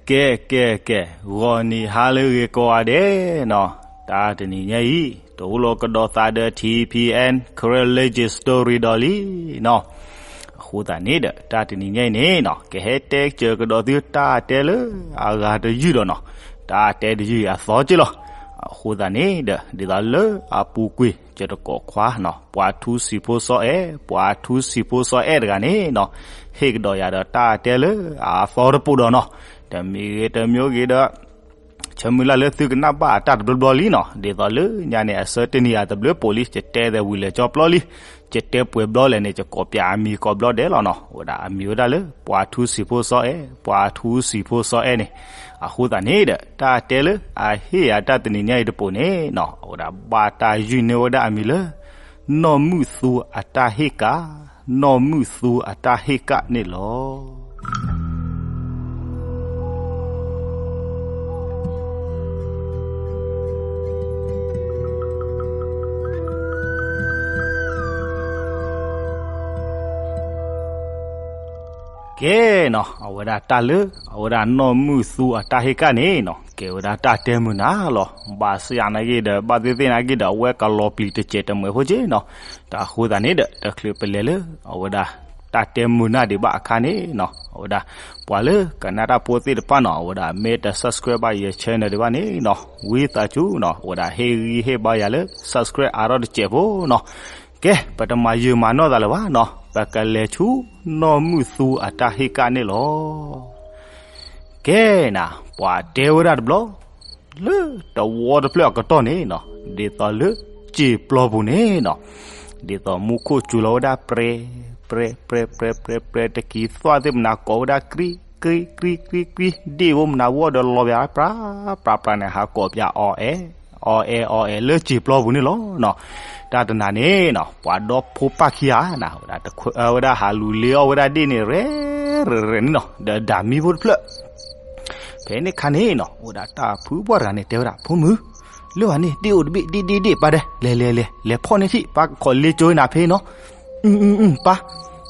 ကဲ ကဲ ကဲ, ဂီၤနံၤဟါလၢအဂ့ၤကိးဂၤဒဲးနီၤ, တၢ်တနံၤညါအံၤ တအိၣ်လီၤကဒီးသးဒီး ထံၣ်ဖံၣ်အဲၣ် Karen Legend Story ဒီးလံနီၤ. အဃိသတးန့ၣ်ဒီး တၢ်တနံၤညါအံၤန့ၣ်နီၤ ကဟဲတဲစၢၤကဒီးသုတၢ်တဲလၢအဂၤတယုၢ်ဒီးနီၤ, တၢ်တဲတယုၢ်အံၤအသီက့လီၤ. အဃိသတးန့ၣ်ဒီး ဒ်သိးလၢအပူၤကွံာ် ယတကိးခွါနီၤ ပှၤထူစံာ်ဖိစီၤအဲၣ်, ပှၤထူစံာ်ဖိစီၤအဲၣ်တဂၤန့ၣ်နီၤ ဟ့ၣ်ကဒီးယၤဒီးတၢ်တဲလၢအသီတပိာ်ဒီးနီၤ, တမံၤဂ့ၤတမံၤဂ့ၤဒီး ဆၢမုၢ်လၢ်လၢသုကနၣ်ဘၣ်အတၢ်တဘျီဘျီလံနီၤ, ဒ်သိးလၢညါန့ၣ် အဆၢတနံၤအတဘျုးပိာ်လံ ယတဲသဲဝံၤလၢာ်ကၠီပျီလံ, ယတဲပှဲၤဘျီလဲၣ်န့ၣ် ယကိးပၠးအမံၤကိးဘျီဒဲးလီၤနီၤ, အဝဲဒၣ်အမံၤဝဲဒၣ်လၢ ပှၤထူစံာ်ဖိစီၤအဲၣ်, ပှၤထူစံာ်ဖိစီၤအဲၣ်န့ၣ်, အဃိသတးန့ၣ်ဒီး တၢ်တဲလၢအဟ့ၣ်ယၤတၢ်တနံၤညါအံၤတပိာ်န့ၣ်နီၤ, အဝဲဒၣ်ဘၣ်တၢ်ယုၢ်န့ၢ်ဝဲဒၣ်အမံၤလၢ နီၢ်မုၣ်သူအတၢ်ဟ့ၣ်ကၣ်, နီၢ်မုၣ်သူအတၢ်ဟ့ၣ်ကၣ်န့ၣ်လီၤ. ကဲနီၤ, အဝဲဒၣ်တၢ်လၢ အဝဲဒၣ်နီၢ်မုၣ်သူအတၢ်ဟ့ၣ်ကၣ်န့ၣ်နီၤ ကဲဝဲဒၣ်တၢ်တဲမုာ်နၤလီၤ. ဘၣ်ဆၣ်နာ်က့ဒီး ဘၣ်သ့ၣ်သ့ၣ်နာ်က့ဒီး အဝဲကလီၤပျံၤတစဲးတမှဲးဖိက့နီၤ, တၢ်အဃိသတးန့ၣ်ဒီး တချုးပလဲၤလၢ အဝဲဒၣ် တၢ်တဲမုာ်နၤဒံးဘၣ်အခါန့ၣ်နီၤ, အဝဲဒၣ် ပှၤလၢကနၣ်တၢ်ဖိသ့ၣ်တဖၣ်နီၤ အဝဲဒၣ်မ့ၢ်တ subscribe ဘၣ်ယ channel ဒံးဘၣ်န့ၣ်နီၤ ဝံသးစူၤနီၤ အဝဲဒၣ်ဟ့ၣ်ဂံၢ်ဟ့ၣ်ဘါယၤလၢ subscribe အါထီၣ်တစဲးဖိနီၤ. ကဲ ပတမၤယုာ်မၤနီၢ်သးလၢၤဘၣ်နီၤ, ပကလဲၤဆူနီၢ်မုၣ်သူအတၢ်ဟ့ၣ်ကၣ်န့ၣ်လီၤ. ကဲနၤ, ပှၤတဲဝဲဒၣ်တဘျီ လၢတဝီတဖျၢၣ်အကတီၢ်န့ၣ်နီၤ, ဒ်သိးလၢစံာ်ပျီပူၤန့ၣ်နီၤ, ဒ်သိးမူခိၣ်စူၤလီၤဝဲဒၣ်ပြဲ, ပြဲ ပြဲ ပြဲ ပြဲ ပြဲ တကံၤသွၣ်သ့ၣ်မနၤကိးဝဲဒၣ် ကြံ ကြံ ကြံ ကြံ ကြံ ဒ့ၣ်ဝဲမနၤဝဲဒီးလီၤပၠးပြး ပြး ပြးန့ၣ် ဟးကိးပၠးအီၤအဲၣ် အီၤအဲၣ် အီၤအဲၣ် လၢစံာ်ပျီပူၤန့ၣ်လီၤနီၤ. တၢ်တနၤန့ၣ်နီၤ ပှၤဒီဖိပၢ်ခံဂၤနၤ ဝဲဒၣ်ဟးလူၤလ့အီၣ်ဝဲဒၣ်ဒ့ၣ်န့ၣ် ရဲၣ်ရဲၣ်ရဲၣ်န့ၣ်နီၤ ဒီးဒၣ်မံဖိတဖျၢၣ်. ဖဲန့ၣ်ခါန့ၣ်နီၤ အိၣ်ဒၣ်တၢ်ဖုပှၢ်တဂၤန့ၣ် တဲဝဲဒၣ် ဖိမုၣ်, လၢဝဲန့ၣ် ဒ့ၣ်အိၣ်တဘ့ၣ် ဒ့ၣ်ဒ့ၣ်ဒ့ၣ် ပၢ်ဒဲး လဲၤလဲၤလဲၤ လဲၤဖီၣ်န့ၢ်ထံၣ် ပၢ်ကခိးလ့ကၠိနၤဖဲနီၤ. အၢ အၢ အၢ ပၢ်.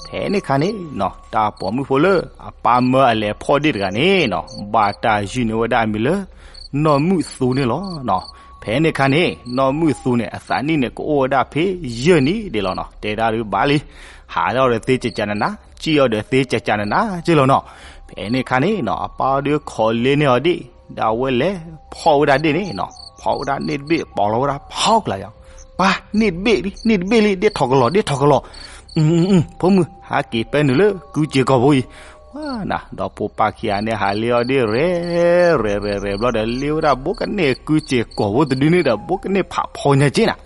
ဖဲန့ၣ်ခါန့ၣ်နီၤ တၢ်ပိာ်မုၣ်ဖိလၢအပၢ်မၢအလဲၤဖီၣ်ဒ့ၣ်တဂၤန့ၣ်နီၤ ဘၣ်တၢ်ယုၢ်န့ၢ်ဝဲဒၣ်အမံၤလၢ နီၢ်မုၣ်သူန့ၣ်လီၤနီၤ. ဖဲန့ၣ်ခါန့ၣ် နီၢ်မုၣ်သူန့ၣ် အသးနံၣ်န့ၣ် ကအိၣ်ဝဲဒၣ်ဖဲယဲၢ်နံၣ်ဒံးလီၤနီၤ. တဲဒၣ်ဒုးဘၣ်လံ ဟးထီၣ်ဒီးသ့ကကနနၤ စံၣ်အီၤဒီးသ့ကကနနၤက့လီၤနီၤ. ဖဲန့ၣ်ခါန့ၣ်နီၤ အပၢ်အီၤဒုးခိးလ့န့ၢ်အီၤဒ့ၣ် ဒီးအဝဲလဲၤဖီၣ်ဝဲဒၣ်ဒ့ၣ်န့ၣ်နီၤ ဖီၣ်ဝဲဒၣ်န့ၣ်တဘ့ၣ် ပိာ်လီၤဝဲဒၣ်ဖီၣ်ကျါယၤ ပၢ် န့ၣ်တဘ့ၣ်လံ န့ၣ်တဘ့ၣ်လံ ဒ့ၣ်ထီၣ်ကလီၤ ဒ့ၣ်ထီၣ်ကလီၤ. အၢ အၢ အၢ ဖိမုၣ် ဟးက့ၤပဲနုာ်လၢကုစ့ၢ်ကီးဖိအံၤ. ဝါနၤ ဒီဖိပၢ်ခံဂၤန့ၣ် ဟးလ့အီၤဒ့ၣ်ရဲၣ် ရဲၣ် ရဲၣ် ရဲၣ် ဘျီဒီး လ့ဝဲဒၣ်ဘိကန့ၢ်ကုစ့ၢ်ကီးဖိတဒုန့ၣ်ဒီး ဘိကန့ၢ်ဖးဖီညါက့နၤ.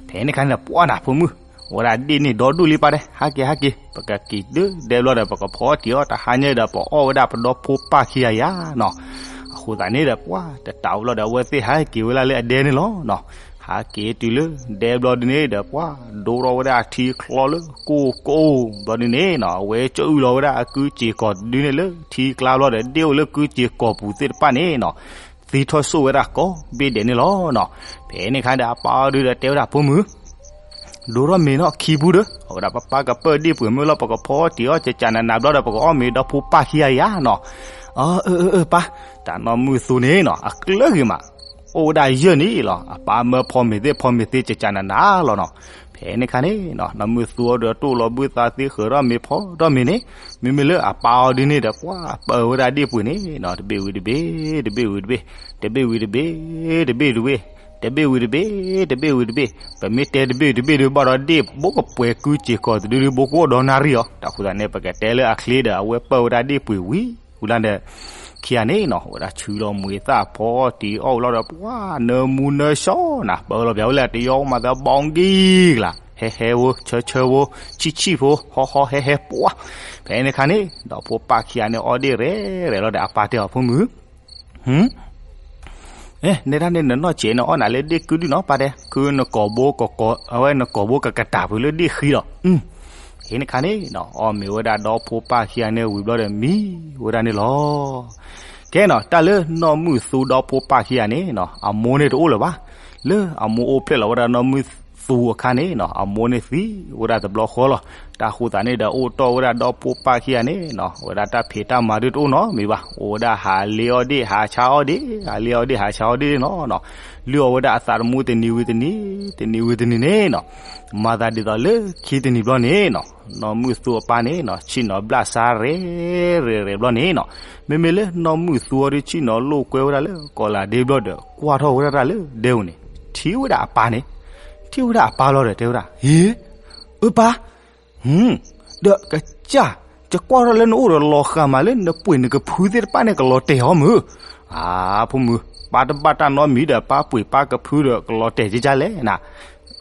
ဖဲန့ၣ်ခါန့ၣ် ပှၢ်နၤ ဖိမုၣ် ဝဲဒၣ်ဒ့ၣ်န့ၣ်ဒီဒူၣ်လံပၢ်ဒဲး ဟးက့ၤ ဟးက့ၤ ပကက့ၤဒုးဒဲဘျီဒီး ပကဖီအီၣ်တံၢ်အီၣ်တဟါညါဒီး ပအီၣ်ဝဲဒၣ်ပဒီဖိပၢ်ခံဂၤယၤနီၤ. အဃိသတးန့ၣ်ဒီး ပှၢ်တတးဘျီဒီး အဝဲသ့ၣ်ဟးက့ၤဝဲဒၣ်လၢအဒဲန့ၣ်လီၤနီၤ. ဟးက့ၤတုၤလၢဒဲဘျီဒုန့ၣ်ဒီး ပှၢ်ဒိထီၣ်ဝဲဒၣ်ထံချီလၢကိၢ်ကိၢ်ဘျီဒုန့ၣ်နီၤ အဝဲကအုၣ်လီၤဝဲဒၣ်အကုစ့ၢ်ကီးတဒုန့ၣ်လၢထံကျါဘျီဒီး ဒ့ၣ်အိၣ်လၢကုစ့ၢ်ကီးပူၤသ့ၣ်တဖၣ်န့ၣ်နီၤ သံထီၣ်ဆိၣ်ဝဲဒၣ်ကိးဘ့ၣ်ဒဲးန့ၣ်လီၤနီၤ. ဖဲန့ၣ်ခါဒီး အပၢ်အီၤဒုဒီးတဲဝဲဒၣ် ဖိမုၣ် ဒိထီၣ်မ့ၤနီၣ်ခံပူၤဒီး အဝဲဒၣ်ပပၢ်ကပၢၢ်ဒ့ၣ်ပှ့ၤမ့ၢ်လီၤ ပကဖီအီၣ်တံၢ်အီၣ်ကကနနၤဘျီဒီး ပကအီၣ်မ့ၤဒီဖိပၢ်ခံဂၤယၤနီၤ. အၢ အၢ အၢ အၢ ပၢ် တၢ်နီၢ်မုၢ်သူန့ၣ်နီၤ အကျၢၢ်ဂ့ၤမး အိၣ်ဝဲဒၣ်ယဲၢ်နံၣ်လီၤ. အပၢ်မၢဖီမ့ၤသ့ၣ်ဖီမ့ၤသ့ကကနနၤလီၤနီၤ. ဖဲန့ၣ်ခါန့ၣ်နီၤ နီၢ်မုၢ်သူအီၤဒီးတိၢ်လီၤဘုသးသ့ ဃုာ်ထီၣ်မ့ၤဖီထီၣ်မ့ၤန့ၣ် မ့မ့ၢ်လၢအပၢ်အီၤဒုန့ၣ်ဒီး ပှၢ်ပၢဝဲဒၣ်ဒ့ၣ်ပှ့ၤန့ၣ်နီၤ တဘ့ၣ်ဝံၤတဘ့ၣ် တဘ့ၣ်ဝံၤတဘ့ၣ် တဘ့ၣ်ဝံၤတဘ့ၣ် တဘ့ၣ်ဝံၤတဘ့ၣ် တဘ့ၣ်ဝံၤတဘ့ၣ် တဘ့ၣ်ဝံၤတဘ့ၣ် ပမ့ၢ်တဲတဘ့ၣ်တဘ့ၣ်ဒုးဘၣ်ဒီး ဒ့ၣ်ဘိကပှဲၤကုစ့ၢ်ကီးတဒုဒုး ဘိကအိၣ်ဒီးနၣ်ရံၣ်အီၤ. တၢ်ဃိသတးန့ၣ် ပကတဲလၢအချ့ဒီး အဝဲပၢဝဲဒၣ်ဒ့ၣ်ပှ့ၤဝံၤဝံၤလၢ်ဒီး ခံဂၤန့ၣ်နီၤ ဝဲဒၣ်ဆူလီၤမှံၤသၣ်ဖီအီၣ်တံၢ်အီၣ်ဝံၤလီၤဒီး ပှၢ်နၢမူနၢဆှီနၤ ပၢလီၤပၠးဝဲလၢတယီမၤသးဘီကံၢ်ကလး ဟဲဟဲဖိ ဆၢဆၢဖိ ဆံၣ်ဆံၣ်ဖိ ဟီဟီဟဲဟဲပှၢ်. ဖဲန့ၣ်ခါန့ၣ် ဒီဖိပၢ်ခံဂၤန့ၣ်အီၣ်ဒ့ၣ်ရဲၣ်ရဲၣ်လီၤဒီး အပၢ်တဲအီၤ ဖိမုၣ် ဟ နဲဒၣ်န့ၣ် နနီၢ်ဆံးန့ၣ် အီၣ်နၤလၢဒ့ၣ်ကုဒုၣ်နီၤ ပၢ်တဲ ခုနကိာ်ဘိကကိာ် အဝဲနကိာ်ဘိကကတၢၢ်ဖုးလၢဒ့ၣ်ဃံလီၤ. ဖဲန့ၣ်ခါန့ၣ်နီၤ အီၣ်မ့ၤဝဲဒၣ်ဒီဖိပၢ်ခံဂၤန့ၣ်ဝံၤဘျီဒီးမံဝဲဒၣ်န့ၣ်လီၤ. ကဲနီၤ တၢ်လၢနီၢ်မုၢ်သူဒီဖိပၢ်ခံဂၤန့ၣ်နီၤ အမိၢ်န့ၣ်တအိၣ်လၢၤဘၣ်. လၢအမိၢ်အိၣ်ဖျဲၣ်လီၤဝဲဒၣ်နီၢ်မုၢ် သူအခါန့ၣ်နီၤ အမိၢ်န့ၣ်သံဝဲဒၣ်တဘျီဃီလီၤ. တၢ်ဃိသးန့ၣ်ဒီး အိၣ်တီၢ်ဝဲဒၣ်ဒီဖိပၢ်ခံဂၤန့ၣ်နီၤ ဝဲဒၣ်တၢ်ဖံးတၢ်မၤဒုးတအိၣ်နီတမံၤဘၣ်. အိၣ်ဝဲဒၣ်ဟးလ့အီၣ်ဒ့ၣ် ဟးဆါအီၣ်ဒ့ၣ် ဟးလ့အီၣ်ဒ့ၣ် ဟးဆါအီၣ်ဒ့ၣ်နီၤနီၤ. လုၢ်အီၣ်ဝဲဒၣ်အသးသမူတနံၤဝံၤတနံၤ တနံၤဝံၤတနံၤန့ၣ်နီၤ. မၤသးဒ်သိးလၢခံတနံၤဘျီန့ၣ်နီၤ နီၢ်မုၣ်သူအပၢ်န့ၣ်နီၤ ဆ့ၣ်နီၤဘျၣ်စါရဲၣ်ရဲၣ်ရဲၣ်ဘျီန့ၣ်နီၤ. မ့မ့ၢ်လၢနီၢ်မုၣ်သူအီၤဒုး ဆ့ၣ်နီၤလိာ်ကွဲဝဲဒၣ်လၢကီးလးဒ့ဘျီဒီး ကွၢ်ထီၣ်ဝဲဒၣ်တၢ်လၢဒဲဧိၤန့ၣ် ထံၣ်ဝဲဒၣ်အပၢ်န့ၣ် ထံၣ်ဝဲဒၣ်အပၢ်လီၤဒီး တဲဝဲဒၣ် ဟ့ အပၢ် ဒီးကစၢ် ယကွၢ်ထီၣ်လၢနအိၣ်ဒီးလီၤဃာ်မးလၢနပှ့ၤနကဖုသ့ၣ်တဖၣ်န့ၣ် ကလီၤတဲာ်အီၤမုၢ်. အါ ဖိမုၣ် ပၢ်တဘၣ်တၢ်နီတမံၤဒီး ပၢ်ပှ့ၤပၢ်ကဖုဒီး ကလီၤတဲာ်ကကလဲၣ်နၤ.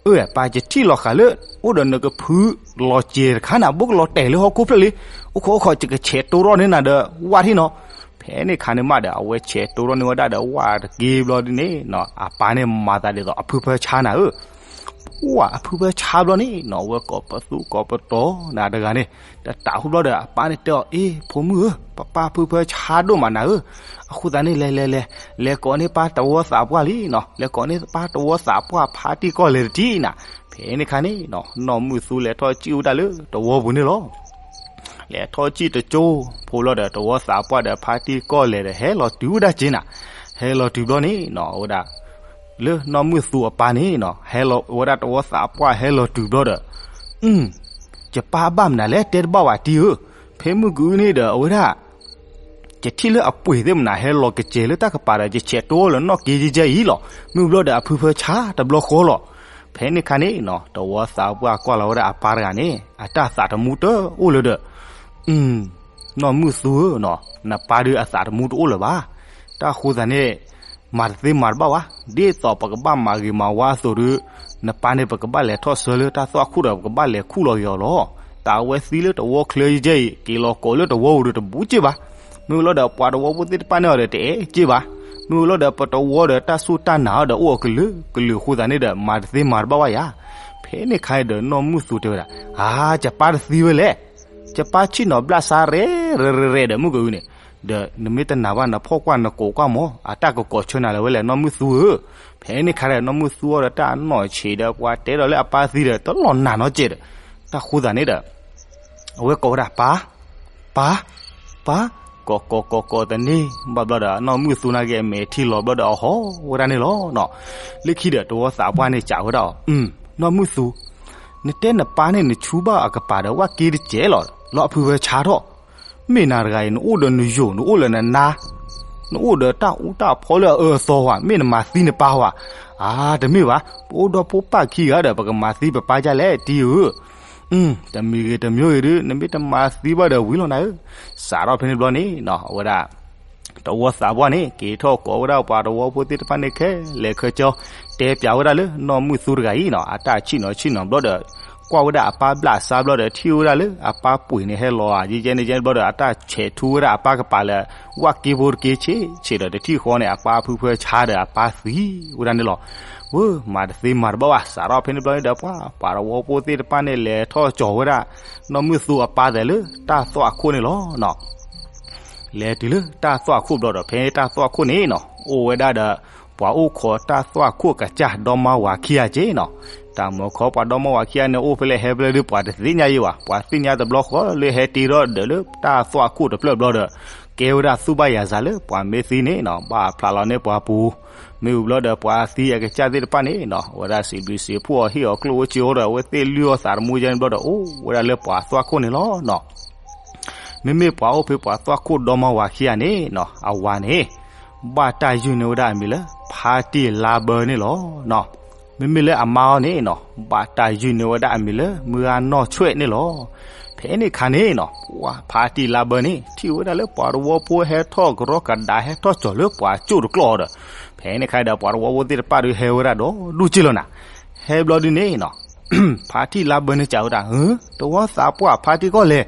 အၢ ပၢ် ယထံၣ်လီၤဃာ်လၢ အိၣ်ဒီးနကဖုလီၤစဲၤတခါနၤ ဘိကလီၤတဲာ်လၢဟီၣ်ခိၣ်ဖျၢၣ်လံ. အိၣ်ခိးအိၣ်ခိး ယကဆဲးတိထီၣ်န့ၢ်နၤဒီး ဝၣ်ထံၣ်နီၤ. ဖဲန့ၣ်ခါန့ၣ်မးဒီး အဝဲဆဲးတိထီၣ်န့ၢ်ဝဲဒၣ်ဒီး ဝၣ်တက့ၢ်ဘျီဒ်န့ၣ်နီၤ အပၢ်န့ၣ်မၤသးဒ်သိးအဖုဖၢဆါနၤဧၢ ဝၣ်အဖုဖၢဆါဘျီန့ၣ်နီၤ အဝဲကိးပသူကိးပတီၤနၤတဂၤန့ၣ် တတးဃိဘျီဒီး အပၢ်န့ၣ်တဲအီၤ အ့ ဖိမုၣ်ဧၢ ပပၢ်ဖုဖၢဆါဒိၣ်မးနၤဧၢ. အဃိသတးန့ၣ် လဲၤလဲၤလဲၤ လဲၤကိးန့ၢ်ပၢ်တဝီသးပှၢ်လံနီၤ လဲၤကိးန့ၢ်ပၢ်တဝီသးပှၢ် ဖါတံၢ်ကီၢ်လဲၤတထံၣ်နၤ. ဖဲန့ၣ်ခါန့ၣ်နီၤ နီၢ်မုၣ်သူလဲၤထီၣ်စံၣ်ဝဲဒၣ်လၢတဝီပူၤန့ၣ်လီၤ. လဲၤထီၣ်စံၣ်တကၠိဖိလီၤဒီး တဝီသးပှၢ်ဒီးဖါတံၢ်ကီၢ်လဲၤဒီး ဟဲလီၤတုၤဝဲဒၣ်က့ၤနၤ. ဟဲလီၤတုၤဘျီန့ၣ်နီၤ အဝဲဒၣ် လၢနီၢ်မုၣ်သူအပၢ်န့ၣ်နီၤ ဟဲလီၤဝဲဒၣ်တဝီသးပှၢ်ဟဲလီၤတုၤဘျီဒီး ယပၢ်ဘၣ်မနုၤလဲၣ် တဲတဘၣ်ဝဲတံၢ်ဧၢ. ဖဲမုၢ်ကအုန့ၣ်ဒီး အဝဲဒၣ် ယထံၣ်လၢအပှ့ၤသ့ၣ်မနုၤ ဟဲလီၤကစဲၤလၢတၢ်ကပၤဒီး ယဆဲးတိလၢနီၢ်က့ယကဲအံၤလီၤ. မုၢ်ဘျီဒီးအဖုဖၢဆါတဘျီဃီလီၤ. ဖဲန့ၣ်ခါန့ၣ်နီၤ တဝီသးပှၢ်ကွၢ်လီၤဝဲဒၣ်အပၢ်တဂၤန့ၣ် အတၢ်သးတမူတအိၣ်လၢၤဒီး နီၢ်မုၣ်သူဧၢနီၤ နပၢ်ဒုးအသးတမူတအိၣ်လၢၤဘၣ်. တၢ်ဃိသးန့ၣ် မၤတသ့မၤတဘၣ်ဝဲ ဒ်သိးပကဘၣ်မၤဂ့ၤမၤဝါအသိးဒီး နပၢ်န့ၣ် ပကဘၣ်လဲၤထီၣ်ဆၢလၢတၢ်သွၣ်ခိၣ်ဒီး ပကဘၣ်လဲၤခူၣ်လီၤက့ၤအီၤလီၤ. တၢ်အဝဲသံလၢတဝီချၢယဲအံၤ က့ၤလီၤကိးလၢတဝီပူၤဒီးတဘူးက့ၢ်ဘၣ်. မ့ၢ်ဝံၤလီၤဒီး ပှၤတဝီဖိသ့ၣ်တဖၣ်န့ၣ်အီၤဒီး တအဲၣ်က့ၢ်ဘၣ်. မ့ၢ်ဝံၤလီၤဒီး ပတဝီဒီးတၢ်စူၢ်တၢ်နာ်အီၤဒီး အိၣ်အကလုာ်ကလုာ်အဃိသတးန့ၣ်ဒီး မၤတသ့မၤတဘၣ်ဝဲယၤ. ဖဲန့ၣ်ခါဒီး နီၢ်မုၣ်သူတဲဝဲဒၣ် အါ ယပၢ်တသံဝဲလဲၣ် ယပၢ်ဆ့ၣ်နီၤဘျၣ်စါရဲၣ်ရဲၣ်ရဲၣ်ဒီး မုၢ်ကအုန့ၣ်, ဒီးနမ့ၢ်တနာ်ဘၣ် နဖီၣ်ကွၢ်နကိးကွၢ်မၢ် အတၢ်ကကိးဆၢနၤလၢၤဝဲလဲၣ် နီၢ်မုၢ်သူဧၢ. ဖဲန့ၣ်ခါဒီး နီၢ်မုၢ်သူအီၤဒီးတၢ်နီၢ်ဆံးဒီး ပှၤတဲဒီးလၢအပၢ်သံဒီး တလီၤနာ်နီတစဲးဒီး တၢ်ဃိသးန့ၣ်ဒီး အဝဲကိးဝဲဒၣ် ပၢ်, ပၢ်, ပၢ်, ကိးကိးကိးကိးတန့ၢ်ဘၣ်ဘျီဒီး နီၢ်မုၢ်သူနာ်က့အမဲာ်ထံလီၤဘျီဒီး အဟီၣ်ဝဲဒၣ်န့ၣ်လီၤ. လၢခံဒီး တဝီသးပှၢ်န့ၣ်စံးဝဲဒၣ်အီၤ, နီၢ်မုၢ်သူ, နတဲနပၢ်န့ၣ် နဆူဘၣ်အကပၤဒီး ဝၣ်က့တစဲးလီၤ, လီၤအဖုဖၢဆါထီၣ်, မ့ၢ်နၤတဂၤအံၤ နအိၣ်ဒီးနယိာ် နအိၣ်လၢနနါ, နအိၣ်ဒီးတၢ်အူတၢ်ဖီလၢအအၢအသီဝဲ, မ့ၢ်နမၤသံနပၢ်ဝဲ. အါ တမ့ၢ်ဘၣ်, ပအိၣ်ဒီဖိပၢ်ခံဂၤဒီး ပကမၤသံပပၢ်ဒ်လဲၣ် တံၤဧၢ. တမံၤဂ့ၤတမံၤဂ့ၤဒီး နမ့ၢ်တမၤသံဘၣ်ဒီးဝံၤလီၤနၤဧၢ. စးထီၣ်ဖဲန့ၣ်ဘျီန့ၣ် အဝဲဒၣ် တဝီသးပှၢ်န့ၣ် က့ၤထီၣ်ကိးဝဲဒၣ်ပှၤတဝီဖိသ့ၣ်တဖၣ်န့ၣ်ခဲလၢာ်ခဲဆ့, တဲပၠးဝဲဒၣ်လၢနီၢ်မုၢ်သူတဂၤအံၤနီၤ အတၢ်ဆံၣ်နီၤဆံၣ်နီၤဘျီဒီး ကွၢ်ဝဲဒၣ်အပၢ်ဘျၣ်စါဘျီဒီး ထံၣ်ဝဲဒၣ်လၢအပၢ်ပှ့ၤန့ၣ် ဟဲလီၤဧါ ယဲယဲန့ၣ်ယဲန့ၣ်ဘျီဒီး အတၢ်ဆဲးထူဝဲဒၣ်အပၢ်ကပၤလၢ ဝၣ်က့ဖိတက့ဆ့းဆ့းဒီး တထံၣ်ဃီန့ၣ် အပၢ်ဖုဖၢဆါဒီးအပၢ်သံဝဲဒၣ်န့ၣ်လီၤ. ဝၢ မၤတသ့မၤတဘၣ်ဘၣ် စးထီၣ်ဖဲန့ၣ်ဘျီန့ၣ်ဒီး ပှၤပှၤတဝီဖိသ့ၣ်တဖၣ်န့ၣ် လဲၤထီၣ်ကၠီၤဝဲဒၣ် နီၢ်မုၢ်သူအပၢ်သဲးလၢတၢ်သွၣ်ခိၣ်န့ၣ်လီၤ. လဲၤတုၤလၢတၢ်သွၣ်ခိၣ်ဘျီဒီး ဖဲတၢ်သွၣ်ခိၣ်န့ၣ်နီၤ အိၣ်ဝဲဒၣ်ဒီး ပှၤအိၣ်ခိးတၢ်သွၣ်ခိၣ်ကစၢ်ဒီမါဝၤခံဂၤက့နီၤ. တၢ်မၢခီပှၤဒီမါဝၤခံဂၤန့ၣ် အိၣ်ဖဲလဲၣ်ဟဲဖဲလဲၣ်ဒုး ပှၤတသ့ၣ်ညါယံၤဘၣ်. ပှၤသ့ၣ်ညါတဘျီဃီလၢဟဲတ့ထီၣ်ဒီးလၢတၢ်သွၣ်ခိၣ်တဖျၢၣ်ဘျီဒီး ကဲဝဲဒၣ်သူၣ်ဘၣ်ယၤစးလၢပှၤမ့ၢ်သံန့ၣ်နီၤ ဘၣ်ဖျးလီၤန့ၢ်ပှၤပူၤ မ့ၢ်ဝံၤဘျီဒီးပှၤသံအကစၢ်သ့ၣ်တဖၣ်န့ၣ်နီၤ အဝဲဒၣ်စံးဘျုးစံးဖှိၣ်အီၤဟ့ၣ်အီၤကျိၣ်အိၣ်စ့အိၣ်ဒီး အဝဲသ့ၣ်လုၢ်အီၣ်သးတမူယဲန့ၣ်ဘျီဒီး အိၣ်ဝဲဒၣ်လၢပှၤသွၣ်ခိၣ်န့ၣ်လီၤနီၤ. မ့မ့ၢ်ပှၤအိၣ်ဖဲပှၤသွၣ်ခိၣ်ဒီမါဝၤခံဂၤန့ၣ်နီၤ အဝၤန့ၣ် ဘၣ်တၢ်ယုၢ်န့ၢ်ဝဲဒၣ်အမံၤလၢ ဖါတံၢ်လါဘၢန့ၣ်လီၤ. မ့မ့ၢ်လၢအမါအီၤန့ၣ်နီၤ ဘၣ်တၢ်ယုၢ်န့ၢ်ဝဲဒၣ်အမံၤလၢ မုၢ်ဂၤနီၢ်ဆွဲၣ်န့ၣ်လီၤ. ဖဲန့ၣ်ခါန့ၣ်နီၤ ဖါတံၢ်လါဘၢန့ၣ် ထံၣ်ဝဲဒၣ်လၢပှၤတဝီဖိဟဲထီၣ်ကရီကဒါ ဟဲထီၣ်ကၠီၤလၢပှၤကၠိၣ်တကျီၢ်အီၤဒီး ဖဲန့ၣ်ခါဒီး ပှၤတဝီဖိသ့ၣ်တဖၣ်ဒီးဟဲဝဲဒၣ်ဒီးဒူၣ်စ့ၢ်လီၤနၤ. ဟဲဘျီဒုန့ၣ်နီၤ ဖါတံၢ်လါဘၢန့ၣ်စံးဝဲဒၣ် တဝီသးပှၢ်ဖါတံၢ်ကီၢ်လဲၣ်,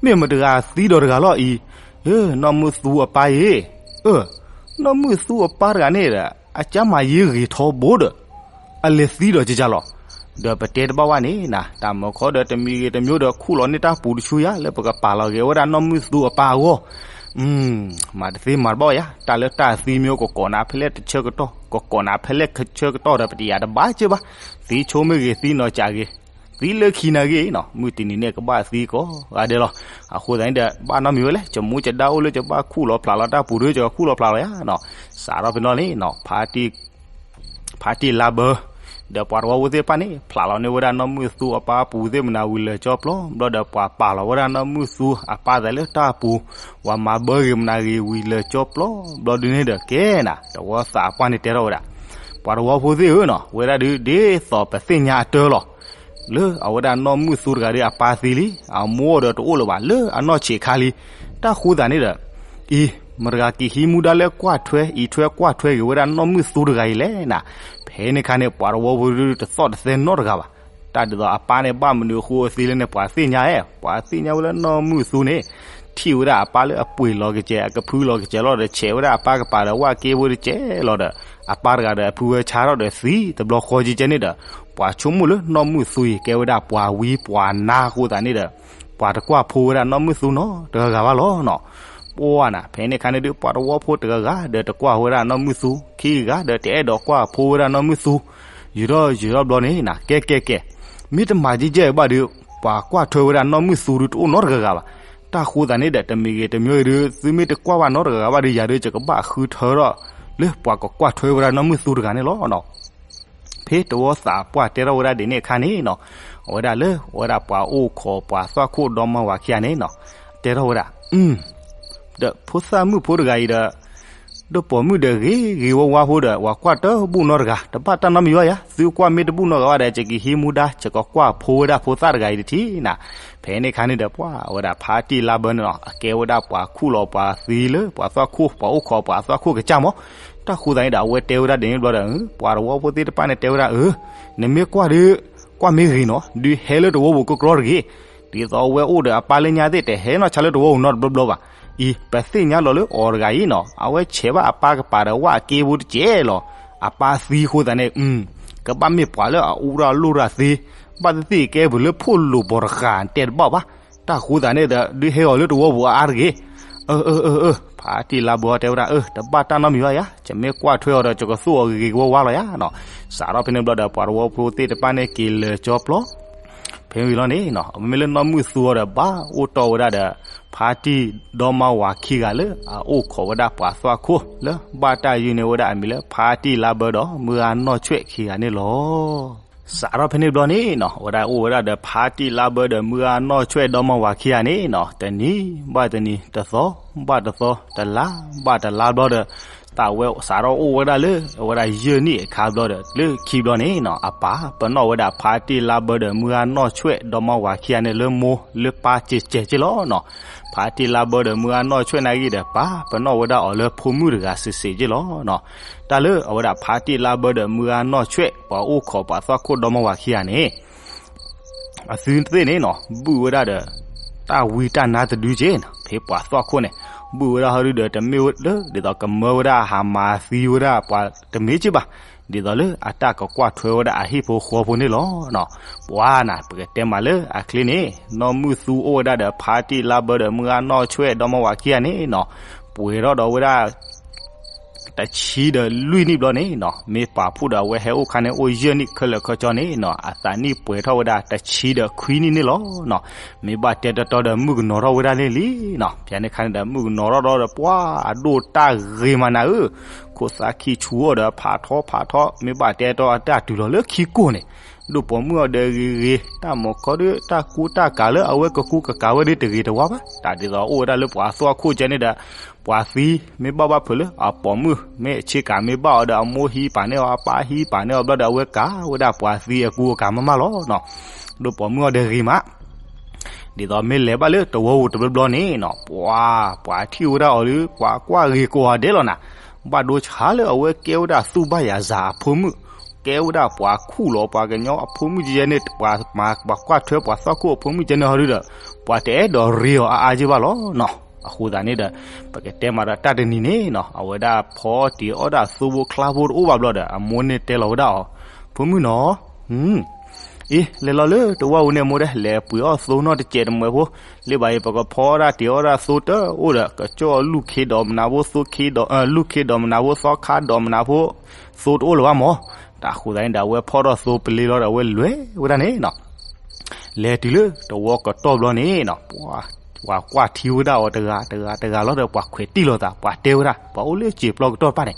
မ့ၢ်မတဂၤသံဒီးတဂၤလီၤအံၤ, နီၢ်မုၢ်သူအပၢ်အံၤ, နီၢ်မုၢ်သူအပၢ်တဂၤန့ၣ်ဒီး အကၢမၤယ့ဂ့ၤထီဘိဒီး အလဲၤသံဒီးကကလီၤ. ဒီးပတဲတဘၣ်ဝဲန့ၣ်နၤ တၢ်မၢခီဒီးတမံၤဂ့ၤတမံၤဒီး ခူၣ်လီၤန့ၢ်တၢ်ပူၤတဆူယၤ လၢပကပာ်လီၤဂဲၤဝဲဒၣ်နီၢ်မုၢ်သူအပၢ်အဂီၢ်, မၤတသ့မၤတဘၣ်ယါ, တၢ်လၢတၢ်သံမ့ၢ်အိၣ် ကကိးနၤဖဲလဲၣ်တဆၢကတီၢ်, ကကိးနၤဖဲလဲၣ်ဆၢကတီၢ်ဒီး ပတယာ်တဘၣ်က့ဘၣ်. သံဆိမ့ၢ်ဂ့ၤ သံနီၢ်ကၠးဂ့ၤ, သံလၢခံနာ်ဂ့ၤနီၤ, မုၢ်တနံၤန့ၣ် ကဘၣ်သံကိးဂၤဒဲးလီၤ. အဃိသတးန့ၣ်ဒီး ဘၣ်နီတမံၤဝဲလဲၣ်, ယမူယဒါအိၣ်လၢယဘၣ်ခူၣ်လီၤဖျးလီၤတၢ်ပူၤဒီး ယကခူၣ်လီၤဖျးလီၤယါနီၤ. စးထီၣ်ဖဲန့ၣ်လီၤန့ၣ်နီၤ, ဖါတံၢ်လါဘၢ ဒီးပှၤတဝီဖိသ့ၣ်တဖၣ်န့ၣ် ဖျးလီၤန့ၢ်ဝဲဒၣ်နီၢ်မုၢ်သူအပၢ်ပူၤသ့ၣ်မနၤဝံၤလၢာ်ကၠီပျီဘျီဒီး ပှၤပာ်လီၤဝဲဒၣ်နီၢ်မုၢ်သူအပၢ်သးလၢတၢ်ပူၤ, ပှၤမၤဘၢဂ့ၤမနၤဂ့ၤဝံၤလၢာ်ကၠီပျီဘျီဒုန့ၣ်ဒီး ကဲနၤ တဝီသးပှၢ်န့ၣ်တဲထီၣ်ဝဲဒၣ်, ပှၤတဝီဖိသ့ၣ်ဧၢနီၤ, ဝဲဒၣ်ဒုးဒ်သိးပသ့ၣ်ညါအတၢ်လီၤ လၢအဝဲဒၣ်နီၢ်မုၢ်သူတဂၤဒီးအပၢ်သံလံ, အမိၢ်ဒီးတအိၣ်လၢၤဘၣ် လၢအနီၢ်ဆံးခါလံ. တၢ်ဃိသးန့ၣ်ဒီး အံၤ မတၤတဂၤက့ၤဟံးမူဒါလၢကွၢ်ထွဲ အံးထွဲကွၢ်ထွဲက့ၤဝဲဒၣ်နီၢ်မုၢ်သူတဂၤအံၤလဲၣ်နၤ. ဖဲန့ၣ်အခါန့ၣ် ပှၤတဝီဖိတသီၣ်တသဲနီတဂၤဘၣ်. တၢ်ဒ်သိးအပၢ်န့ၣ် ဘၣ်မနုၤအဃိအသံလဲၣ်န့ၣ် ပှၤသ့ၣ်ညါဧါ, ပှၤသ့ၣ်ညါဝဲလၢနီၢ်မုၢ်သူန့ၣ် ထံၣ်ဝဲဒၣ်အပၢ်လၢအပှ့ၤလီၤကစဲး အကဖုလီၤကစဲးလီၤဒီး ဆဲးဝဲဒၣ်အပၢ်ကပၤဒီး ဝၣ်က့ဖိတကဲးလီၤဒီး အပၢ်တဂၤဒီးအဖုဝဲဆါထီၣ်ဒီးသံတဘျီဃီကဲကဲန့ၣ်ဒီး ပှၤဆိကမိၣ်လၢနီၢ်မုၢ်သူအံၤ ကဲဝဲဒၣ်ပှၤဝံပှၤနါအဃိသတးန့ၣ်ဒီး ပှၤတကွၢ်ဖိဝဲဒၣ်နီၢ်မုၢ်သူနီတဂၤဂၤဘၣ်လီၤနီၤ. ပှၤနၤ ဖဲန့ၣ်အခါန့ၣ်ဒုး ပှၤတဝီဖိတဂၤဂၤဒီးတကွၢ်ဝဲဒၣ်နီၢ်မုၢ်သူ, ခံဂၤဒီးတအဲၣ်ဒိးကွၢ်ဖိဝဲဒၣ်နီၢ်မုၢ်သူ, ယံာ်ထီၣ်ယံာ်ထီၣ်ဘျီန့ၣ်နၤ ကဲကဲကဲ မ့ၢ်တမၤကဲကဲဘၣ်ဒီး ပှၤကွၢ်ထွဲဝဲဒၣ်နီၢ်မုၢ်သူဒုးတအိၣ်နီတဂၤဂၤဘၣ်. တၢ်ဃိသတးန့ၣ်ဒီး တမံၤဂ့ၤတမံၤဂ့ၤဒုး သုမ့ၢ်တကွၢ်ဘၣ်နီတဂၤဂၤဘၣ်ဒီး ယၤဒုးယကဘၣ်ဃုထၢထီၣ် လၢပှၤကကွၢ်ထွဲဝဲဒၣ်နီၢ်မုၢ်သူတဂၤန့ၣ်လီၤနီၤ. ဖဲတဝီသးပှၢ်တဲထီၣ်ဝဲဒၣ်ဒ်န့ၣ်အခါန့ၣ်နီၤ, အဝဲဒၣ်လၢ အဝဲဒၣ်ပှၤအိၣ်ခိးပှၤသွၣ်ခိၣ်ဒီမါဝၤခံဂၤန့ၣ်နီၤ, တဲထီၣ်ဝဲဒၣ် ဒီးဖိသၣ်မုၣ်ဖိတဂၤအံၤဒီး ဒိၣ်ပိာ်မုၣ်ဒီးဂ့ၤဂ့ၤဝါဝါဖိဒီး ပှၤကွၢ်တဘူၣ်နီတဂၤ, တဘၣ်တၢ်နီတမံၤဘၣ်ယါ, သုကွၢ်မ့ၢ်တဘူၣ်နီတဂၤဘၣ်ဒီး ယကဟံးမူဒါ ယကကွၢ်ဖိဝဲဒၣ်ဖိသၣ်တဂၤအံၤတထံၣ်နၤ. ဖဲန့ၣ်အခါန့ၣ်ဒီး ပှၤဝဲဒၣ်ဖါတံၢ်လါဘၢန့ၣ်နီၤ အကဲဝဲဒၣ်ပှၤခူၣ်လီၤပှၤသံလၢ ပှၤသွၣ်ခိၣ် ပှၤအိၣ်ခိးပှၤသွၣ်ခိၣ်ကစၢ်မး. တၢ်ဃိသတးန့ၣ်ဒီး အဝဲတဲဝဲဒၣ်ဒ်န့ၣ်ဘျီဒီး ပှၤတဝီဖိသ့ၣ်တဖၣ်န့ၣ်တဲဝဲဒၣ် အၢ နမ့ၢ်ကွၢ်ဒီး ကွၢ်မ့ၢ်ဂ့ၤနီၤ ဒုးဟဲလၢတဝီပူၤကကြီတဂ့ၤ. ဒ်သိးအဝဲအိၣ်ဒီးအပၢ်လၢညါသ့ၣ် တဟဲနီၢ်ဆါလၢတဝီပူၤနီတဘျီဘျီဘၣ်. အံၤ ပသ့ၣ်ညါလီၤလၢအီၤတဂၤအံၤနီၤ အဝဲဆဲးဘၣ်အပၢ်ကပၤဒီး ဝၣ်က့ဖိတကဲးလီၤ. အပၢ်သံအဃိသတးန့ၣ် ကဘၣ်မ့ၢ်ပှၤလၢအအူရၢလိၢ်ရၢသ့, ဘၣ်သ့ၣ်သ့ၣ်ကဲပှၤလၢဖိလိာ်ဘီတဃာ်တဲတဘၣ်ဘၣ်. တၢ်ဃိသတးန့ၣ်ဒီး ဒုးဟဲအီၤလၢတဝီပူၤအါအါတဂ့ၤ. အၢ အၢ အၢ အၢ ဖါတံၢ်လါဘၢတဲဝဲဒၣ် အၢ တဘၣ်တၢ်နီတမံၤဘၣ်ယါ, ယမ့ၢ်ကွၢ်ထွဲအီၤဒီး ယကသူၣ်အီၤဂ့ၤဂ့ၤဝါဝါလီၤယါနီၤ. စးထီၣ်ဖဲန့ၣ်ဘျီဒီး ပှၤတဝီဖိသ့ၣ်တဖၣ်န့ၣ်က့ၤလၢာ်ကၠီပျီ ဖဲဝံၤလီၤန့ၣ်နီၤ အမ့ၢ်လၢနီၢ်မုၢ်သူအီၤဒီး ဘၣ်အိၣ်တီၢ်ဝဲဒၣ်ဒီး ဖါတံၢ်ဒီမါဝၤခံဂၤလၢ အအိၣ်ခိးဝဲဒၣ်ပှၤသွၣ်ခိၣ်လၢ ဘၣ်တၢ်ယုၢ်န့ၢ်ဝဲဒၣ်အမံၤလၢ ဖါတံၢ်လါဘၢဒီး မုၢ်ဂၤနီၢ်ဆွဲၣ်ခံဂၤန့ၣ်လီၤ. စးထီၣ်ဖဲန့ၣ်ဘျီန့ၣ်နီၤ အဝဲဒၣ်အိၣ်ဝဲဒၣ်ဒီး ဖါတံၢ်လါဘၢဒီး မုၢ်ဂၤနီၢ်ဆွဲၣ်ဒီမါဝၤခံဂၤန့ၣ်နီၤ တနံၤဘၣ်တနံၤ တသီဘၣ်တသီ တလါဘၣ်တလါဘျီဒီး တၢ်ဝဲစးထီၣ်အိၣ်ဝဲဒၣ်လၢ အဝဲဒၣ်ယဲၢ်နံၣ်အခါဘျီဒီး လၢခံဘျီန့ၣ်နီၤ အပၢ်ပနီၣ်ဝဲဒၣ် ဖါတံၢ်လါဘၢဒီး မုၢ်ဂၤနီၢ်ဆွဲၣ်ဒီမါဝၤခံဂၤန့ၣ် လၢမိၢ်လၢပၢ်ကဲးကဲးက့လီၤနီၤ. ဖါတံၢ်လါဘၢဒီး မုၢ်ဂၤနီၢ်ဆွဲၣ်နာ်ဂ့ၤဒီး ပၢ်ပနီၣ်ဝဲဒၣ်အီၤလၢဖိမုၣ်တဂၤစ့ၢ်စ့ၢ်က့လီၤနီၤ. တၢ်လၢအဝဲဒၣ် ဖါတံၢ်လါဘၢဒီး မုၢ်ဂၤနီၢ်ဆွဲၣ် ပှၤအိၣ်ခိးပှၤသွၣ်ခိၣ်ဒီမါဝၤခံဂၤန့ၣ် အသုသ့ၣ်န့ၣ်နီၤ ဘုၣ်ဝဲဒၣ်ဒီး တၢ်ဝံတၢ်နါတဒုက့နီၤ ဖဲပှၤသွၣ်ခိၣ်န့ၣ် ဘုၣ်ဝဲဒၣ်ဟီဒုဒီး တမ့ၢ်ဝဲလၢ ဒ်သိးကမၢဝဲဒၣ်ဟးမၤသံဝဲဒၣ်ပှၤတမ့ၢ်က့ဘၣ်, ဒ်သိးလၢအတၢ်ကကွၢ်ထွဲဝဲဒၣ်အဟံၣ်ဖိဃီဖိန့ၣ်လီၤနီၤ. ပှၤနၤ ပကတဲမးလၢအချ့န့ၣ် နီၢ်မုၢ်သူအိၣ်ဝဲဒၣ်ဒီး ဖါတံၢ်လါဘၢဒီး မုၢ်ဂၤနီၢ်ဆွဲၣ်ဒီမါဝၤခံဂၤန့ၣ်နီၤ ပှဲၤထီၣ်ဒီးဝဲဒၣ် တဆံဒီးလွံၢ်နံၣ်ဘျီန့ၣ်နီၤ မ့ၢ်ပာ်ဖှိၣ်ဒီးအဝဲဟဲအိၣ်ခါန့ၣ် အိၣ်ယဲၢ်နံၣ်ခဲလၢာ်ခဲဆ့န့ၣ်နီၤ အသးနံၣ်ပှဲၤထီၣ်ဝဲဒၣ်တဆံဒီးခွံနံၣ်န့ၣ်လီၤနီၤ. မ့ၢ်ဘၣ်တဲတီတီဒီး မုၣ်ကနီၤထီၣ်ဝဲဒၣ်န့ၣ်လံနီၤ. ဖဲန့ၣ်ခါန့ၣ်ဒီး မုၣ်ကနီၤထီၣ်ဒီး ပှၤအဒိၣ်တၢ်ဂ့ၤမးနၤဧၢ, ခိၣ်သၣ်ခံဆူအီၤဒီး ဖးထီဖးထီ မ့ၢ်ဘၣ်တဲတီအတၢ်တုၤလီၤလၢခံကိၢ်န့ၣ် ဒိၣ်ပိာ်မုၣ်အီၤဒီးဂ့ၤဂ့ၤ, တၢ်မီၤခီဒီး တၢ်ကူတၢ်ကၤလၢအဝဲကကူကကၤဝဲဒီးတဂ့ၤတဝါဘၣ်. တၢ်ဒ်သိးအိၣ်ဝဲဒၣ်လၢပှၤသွၣ်ခိၣ်ကဲန့ၣ်ဒီး ပှၤသံမ့ၢ်ဘၣ်ဘၣ်ဖုးလၢအပိာ်မုၣ် မ့ၢ်ဆ့ကၤမ့ၢ်ဘၣ်အီၤဒီး အမိၢ်ဟံးပာ်န့ၢ်အီၤ အပၢ်ဟံးပာ်န့ၢ်အီၤဘျီဒီး အဝဲကၤဝဲဒၣ်ပှၤသံအကူအကၤမးမးလီၤနီၤ. ဒိၣ်ပိာ်မုၣ်အီၤဒီးဂ့ၤမး ဒ်သိးမ့ၢ်လဲၤဘၣ်လၢတဝီပူၤတဘျီဘျီန့ၣ်နီၤ ပှၤ ပှၤထံၣ်ဝဲဒၣ်အီၤဒီး ပှၤကွၢ်ဂ့ၤကိးဂၤဒဲးလီၤနၤ. ဘၣ်ဒိဆါလၢအဝဲကဲဝဲဒၣ်သူၣ်ဘၣ်ယၤစၤအဖိမုၣ်, ကဲဝဲဒၣ်ပှၤခူၣ်လီၤပှၤကညီအဖိမုၣ်ကဲန့ၣ် ပှၤမၤ ပှၤကွၢ်ထွဲပှၤသွၣ်ခိၣ်အဖိမုၣ်ကဲန့ၣ်ဟီဒုဒီး ပှၤတအဲၣ်ဒိးရ့အီၤအါအါက့ဘၣ်လီၤနီၤ. အဃိသတးန့ၣ်ဒီး ပကတဲမးဒီးတၢ်တနံၤန့ၣ်နီၤ အဝဲဒၣ်ဖီတံၢ်အီၣ်ဒၣ်သိဖိချါဖိတအိၣ်ဘၣ်ဘျီဒီး အမိၢ်န့ၣ်တဲလီၤဝဲဒၣ်အီၤ, ဖိမုၣ်နီၤ ဟူ အ့ လဲၤလီၤလၢတဝီပူၤန့ၣ် မိၢ်ဒီး လဲၤပှ့ၤအီၣ်သိနီတစဲးတမှဲးဖိ, လၢဘၣ်အံၤ ပကဖီဒၣ်တ့ၤအီၣ်ဒၣ်သိတအိၣ်ဒီး ကကၠီၣ်လူၢ်ခ့ဒီးမနၤဖိ သိခ့ဒီး လူၢ်ခ့ဒီးမနၤဖိ သီခါဒီးမနၤဖိ သိတအိၣ်လၢၤဘၣ်မၢ်. တၢ်ဃိသတးန့ၣ်ဒီး အဝဲဖီၣ်ထီၣ်သိပလ့လီၤဒီး အဝဲလဲၤဝဲဒၣ်န့ၣ်နီၤ လဲၤတုၤလၢတဝီကတီၢ်ဘျီန့ၣ်နီၤ, ပှၤကွၢ်ထံဝဲဒၣ်အီၤတဂၤတဂၤတဂၤလီၤဒီး ပှၤခွဲးတံၢ်လိာ်သး ပှၤတဲဝဲဒၣ် ပှၤအိၣ်လၢစံာ်ပျီကတီၢ်တဖၣ်န့ၣ်,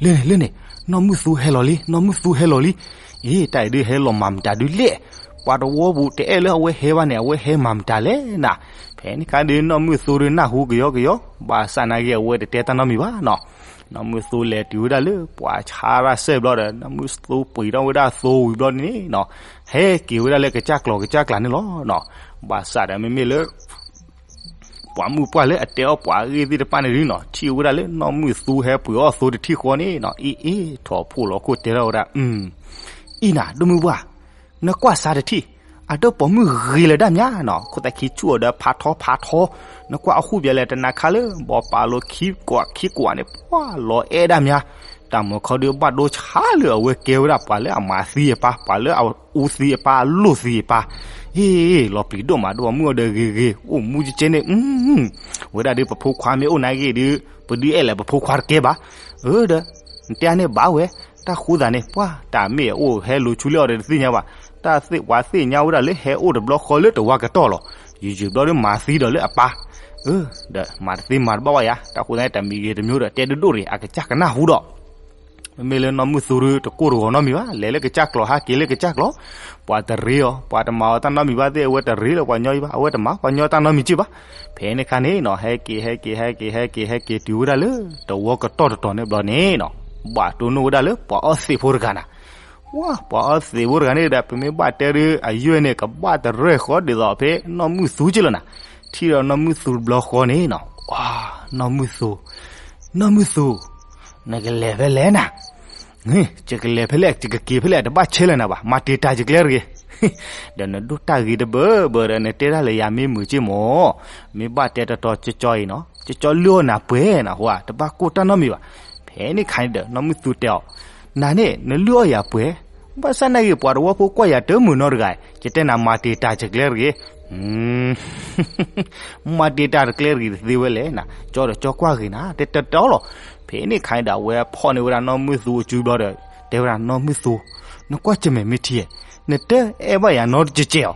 လၢန့ၣ်လၢန့ၣ် နီၢ်မုၣ်သူဟဲလီၤလံ နီၢ်မုၣ်သူဟဲလီၤလံ. အ့ တၢ်အံၤဒုးဟဲလီၤမၤမတၤဒုးလဲၣ်, ပှၤတဝီပူၤတအဲၣ်လၢအဝဲဟဲဘၣ်န့ၣ် အဝဲဟဲမၤမတၤလဲၣ်နၤ. ဖဲန့ၣ်ခါဒုး နီၢ်မုၣ်သူဒုးနၢ်ဟူကယီကယီ, ဘၣ်ဆၣ်နာ်က့ အဝဲတတဲတၢ်နီတမံၤဘၣ်နီၤ. နီၢ်မုၣ်သူလဲၤတုၤဝဲဒၣ်လၢပှၤဆါတၢ်စဲၣ်ဘျီဒီး နီၢ်မုၣ်သူပှ့ၤထီၣ်ဝဲဒၣ်သိဝံၤဘျီန့ၣ်နီၤ, ဟဲက့ၤဝဲဒၣ်လၢကစၢ်ကျီၤကစၢ်ကျါန့ၣ်လီၤနီၤ. ဘၣ်ဆၣ်ဒီးမ့မ့ၢ်လၢ ပှၤမုၣ်ပှၢ်လၢအတဲအီၣ်ပှၤအဂ့ၢ်သ့ၣ်တဖၣ်န့ၣ်ဒုးနီၤ, ထံၣ်ဝဲဒၣ်လၢနီၢ်မုၣ်သူဟဲပှ့ၤအီၣ်သိတထံၣ်ဃီန့ၣ်နီၤ, အ့ အ့ ထိးဖှိၣ်လီၤခိၣ်တဲထီၣ်ဝဲဒၣ်, အံၤနၤ ဒိၣ်မုၣ်ပှၢ်, နကွၢ်စးတထံၣ်, အဒိပိာ်မုၣ်ဂ့ၤလၢၤဒၣ်မးနီၤ, ခိၣ်သးခံဆူၣ်အီၤဒီးဖးထီဖးထီ, နကွၢ်အဟူၣ်ပျဲလဲၣ် တနၤခါလၢ ဘီပာ်လိာ်ခံကွၢ်ခံကွၢ်န့ၣ် ပှၢ်လီၤအဲၣ်ဒၣ်မး, တၢ်မၤခီဒုးဘၣ်ဒိဆါလၢအဝဲကဲဝဲဒၣ်ပှၤလၢအမၤသံအပၢ်, ပှၤလၢအအူသံအပၢ် အလိၣ်သံအပၢ်, အ့ လီၤပျံၤဒိၣ်မး ဒိၣ်ပိာ်မုၣ်အီၤဒီးဂ့ၤဂ့ၤ အိၣ်မူကကဲန့ၣ် ဝဲဒၣ်ဒုးပဖိခွါမ့ၢ်အိၣ်နာ်က့ဒုး ပဒုးအဲၣ်လၢပဖိခွါတကဲဘၣ်, အၢ ဒီး နတဲန့ၣ်ဘၣ်ဝဲ, တၢ်ဃိသးန့ၣ် ပှၤတၢ်မ့ၢ်အအိၣ်ဟဲလိၤဆူလၢအီၤဒီးတသ့ၣ်ညါဘၣ်, တၢ်သ့ၣ်ပှၤသ့ၣ်ညါဝဲဒၣ်လၢဟဲအိၣ်တဘျီဃီလၢတဝီကတီၢ်လီၤ, ယုၢ်ယုၢ်ဘျီဒီးမၤသံဒီးလၢအပၢ်, အၢ ဒီးမၤတသ့မၤတဘၣ်ဘၣ်ယၤ, တၢ်ဃိသးန့ၣ် တမံၤဂ့ၤတမံၤဒီး တဲဒိၣ်ဒိၣ်ရ့ၣ် အကစၢ်ကနၢ်ဟူဒီး မ့မ့ၢ်လၢနီၢ်မုၣ်သူဒုးတကိၢ်တဂီၤနီတမံၤဘၣ်, လဲၤလၢကစၢ်ကျီၤ ဟးက့ၤလၢကစၢ်ကျီၤ, ပှၤတရ့အီၤ ပှၤတမၤအီၤတၢ်နီတမံၤဘၣ်သ့ၣ် အဝဲတရ့လၢပှၤညီအံၤဘၣ်, အဝဲတမၤပှၤညီတၢ်နီတမံၤက့ၢ်ဘၣ်. ဖဲန့ၣ်ခါန့ၣ်နီၤ ဟဲက့ၤ ဟဲက့ၤ ဟဲက့ၤ ဟဲက့ၤ ဟဲက့ၤတုၤဝဲဒၣ်လၢ တဝီကတီၢ်တတီၤန့ၣ်ဘျီန့ၣ်နီၤ, ဘၣ်တိၢ်နီၣ်ဝဲဒၣ်လၢပှၤအီသံးဖိတဂၤနၤ, ဝါ ပှၤအီသံးဖိတဂၤန့ၣ်ဒီး ပမ့ၢ်ဘၣ်တဲဒုး အယွဲၢ်န့ၣ် ကဘၣ်တရၢၢ်ဃီဒ်သိးဖဲနီၢ်မုၣ်သူက့ၢ်လီၤနၤ, ထံၣ်ဒီးနီၢ်မုၣ်သူတဘျီဃီန့ၣ်နီၤ, ဝါ နီၢ်မုၣ်သူ နီၢ်မုၣ်သူ, နကလဲၤဖဲလဲၣ်နၤ, ယကလဲၤဖဲလဲၣ် ယကက့ၤဖဲလဲၣ် တဘၣ်ဆဲးလၢၤနၤဘၣ် မၤတံာ်တာ်ယကျဲတဂ့ၤ, ဒီးနဒိၣ်တၢ်ဂ့ၤတဘၢဘၢဒီး နတဲတၢ်လၢယၤမ့ၢ်မုာ်က့ၢ်မၢ်, မ့ၢ်ဘၣ်တဲတတီၤကၠီကၠီအံၤနီၤ ကၠီကၠီလုၢ်အီၣ်နၤပှဲၤနၤ ဟါ တဘၣ်ကိၢ်တၢ်နီတမံၤဘၣ်. ဖဲန့ၣ်ခါန့ၣ်ဒီး နီၢ်မုၣ်သူတဲအီၤ, နၤန့ၣ် နလုၢ်အီၣ်ယၤပှဲၤ, ဘၣ်ဆၣ်နာ်က့ ပှၤတဝီဖိကွၢ်ယၤတမုာ်နီတဂၤ, ယတဲနၤမၤတံာ်တာ်ယကျဲတဂ့ၤ မၤတံာ်တာ်တကျဲတဂ့ၤတသ့ဝဲလဲၣ်နၤ, ကၠီဒီးကၠီကွၢ်ဂ့ၤနၤ တဲတတီၤလီၤ. ဖဲန့ၣ်ခါန့ၣ်ဒီး အဝဲဖီၣ်န့ၢ်ဝဲဒၣ်နီၢ်မုၣ်သူအစုဘျီဒီး တဲဝဲဒၣ် နီၢ်မုၣ်သူ, နကွၢ်ကမဲာ်မ့ၢ်ထံဧါ, နတအဲၣ်ဘၣ်ယၤနီတကဲးကဲးအီၤ,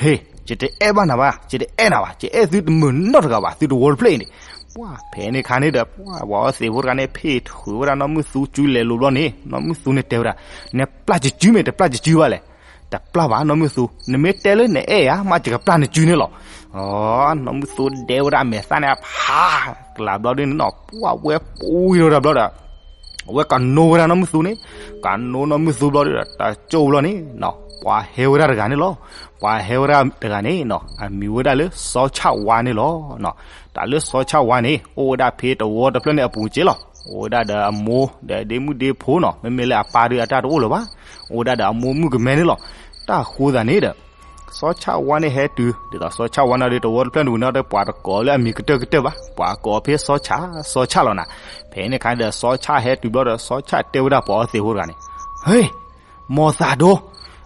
ဟ့ၣ် ယတအဲၣ်ဘၣ်နၤဘၣ် ယတအဲၣ်နၤဘၣ် ယအဲၣ်သုတမုာ်နီတဂၤဘၣ် သုတဝီတဖျၢၣ်အံၤန့ၣ်. ပှၤဖဲန့ၣ်ခါန့ၣ်ဒီး ပှၤ ပှၤအီသံးဖိတဂၤန့ၣ် ဖ့ၣ်ထုးဝဲဒၣ်နီၢ်မုၣ်သူစုလဲၤလိၤဘျီန့ၣ် နီၢ်မုၣ်သူန့ၣ်တဲဝဲဒၣ်, နပျၢ်ယစုမ့ၢ်တပျၢ်ယစုဘၣ်လဲၣ် တပျၢ်ဘၣ်နီၢ်မုၣ်သူ, နမ့ၢ်တဲလၢနအဲၣ်ယၤ မ့ၢ်ယကပျၢ်နစုန့ၣ်လီၤ. အ နီၢ်မုၣ်သူဒဲဝဲဒၣ်အမဲာ်သၣ်န့ၣ် ဖးကလၤဘျီဒုန့ၣ်နီၤ ပှၤဝဲပူၤဝံၤဒီးဘျီဒီး အဝဲကနိဝဲဒၣ်နီၢ်မုၣ်သူန့ၣ်, ကနိနီၢ်မုၣ်သူဘျီဒီး တၢ်ကၠိၣ်ဘျီန့ၣ်နီၤ ပှၤဟဲဝဲဒၣ်တဂၤန့ၣ်လီၤ. ပှၤဟဲဝဲဒၣ်တဂၤန့ၣ်နီၤ အမံၤဝဲဒၣ်လၢစီၤဆၣ်ဝါန့ၣ်လီၤ. တၢ်လၢစီၤဆၣ်ဝါန့ၣ် အိၣ်ဝဲဒၣ်ဖဲတဝီတဖျၢၣ်န့ၣ်အပူၤက့ၢ်လီၤ. အိၣ်ဝဲဒၣ်ဒီးအမိၢ်ဒီးဒ့မုၣ်ဒ့ဖိနီၤ မ့မ့ၢ်လၢအပၢ်ဒုးအတၢ်တအိၣ်လၢၤဘၣ်. အိၣ်ဝဲဒၣ်ဒီးအမိၢ်မုၣ်ကမဲန့ၣ်လီၤ. တၢ်ဃိသတးန့ၣ်ဒီး စီၤဆၣ်ဝါန့ၣ်ဟဲတုၤ ဒ်သိးစီၤဆၣ်ဝါန့ၣ်ဒီး တဝီတဖျၢၣ်န့ၣ်ဝံၤန့ၣ်ဒီး ပှၤတကိးလၢအမံၤကတၢၢ်ကတၢၢ်ဘၣ်, ပှၤကိးဖဲစီၤဆၣ် စီၤဆၣ်လီၤနၤ. ဖဲန့ၣ်ခါဒီး စီၤဆၣ်ဟဲတုၤဘျီဒီး စီၤဆၣ်တဲဝဲဒၣ်ပှၤအီသံးဖိတဂၤန့ၣ်, ဟ့ၣ် မိၢ်သးဒိ,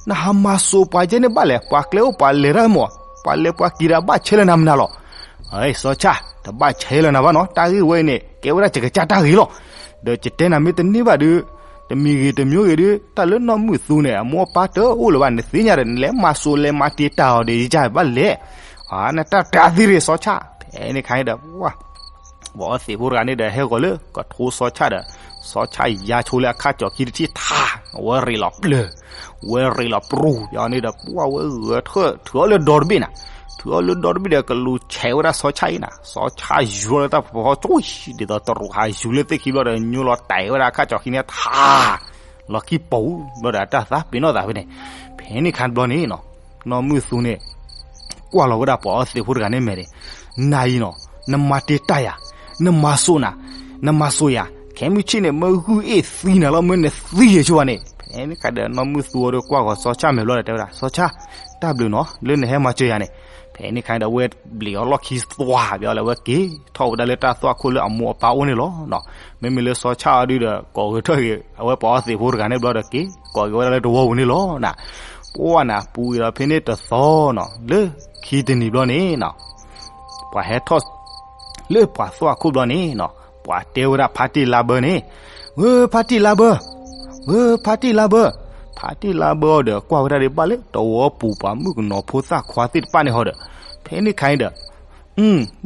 နဟးမၤစိာ်ပှၤကဲန့ၣ်ဘၣ်လဲၣ်, ပှၤကျဲအိၣ်ပှၤလဲၤတၢ်မၢ်, ပှၤလဲၤပှၤက့ၤဒီးဘၣ်ဆဲးလၢနၤမနုၤလီၤ. ဟ့ၣ် စီၤဆၣ် တဘၣ်ဆဲးလၢနၤဘၣ်နီၤ, တၢ်ဂ့ၢ်ဝဲအံၤန့ၣ် ကဲဝဲဒၣ်ယကစၢ်တၢ်ဂ့ၢ်လီၤ. ဒီးယတဲနၤမ့ၢ်တန့ၢ်ဘၣ်ဒီး တမံၤဂ့ၤတမံၤဂ့ၤဒီး တၢ်လၢနီၢ်မုၣ်သူန့ၣ် အမိၢ်အပၢ်တအိၣ်လၢၤဘၣ် နသ့ၣ်ညါဒီး နလဲၤမၤစိာ်လဲၤမၤတံာ်တာ်အီၤဒီး ယကဘၣ်လဲၤ, နတၢ်တၢ်သ့ၣ်ရ့ၣ်စီၤဆၣ်. ဖဲန့ၣ်ခါန့ၣ်ဒီး ပှၤအီသံးဖိတဂၤန့ၣ်ဒီး ဟဲဂီၤလၢကထိစီၤဆၣ်ဒီး စီၤဆၣ်ယါဆိလၢအခါကၠီၤခံတထံၣ်ထါ, အဝဲရ့းလီၤပျၢၤ, ဝဲရ့းလီၤပြူၤ, ယန့ၣ်ဒီး ပှၤဝဲဂဲၤထၢၣ် ထုးအီၤလၢဒီတဘ့ၣ်နၤ, ထုးအီၤလၢဒီတဘ့ၣ်ဒီး ကလူၤဆဲးဝဲဒၣ်စီၤဆၣ်အံၤနၤ, စီၤဆၣ်ယူၤလီၤလၢတၢ်ဖီခိၣ်ကၠိ ဒ်သိးတရူးဟးယူၤလၢသ့ၣ်ခံဘျီဒီး ညိလီၤတဲာ်ဝဲဒၣ်အခါကၠီၤခံန့ၣ်ထါ လီၤခံပူၤဘျီဒီး တၢ်သးပ့ၤနီၣ်သးဖဲန့ၣ်. ဖဲန့ၣ်ခါဘျီန့ၣ်နီၤ နီၢ်မုၢ်သူန့ၣ် ကွၢ်လီၤဝဲဒၣ်ပှၤအီသံးဖိတဂၤန့ၣ်မဲာ်န့ၣ်, နၤအံၤနီၤ နမၤတံာ်တာ်ယၤ, နမၤစိာ်နၤ, နမၤစိာ်ယၤ, ခဲမုၢ်ဆ့ၣ်န့ၣ် မ့ၢ်ဂုၢ်အ့ၣ်သံနၤလီၤ မ့ၢ်နသံယဲၢ်ဆိဘၣ်န့ၣ်. ဖဲန့ၣ်ခါဒီး နီၢ်မုၢ်သူအီၤဒီးကွၢ်ဃီၤစီၤဆၣ်မဲာ်ဘျီဒီးတဲဝဲဒၣ် စီၤဆၣ်, တၢ်ဘျုးနီၤ လၢနဟဲမၤစၢၤယၤန့ၣ်. ဖဲန့ၣ်ခါဒီး အဝဲဘျံးအီၤလီၢ်ခံသွါဘျီလၢအဝဲက့ၤထီၣ်ဝဲဒၣ်လၢတၢ်သွၣ်ခိၣ်လၢအမိၢ်အပၢ်အိၣ်န့ၣ်လီၤ. မ့မ့ၢ်လၢစီၤဆၣ်အီၤဒုဒီး ကိးဂဲၤထီၣ်က့ၤ အဝဲပှၤအီသံးဖိတဂၤန့ၣ်ဘျီဒီး က့ၤကိးက့ၤဝဲဒၣ်လၢတဝီပူၤန့ၣ်လီၤနၤ. ပှၢ်နၤ ပူၤအံၤဒီးဖဲန့ၣ်တသီနီၤ လၢခံတနံၤဘျီန့ၣ်နီၤ ပှၤဟဲထီၣ်လၢပှၤသွၣ်ခိၣ်ဘျီန့ၣ်နီၤ ပှၤတဲဝဲဒၣ်ဖါတံၢ်လါဘၢန့ၣ်, ဝဲဖါတံၢ်လါဘၢ, ဝဲဖါတံၢ်လါဘၢ, ဖါတံၢ်လါဘၢအီၤဒီး ကွၢ်ဝဲဒၣ်ဒ်ဘၣ်လၢတဝီပူၤပှၤမုၣ်ကနီၤဖိသၣ်ခွါသ့ၣ်တဖၣ်န့ၣ်ဟီဒီး ဖဲန့ၣ်ခါအံၤဒီး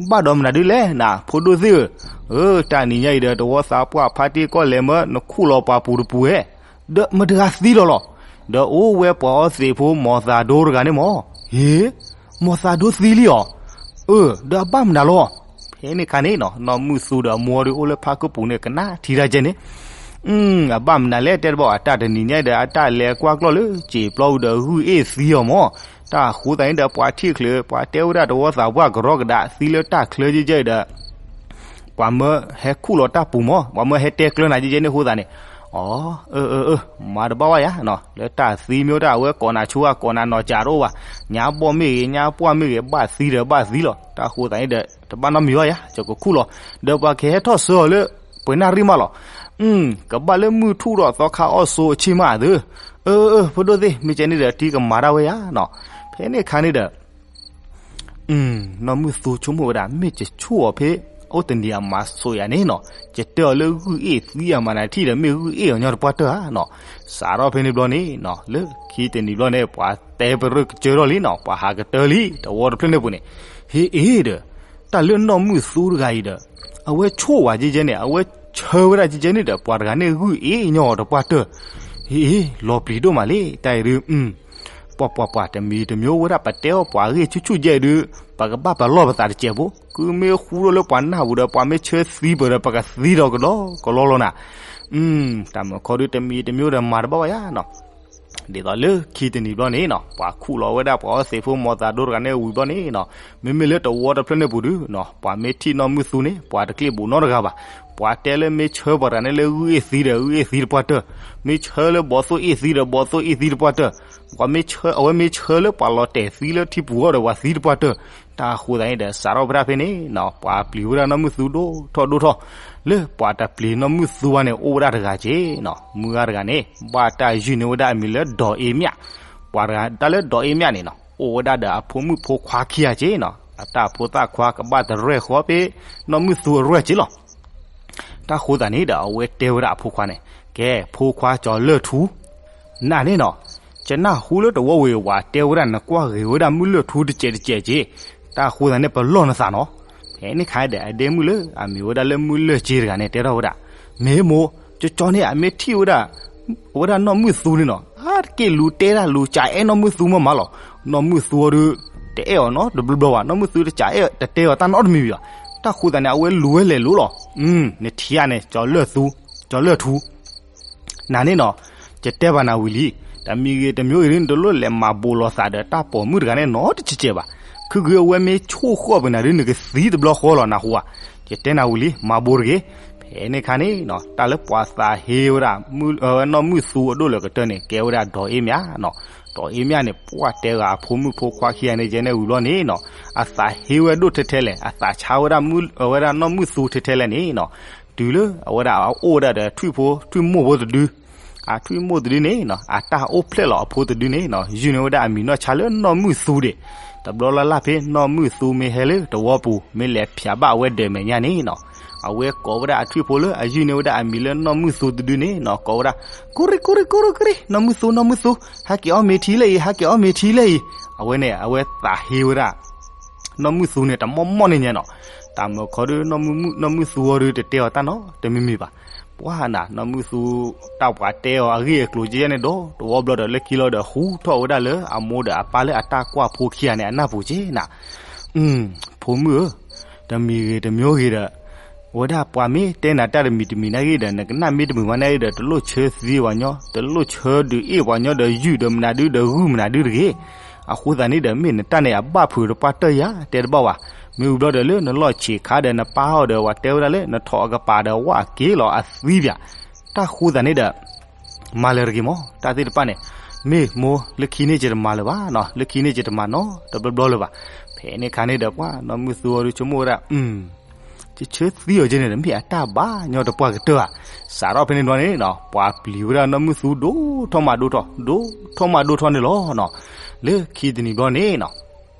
ဘၣ်ဒီးမနုၤဒ်လဲၣ်နၤ ဖိဒိၣ်သ့ၣ်ဧၢ, အၢ တၢ်နံၤညါအံၤဒီး တဝီသးပှၢ်ဖါတံၢ်ကီၢ်လဲၤမၢ နခူၣ်လီၤပှၤပူၤတပူၤဧဲ, ဒီးမတၤတဂၤသံလီၤလီၤ, ဒီးအိၣ်ဝဲပှၤအီသံးဖိ မီၤသးဒိတဂၤန့ၣ်မၢ်, ဟ့, မီၤသးဒိသံလံအီၤ, အၢ ဒီးအဘၣ်မနုၤလီၤ, ဖဲန့ၣ်ခါန့ၣ်နီၤ နီၢ်မုၢ်သူဒီးအမိၢ်ဒုးအိၣ်လၢဖါကပူၤန့ၣ် ကနၣ်ထံတၢ်ကဲန့ၣ် အဘၣ်မနုၤလဲၣ် တဲတဘၣ်အတၢ်တနံၤညါအံၤဒီး အတၢ်လဲၤကွၢ်ကျီၢ်လၢစံာ်ပျီပူၤဒီး ဂုၢ်အ့ၣ်သံအီၤမၢ်, တၢ်အဃိသတးန့ၣ်ဒီး ပှၤထံၣ်ချုး ပှၤတဲဝဲဒၣ်တဝီသးပှၢ်ကရီကဒးသံလၢတၢ်ချၢကဲကဲအံၤဒီး ပှၤမၢဟဲခူၣ်လီၤတၢ်ပူၤမၢ်, ပှၤမၢဟဲတဲကျၢနၤကဲကဲန့ၣ်အဃိသတးန့ၣ်, အၢ အၢ အၢ မၤတဘၣ်ဝဲယၤနီၤ လၢတၢ်သံမ့ၢ်အိၣ်တၢ် အဝဲကိးနၤဆိ အကိးနၤနီၤ ကးတအိၣ်ဘၣ်, ညါဘီၣ်မ့ၢ်ဂ့ၤ ညါပှၢ်မ့ၢ်ဂ့ၤ ဘၣ်သံဒီးဘၣ်သံလီၤ, တၢ်အဃိသတးန့ၣ်ဒီး တဘၣ်နီတမံၤဘၣ်ယၤ ယကခူၣ်လီၤ, ဒီးပှၤကဟဲထီၣ်ဆှၢအီၤလၢ ပှဲၤနၣ်ရံၣ်မးလီၤ, ကဘၣ်လၢမုၢ်ထူၣ်ဒီးသီခါအီၣ်ဆိအဆ့ၣ်မးသု, အၢ အၢ ဖိဒိၣ်သ့ၣ် မ့ၢ်ကဲန့ၣ်ဒီး တံၤကမၤတၢ်ဝဲယၤနီၤ, ဖဲန့ၣ်ခါန့ၣ်ဒီး နီၢ်မုၢ်သူဆိကမိၣ်ဝဲဒၣ် မ့ၢ်ကဆိၣ်အီၤဖဲ အိၣ်တနံၤအမၤဆိယၤန့ၣ်နီၤ, ကတဲအီၤလၢဂုၢ်အ့ၣ်သံအမၤနၤထံၣ်ဒီး မ့ၢ်ဂုၢ်အ့ၣ်အီၤညီတပှၢ်တၢၢ်ဧါနီၤ, စးထီၣ်ဖဲန့ၣ်ဘျီန့ၣ်နီၤ လၢခံတနံၤဘျီန့ၣ် ပှၤတဲပရၢၢ်ကစၢၢ်ထီၣ်လံနီၤ ပှၤဟးကတၢၢ်လံ တဝီတဖျၢၣ်န့ၣ်ပူၤန့ၣ်, ဟ့ၣ်အ့ၣ်ဒီး တၢ်လၢနီၢ်မုၢ်သူတဂၤအံၤဒီး အဝဲဆိၣ်ဝဲကဲကဲန့ၣ် အဝဲဆၢဝဲဒၣ်ကဲကဲန့ၣ်ဒီး ပှၤတဂၤန့ၣ်ဂုၢ်အ့ၣ်ညီအီၤတပှၢ်တၢၢ်, ဟ့ၣ် လီၤပျံၤဒိၣ်မးလံ တၢ်အံၤဒုး ပှၤပှၤပှၤတမံၤတမံၤအိၣ်ဝဲဒၣ် ပတဲအီၣ်ပှၤအဂ့ၢ်ဆူၣ်ဆူၣ်ကဲအံၤဒုး ပကဘၣ်ပလီၢ်ပသးတစဲးဖိ, ကုမ့ၢ်ဃူထီၣ်လၢပှၤနၢ်ပူၤဒီး ပှၤမ့ၢ်ဆၢသံပၢၤဒီး ပကသံဒီးကလီကလီလီၤနၤ, တၢ်မုၢ်ခီဒုးတမံၤတမံၤအိၣ်ဒီးမၤတဘၣ်ဘၣ်ယၤနီၤ, ဒ်သိးလၢခံတနံၤဘျီန့ၣ်နီၤ ပှၤခူၣ်လီၤဝဲဒၣ်ပှၤအီသံးဖိမီၤသးဒိတဂၤန့ၣ်ဝံၤဘျီန့ၣ်နီၤ, မ့မ့ၢ်လၢတဝီတဖျၢၣ်န့ၣ်ပူၤဒုးနီၤ ပှၤမ့ၢ်ထံၣ်နီၢ်မုၢ်သူန့ၣ် ပှၤတကျ့ၣ်ဘူးနီတဂၤဘၣ်, ပှၤတဲလၢမ့ၢ်ဆၢပှၤတဂၤန့ၣ်လၢဂုၢ်အ့ၣ်သံဒီး ဂုၢ်အ့ၣ်သံတပှၢ်တၢၢ်, မ့ၢ်ဆၢလၢဘီသိၣ်အ့ၣ်သံဒီး ဘီသိၣ်အ့ၣ်သံတပှၢ်တၢၢ်, ပှၤမ့ၢ်ဆၢ အဝဲမ့ၢ်ဆၢလၢပှၤလီၤတဲာ်သံလၢထံပူၤအဂီၢ်ဒီး ပှၤသံတပှၢ်တၢၢ်, တၢ်အဃိသတးန့ၣ်ဒီး စးထီၣ်ဝဲဒၣ်ဖဲန့ၣ်နီၤ ပှၤပျံၤဝဲဒၣ်နီၢ်မုၢ်သူဒိၣ်ထီၣ်ဒိၣ်ထီၣ်, လၢပှၤတပျံၤနီၢ်မုၢ်သူဘၣ်န့ၣ် အိၣ်ဝဲဒၣ်တဂၤက့နီၤ, မုၢ်ဂၤတဂၤန့ၣ် ဘၣ်တၢ်ယုၢ်န့ၢ်ဝဲဒၣ်အမံၤလၢဒီးအ့မၠး, ပှၤတဂၤတၢ်လၢဒီးအ့မၠးန့ၣ်နီၤ အိၣ်ဝဲဒၣ်ဒီးအဖိမုၣ်ဖိခွါခံဂၤက့နီၤ, အတၢ်ဖိသၣ်ခွါကဘၣ်တရဲၣ်ဃီဖဲ နီၢ်မုၢ်သူအရဲၣ်က့လီၤ. တၢ်ဃိသတးန့ၣ်ဒီး အဝဲတဲဝဲဒၣ်အဖိခွါန့ၣ်, ကဲ ဖိခွါကၠီၤလၢၢ်ထူ နၤန့ၣ်နီၤ, ယနၢ်ဟူလၢတဝီဝံၤဝဲတဲဝဲဒၣ် နကွၢ်ဂ့ၤဝဲဒၣ်မုၢ်လၢၢ်ထူတစဲးတစဲးက့, တၢ်ဃိသတးန့ၣ် ပလီၢ်နသးနီၤ. ဖဲန့ၣ်ခါဒီး အဒဲမုၣ်လၢအမံၤဝဲဒၣ်လၢမုၢ်လၢၢ်က့တဂၤန့ၣ် တဲထီၣ်ဝဲဒၣ်, မ့ၢ်မိၢ်, ကၠီကၠီန့ၣ် အမ့ၢ်ထံၣ်ဝဲဒၣ် အဝဲဒၣ်နီၢ်မုၢ်သူန့ၣ်နီၤ, အါတက့ၢ်လူၤတဲဒၣ်လူၤကးအဲၣ်နီၢ်မုၢ်သူမးမးလီၤ. နီၢ်မုၢ်သူအီၤဒုး တအဲၣ်အီၤနီတဘျီဘျီဘၣ်, နီၢ်မုၢ်သူတကးအဲၣ်တတဲအီၤတၢ်နီတမံၤဘၣ်. တၢ်ဃိသတးန့ၣ် အဝဲလူၤဝဲလဲၤလိၤလီၤ. နထံၣ်ဧါန့ၣ် ကၠီၤလၢၢ်သူ, ကၠီၤလၢၢ်ထူ နၤန့ၣ်နီၤ, ယတဲဘၣ်နၤဝံၤလံ, တမံၤဂ့ၤတမံၤဂ့ၤဒုး နတလိၣ်လဲၤမၤဘူးလိာ်သးဒီးတၢ်ပိာ်မုၣ်တဂၤန့ၣ်နီတစဲးစဲးဘၣ်. ခုဂ့ၤအဝဲမ့ၢ်ဆိၣ်ဃီၣ်ပနၤဒုး နကသံတဘျီဃီလီၤ နၢ်ဟူဧါ. ယတဲနၤဝံၤလံ မၤဘူးတဂ့ၤ. ဖဲန့ၣ်ခါန့ၣ်နီၤ တၢ်လၢပှၤသးဟ့ဝဲဒၣ် နီၢ်မုၢ်သူအဒိၣ်လၢကတၢၢ်န့ၣ် ကဲဝဲဒၣ်ဒီးအ့မၠးနီၤ. ဒီးအ့မၠးန့ၣ် ပှၢ်တဲဂၤအဖိမုၣ်ဖိခွါခံဂၤန့ၣ် ယဲန့ၣ်ဝံၤဘျီန့ၣ်နီၤ အသးဟ့ဝဲဒိၣ်ထဲထဲလဲၣ်, အသးဆါဝဲဒၣ် အဝဲဒၣ်နီၢ်မုၢ်သူထဲထဲလဲၣ်န့ၣ်နီၤ. တုၤလၢအဝဲဒၣ်အအိၣ်ဝဲဒၣ်ဒီးထွံၣ်ဖိ ထွံၣ်မိၢ်ဖိတဒု အထွံၣ်မိၢ်တဒုန့ၣ်နီၤ အတၢ်အိၣ်ဖျဲၣ်လီၤအဖိတဒုန့ၣ်နီၤ ယုၢ်န့ၢ်ဝဲဒၣ်အမံၤနီၢ်ဆါလၢနီၢ်မုၢ်သူဒံး. တဘျီလၢ်လၢ်ဖဲနီၢ်မုၢ်သူမ့ၢ်ဟဲလၢတဝီပူၤ မ့ၢ်လဲၤဖျးဘၣ်အဝဲဒၢးမဲာ်ညါန့ၣ်နီၤ အဝဲကိးဝဲဒၣ်အထွံၣ်ဖိလၢအယုၢ်န့ၢ်ဝဲဒၣ်အမံၤလၢနီၢ်မုၢ်သူတဒုန့ၣ်နီၤ ကိးဝဲဒၣ် ကူရံ ကူရံ ကူရံ ကူရံ နီၢ်မုၢ်သူ နီၢ်မုၢ်သူ ဟဲက့ၤအီၣ်မ့ၤထံလၢအံၤ ဟဲက့ၤအီၣ်မ့ၤထံလၢအံၤ. အဝဲန့ၣ် အဝဲသးဟ့ဝဲဒၣ် နီၢ်မုၢ်သူန့ၣ် တမီၢ်မီၢ်န့ၣ်ညါနီၤ. တၢ်မုၢ်ခီဒုး နီၢ်မုၢ်သူအီၤဒုး တတဲအီၤတၢ်နီတမံၤမံၤဘၣ်. ပှၢ်နၤ နီၢ်မုၢ်သူ တၢ်ပှၤတဲအီၤအဂ့ၢ်အကျိၤကဲန့ၣ်ဒီး တဝီဘျီဒီးလၢခံလီၤဒီး ဟူထီၣ်ဝဲဒၣ်လၢအမိၢ်ဒီးအပၢ်လၢအတၢ်ကွၢ်ဖိခံဂၤန့ၣ် အနၢ်ပူၤက့နၤ ဖိမုၣ်ဧၢ, တမံၤဂ့ၤတမံၤဂ့ၤဒီး အဝဲဒၣ်ပှၤမ့ၢ်တဲနၤတၢ်တမံၤတမံၤနာ်ဂ့ၤဒီး နကနၣ်မ့ၢ်တမုာ်ဘၣ်နာ်ဂ့ၤဒီး တလိၣ်ဆၢသံပှၤညီ, တလိၣ်ဆၢဒုးအ့ၣ်ပှၤညီဒီးယုၢ်ဒီးမနုၤဒုဒီးဂုၢ်မနုၤဒုတဂ့ၤ. အဃိသတးန့ၣ်ဒီး မ့ၢ်နတၢ်န့ၣ်အဘၣ်ဖုးတပှၢ်တၢၢ်ယၤ တဲတဘၣ်ဝဲ. မ့ၢ်ဝံၤဘျီဒီးလၢနလီၢ်ဆံးခါဒီးနပၢ်အီၤဒီး ပှၤတဲဝဲဒၣ်လၢ နထိးအကပၤဒီးဝၣ်အက့လီၤအသံပၠး. တၢ်ဃိသတးန့ၣ်ဒီး မၤလၢာ်တဂ့ၤမး တၢ်သ့ၣ်တဖၣ်န့ၣ်. မ့ၢ်မိၢ် လၢခံန့ၣ်ယတမၤလၢၤဘၣ်နီၤ, လၢခံန့ၣ်ယတမၤနီတဘျီဘျီလၢၤဘၣ်. ဖဲန့ၣ်ခါန့ၣ်ဒီး ပှၤနီၢ်မုၢ်သူအီၤဒုးဆိကမိၣ်ဝဲဒၣ်, ယဆၢသံအီၤကဲန့ၣ်ဒီး မ့ၢ်အတၢ်ဘၣ်ညီတပှၢ်ကတၢၢ်ဧါ. စးထီၣ်ဖဲန့ၣ်ဘျီန့ၣ်နီၤ ပှၤပျံၤဝဲဒၣ်နီၢ်မုၢ်သူဒိၣ်ထီၣ်မးဒိၣ်ထီၣ် ဒိၣ်ထီၣ်မးဒိၣ်ထီၣ်န့ၣ်လီၤနီၤ. လၢခံတနံၤဘျီန့ၣ်နီၤ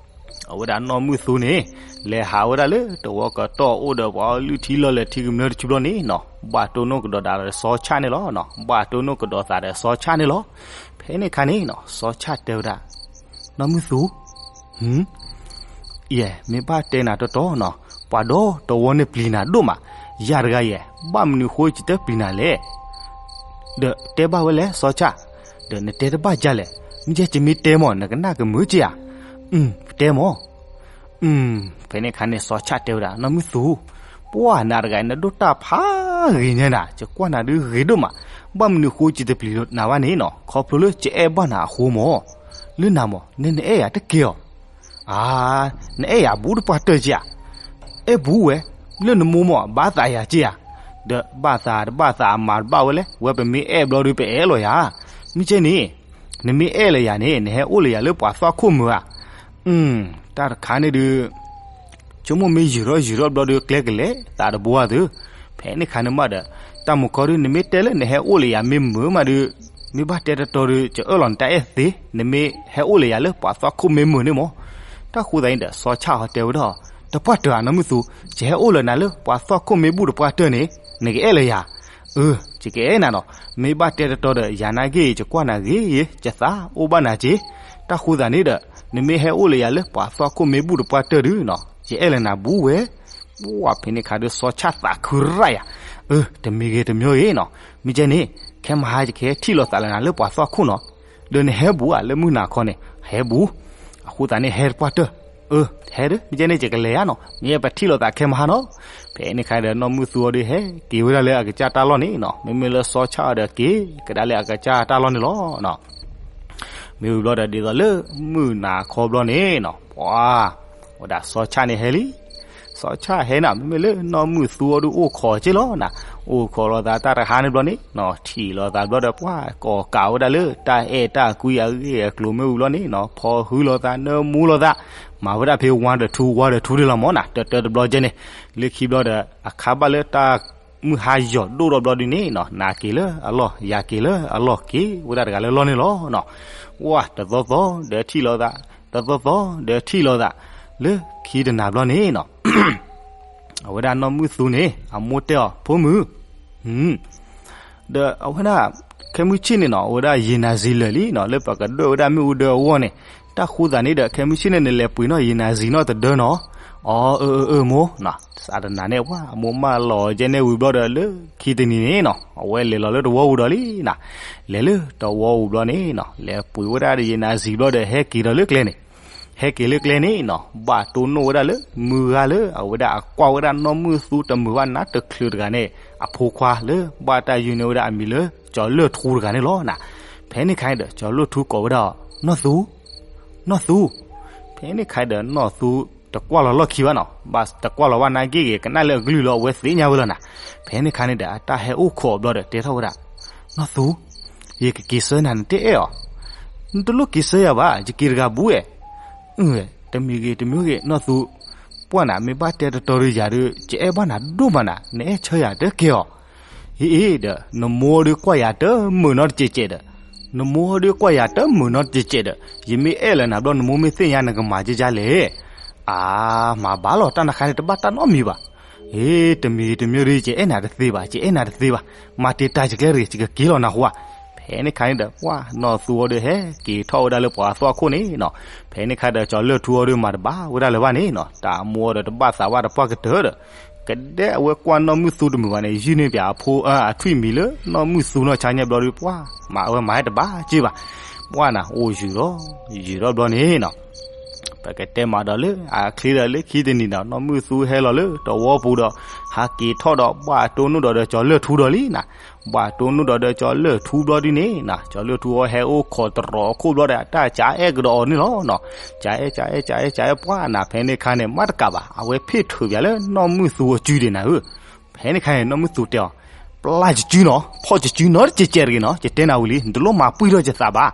အဝဲဒၣ်နီၢ်မုၢ်သူန့ၣ် လဲၤဟးဝဲဒၣ်လၢတဝီကတီၢ်အိၣ်ဒီးပှၤအီလုၢ်ထံလီၢ်လဲၤထံကမျၢၢ်တဆူဘျီန့ၣ်နီၤ ဘၣ်တိၢ်နီၣ်ကဒီးသးဒီးစီၤဆၣ်န့ၣ်လီၤနီၤ. ဘၣ်တိၢ်နီၣ်ကဒီးသးဒီးစီၤဆၣ်န့ၣ်လီၤ. ဖဲန့ၣ်အခါန့ၣ်နီၤ စီၤဆၣ်တဲဝဲဒၣ် နီၢ်မုၢ်သူ ယဲ မ့ၢ်ဘၣ်တဲနၤတီတီနီၤ ပှၤဒီတဝီန့ၣ်ပျံၤနၤဒိၣ်မး, ယၤတဂၤယဲ ဘၣ်မနုၤဃိယတပျံၤနၤလဲၣ်. ဒီးတဲဘၣ်ဝဲလဲၣ်စီၤဆၣ်, ဒီးနတဲတဘၣ်ကလဲၣ်, မ့ၢ်ကဲယမ့ၢ်တဲမၢ် နကနၣ်ကမုာ်က့ဧါ. အု တဲမၢ်. ဖဲန့ၣ်အခါန့ၣ် စီၤဆၣ်တဲဝဲဒၣ် နီၢ်မုၢ်သူ, ပှၢ်နၤတဂၤ နဒိၣ်တၢ်ဖးဂ့ၤညါနၤ, ယကွၢ်နၤဒုးဂ့ၤဒိၣ်မး, ဘၣ်မနုၤဃိယတပျံၤနၤဘၣ်န့ၣ်နီၤ, ခီဖျိလၢယအဲၣ်ဘၣ်နၤအဃိမၢ်. လၢနၤမၢ် နနအဲၣ်ယၤတက့ၢ်အီၤ. အါ, နအဲၣ်ယၤဘူးတပှၢ်တၢၢ်က့ဧါ. အဲၣ်ဘူးဝဲ, လၢနမိၢ်မၢ် ဘၣ်သးယၤက့ဧါ. ဒီးဘၣ်သးတဘၣ်သးအမၤတဘၣ်ဝဲလဲၣ်, ဝဲပမ့ၢ်အဲၣ်ဘျီဒီးပအဲၣ်လီၤယၤ. မ့ၢ်ကဲန့ၣ်, နမ့ၢ်အဲၣ်လၢယၤန့ၣ် နဟဲအိၣ်လၢယၤလၢပှၤသီၣ်ခိၣ်မုာ်ဧါ. အု တၢ်တခါန့ၣ်ဒုး ဆိကမိၣ်မ့ၢ်ယုာ်ထီၣ်ယုာ်ထီၣ်ဘျီဒီးကျဲကလဲၤသးတဘိဧါသု. ဖဲန့ၣ်အခါန့ၣ်မးဒီး တၢ်မုၢ်ခီဒုး နမ့ၢ်တဲလၢနဟဲအိၣ်လၢယၤမ့ၢ်မုာ်မးဒုး, မ့ၢ်ဘၣ်တဲတတီဒီး ကအၢၣ်လီၤနတၢ်အဲၣ်သ့, နမ့ၢ်ဟဲအိၣ်လၢယၤလၢပှၤသီၣ်ခိၣ်မ့ၢ်မုာ်န့ၣ်မၢ်. တၢ်ဃိသတးန့ၣ်ဒီး စီၤဆၣ်ဟီတဲဝဲဒၣ်, တပှၢ်တၢၢ်ဧါနီၢ်မုၢ်သူ, ယဟဲအိၣ်လၢနၤလၢပှၤသီၣ်ခိၣ်မ့ၢ်ဘူၣ်တပှၢ်တၢၢ်န့ၣ် နကအဲၣ်လၢယၤ. အု ယကအဲၣ်နၤနီၤ, မ့ၢ်ဘၣ်တဲတတီဒီး ယၤနာ်က့ ယကွၢ်နၤဂ့ၤဂ့ၤ, ယသးအိၣ်ဘၣ်နၤက့. တၢ်ဃိသတးန့ၣ်ဒီး နမ့ၢ်ဟဲအိၣ်လၢယၤလၢပှၤသီၣ်ခိၣ်မ့ၢ်ဘူၣ်တပှၢ်တၢၢ်ဒုးနီၤ, ယအဲၣ်လၢနၤဘူးဝဲ. ပှၢ်ဖဲန့ၣ်အခါဒီး စီၤဆၣ်သးခုရၣ်ယၤ, အု တမံၤဂ့ၤတမံၤဂ့ၤနီၤ, မ့ၢ်ကဲန့ၣ် ခဲမဟါယကဟဲထံၣ်လိာ်သးလၢနၤလၢပှၤသီၣ်ခိၣ်နီၤ. ဒီးနဟဲဘူးဧါလၢမုၢ်နၤခီန့ၣ်, ဟဲဘူး. အဃိသတးန့ၣ်ဟဲတပှၢ်တၢၢ်. အု ဟဲဒီး မ့ၢ်ကဲန့ၣ် ယကလဲၤဧါနီၤ, မ့ၢ်ပထံၣ်လိာ်သးခဲမဟါနီၤ. ဖဲန့ၣ်အခါဒီး နီၢ်မုၢ်သူအီၤဒုးဟဲက့ၤဝဲဒၣ်လၢအကစၢ်တၢ်လီၢ်န့ၣ်နီၤ, မ့မ့ၢ်လၢစီၤဆၣ်အီၤဒီးက့ၤကဒါလၢအကစၢ်တၢ်လီၢ်န့ၣ်လီၤ. မ့ၢ်ဝံၤဘျီဒီး ဒ်သိးလၢမုၢ်နၤခီဘျီန့ၣ်နီၤ, ပှၤ ဝဲဒၣ်စီၤဆၣ်န့ၣ်ဟဲလံ. စီၤဆၣ်ဟဲနၤ မ့မ့ၢ်လၢနီၢ်မုၢ်သူအီၤဒုးအိၣ်ခိးက့လီၤနၤ, အိၣ်ခိးလိာ်သးတၢ်တဟါန့ၣ်ဘျီန့ၣ်နီၤ, ထံၣ်လိာ်သးဘျီဒီး ပှၤကိးကးဝဲဒၣ်လၢတၢ်အဲၣ်တၢ်ကွံအဂ့ၢ်အကျိၤမ့ၢ်ဝံၤဘျီန့ၣ်နီၤ, ဖီဟုလိာ်သး နၢမူလိာ်သး, မၤဝဲဒၣ်ဖဲ one ဒီး two, one ဒီး two ဒ်လီၤမၢ်နၤ, တၢတၢတဘျီကဲန့ၣ်, လၢခံဘျီဒီး အခါဘၣ်လၢတၢ် မုၢ်ဟါယီၤဒိၣ်ထီၣ်ဘျီဒုးန့ၣ်နီၤ, နၤက့ၤလၢအလီၢ် ယၤက့ၤလၢအလီၢ် က့ၤဝဲဒၣ်တဂၤလၢလီၢ်န့ၣ်လီၤနီၤ. ဝါ တသီသီဒီးထံၣ်လိာ်သး, တသီသီဒီးထံၣ်လိာ်သး, လၢခံတနၤဘျီန့ၣ်နီၤ, အဝဲဒၣ်နီၢ်မုၢ်သူန့ၣ် အမိၢ်တဲအီၤ ဖိမုၣ်, ဒီးအဝဲဒၣ် ခဲမုၢ်ဆ့ၣ်န့ၣ်နီၤ အဝဲဒၣ်ယံာ်နၤစံၤလၢာ်လံနီၤ, လၢပကဒွဲၣ်ဝဲဒၣ်မ့ၣ်အူဒၢအဂီၢ်န့ၣ်, တၢ်ဃိသးန့ၣ်ဒီး ခဲမုၢ်ဆ့ၣ်န့ၣ် နလဲၤပှ့ၤနီၣ်ယံာ်နၤစံၤနီၣ်တဒၢနီၤ. အီ အၢ အၢ အၢ မိၢ်နီၤ, စးတနၤန့ၣ် ပှၤအမိၢ်မၢလီၤကဲန့ၣ်ဝံၤဘျီဒီး လၢခံတနံၤန့ၣ်နီၤ အဝဲလဲၤလီၤလၢတဝီပူၤဒီးလံနီၤ, လဲၤလၢတဝီပူၤဘျီန့ၣ်နီၤ လဲၤပှ့ၤဝဲဒၣ်ယံာ်နၤစံၤဘျီဒီး ဟဲက့ၤဒီးလၢကျဲန့ၣ် ဟဲက့ၤလၢကျဲန့ၣ်နီၤ ဘၣ်တိၢ်နီၣ်ဝဲဒၣ်လၢ မုၢ်ဂၤလၢအဝဲဒၣ်အကွၢ်ဝဲဒၣ်နီၢ်မုၢ်သူတမုာ်ဘၣ်နးတချုးတဂၤန့ၣ် အဖိခွါလၢဘၣ်တၢ်ယုၢ်န့ၢ်ဝဲဒၣ်အမံၤလၢ ကၠီၤလၢၢ်ထူတဂၤန့ၣ်လီၤနၤ. ဖဲန့ၣ်ခါအံၤဒီး ကၠီၤလၢၢ်ထူကိးဝဲဒၣ်အီၤ နီၢ်သူ နီၢ်သူ. ဖဲန့ၣ်ခါအံၤဒီး နီၢ်သူတကွၢ်လီၤလီၢ်ခံဘၣ်နီၤ, ဘၣ်တကွၢ်လီၤဘၣ်နးက့ၢ်ဂ့ၤ ကနၣ်လၢအကလုၢ်လီၤ အဝဲသ့ၣ်ညါဝဲလီၤနၤ. ဖဲန့ၣ်ခါန့ၣ်ဒီး အတၢ်ဟဲအိၣ်ခိးအီၤဘျီဒီး တဲထီၣ်ဝဲဒၣ် နီၢ်သူ, ယကက့ၤဆၢနၤ နတအဲၣ်အီၤ. နတလိၣ်က့ၤဆၢယၤဘၣ်, ယက့ၤတဂၤဘူးအဲ. အု တမံၤဂ့ၤတမံၤဂ့ၤ နီၢ်သူ, ပှၢ်နၤ မ့ၢ်ဘၣ်တဲတတီဒီးယၤဒီး ယအဲၣ်ဘၣ်နၤဒိၣ်မးနၤ, နအဲၣ်ဆၢယၤတက့ၢ်အီၤ. အံၤအံၤဒီး နမိၢ်ဒုးကွၢ်ယၤတမုာ်နီတစဲးစဲးဒီး, နမိၢ်ဒုးကွၢ်ယၤတမုာ်နီတစဲးစဲးဒီး ယမ့ၢ်အဲၣ်လၢနၤဘျီ နမိၢ်မ့ၢ်သ့ၣ်ညါ နကမၤကကလဲၣ်. အါ, မၤဘၣ်လီၤ, တၢ်နခါန့ၣ် တဘၣ်တၢ်နီတမံၤဘၣ်. အ့ တမံၤတမံၤဒီး ယအဲၣ်နၤတသ့ဘၣ်, ယအဲၣ်နၤတသ့ဘၣ်. မၤတ့ၢ်တၢ်ယကျဲတဂ့ၤ, ယကက့ၤလီၤနၤဃိဧါ. ဖဲန့ၣ်ခါန့ၣ်ဒီး ပှၢ်နီၢ်သူအီၤဒီး ဟဲက့ၤထီၣ်ဝဲဒၣ်လၢပှၤသီၣ်ခိၣ်န့ၣ်နီၤ. ဖဲန့ၣ်ခါဒီး ကၠီၤလၢၢ်ထူအီၤဒီး မၤတဘၣ်ဝဲဒၣ်လၢၤဘၣ်န့ၣ်နီၤ, တၢ်အမိၢ်အီၤဒီး တဘၣ်သးဘၣ်တပှၢ်ကတၢၢ်ဒီး ကဒဲအဝဲကွၢ်နီၢ်မုၢ်သူတမုာ်ဘၣ်န့ၣ် ယုၢ်န့ၢ်ပၠးအဖိ အထွံၣ်မံၤလၢ နီၢ်မုၢ်သူနီၢ်ဆါညါဘျီဒီး ပှၢ်မၤအဝဲမၤဟဲတဘၣ်က့ၢ်ဘၣ်. ပှၢ်နၤ အိၣ်ယုာ်လီၤ, ယုာ်ထီၣ်ဘျီန့ၣ်နီၤ, ပကတဲမးဒီးလၢအချ့ဒီး လၢခံတနံၤဒီး နီၢ်မုၢ်သူဟဲလီၤလၢတဝီပူၤဒီး ဟးက့ၤထီၣ်ဒီး ဘၣ်တိၢ်နီၣ်ဒီးဒီး ကၠီၤလၢၢ်ထူဒီးလံနၤ. ဘၣ်တိၢ်နီၣ်ဒီးဒီး ကၠီၤလၢၢ်ထူဘျီဒ်န့ၣ်နၤ, ကၠီၤလၢၢ်ထူအီၤဟဲအိၣ်ခိးတရီၤအခိၣ်ဘျီဒီး တၢ်ကအဲၣ်ကဒီးအီၤန့ၣ်လီၤနီၤ. ကအဲၣ် ကအဲၣ် ကအဲၣ် ကအဲၣ် ပှၢ်နၤ ဖဲန့ၣ်ခါန့ၣ် မ့ၢ်တကးဘၣ် အဝဲဖ့ၣ်ထုးပၠးလၢနီၢ်မုၢ်သူအစုဒံးနၤဧၢ. ဖဲန့ၣ်ခါန့ၣ် နီၢ်မုၢ်သူတဲအီၤ, ပျၢ်ယစုနီၤ, ဖီၣ်ယစုနီတစဲးစဲးတဂ့ၤနီၤ, ယတဲနၤဝံၤလံ နတလိၣ်မၤပှံၢ်ထီၣ်ယသးဘၣ်.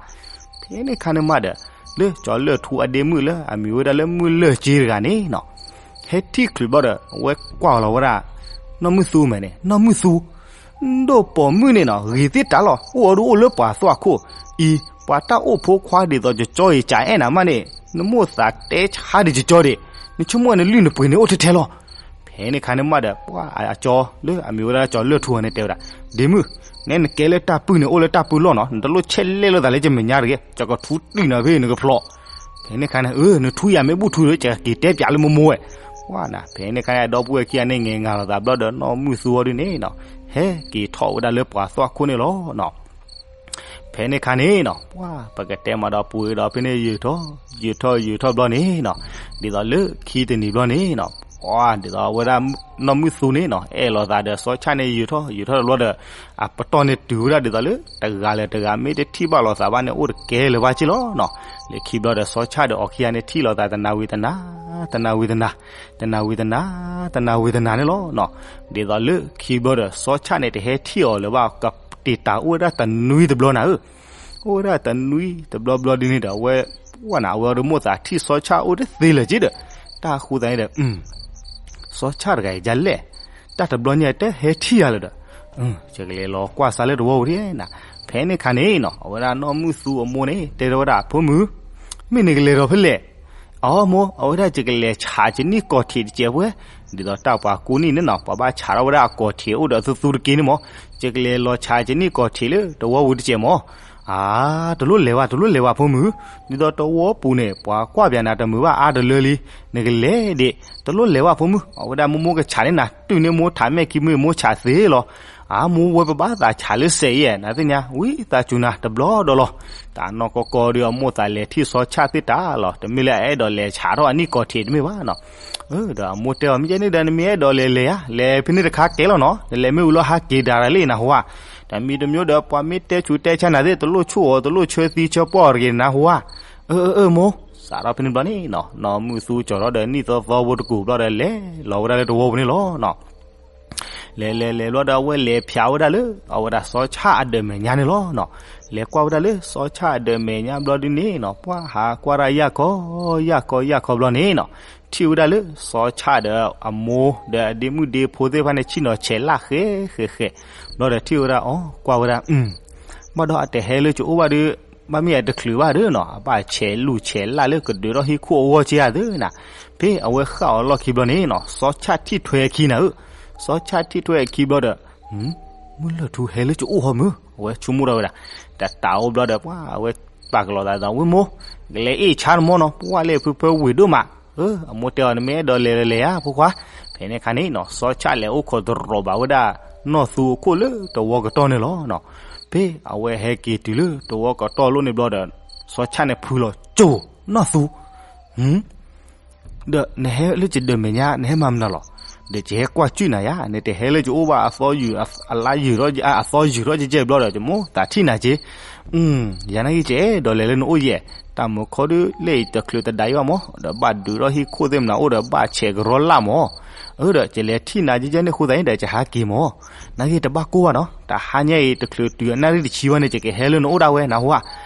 ဖဲန့ၣ်ခါန့ၣ်မးဒီး လၢကၠီၤလၢၢ်ထူအဒ့မုၣ်လၢအမံၤဝဲဒၣ်လၢမုၢ်လၢၢ်က့တဂၤန့ၣ်နီၤ, ဟဲထံၣ်ချုးဘျီဒီး အဝဲကွၢ်လီၤဝဲဒၣ် နီၢ်မုၢ်သူမဲာ်န့ၣ်, နီၢ်မုၢ်သူ, ဒိၣ်ပိာ်မုၣ်န့ၣ်နီၤ ဂ့ၤသ့ၣ်တၢ်လီၤ, အိၣ်အီၤဒုအိၣ်လၢပှၤသွၣ်ခိၣ်အံၤ, ပှၤတၢ်အိၣ်ဖိခွါဒ်သိးကၠီကၠီအံၤ ကအဲၣ်နၤမးန့ၣ် နမိၢ်သးတဲဆါဒံးကၠီကၠီဒံး, နဆိကမိၣ်နလုၢ်နပှ့ၤန့ၣ်အိၣ်ထဲထဲလီၤ. ဖဲန့ၣ်ခါန့ၣ်မးဒီး ပှၤအကၠီလၢအမ့ၢ်ဝဲဒၣ်ကၠီလၢၢ်ထူအီၤန့ၣ် တဲဝဲဒၣ်, ဒ့မုၣ်, နဲနကဲလၢတၢ်ပုၢ်န့ၣ် အိၣ်လၢတၢ်ပုၢ်လီၢ်နီၤ, နတလိၣ်ဆဲးလဲၣ်လိာ်သးလၢယမဲာ်ညါတဂ့ၤ, ယကထူတံၢ်နၤဖဲနကဖျိး. ဖဲန့ၣ်ခါန့ၣ် အၢ နထူယၤမ့ၢ်ဘူၣ်ထူဒီး ယကက့ၤတဲပၠးလၢမိၢ်မိၢ်ဝဲ. ပှၤနၤ ဖဲန့ၣ်ခါန့ၣ် အဒီပုၢ်ဝဲၢ်ခံဂၤန့ၣ် ငဲၤငါလိာ်သးဘျီဒီး နီၢ်မုၢ်သူအီၤဒုန့ၣ်နီၤ ဟဲက့ၤထီၣ်ဝဲဒၣ်လၢပှၤသွၣ်ခိၣ်န့ၣ်လီၤနီၤ. ဖဲန့ၣ်ခါန့ၣ်နီၤ ပှၤပကတဲမးဒီး ပှ့ၤဒီးဖဲန့ၣ် ယုာ်ထီၣ် ယုာ်ထီၣ် ယုာ်ထီၣ်ဘျီန့ၣ်နီၤ, ဒ်သိးလၢခံတနံၤဘျီန့ၣ်နီၤ ပှၤဒ်သိးဝဲဒၣ် နီၢ်မုၢ်သူန့ၣ်နီၤ အဲၣ်လိာ်သးဒီးစီၤဆၣ်န့ၣ် ယုာ်ထီၣ် ယုာ်ထီၣ်တဘျီဒီး အပတီၢ်န့ၣ်တုၤဝဲဒၣ်ဒ်သိးလၢ တဂၤလၢၤတဂၤမ့ၢ်တထံၣ်ဘၣ်လိာ်သးဘၣ်န့ၣ် အိၣ်တကဲလၢၤဘၣ်က့လီၤနီၤ. လၢခံဘျီဒီး စီၤဆၣ်ဒီးအီၤခံဂၤန့ၣ် ထံၣ်လိာ်သးတနၤဝံၤတနၤ, တနၤဝံၤတနၤ, တနၤဝံၤတနၤ, တနၤဝံၤတနၤန့ၣ်လီၤနီၤ. ဒ်သိးလၢခံဘျီဒီး စီၤဆၣ်န့ၣ် တဟဲထံၣ်အီၤလၢၤဘၣ် ကတ့ၢ်တၢ်အိၣ်ဝဲဒၣ်တနွံတဘျီနၤဧၢ အိၣ်ဝဲဒၣ်တနွံတဘျီဘျီဒ်န့ၣ်ဒီး အဝဲ ပှၤနၤ အဝဲဒီးမိၣ်သးထံၣ်စီၤဆၣ်အိၣ်တသ့လၢၤက့ဒီး တၢ်ဃူသးန့ၣ်ဒီး စီၤဆၣ်တဂၤအံၤဒ်လဲၣ်, တၢ်တဘျီညါတဟဲထံၣ်ယၤလၢၤဒီး ယကလဲၤလီၤကွၢ်စးလၢတဝီပူၤဒ်နၤ. ဖဲန့ၣ်ခါန့ၣ်နီၤ အဝဲဒၣ်နီၢ်မုၢ်သူအမိၢ်န့ၣ် တဲထီၣ်ဝဲဒၣ် ဖိမုၣ်, မ့ၢ်နကလဲၤဒီးဖဲလဲၣ်. အမိၢ်, အဝဲဒၣ် ယကလဲၤဆးကနံၣ်ကီၢ်ထံးတစဲးဖဲ, ဒ်သိးတၢ်ပှၤကူနံၣ်န့ၣ်နီၤ ပှၤဘၣ်ဆးထီၣ်ဝဲဒၣ်အကီၢ်ထံးအိၣ်ဒီးအသူသူတက့ၢ်န့ၣ်မး, ယကလဲၤလီၤဆးကနံၣ်ကီၢ်ထံးလၢတဝီပူၤတစဲးမး. အါ, တလိၣ်လဲၤဘၣ် တလိၣ်လဲၤဘၣ်ဖိမုၣ်, ဒ်သိးတဝီပူၤန့ၣ် ပှၤကွၢ်ပၠးနၤတမုာ်ဘၣ်အါတလၢလံ, နကလဲၤဒံး, တလိၣ်လဲၤဘၣ်ဖိမုၣ်, အဝဲဒၣ်မိၢ်မိၢ်ကဆးန့ၢ်နၤ တုၤန့ၢ်မိၢ်ထးမဲာ်ခံမုၢ်မိၢ်ဆးသ့လီၤ. အါ မိၢ်ဝဲပဘၣ်သးဆးလၢစဲးအံၤ နသ့ၣ်ညါ ဝံသးစူၤနၤတဘျီဒီးလီၤ. တၢ်နီၢ်ကီၢ်ကီၢ်ဒီးအမိၣ်သးလဲၤထံၣ်စီၤဆၣ်သ့ၣ်တၢ်လီၤ, တမ့ၢ်လၢအအဲၣ်ဒိးလဲၤဆးထီၣ်အနံၣ်ကီၢ်ထံးတမ့ၢ်ဘၣ်နီၤ. ဒီးအမိၢ်တဲအီၤ မ့ၢ်ကဲန့ၣ်ဒီး နမ့ၢ်အဲၣ်ဒိးလဲၤလဲၤဧါ, လဲၤဖဲန့ၣ်တခါကဲလီၤနီၤ, နလဲၤမ့ၢ်ဝံၤလီၤဟးက့ၤဒၣ်ရၤလံနဟူဧါ. တမံၤတမံၤဒီး ပှၤမ့ၢ်တဲဆူးတဲဆါနၤသ့ၣ် တလိၣ်ဆူၣ်အီၤ တလိၣ်ဆၢသံဆၢပီၢ်တဂ့ၤနဟူဧါ. အၢ အၢ အၢ မိၢ်, စးထီၣ်ဖဲန့ၣ်ဘျီန့ၣ်နီၤ နီၢ်မုၢ်သူကၠီၤထီၣ်ဒီးနံၣ်သီသီဖိတကူာ်ဘျီဒီး လဲၤလီၤဝဲဒၣ်လၢတဝီပူၤန့ၣ်လီၤနီၤ. လဲၤလဲၤလဲၤဘျီဒီး အဝဲလဲၤဖၠးဝဲဒၣ်လၢ အဝဲဒၣ်စီၤဆၣ်အဒၢးမဲာ်ညါန့ၣ်လီၤနီၤ. လဲၤကွၢ်ဝဲဒၣ်လၢစီၤဆၣ်အဒၢးမဲာ်ညါဘျီဒုန့ၣ်နီၤ ပှၤဟးကွၢ်တၢ်ယၢ်ခီ ယၢ်ခီ ယၢ်ခီဘျီန့ၣ်နီၤ ထံၣ်ဝဲဒၣ်လၢစီၤဆၣ်ဒီးအမိၢ်ဒီးအဒ့မုၣ်ဒ့ဖိသ့ၣ်တဖၣ်န့ၣ် ဆ့ၣ်နီၤဆဲးလၢ်ဃဲဃဲဃဲ ဘျီဒီးထံၣ်ဝဲဒၣ်အီၤ ကွၢ်ဝဲဒၣ် ဘၣ်ဒီးအတဟဲလၢကအိၣ်ဘၣ်ဒီး ဘၣ်မ့ၢ်အတချုးဘၣ်ဒီးနီၤ အဘၣ်ဆဲးလူၢ်ဆဲးလၢ်လၢကဒုးထီၣ်ဟံၣ်ခိၣ်အဂီၢ်က့ဧါသ့နီၤ. ဖဲအဝဲဃၣ်အီၤလီၢ်ခံဘျီန့ၣ်နီၤ စီၤဆၣ်ထံၣ်ထွဲအခံနၤဧၢ. စီၤဆၣ်ထံၣ်ထွဲအခံဘျီဒီး မုၢ်လၢၢ်ထူဟဲလၢကအိၣ်ဟီမုၢ် အဝဲဆိကမိၣ်ထီၣ်ဝဲဒၣ် တတးအိၣ်ဘျီဒီး ပှၤအဝဲပာ်ကလီၤသးဒီး ဝ့ၢ်မိၢ် ကလဲၤအ့ၣ်ဆါတမီၢ်နီၤ ပှၤလဲၤဖုဖၢဝ့ၢ်ဒိၣ်မး. အမိၢ်တဲအီၤ နမ့ၢ်အဲၣ်ဒိးလဲၤလဲၤဧါ ဖိခွါ. ဖဲန့ၣ်အခါန့ၣ်နီၤ စီၤဆၣ်လဲၤအိၣ်ခိးတရီၤဘၣ်ဝဲဒၣ် နီၢ်သူအခိၣ်လၢတဝီကတီၢ်န့ၣ်လီၤနီၤ. ဖဲအဝဲဟဲက့ၤတုၤလၢတဝီကတီၢ်လိၣ်န့ၣ်ဘျီဒီး စီၤဆၣ်န့ၣ်ဖုလီၤ ကၠိ နီၢ်သူ ဒီးနဟဲလၢယဒၢးမဲာ်ညါ နဟဲမၤမနုၤလီၤ. ဒီးယဟဲကွၢ်ကၠုၣ်နၤယါ နတဟဲလၢယအိၣ်ဘၣ်အသီယုာ်အလါယုာ်ထီၣ်ကဲကဲဘျီဒီး ယမိၢ်သးထံၣ်နၤက့. ယၤနာ်က့ ယအဲၣ်ဒိးလဲၤလၢနအိၣ်ယဲၢ် တၢ်မုာ်ခီဒုး လၢအံၤတချုးတဒါအံၤဘၣ်မး ဒီးဘၣ်ဒုးထီၣ်ဟံၣ်ခိၣ်သ့ၣ်မနၤအိၣ်ဒီး ဘၣ်ဆဲးကရီလၢ်မး. အၢ ဒီးယလဲၤထံၣ်နၤကဲကဲန့ၣ် ဃိသတးန့ၣ်ဒီး ယဟးက့ၤမး. နာ်က့ တဘၣ်ကိၢ်ဘၣ်နီၤ တဟါညါအံၤ တချုးတုၤအနၣ်ရံၣ်တဆံဘၣ်န့ၣ် ယကဟဲလၢနအိၣ်ဒၣ်ဝဲ နဟူဧါ.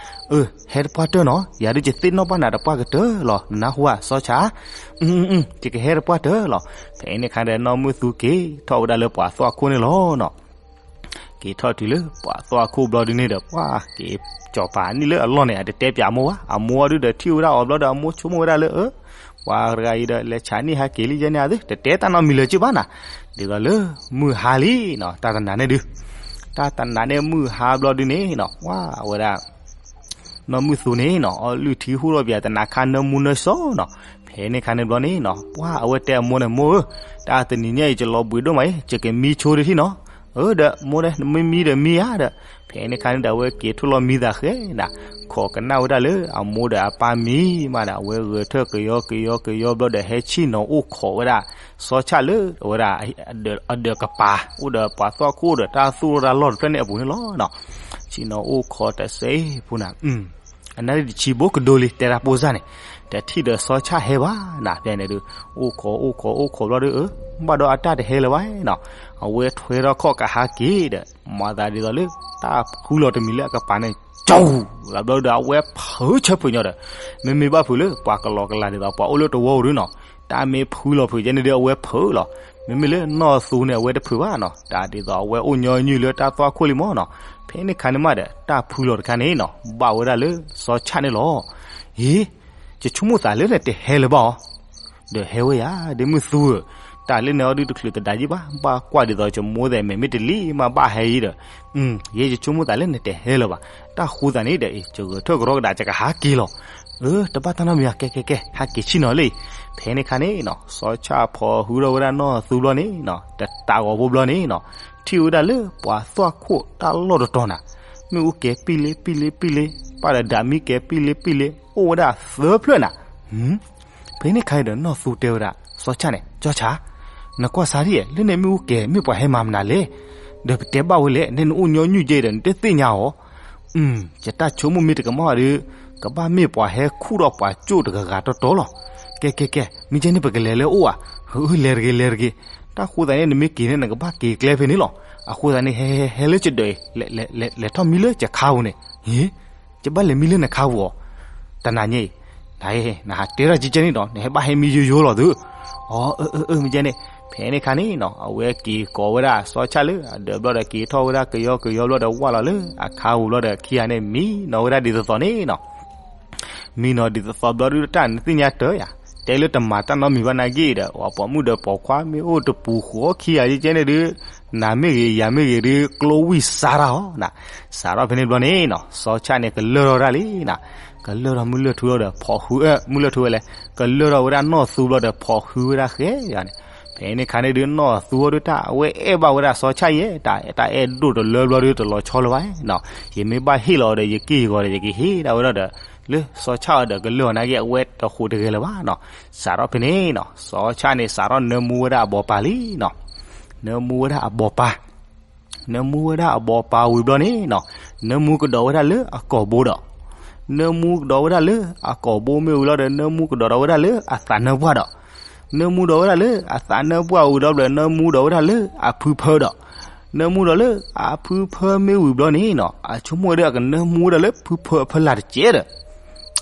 အၢ ဟဲတပှၢ်တၢၢ်နီၤ ယၤဒုးယသ့ၣ်နီၣ်ဘၣ်နၤတပှၢ်ကတၢၢ်လီၤ နနၢ်ဟူဧါ စီၤဆၣ်. ယကဟဲတပှၢ်တၢၢ်လီၤ. ဖဲန့ၣ်အခါဒီး နီၢ်မုၢ်သူက့ၤထီၣ်ဝဲဒၣ်လၢပှၤသွၣ်ခိၣ်န့ၣ်လီၤနီၤ. က့ၤထီၣ်တုၤလၢပှၤသွၣ်ခိၣ်ဘျီဒုန့ၣ်ဒီး ပှၤက့ၤကၠီၤပၤနံၣ်လၢအလီၢ်န့ၣ် အတတဲပၠးမိၢ်ဘၣ်. အမိၢ်ဒုဒီးထံၣ်ဝဲဒၣ်အီၤဘျီဒီး အမိၢ်ဆိကမိၣ်ဝဲဒၣ်လၢ အၢ ပှၤတဂၤအံၤဒီး လဲၤဆးနံၣ်ဟးက့ၤလံယဲန့ၣ်သ့ တတဲတၢ်နီတမံၤလၢၤက့ဘၣ်နၤ. ဒ်သိးလၢမုၢ်ဟါလံနီၤ တၢ်တနၤန့ၣ်ဒုး တၢ်တနၤန့ၣ်မုၢ်ဟါဘျီဒုန့ၣ်နီၤ ပှၤအဝဲဒၣ် နီၢ်မုၢ်သူန့ၣ်နီၤ အီလုၢ်ထံဟူၣ်ထီၣ်ပၠးတနၤခါနၢမူနၢဆှီနီၤ. ဖဲန့ၣ်ခါန့ၣ်ဘျီန့ၣ်နီၤ ပှၤအဝဲတဲအမိၢ်န့ၣ် မိၢ်ဧၢ, တၢ်တနံၤညါအံၤ ယလီၤဘှံးဒိၣ်မးအံၤ ယကမံဆိဒံးထံၣ်နီၤ. အၢ ဒီး မိၢ်ဒီး နမ့ၢ်မံဒီးမံဧါဒီး ဖဲန့ၣ်ခါန့ၣ်ဒီး အဝဲက့ၤထူၣ်လီၤမံသးဃဲနၤ ခိးကနၣ်ဝဲဒၣ်လၢအမိၢ်ဒီးအပၢ်မံမးဒီး အဝဲဂဲၤထၢၣ်ကယီကယီကယီဘျီဒီး ဟဲဆ့ၣ်နီၤအိၣ်ခိးဝဲဒၣ် စီၤဆၣ်လၢအဝဲဒၣ် အဒၢးကပၤ အိၣ်ဒီးပှၤသွၣ်ခိၣ်ဒီးတၢ်သူၣ်လီၤတၢ်လီၢ်တဖျၢၣ်န့ၣ်အပူၤန့ၣ်လီၤ. ဆ့ၣ်နီၤအိၣ်ခိးတစဲးဖိနၤ အနၣ်ရံၣ်တဆံဘိကဒိလံ တဲတၢ်ပိၢ်စၢ်န့ၣ် တထံၣ်ဒီးစီၤဆၣ်ဟဲဘၣ်နၤ ဖဲန့ၣ်ဒီး အိၣ်ခိးအိၣ်ခိးအိၣ်ခိးဘျီဒီး အၢ ဘၣ်ဒီးအတၢ်တဟဲလၢၤဘၣ်နီၤ. အဝဲထွဲထီၣ်ခီၣ်ကဟးက့ၤဒီး မၤသးဒ်သိးလၢ တၢ်ဃုလီၤတမံၤလၢအကပၤန့ၣ် ကၠီၣ် ဂၤဘျီဒီး အဝဲဖုးဆၢဖုးညီဒီး မ့မ့ၢ်ဘၣ်ဖုးလၢ ပှၤကလီကလၤဒ်သိး ပှၤအိၣ်လၢတဝီပူၤဒုနီၤ တၢ်မ့ၢ်ဖုလီၤဖုးကဲန့ၣ်ဒီး အဝဲဖုးလီၤ. မ့မ့ၢ်လၢနီၢ်သူန့ၣ် အဝဲတဖုးဘၣ်နီၤ, တၢ်ဒ်သိးအဝဲအိၣ်ညီနုၢ်လၢတၢ်သွၣ်ခိၣ်လံမ့ၢ်နီၤ. ဖဲန့ၣ်ခါန့ၣ်မးဒီး တၢ်ဖုလီၤတခါန့ၣ်နီၤ ဘၣ်ဝဲဒၣ်လၢစီၤဆၣ်န့ၣ်လီၤ. အ့ ယဆိကမိၣ်သးလၢနတဟဲလၢၤဘၣ်အီၤ ဒီးဟဲဝဲယၤ ဒ်မုၢ်သူဧၢ, တၢ်လၢနအီၤဒုတချုးတဒါယံၣ်ဘၣ်, ဘၣ်ကွၢ်ဒ်သိးယမိၢ်သဲးမဲာ်မ့ၢ်တလံၤမးဘၣ်ဟဲအံၤဒီး, ယဲယဆိကမိၣ်သးလၢနတဟဲလၢၤဘၣ်, တၢ်ဃိသးန့ၣ်ဒီး ယဂဲၤထၢၣ်ကရီကဒါယကဟးက့ၤလီၤ. အၢ တဘၣ်တၢ်နီတမံၤဘၣ်, ကဲကဲကဲ ဟးက့ၤဆ့ၣ်နီၤလံ. ဖဲန့ၣ်ခါန့ၣ်နီၤ စီၤဆၣ်ဖီၣ်ဟုထီၣ်ဝဲဒၣ်နီၢ်သူဘျီန့ၣ်နီၤ တတးဂီၤဖိဘျီန့ၣ်နီၤ ထံၣ်ဝဲဒၣ်လၢပှၤသွၣ်ခိၣ်တၢ်လီၢ်တတီၤနၤ, မ့ၣ်အူကဲၤပံၣ်လ့ပံၣ်လ့ပံၣ်လ့, ပၢ်ဒီးဒၣ်မံကဲၤပံၣ်လ့ပံၣ်လ့ အိၣ်ဝဲဒၣ်သၢဖျၢၣ်နၤ. ဖဲန့ၣ်ခါအံၤဒီးနီၢ်သူတဲဝဲဒၣ်စီၤဆၣ်န့ၣ်, စီၤဆၣ်, နကွၢ်စါဒ် လၢန့ၣ်မ့ၣ်အူကဲၤမ့ၢ်ပှၤဟဲမၤမနုၤလဲၣ်, ဒီးပတဲဘၣ်ဝဲလဲၣ်, နဲနအိၣ်ညီနုၢ်ကဲဒီး နတသ့ၣ်ညါအီၤ. ယတၢ်ဆိကမိၣ်မ့ၢ်တကမၣ်ဒီး ကဘၣ်မ့ၢ်ပှၤဟဲခူၣ်ထီၣ်ပှၤကၠိၣ်တဂၤဂၤတီတီလီၤ. ကဲကဲကဲ မ့ၢ်ကဲန့ၣ် ပကလဲၤလၢအအိၣ်ဧါ. လဲၤတဂ့ၤ လဲၤတဂ့ၤ, တၢ်ဃိသးန့ၣ် နမ့ၢ်က့ၤန့ၣ် နကဘၣ်က့ၤကျဲဖဲန့ၣ်လီၤ. အဃိသတးန့ၣ် ဟဲဟဲဟဲလၢယဒၢးအံၤ, လဲၤထီၣ်မံလၢယခါပူၤန့ၣ်. ယဘၣ်လဲၤမံလၢနခါပူၤအီၤ, တနၤညါအံၤ, နဟးတဲတၢ်ကဲကဲန့ၣ်ဒီး နဟဲဘၣ်ဟဲမံယိယိလီၤသု. အၢ အၢ အၢ မ့ၢ်ကဲန့ၣ်, ဖဲန့ၣ်ခါန့ၣ်နီၤ အဝဲက့ၤကိးဝဲဒၣ်စီၤဆၣ်လၢအဒၢးဘျီဒီး က့ၤထီၣ်ဝဲဒၣ်ကယီကယီဘျီဒီး ဝၢ်လီၤလၢအခါပူၤဘျီဒီး ခံဂၤန့ၣ်မံနီၤဝဲဒၣ်ဒ်သိးသိးန့ၣ်နီၤ မံနီၤဒ်သိးသိးဘျီဒုတၢ်နသ့ၣ်ညါတၢ်ယၤ, တဲလၢတမၤတၢ်နီတမံၤဘၣ်နာ်က့ဒီး ပှၤပိာ်မုၣ်ဒီးပိာ်ခွါမ့ၢ်အိၣ်တပူၤဃီခံဂၤယကဲန့ၣ်ဒုး, နၤမ့ၢ်ဂ့ၤယၤမ့ၢ်ဂ့ၤဒုး ကျိဝံၢ်စါတၢ်အီၤနၤ. စးထီၣ်ဖဲန့ၣ်ဘျီန့ၣ်နီၤ စီၤဆၣ်န့ၣ်ကလၢၢ်ထီၣ်ဝဲဒၣ်လံနၤ, ကလၢၢ်ထီၣ်မုၢ်လၢၢ်ထူလီၤဒီးဖီၣ်ဃု, မုၢ်လၢၢ်ထူဝဲလဲၣ်, ကလၢၢ်ထီၣ်ဝဲဒၣ်နီၢ်သူဘျီဒီးဖီၣ်ဃုဝဲဒၣ်ဃဲယၤန့ၣ်. ဖဲန့ၣ်ခါန့ၣ်ဒုး နီၢ်သူအီၤဒုးတၢ် အဝဲအဲၣ်ဘၣ်ဝဲဒၣ်စီၤဆၣ်ယဲ, တၢ်အဲၣ်ဒိၣ်တလၢဘျီဒုးတလီၤဆီလၢၤဘၣ်နီၤ, ယမ့ၢ်ဘၣ်ဟ့ၣ်လီၤအီၤဒီး ယက့ၢ်ယဂီၤဒီး ယကဟ့ၣ်ဒၣ်ဝဲဒၣ်ဒီး လၢစီၤဆၣ်အီၤဒီးကလၢၢ်အီၤနာ်က့ အဝဲတဃိးတဂဲၤလၢၤဘၣ်နီၤ. စးထီၣ်ဖဲန့ၣ်နီၤ စီၤဆၣ်န့ၣ် စးထီၣ်နၢမူဝဲဒၣ်အဘီပၤလံနီၤ, နၢမူဝဲဒၣ်အဘီပၤ နၢမူဝဲဒၣ်အဘီပၤဝံၤဘျီန့ၣ်နီၤ, နၢမူကဒီးဝဲဒၣ်လၢအကိာ်ဘိဒီး, နၢမူကဒီးဝဲဒၣ်လၢအကိာ်ဘိမ့ၢ်ဝံၤလီၤဒီး နၢမူကဒီးဒီးဝဲဒၣ်လၢအသးနၢပှၢ်ဒီး, နၢမူဒီးဝဲဒၣ်လၢအသးနၢပှၢ်ဝံၤဒီး နၢမူဒီးဝဲဒၣ်လၢအဖုဖၢဒီး, နၢမူဒီးလၢအဖုဖၢမ့ၢ်ဝံၤဘျီန့ၣ်နီၤ, အဆိကမိၣ်ဝဲဒၣ်ကနၢမူဝဲဒၣ်လၢဖုဖၢအဖီလာ်တကဲးဒီး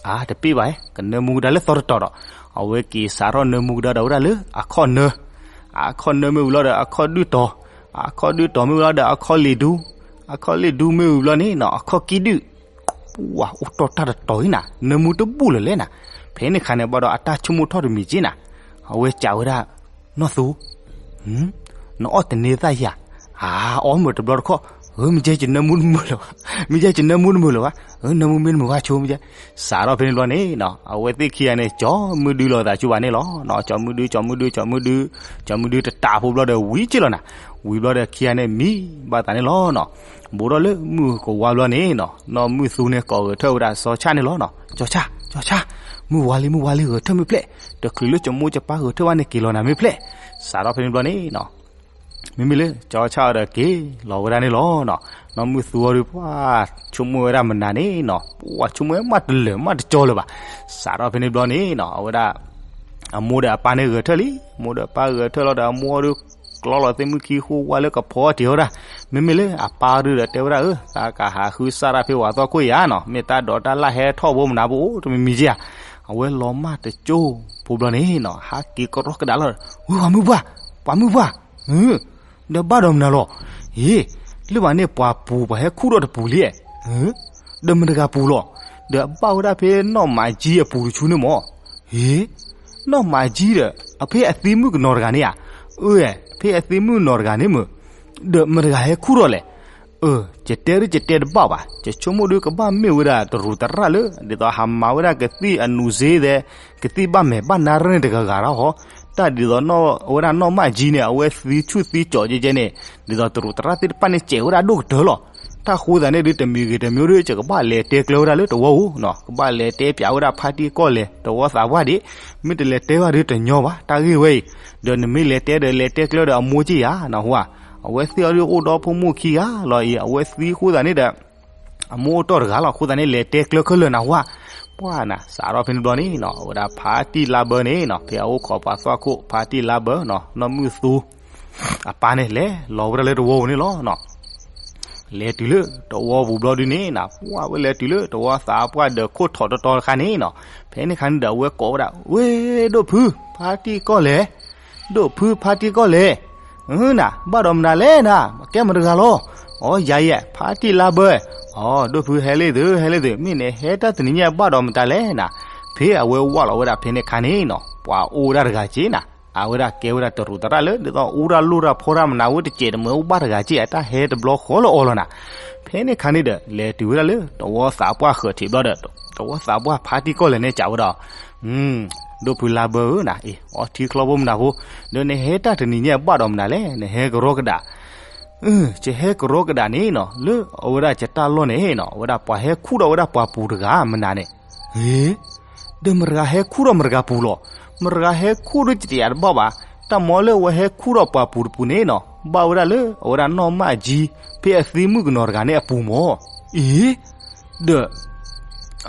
အါ တပ့ၢ်ဘၣ်, ကနၢမူကဒါလၢသီတတီၤဒီး, အဝဲက့ၤစးထီၣ်နၢမူကဒါဒီးဝဲဒၣ်လၢအခီၣ်နၢ, အခီၣ်နၢမ့ၢ်ဝံၤလီၤဒီးအခီၣ်ဒုၣ်တီၤ, အခီၣ်ဒုၣ်တီၤမ့ၢ်ဝံၤလီၤဒီးအခီၣ်လ့ၣ်ဒူ, အခီၣ်လ့ၣ်ဒူမ့ၢ်ဝံၤဘျီန့ၣ်နီၤ အခီၣ်ကံၣ်ဒုၣ်, ပှၤအိၣ်တီၢ်တၢ်တတီၤအံၤနၤ နၢမူတဘူၣ်လၢၤလဲၣ်နၤ. ဖဲန့ၣ်ခါန့ၣ်ဘၣ်ဒီးအတၢ်ဆိကမိၣ်ထီၣ်တမံၤက့နၤ, အဝဲကးဝဲဒၣ် နီၢ်သူ နအီၣ်တန့ၤသၣ်ယၤ, အါ အီမ့ၢ်တဘျီတခီၣ်, မ့ၢ်ကဲယနၢမူတမုာ်လၢၤဘၣ်, မ့ၢ်ကဲယနၢမူတမုာ်လၢၤဘၣ်, နၢမူမ့ၢ်တမုာ်ဘၣ်ဆိမ့ၢ်ကဲ. စးထီၣ်ဖဲန့ၣ်ဘျီန့ၣ်နီၤ အဝဲသ့ၣ်ခံဂၤန့ၣ် ကၠီမုၢ်ဒုလီၤသးဆူဘၣ်န့ၣ်လီၤ. ကၠီမုၢ်ဒု ကၠီမုၢ်ဒု ကၠီမုၢ်ဒု, ကၠီမုၢ်ဒုတတးဖိဘျီဒီးဝံၤက့လီၤနၤ, ဝံၤဘျီဒီးခံဂၤန့ၣ်မံဘၣ်သးန့ၣ်လီၤနီၤ. ဘူးထီၣ်လၢမုၢ်ကဝါဘျီန့ၣ်နီၤ နီၢ်မုၢ်သူန့ၣ်ကိးဂဲၤထၢၣ်ဝဲဒၣ်စီၤဆၣ်န့ၣ်လီၤနီၤ, ကၠီဆၣ် ကၠီဆၣ်, မုၢ်ဝါလံ မုၢ်ဝါလံ ဂဲၤထၢၣ်မ့ၢ်ဖျဲး, တချုးလၢကမိၢ်ကပၢ်ဂဲၤထၢၣ်ဘၣ်န့ၣ်က့ၤလီၤနၤမ့ၢ်ဖျဲး. စးထီၣ်ဖဲန့ၣ်ဘျီန့ၣ်နီၤ မ့မ့ၢ်လၢကၠီဆၣ်အီၤဒီးက့ၤလီၤဝဲဒၣ်န့ၣ်လီၤနီၤ. နီၢ်မုၢ်သူအီၤဒုးပှၤဆိကမိၣ်ဝဲဒၣ်မနုၤန့ၣ်နီၤ ပှၤဆိကမိၣ်ဝဲမးတလၢာ်မးတကၠီလၢၤဘၣ်. စးထီၣ်ဖဲန့ၣ်ဘျီန့ၣ်နီၤ အဝဲဒၣ် အမိၢ်ဒီးအပၢ်န့ၣ်ဂဲၤထၢၣ်လံ, အမိၢ်ဒီးအပၢ်ဂဲၤထၢၣ်လီၤဒီး အမိၢ်အီၤဒုးကျီလီၤသ့ၣ်မုၢ်ခံဃိဝါလၢကဖီတ့ၢ်ဝဲဒၣ်, မ့မ့ၢ်လၢအပၢ်အီၤဒုးဒီးတဲဝဲဒၣ် အၢ သးကဟးဃုစၢ်တၢ်ဖဲဝဲအသီခိၣ်ယၤနီၤ မ့ၢ်တၢ်ဒိးတၢ်လၢ်ဟဲထီၣ်ဘိမနုၤဘိအိၣ်တမံၤမံၤက့ဧါ. အဝဲလီၤမၢ်တကၠိဖိဘျီန့ၣ်နီၤ ဟးက့ၤကရီကဒါလီၤ, ဝဲပှၤမုၢ်ပှၢ်, ပှၤမုၢ်ပှၢ် ဒီးဘၣ်ဒီးမနုၤလီၤ. အ့ လၢပှၤန့ၣ်ပှၤပူၤပှၤဟဲခူၣ်ထီၣ်တပူၤလံ, ဒီးမတၤတဂၤပူၤလီၤ. ဒီးအဘၣ်ဝဲဒၣ်ဖဲနီၢ်မၤကၠံအပူၤတဆူန့ၣ်မး. အ့ နီၢ်မၤကၠံဒီး အဖဲအသံမုၣ်ကနီၤတဂၤန့ၣ်ဧါ. အၢ ဖဲအသံမုၣ်နီၤတဂၤန့ၣ်မး ဒီးမတၤတဂၤဟဲခူၣ်ထီၣ်လဲၣ်. အၢ ယတဲဒ်ယတဲတဘၣ်ဘၣ် ယဆိကမိၣ်ဒုးကဘၣ်မ့ၢ်ဝဲဒၣ်တရူးသရၣ်လၢ ဒ်သိးဟးမၤဝဲဒၣ်ကသံၣ်အနူၤစ့သဲး ကသံၣ်ဘၣ်မဲာ်ဘၣ်နါရၢၣ်န့ၣ်တဂၤဂၤလီၤဟီ. တၢ်ဒ်သိးအဝဲဒၣ်နီၢ်မၤကၠံန့ၣ် အဝဲသံဆူၣ်သံကၠီၤကဲကဲန့ၣ် ဒ်သိးတရူးသရၣ်သ့ၣ်တဖၣ်န့ၣ်စဲးဝဲဒၣ်ဒိၣ်ကတၢၢ်လီၤ. တၢ်ဃိသးန့ၣ်ဒုးတမံၤဂ့ၤတမံၤဒုး ယကဘၣ်လဲၤတဲကျဲဝဲဒၣ်လၢတဝီဧိၤနီၤ ကဘၣ်လဲၤတဲပၠးဝဲဒၣ်ဖါတံၢ်ကီၢ်လဲၤတဝီသးပှၢ်ဒံး မ့ၢ်တလဲၤတဲဘၣ်ဒုးတညီဘၣ် တၢ်ဂ့ၢ်ဝဲအံၤ. ဒီးနမ့ၢ်လဲၤတဲဒီးလဲၤတဲကျဲဒီးအမိၢ်က့ယၤနီၤဟူဧါ. အဝဲသ့ၣ်အီၤဒုးအိၣ်ဒီဖိမိၢ်ခံဂၤလီၤအံၤ အဝဲသံဃိသးန့ၣ်ဒီး အမိၢ်အိၣ်တီၢ်တဂၤလီၤ ဃိသးန့ၣ်လဲၤတဲကျဲခဲလၢာ်နၤဟူဧါ. ပှၢ်နၤ စးထီၣ်ဖဲန့ၣ်ဘျီန့ၣ်နီၤ အဝဲဒၣ်ဖါတံၢ်လါဘၢန့ၣ်နီၤ ဖဲအအိၣ်ခိးပှၤသွၣ်ခိၣ် ဖါတံၢ်လါဘၢနီၤ နီၢ်မုၢ်သူ အပၢ်န့ၣ် လဲၤလီၤဝဲဒၣ်လၢတဝီပူၤန့ၣ်လီၤနီၤ. လဲၤတုၤလၢတဝီပူၤဘျီဒုးန့ၣ်နီၤ ပှၢ်ဝဲလဲၤတုၤလၢတဝီသးပှၢ်ဒီးခိၣ်ထီၣ်တတီၤတခါန့ၣ်နီၤ ဖဲန့ၣ်ခါန့ၣ်ဒီးအဝဲကိးဝဲဒၣ် ဝ့ၢ်ဒိၣ်ဖု ဖါတံၢ်ကီၢ်လဲၣ်, ဒိၣ်ဖုဖါတံၢ်ကီၢ်လဲၣ်, နၤ ဘၣ်ဒီးမနုၤလဲၣ်နၤ, ကဲမတဂၤလီၤ. အိ ယၤယဲ ဖါတံၢ်လါဘၢ, အိ ဒိၣ်ဖုဟဲလံသု ဟဲလံသု မ့ၢ်နဟဲတၢ်တနံၤညါဘၣ်ဒီးမတၤလဲၣ်နၤ. ဖဲအဝဲဝၢ်လီၤဝဲဒၣ်ဖဲန့ၣ်ခါန့ၣ်နီၤ ပှၤအိၣ်ဝဲဒၣ်တဂၤက့နၤ, အဝဲဒၣ်ကဲဝဲဒၣ်တရူးသရၣ်လၢ ဒ်သိးအူတၢ်လိၣ်တၢ်ဖီတၢ်မနုၤ အဝဲတစဲးတမၢၤအိၣ်ဘၣ်တဂၤက့ အတၢ်ဟဲတဘျီဃီလၢအီၤလီၤနၤ. ဖဲန့ၣ်ခါန့ၣ်ဒီး လဲၤတုၤဝဲဒၣ်လၢ တဝီသးပှၢ်ဃၢၤထံးဘျီဒီး တဝီသးပှၢ်ဖါတံၢ်ကီၢ်လဲၣ်န့ၣ် ကးဝဲဒီး ဒိၣ်ဖုလါဘၢဧၢနၤ, အ့ အီထံချီဖိမနၤဖိ, ဒီးနဟဲတၢ်တနံၤညါဘၣ်ဒီးမနုၤလဲၣ်, နဟဲကရီကဒး. ယဟဲကရီကဒးန့ၣ်နီၤ လၢအဝဲဒၣ်ယတၢ်လီၢ်န့ၣ်နီၤ အဝဲဒၣ်ပှၤဟဲခူၣ်ထီၣ်ဝဲဒၣ်ပှၤပူၤတဂၤမနၤန့ၣ်. အ့ ဒီးမတဂၤဟဲခူၣ်ထီၣ်မတဂၤပူၤလီၤ. မတဂၤဟဲခူၣ်ဒီးတယးတဘၣ်ဘၣ်. တၢ်မီလၢအဝဲဟဲခူၣ်ထီၣ်ပှၤပူၤတပူၤန့ၣ်နီၤ ဘၣ်ဝဲဒၣ်လၢအဝဲဒၣ်နီၢ်မၢ်ကၠံ ဖဲအသံမုၣ်ကနီၤတဂၤန့ၣ်အပူၤမၢ်. အ့ ဒီး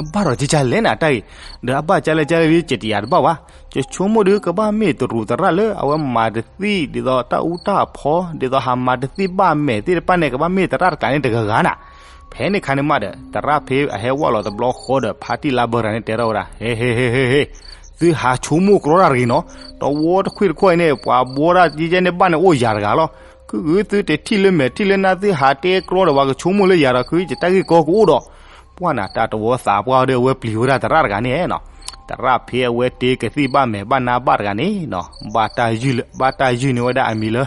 အဘၣ်ဒီးကကလဲၣ်နၤတၢ်ဂ့ၢ်, ဒီးအဘၣ်ကလဲၣ်ကလဲၣ်ဒ် တယးတဘၣ်ဘၣ်. ယဆိကမိၣ်ဒီး ကဘၣ်မ့ၢ်တရူးသရၣ်လၢအဝဲမၤတသ့ၣ် ဒ်သိးတၢ်အူတၢ်အဖီ ဒ်သိးဟးမၤတသ့ၣ်ဘၣ်မဲာ်သ့ၣ်တဖၣ်န့ၣ် ကဘၣ်မ့ၢ်သရၣ်တကျါန့ၣ်တဂၤဂၤနၤ. ဖဲန့ၣ်ခါန့ၣ်မးဒီး သရၣ်ဖဲအဟဲဝၢ်လီၤတဘျီဃီဒီး ဖါတံၢ်လါဘၢတဂၤန့ၣ် တဲထီၣ်ဝဲဒၣ် ဟ့ ဟ့ ဟ့ ဟ့ ဟ့ သုဟးဆိကမိၣ်ကြီတၢ်တဂ့ၤနီၤ. တဝီတခွ့ၣ်တခွ့ၣ်အံၤန့ၣ် ပှၤဘှီတၢ်ကကဲန့ၣ် ဘၣ်န့ၣ်အိၣ်ယၤတဂၤလီၤ. ခုဂုၤသုတထံၣ်လၢမဲာ်ထံၣ်လၢနါ သုဟးတဲကြီဒီး ပှၤကဆိကမိၣ်လၢယၤဒီး ခုယတၢ်ဂ့ၢ်ကီကအိၣ်ဒီး ပှၢ်နၤ တၢ်တဝီသးပှၢ်ဒီး အဝဲပျံၤဝဲဒၣ်သရၣ်တဂၤန့ၣ်နီၤ. သရၣ်ဖဲအဝဲတ့ကသံၣ်ဘၣ်မဲာ်ဘၣ်နါဘၣ်တဂၤန့ၣ်နီၤ ဘၣ်တၢ်ယုၢ်လၢ ဘၣ်တၢ်ယုၢ်န့ၢ်ဝဲဒၣ်အမံၤလၢ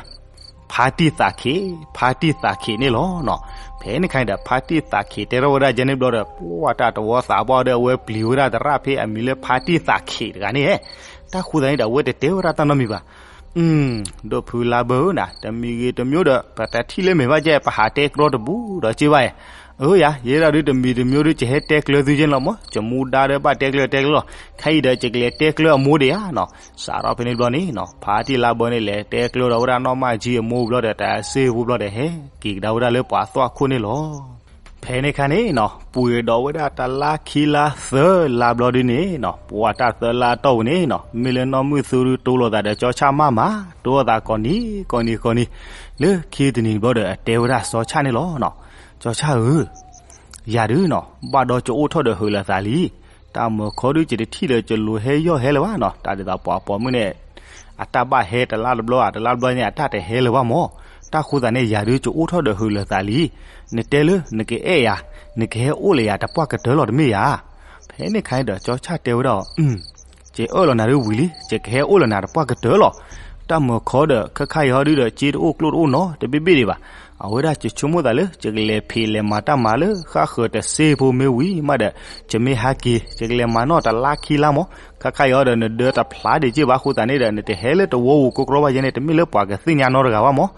ဖါတံၢ်သးခ့, ဖါတံၢ်သးခ့န့ၣ်လီၤနီၤ. ဖဲန့ၣ်ခါန့ၣ်ဒီး ဖါတံၢ်သးခ့တဲထီၣ်ဝဲဒၣ်ယဲန့ၣ်ဘျီဒီး ပှၢ်တၢ်တဝီသးပှၢ်ဒီး အဝဲပျံၤဝဲဒၣ်သရၣ်ဖဲအမံၤလၢဖါတံၢ်သးခ့တဂၤန့ၣ်. တၢ်ဃိသတးန့ၣ်ဒီး အဝဲတတဲဝဲဒၣ်တၢ်နီတမံၤဘၣ်. ဒိၣ်ဖုလါဘၢဧၢနၤ, တမံၤဂ့ၤတမံၤဒီး ပတထံၣ်လၢမဲာ်ဘၣ်ကဲ ပဟးတဲကြီတဘူးဒီးက့ဘၣ်ဧါ. အၢယၤ ယဲဒၣ်ဒုးတမံၤတမံၤဒုး ယဟဲတဲကျၢၤသုကဲန့ၣ်လီၤမၢ်, ယမူဒါဒီးဘၣ်တဲကျၢၤတဲကျၢၤလီၤ. ခဲအံၤဒီး ယကလဲၤတဲကျၢၤအမိၢ်ဒံးဧါနီၤ. စးထီၣ်ဖဲန့ၣ်ဘျီန့ၣ်နီၤ ဖါတံၢ်လါဘၢန့ၣ် လဲၤတဲကျၢၤဒီးဝဲဒၣ်နီၢ်မၢ်ကၠံအမိၢ်ဘျီဒီး တၢ်စ့ဖိဘျီဒီး ဟဲက့ၤကဒါဝဲဒၣ်လၢပှၤသွၣ်ခိၣ်န့ၣ်လီၤ. ဖဲန့ၣ်ခါန့ၣ်နီၤ ပှဲၤဒီးဝဲဒၣ်တလါခံလါသၢလါဘျီဒုးန့ၣ်နီၤ ပှၤတၢ်သၢလါတီၢ်ပူၤန့ၣ်နီၤ မ့ၢ်လၢနီၢ်မုၣ်သူဒုးတိလိာ်သးဒီးကၠီဆၣ်မးမး တိလိာ်သးကိးနံၤကိးနံၤကိးနံၤ လၢခံတနံၤဘျီဒီး အတဲဝဲဒၣ်ကၠီဆၣ်န့ၣ်လီၤနီၤ. ကၠီဆၣ်ဧၢ ယၤဒုးနီၤ ဘၣ်ဒီးကအိၣ်ထီၣ်ဒီးဟုးလၢာ်သးလံ. တၢ်မၢခီဒုး ယတထံၣ်ဒီးကလိၤဟဲယီၢ်ဟဲလၢၤဘၣ်နီၤ. တၢ်ဒ်သိးပှၤပိာ်မုၣ်န့ၣ် အတၢ်ဘၣ်ဟဲတလါတဘျီဧါ တလါတဘျီန့ၣ် အတၢ်တဟဲလၢၤဘၣ်မၢ်. တၢ်ဃိသတးန့ၣ် ယၤဒုးကအိၣ်ထီၣ်ဒီးဟုးလၢာ်သးလံ. နတဲလၢနကအဲၣ်ယၤ နကဟဲအိၣ်လၢယၤတပှၢ်ကတၢၢ်လီၤတမ့ၢ်ဧါ. ဖဲန့ၣ်ခါန့ၣ်ဒီး ကၠီဆၣ်တဲဝဲဒၣ် ယအၢၣ်လီၤနၤဒုးဝံၤလံ ယကဟဲအိၣ်လၢနၤတပှၢ်ကတၢၢ်လီၤ. တၢ်မၢခီဒီး ခဲခါအံၤဟီဒုးဒီး စ့တအိၣ်ကျိၣ်တအိၣ်နီတဘ့ၣ်ဘ့ၣ်ဒံးဘၣ်. အဝဲဒၣ်ယဆိကမိၣ်သးလၢ ယကလဲၤဖံးလဲၤမၤတၢ်မၤလၢဃၣ်ဃၢၤတစ့ဖိမ့ၢ်ဝံၤမးဒီး ယမ့ၢ်ဟဲက့ၤ ယကလဲၤမၤနီၣ်တလါခံလါမၢ်. ခဲခါအံၤဟီဒီး နဒၢတဖျါဒံးက့ၢ်ဘၣ်အဃိသတးန့ၣ်ဒီး နတဟဲလၢတဝီပူၤကိးကြီဘၣ်ယဲန့ၣ် တမ့ၢ်လၢပှၤကသ့ၣ်ညါနီတဂၤဘၣ်မၢ်.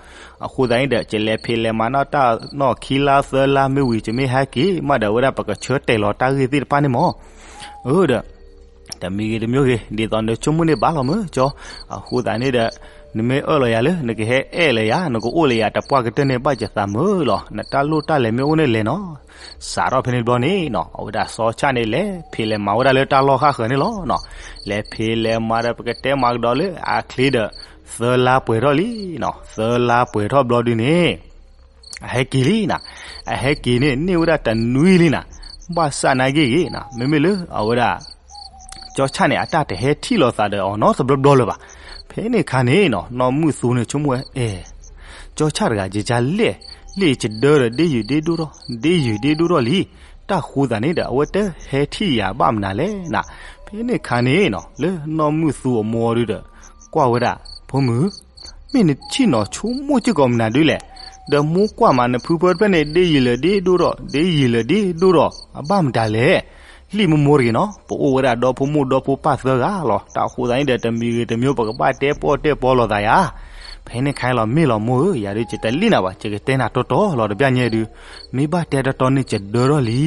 အဃိသတးန့ၣ်ဒီး ယလဲၤဖံးလဲၤမၤနီၣ်တၢ်နီၣ်ခံလါသၢလါမ့ၢ်ဝံၤ ယမ့ၢ်ဟဲက့ၤမးဒီး အဝဲဒၣ်ပကဆၢတဲာ်လီၤတၢ်ဂ့ၢ်သ့ၣ်တဖၣ်န့ၣ်မၢ်. အၢဒီး တမံၤဂ့ၤတမံၤဂ့ၤ ဒ်သိးနဆိကမိၣ်န့ၣ်ဘၣ်လီၤမၢ်ကၠီ. အဃိသတးန့ၣ်ဒီး နမ့ၢ်အၢၣ်လီၤယၤလၢ နကဟဲအဲၣ်လၢယၤ နကအိၣ်လၢယၤတပှၢ်ကတၢၢ်န့ၣ် ဘၣ်ယသးမုာ်လီၤ. နတၢ်လိၣ်တၢ်လဲၤမ့ၢ်အိၣ်န့ၣ်လဲၤနီၤ. စးထီၣ်ဖဲန့ၣ်တဘျီန့ၣ်နီၤ အဝဲဒၣ်စီၤဆၣ်န့ၣ် လဲၤဖံးလဲၤမၤဝဲဒၣ်လၢတၢ်လီၢ်ဃၣ်ဃၢၤန့ၣ်လီၤနီၤ. လဲၤဖံးလဲၤမၤဒီး ပကတဲမၤကဒီးလၢအချ့ဒီး သၢလါပှဲၤထီၣ်လံနီၤ. သၢလါပှဲၤထီၣ်ဘျီဒုန့ၣ် အဟဲက့ၤလံနၤ. အဟဲက့ၤန့ၣ် န့ၢ်ဝဲဒၣ်တနွံလံနၤ. ဘၣ်ဆၣ်နာ်က့ဂ့ၤနၤ မ့မ့ၢ်လၢအဝဲဒၣ် ကၠီဆၣ်န့ၣ် အတၢ်တဟဲထံၣ်လိာ်သးဒီးအီၤနီတဘျီဘျီလၢၤဘၣ်. ဖဲန့ၣ်ခါန့ၣ်နီၤ နီၢ်မုၣ်သူန့ၣ်ဆိကမိၣ်ဝဲ အဲ ကၠီဆၣ်တဂၤ ယကလဲၣ် လ့ၣ်ယဒၢဒီး ဒ့ယုာ်ဒ့ဒိၣ်ထီၣ် ဒ့ယုာ်ဒ့ဒိၣ်ထီၣ်လံ. တၢ်ဃိသးန့ၣ်ဒီး အဝဲတဟဲထံၣ်ယၤဘၣ်မနုၤလဲၣ်နၤ. ဖဲန့ၣ်ခါန့ၣ်နီၤ လၢနီၢ်မုၣ်သူအမိၢ်ဒုဒီး ကွၢ်ဝဲဒၣ် ဖိမုၣ် မ့ၢ်နဆ့ၣ်နီၤဆိကမိၣ်စ့ၢ်ကီးမနုၤဒုလဲၣ်. ဒီးမိၢ်ကွၢ်မးနဖုဖၢတဖျၢၣ်န့ၣ် ဒ့ယုာ်လၢဒ့ဒိၣ်ထီၣ် ဒ့ယုာ်လၢဒ့ဒိၣ်ထီၣ် အဘၣ်မတၤလဲၣ်. လံၣ်မိၢ်မိၢ်တဂ့ၤနီၤ ပအိၣ်ဝဲဒၣ်ဒီဖိမိၢ်ဒီဖိပၢ်သၢဂၤလီၤ. တၢ်ဃိသးန့ၣ်ဒီး တမံၤဂ့ၤတမံၤ ပကဘၣ်တဲပီၣ်တဲပီလိာ်သးယၤ. ဖဲန့ၣ်ခါလီၤ မ့ၢ်လီၤမိၢ်ဧၢ ယၤဒုးယတလံၣ်နၤဘၣ် ယကတဲနၤတီတီလီၤ တဘျီညါဒုး မ့ၢ်ဘၣ်တဲတီတီန့ၣ် ယဒၢထီၣ်လံ.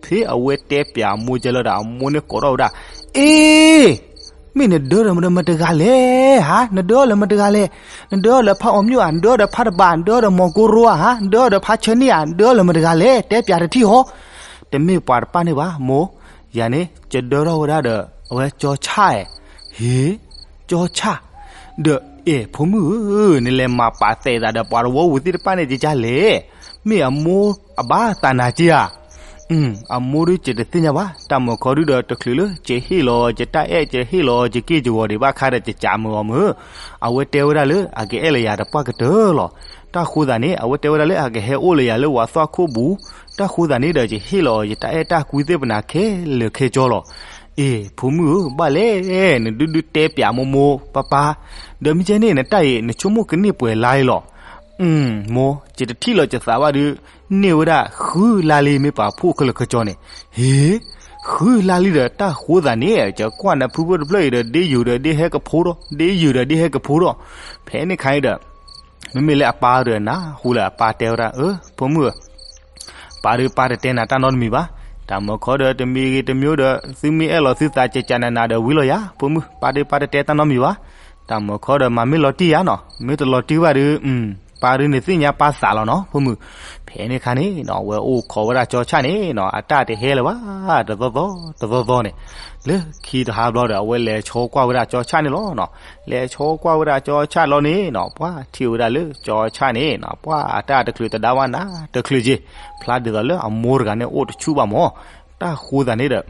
ဖဲအဝဲတဲပျးအမိၢ်ကဲလၢၤဒီး အမိၢ်န့ၣ်ကိးထီၣ်ဝဲဒၣ် အ့ မ့ၢ်နဒၢဒီးမတဂၤလဲၣ်ဧါ. နဒၢအီၤလၢမတဂၤလဲၣ်. နဒၢအီၤလၢဖါအီၣ်မၠိၣ်ဧါ, နဒၢအီၤဒီးဖါတဘး, နဒၢအီၤဒီးမီၤကိရိဧါ, နဒၢအီၤဒီးဖါဆၢန့ၣ်ဧါ, နဒၢအီၤလၢမတဂၤလဲၣ်. တဲပျးတထံၣ်ဟီ. တမ့ၢ်ပှၤတပၢ်န့ၣ်ဘၣ် မိၢ်, ယၤန့ၣ် ယဒၢထီၣ်ဝဲဒၣ်ဒီး အဝဲကၠီဆၣ်ဧၢ. ဟ့ ကၠီဆၣ် ဒီး အဲ ဖိမုၣ်ဧၢ, နလဲၤမၤပာ်သဲးသးဒီးပှၤတဝီပူၤသ့ၣ်တဖၣ်န့ၣ် ကကလဲၣ်. မ့ၢ်အမိၢ်အဘၣ်သးနၤက့ဧါ. အမိၢ်ဒုး ယတသ့ၣ်ညါဘၣ်, တၢ်မၢခီဒုဒီး တချုးလၢယဟ့ၣ်လီၤယတၢ်အဲၣ် ယဟ့ၣ်လီၤယက့ၢ်ယဂီၤဒံးဘၣ်ခါဒီး ယကးမုာ်အီၤမုာ်, အဝဲတဲဝဲဒၣ်လၢ အကအဲၣ်လၢယၤတပှၢ်ကတၢၢ်လီၤ. တၢ်ဃိသးန့ၣ် အဝဲတဲဝဲဒၣ်လၢ အကဟဲအိၣ်လၢယၤလၢဝၤသွၣ်ခိၣ်ပူၤ, တၢ်ဃိသးန့ၣ်ဒီး ယဟ့ၣ်လီၤယတၢ်အဲၣ်တၢ်ကွံသ့ၣ်ပနၤခဲလၢာ်ခဲဆ့လီၤ. အ့ ဖိမုၣ်ဧၢ, ဘၣ်လဲၣ်, နဒုဒုတဲပၠးမိၢ်မိၢ်ပၢ်ပၢ်, ဒီးမ့ၢ်ကဲန့ၣ် နတၢ်အံၤ နဆိကမိၣ်ကန့ၢ်ပှဲၤလါလံလီၤ. မိၢ်, ယတထံၣ်လီၤယသးဘၣ်ဒုး, န့ၢ်ဝဲဒၣ်ဃုလါလံ မ့ၢ်ပာ်ဖှိၣ်ခဲလၢာ်ခဲဆ့န့ၣ်. ဟ့, ဃုလါလံဒီး တၢ်ဃိသးန့ၣ် ယကွၢ်နဖုဖုတဖျၢၣ်အံၤဒီး ဒ့ယုာ်ဒီးဒ့ဟဲကဖိဒီး ဒ့ယုာ်ဒီးဒ့ဟဲကဖိဒီး, ဖဲန့ၣ်ခါအံၤဒီး မ့မ့ၢ်လၢအပၢ်ဒီး နၢ်ဟူလၢအပၢ်တဲဝဲဒၣ်, အၢ ဖိမုၣ်ဧၢ, ပၢ်ဒုးပၢ်တတဲနၤတၢ်နီတမံၤဘၣ်. တၢ်မၢခီဒီး တမံၤဂ့ၤတမံၤဒီး သုမ့ၢ်အဲၣ်လီၤသုသး ကကနနၤဒီးဝံၤလီၤယၤ ဖိမုၣ်, ပၢ်ဒုးပၢ်တတဲတၢ်နီတမံၤဘၣ်. တၢ်မၢခီဒီး မၤမ့ၢ်လီၤတံၢ်ယၤနီၤ, မ့ၢ်တလီၤတံၢ်ဘၣ်ဒုး ပၢ်ဒုးန့ၣ်သ့ၣ်ညါပၢ်သးလီၤနီၤ ဖိမုၣ်. ဖဲန့ၣ်ခါန့ၣ်နီၤ အဝဲအိၣ်ခိးဝဲဒၣ်ကၠီဆၣ်န့ၣ်နီၤ အတၢ်တဟဲလၢၤဘၣ် တသီသီ တသီသီန့ၣ်, လၢခံတဟါဘျီဒီး အဝဲလဲၤဆီကွၢ်ဝဲဒၣ်ကၠီဆၣ်န့ၣ်လီၤနီၤ. လဲၤဆီကွၢ်ဝဲဒၣ်ကၠီဆၣ်လီၤန့ၣ်နီၤ ပှၤထံၣ်ဝဲဒၣ်လၢကၠီဆၣ်န့ၣ်နီၤ ပှၤအတၢ်တချုးတဒါဝဲနၤ တချုးက့ၤ ဖျါဒ်သိးလၢအမိၢ်တဂၤန့ၣ်အိၣ်တဆူၣ်ဘၣ်မၢ်. တၢ်ဃိသးန့ၣ်ဒီး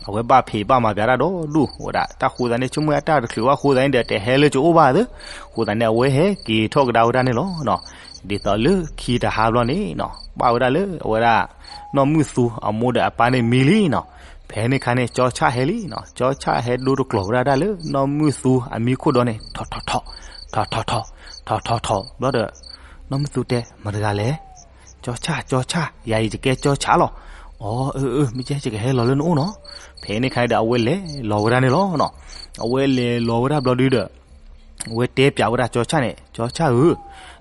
အဝဲဘၣ်ဖံးဘၣ်မၤပၠးတၢ်ဒီဒူၣ်ဝဲဒၣ် တၢ်ဃိသးန့ၣ် ဆိကမိၣ်အတၢ်တချုးဘၣ်ဃိသးန့ၣ်ဒီး တဟဲလၢကအိၣ်ဘၣ်သ့, ဃိသးန့ၣ် အဝဲဟဲက့ၤထီၣ်ကဒါဝဲဒၣ်န့ၣ်လီၤနီၤ. ဒ်သိးလၢခံတဟါဘျီန့ၣ်နီၤ ပၣ်ဝဲဒၣ်လၢအဝဲဒၣ် နီၢ်မုၢ်သူအမိၢ်ဒီးအပၢ်န့ၣ်မံလံနီၤ. ဖဲန့ၣ်ခါန့ၣ် ကၠီဆၣ်ဟဲလံနီၤ, ကၠီဆၣ်ဟဲဒိတကျိၤဝဲဒၣ်တၢ်လၢနီၢ်မုၢ်သူအမံခိၣ်ဒီးန့ၣ် ထီၣ်ထီၣ်ထီၣ် ထီၣ်ထီၣ်ထီၣ် ထီၣ်ထီၣ်ထီၣ် ဘျီဒီး နီၢ်မုၢ်သူတဲ မတၤတဂၤလဲၣ်. ကၠီဆၣ် ကၠီဆၣ် ယၤအံၤယကဲကၠီဆၣ်လီၤ. အီ အၢ အၢ မ့ၢ်ကဲ ယကဟဲလီၤလၢနအိၣ်နီၤ. ဖဲန့ၣ်ခါန့ၣ်ဒီး အဝဲလဲၤလီၤဝဲဒၣ်န့ၣ်လီၤနီၤ. အဝဲလဲၤလီၤဝဲဒၣ်ဘျီဒုဒီး အဝဲတဲပၠးဝဲဒၣ်ကၠီဆၣ်န့ၣ် ကၠီဆၣ်ဧၢ,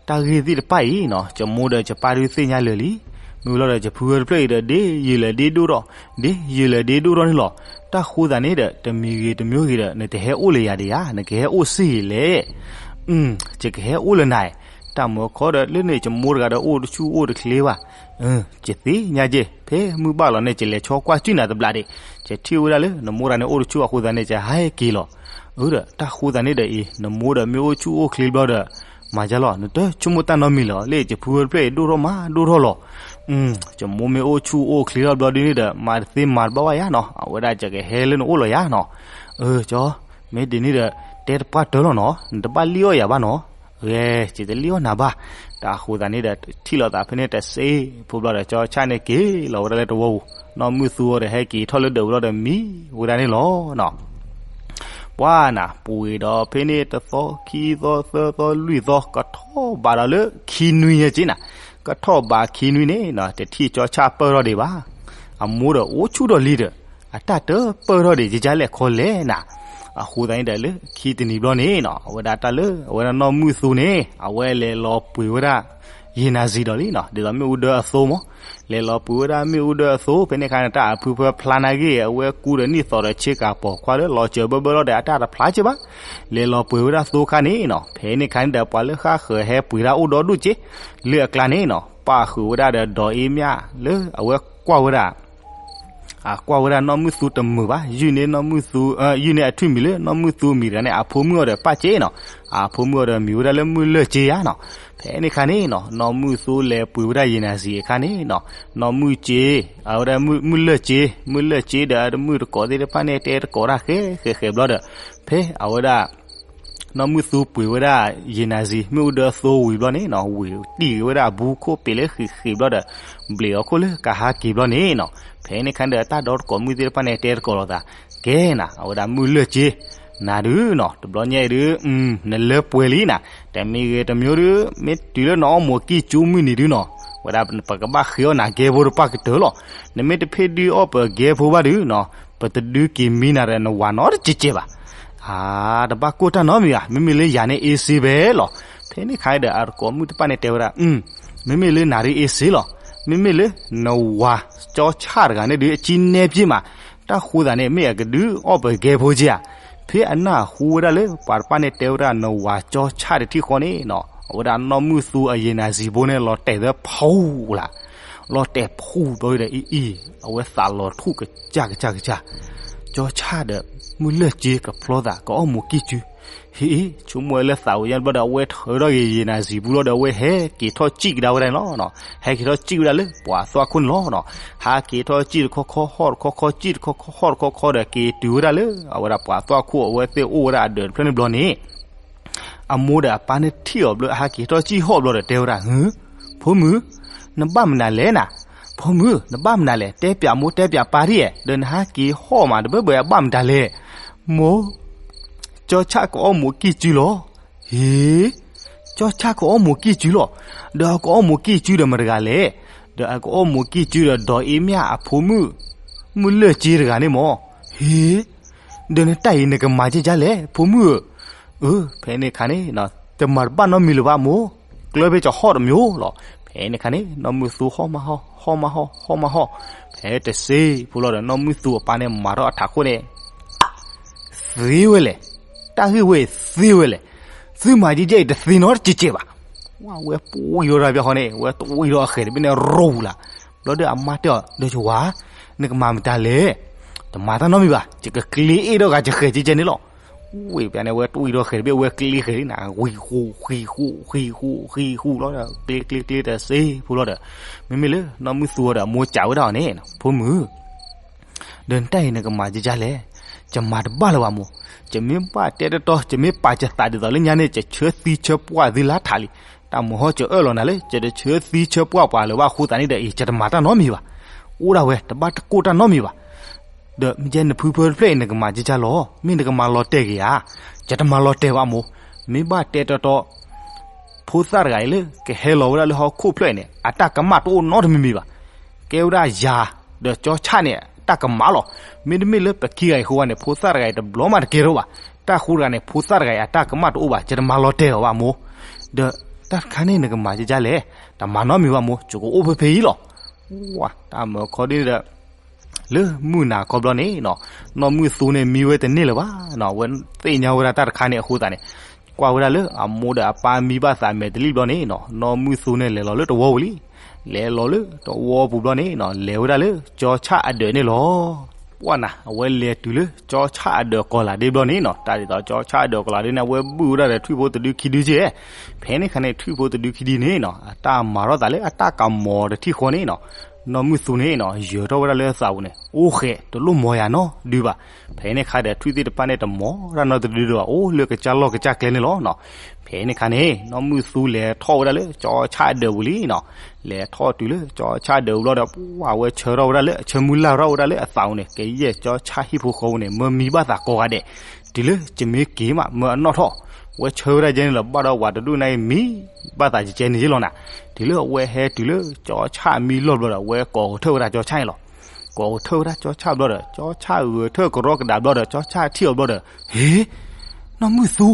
တၢ်ဂ့ၢ်သ့ၣ်တဖၣ်အံၤနီၤ ယမိၢ်ဒီးယပၢ်ဒုးသ့ၣ်ညါလၢာ်လံ. မ့ၢ်လီၤဒီး ယဖုဝဲတဖျၢၣ်အံၤဒီး ဒ့ယုာ်လဲၤဒ့ဒိၣ်ထီၣ် ဒ့ယုာ်လဲၤဒ့ဒိၣ်ထီၣ်န့ၣ်လီၤ. တၢ်ဃိသးန့ၣ်ဒီး တမံၤဂ့ၤတမံၤဂ့ၤဒီး နတဟဲအိၣ်လၢယၤဒံးဧါ, နကဟဲအိၣ်စ့ၢ်ကီးလဲၣ်. ယကဟဲအိၣ်လၢနၤ, တၢ်မၢခီဒီး လၢန့ၣ်ယမိၢ်တဂၤဒီးအိၣ်တဆူၣ်အိၣ်တချ့ဘၣ်. ယသ့ၣ်ညါက့ၤ ဖဲမုၢ်ဘၣ်လီၤန့ၣ် ယလဲၤဆီကွၢ်စုၣ်နၤတဘျီဒံး, ယထံၣ်ဝဲဒၣ်လၢ နမိၢ်တဂၤန့ၣ်အိၣ်တဆူၣ်အဃိသတးန့ၣ် ယဟဲက့ၤလီၤ. အၢဒီး တၢ်ဃိသးန့ၣ်ဒီးအံၤ နမိၢ်ဒီးမ့ၢ်အိၣ်ဆူၣ်အိၣ်ချ့ဘျီဒီး မၤယါလီၤ နတဆိကမိၣ်တၢ်နီတမံၤလၢၤ လၢယဖုဝဲတဖျၢၣ်အံၤဒိၣ်ထီၣ်မးဒိၣ်ထီၣ်လီၤ. ယမိၢ်မ့ၢ်အိၣ်ဆူၣ်အိၣ်ချ့ထီၣ်ဘျီဒုန့ၣ်ဒီး မၤတသ့မၤတဘၣ်ဘၣ်ယါနီၤ, အဝဲဒၣ်ယကဟဲလၢနအိၣ်လီၤယါနီၤ. အၢ ကၠီ, မ့ၢ်ဒ်န့ၣ်ဒီး တဲတပှၢ်တၢၢ်လီၤနီၤ, နတဘၣ်လံၣ်အီၣ်ယၤဘၣ်နီၤ. ဂဲၤ ယတလံၣ်အီၣ်နၤဘၣ်. တၢ်ဃိသးန့ၣ်ဒီး ထံၣ်လိာ်သးဖဲန့ၣ်တစ့ဖိဘျီဒီး ကၠီဆၣ်န့ၣ်က့ၤလီၤဝဲဒၣ်လၢတဝီပူၤ, နီၢ်မုၢ်သူအီၤဒီး ဟဲက့ၤထီၣ်လၢဒၢးပူၤလီၤဒီးမံဝဲဒၣ်န့ၣ်လီၤနီၤ. ပှၤနၤ ပှ့ၤဒီးဖဲန့ၣ် တသီ ခံသီ သၢသီ လွံၢ်သီ ကထီၣ်ဘးဒီးလၢခံနွံညါက့နၤ, ကထီၣ်ဘးခံနွံန့ၣ်နီၤ တထံၣ်ကၠီဆၣ်ပၢၢ်ထီၣ်ဒံးဘၣ်. အမိၢ်ဒီးအိၣ်ဆူၣ်ထီၣ်လံဒီး အတၢ်တပၢၢ်ထီၣ်ဒံး ယကလဲၤခီလဲၣ်နၤ. အဃိသတးန့ၣ်ဒီး လၢခံတနံၤဘျီန့ၣ်နီၤ အဝဲဒၣ်တၢ်လၢ အဝဲဒၣ်နီၢ်မုၢ်သူန့ၣ် အဝဲလဲၤလီၤပှ့ၤဝဲဒၣ် ယ့ၢ်နၤစံၤဒီးလံနီၤ, ဒ်သိးမ့ၣ်အူဒၢအသိမး, လဲၤလီၤပှ့ၤဝဲဒၣ်မ့ၣ်အူဒၢအသိ ဖဲန့ၣ်အခါန့ၣ် တၢ်အဖုဖၢဖျါနာ်ဂ့ၢ် အဝဲကူဒီးနံၣ်သီဒီးဆ့ကၤပိာ်ခွါလၢလီၤစၢၤဘၢဘၢလီၤဒီး အတၢ်တဖျါက့ဘၣ်. လဲၤလီၤပှ့ၤဝဲဒၣ်သိခါန့ၣ်နီၤ, ဖဲန့ၣ်အခါန့ၣ်ဒီး ပှၤလၢဃၣ်ဃၢၤဟဲပှ့ၤဒၣ်အိၣ်ဒီဒူၣ်က့, လၢအကျါန့ၣ်နီၤ ပၣ်ဃုာ်ဝဲဒၣ်ဒီးဒီးအ့မၠၣ် လၢအဝဲကွၢ်ဝဲဒၣ် အကွၢ်ဝဲဒၣ်နီၢ်မုၢ်သူတမုာ်ဘၣ်, ယုၢ်န့ၢ်နီၢ်မုၢ်သူ ယုၢ်န့ၢ်အထွံၣ်မံၤလၢနီၢ်မုၢ်သူမံၤတဂၤန့ၣ် အဖိမုၣ်အီၤဒီးပၣ်က့နီၤ, အဖိမုၣ်အီၤဒီးမံၤဝဲဒၣ်လၢမုၢ်လၢၢ်က့ဧါနီၤ. ဖဲန့ၣ်အခါန့ၣ်နီၤ နီၢ်မုၢ်သူလဲၤပှ့ၤဝဲဒၣ်ယ့ၢ်နၤစံၤအခါန့ၣ်နီၤ, နီၢ်မုၢ်က့ အဝဲဒၣ်မုၢ်လၢၢ်က့, မုၢ်လၢၢ်က့ဒီးအတမုၣ်တကိးသ့ၣ်တဖၣ်န့ၣ် တဲတကိးတၢ်ဃဲဃဲဘျီဒီး ဖဲအဝဲဒၣ် နီၢ်မုၢ်သူပှ့ၤဝဲဒၣ်ယ့ၢ်နၤစံၤ မ့ၣ်အူဒၢသိဝံၤဘျီန့ၣ်နီၤ, ဝံၤတံၢ်က့ၤဝဲဒၣ်အဘူးခိၣ်ပ့ၤလၢဃံးဃံးဘျီဒီး ဘျ့းအီၤခိၣ်လၢကဟါက့ၤဘျီန့ၣ်နီၤ, ဖဲန့ၣ်အခါဒီး တၢ်ဒီတကိးမုၣ်သ့ၣ်တဖၣ်န့ၣ် တဲတကိးလိာ်သး, ကဲနၤ အဝဲဒၣ်မုၢ်လၢၢ်က့ နၤဒုးနီၤ တဘျီညါအံၤဒုး နလၢပှဲၤလံနၤ, တမံၤဂ့ၤတမံၤဒုး မ့ၢ်တုၤလၢနအီၣ်မိၢ်ကံၢ်ကၠူမုၢ်နံၤဒုးနီၤ, ဝဲဒၣ်ပကဘၣ်ဃ့အီၣ်နၤဂဲဖိတပှၢ်ကတၢၢ်လီၤ. နမ့ၢ်တဖ့ဒုးအီၣ်ပဂဲဖိဘၣ်ဒုးနီၤ ပတဒုးက့ၤမံနၤဒီးနဝၤနီတကဲးကဲးဘၣ်. တဘၣ်ကိၢ်တၢ်နီတမံၤဘၣ်, မ့မ့ၢ်လၢယၤန့ၣ်အ့စ့ဘဲလီၤ. ဖဲန့ၣ်အခါဒီး အတကိးမုၣ်တဖၣ်န့ၣ်တဲဝဲဒၣ်, မ့မ့ၢ်လၢနၤဒုးအ့စ့လီၤ. မ့မ့ၢ်လၢနဝၤကၠီဆၣ်တဂၤန့ၣ်ဒုး အကံနဲပ့ၢ်မး, တၢ်ဃိသးန့ၣ် မ့ၢ်အကဒုးအီၣ်ပဂဲဖိက့ဧါ. ဖဲအနၢ်ဟူဝဲဒၣ်လၢ ပှၤတဖၣ်န့ၣ်တဲဝဲဒၣ် နဝၤကၠီဆၣ်တထံၣ်ဃီန့ၣ်နီၤ အဝဲဒၣ်နီၢ်မုၢ်သူအယ့ၢ်နၤစံၤဖိန့ၣ် လီၤတဲာ်သၢဖူလၢ် လီၤတဲာ်ဖူဘျီဒီးအံၤအံၤ အဝဲသးလီၤထူၣ်ကစၢ်ကစၢ်ကစၢ်, ကၠီဆၣ်ဒီး မုၢ်လၢၢ်က့ကဖျီသး ကအီၣ်မိၢ်ကံၢ်ကၠူ, ဟ့ၣ် ဆိကမိၣ်ဝဲလၢသးဝံၤညါတဘျီဒီး အဝဲထၢထီၣ်က့ၤယံၤနၤစံာ်ပူၤလီၤဒီး အဝဲဟဲက့ၤထီၣ်စံၣ်ကဒါဝဲဒၣ်န့ၣ်လီၤ. ဟဲက့ၤထီၣ်စံၣ်ဝဲဒၣ်လၢပှၤသွၣ်ခိၣ်န့ၣ်လီၤ. ဟးက့ၤထီၣ်စံၣ်တခီခီ ဟီၣ်တခီခီ စံၣ်တခီခီ ဟီၣ်တခီခီဒီး က့ၤတုၤဝဲဒၣ်လၢအဝဲဒၣ်ပှၤသွၣ်ခိၣ်အဝဲသ့ၣ်အိၣ်ဝဲဒၣ်အဒၢးတဖျၢၣ်န့ၣ်ဘျီန့ၣ် အမိၢ်ဒီးအပၢ်န့ၣ်ထံၣ်အီၤဘျီ ဟဲက့ၤထီၣ်စံၣ်ဟီၣ်ဘျီဒီး တဲဝဲဒၣ်, ဟ့ၣ် ဖိမုၣ်, နဘၣ်မနုၤလဲၣ်နၤ. ဖိမုၣ် နဘၣ်မနုၤလဲၣ်, တဲပၠးမိၢ်တဲပၠးပၢ်ဒ်ယဲၢ်, ဒီးနဟဲက့ၤဟီၣ်မးတဘၢဘၢအဘၣ်မတၤလဲၣ်. မိၢ်, ကၠီဆၣ်ကအီၣ်မိၢ်ကံၢ်စုလီၤ. ဟ့ၣ်, ကၠီဆၣ်ကအီၣ်မိၢ်ကံၢ်စုလီၤ. ဒီးအကအီၣ်မိၢ်ကံၢ်စုဒီးမတၤတဂၤလဲၣ်. ဒီးအကအီၣ်မိၢ်ကံၢ်စုဒီး ဒီးအ့မၠၣ်အဖိမုၣ်, မုၢ်လၢၢ်စ့တဂၤန့ၣ်မၢ်. ဟ့ၣ်, ဒီးနတၢ်အံၤနကမၤကကလဲၣ် ဖိမုၣ်ဧၢ. အၢ ဖဲန့ၣ်အခါန့ၣ် တမၤတဘၣ်နီတမံၤလၢၤဘၣ်မိၢ်, ကျၢၢ်ဖဲကဟီၣ်တမံၤလီၤ. ဖဲန့ၣ်အခါန့ၣ် နီၢ်မုၢ်သူဟီၣ်မးဟီၣ် ဟီၣ်မးဟီၣ် ဟီၣ်မးဟီၣ်, ဖဲတစ့ဖိလီၤဒီး နီၢ်မုၢ်သူအပၢ်န့ၣ် မၤထီၣ်အထးခိၣ်န့ၣ် သ့ဝဲလဲၣ်, တၢ်ဂ့ၢ်ဝဲအံၤသ့ဝဲလဲၣ်, သုမၤကကဲအံၤတသ့နီတစဲးစဲးဘၣ်. ဝဲပှံၢ်ထီၣ်တၢ်ဖဲဃီန့ၣ် ဝဲတဝံၣ်ထီၣ်အဃဲၤတဘ့ၣ်န့ၣ်ရိၢ်ပူၤလၢ်. ဘျီဒီးအမါတဲအီၤ ဒီးယဝၤ, နကမၤမတၤလဲၣ်. တမၤတၢ်နီတမံၤဘၣ်, ယကကျ့အ့ၣ်ထီၣ်ဂၤယဃဲၤကကဲန့ၣ်လီၤ. ဝဲပျါန့ၣ် ဝဲတဝံၣ်ထီၣ်ဃဲၤတဘ့ၣ် ဝဲကျ့ဃဲၤလံနၤ, ဃံဃူ ဃံဃူ ဃံဃူ ဃံဃူလီၤဒီး ကျ့ကျ့ကျ့တစ့ဖိလီၤဒီး မ့မ့ၢ်လၢနီၢ်မုၢ်သူအီၤဒီး အမိၢ်စံးဝဲဒၣ်အီၤန့ၣ် ဖိမုၣ် ဒီးနတၢ်အံၤနကမၤကကလဲၣ်. ယမၤတဘၣ်လၢၤဘၣ်မိၢ်, ယမ့ၢ်ဘၣ်တဲတတီ ယမ့ၢ်ပာ်ယသးဒ်သိးလၢညါန့ၣ် ယဆၢသံဆၢပှၢ်သုလၢထးလံ. တၢ်မၤဟီၣ် ယအၢၣ်လီၤနၤလၢ ယတဆၢသံဆၢပှၢ်ပှၤလၢၤဘၣ်အဃိသတးန့ၣ်ဒီး အံၤ ယတမၤတၢ်နီတမံၤဘၣ်. အိၣ်ဒၣ်ဝဲ တဘၣ်တကိၢ်တၢ်နီတမံၤဘၣ်. ဒီးမ့ၢ်ကဲနဖုဖၢတဖျၢၣ်အံၤ နကမၤကကလီၤ, မ့ၢ်နကမၤလီၤတဲာ်က့ၤဧါ. ယတမၤလီၤတဲာ်ဘၣ်မိၢ်, မ့ၢ်ဘၣ်တဲတတီ ဖိသၣ်တဂၤအံၤလၢ ကဟဲလီၤဝဲဒၣ်လၢဟီၣ်ခိၣ်ဖျၢၣ်အံၤန့ၣ် အတၢ်ကမၣ်တအိၣ်နီတမံၤမံၤဘၣ်. ကဲဝဲဒၣ်ယၤ ဒီးကၠီဆၣ်န့ၣ် တၢ်ကမၣ်လီၤ. မ့တမ့ၢ်လၢပခံဂၤအံၤအဃိဘၣ်န့ၣ် ဖိသၣ်တဂၤအံၤတဘျီမးတကဲထီၣ်ဘၣ်. တၢ်ဃိတဂၤန့ၣ် ဖိသၣ်တဂၤအံၤ အတၢ်ကမၣ်တအိၣ်ဘၣ်, ယတမၤလီၤတဲာ်အီၤဘၣ်မိၢ်. ဒီးတၢ်တခါန့ၣ် နကမၤကကလဲၣ်. တမၤနီတမံၤဘၣ်မိၢ်, ယကအိၣ်ဖဲဖဲအံၤလီၤ. ဝါ တၢ်မၢခီဒ်န့ၣ်ဒီး လၢမုၢ်နၤခီဘျီန့ၣ်နီၤ, နီၢ်မုၢ်သူန့ၣ်မံဝဲတန့ၢ်လၢၤဘၣ်နီၤ, အဝဲသ့ၣ်ညါဝဲဒၣ်တၢ်တခါန့ၣ်အဃိသတးန့ၣ်, ကွၢ်ဝဲဒၣ်လၢအမိၢ်ဒီးအပၢ်မံဘၣ်သးမဲာ်တလံၣ်ဘျီန့ၣ်နီၤ, နီၢ်မုၢ်သူန့ၣ်လဲၤလီၤလၢတဝီပူၤလံ. လဲၤလီၤလၢတဝီပူၤဘျီန့ၣ်နီၤ, လဲၤဝဲဒၣ်လၢကၠီဆၣ်အဒၢးန့ၣ်လီၤ. ပှၢ်နၤ အဝဲလဲၤတုၤလၢကၠီဆၣ်အဒၢးကီၤလၤဒ့ဘျီန့ၣ်နီၤ, တၢ်ဒ်သိးကၠီဆၣ်အဒၢးကီၤလၤဒ့န့ၣ် အဝဲဘုၣ်ဝဲဒၣ်ဒီးထွံၣ်ဖိတဒုခံဒုက့ၢ်. ဖဲန့ၣ်ခါန့ၣ် ထွံၣ်ဖိတဒုခံဒုန့ၣ်နီၤ, အတၢ်မၤထီၣ်သးလၢအတၢ်ကမီၤတထံၣ်ဃီန့ၣ်နီၤ, နီၢ်မုၢ်သူန့ၣ်နီၤ ယၢၤထီၣ်ဝဲဒၣ်လၢအသးပူၤန့ၣ် အိၣ်ဃဲးတလိၣ်မီၤယၤနီတဒုဘၣ်. ဖဲန့ၣ်ခါဒီး ထွံၣ်သ့ၣ်တဖၣ်န့ၣ် တမီၤတၢ်နီတဒုဒုဘၣ်, အိၣ်လၢကစၢ်လီၢ်ကစၢ်ကျဲန့ၣ်လီၤနီၤ. ဖဲန့ၣ်ခါန့ၣ် နီၢ်မုၢ်သူလဲၤထီၣ်ဝဲဒၣ်လၢကၠီဆၣ်အဒၢးပူၤလံနီၤ. လဲၤထီၣ်တုၤလၢကၠီဆၣ်အဒၢးပူၤဘျီဒီး ပှၢ်ဝဲဆၢထီၣ်ဝဲဒၣ်လၢ ဆၢမုၢ်လၢ်ထီၣ်ဝဲဒၣ်လၢအသးပူၤန့ၣ် ကယဲၢ်ကၠီဆၣ်ဟံၣ်ဖိဃီဖိန့ၣ် မၢမံဘၣ်သးကိးဂၤဒဲး, တုၤလၢကမ့ၢ်က့ၤမး မၢအနီၣ်ထီၣ်. ဝဲဆၢဝဲဒၣ်ကဲန့ၣ်လီၤ ဘၣ်ဒီးဝၤတဒူၣ်န့ၣ်မံဘၣ်သးကဲန့ၣ်ယ့ၢ်လီၤနၤ. တုၤလၢအဝဲဟဲတုၤလၢကၠီဆၣ်အမံလီၢ်ဘျီဒီး အဝဲကိးကထၢၣ်ဝဲဒၣ်ကၠီဆၣ်န့ၣ်လီၤ. ကိးကထၢၣ်ဝဲဒၣ်ကၠီဆၣ်ဘျီဒီး ကၠီဆၣ်ဂဲၤထၢၣ်ကရီကဒါဘျီဒီး ကၠီဆၣ်ထံၣ်အီၤဘျီဒီး ဟ့ၣ်, နီၢ်မုၢ်သူ,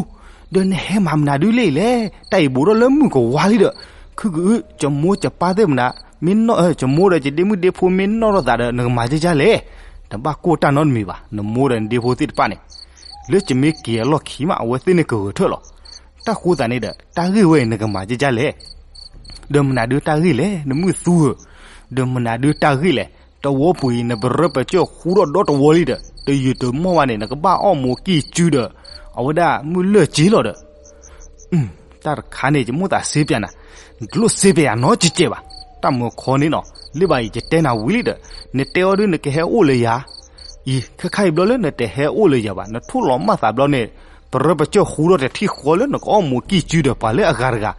ဒီးနဟဲမၤမနုၤဒုလဲၣ်လဲၣ်, တၢ်အံၤဘူးထီၣ်လၢမုၢ်ကဝါလံဒီး, ခုကအု ယမိၢ်ယပၢ်သ့ၣ်မနုၤ, မ့ၢ်နီၣ်, ယမိၢ်ဒီးယဒ့မုၣ်ဒ့ဖိမ့ၢ်နီၣ်ထီၣ်သးဒီး နကမၤကကလဲၣ်. တဘၣ်ကိၢ်တၢ်နီတမံၤဘၣ်, နမိၢ်ဒီးနဒ့ဖိသ့ၣ်တဖၣ်န့ၣ် လၢကမ့ၢ်က့ၤအလီၢ်ခံမး အဝဲသ့ၣ်န့ၣ်ကဂဲၤထၢၣ်လီၤ. တၢ်ဃိသးန့ၣ်ဒီး တၢ်ဂ့ၢ်ဝဲအံၤ နကမၤကကလဲၣ်. ဒီးမနုၤဒုတၢ်ဂ့ၢ်လဲၣ် နမုၢ်သူဧၢ, ဒီးမနုၤဒုတၢ်ဂ့ၢ်လဲၣ်. တဝီပူၤအံၤ နပရၢပကၢၢ်ဃူထီၣ်ဒီတဝီလံဒီး တယုာ်တမီၢ်ဘၣ်န့ၣ် နကဘၣ်အီၣ်မိၢ်ကံၢ်စုဒီး အဝဲဒၣ်မုၢ်လၢၢ်က့လီၤဒီး တၢ်တခါန့ၣ် ယမိၣ်သးစ့ပျးနၤ, နတလိၣ်စ့ပျးယၤနီတစဲးဘၣ်. တၢ်မၢခီန့ၣ်နီၤ, လၢဘၣ်အံၤ ယတဲနၤဝံၤလံဒီး နတဲအီၤဒုး နကဟဲအိၣ်လၢယၤ, အံၤ ခဲခါအံၤဘျီလၢနတဟဲအိၣ်လၢယၤဘၣ်, နထိၣ်လီၤမၢ်သးဘျီန့ၣ် ပရၢပကၢၢ်ဃူထီၣ်တထံၣ်ဃီလၢနကအီၣ်မိၢ်ကံၢ်စုဒီးပှၤလၢအဂၤတဂၤ,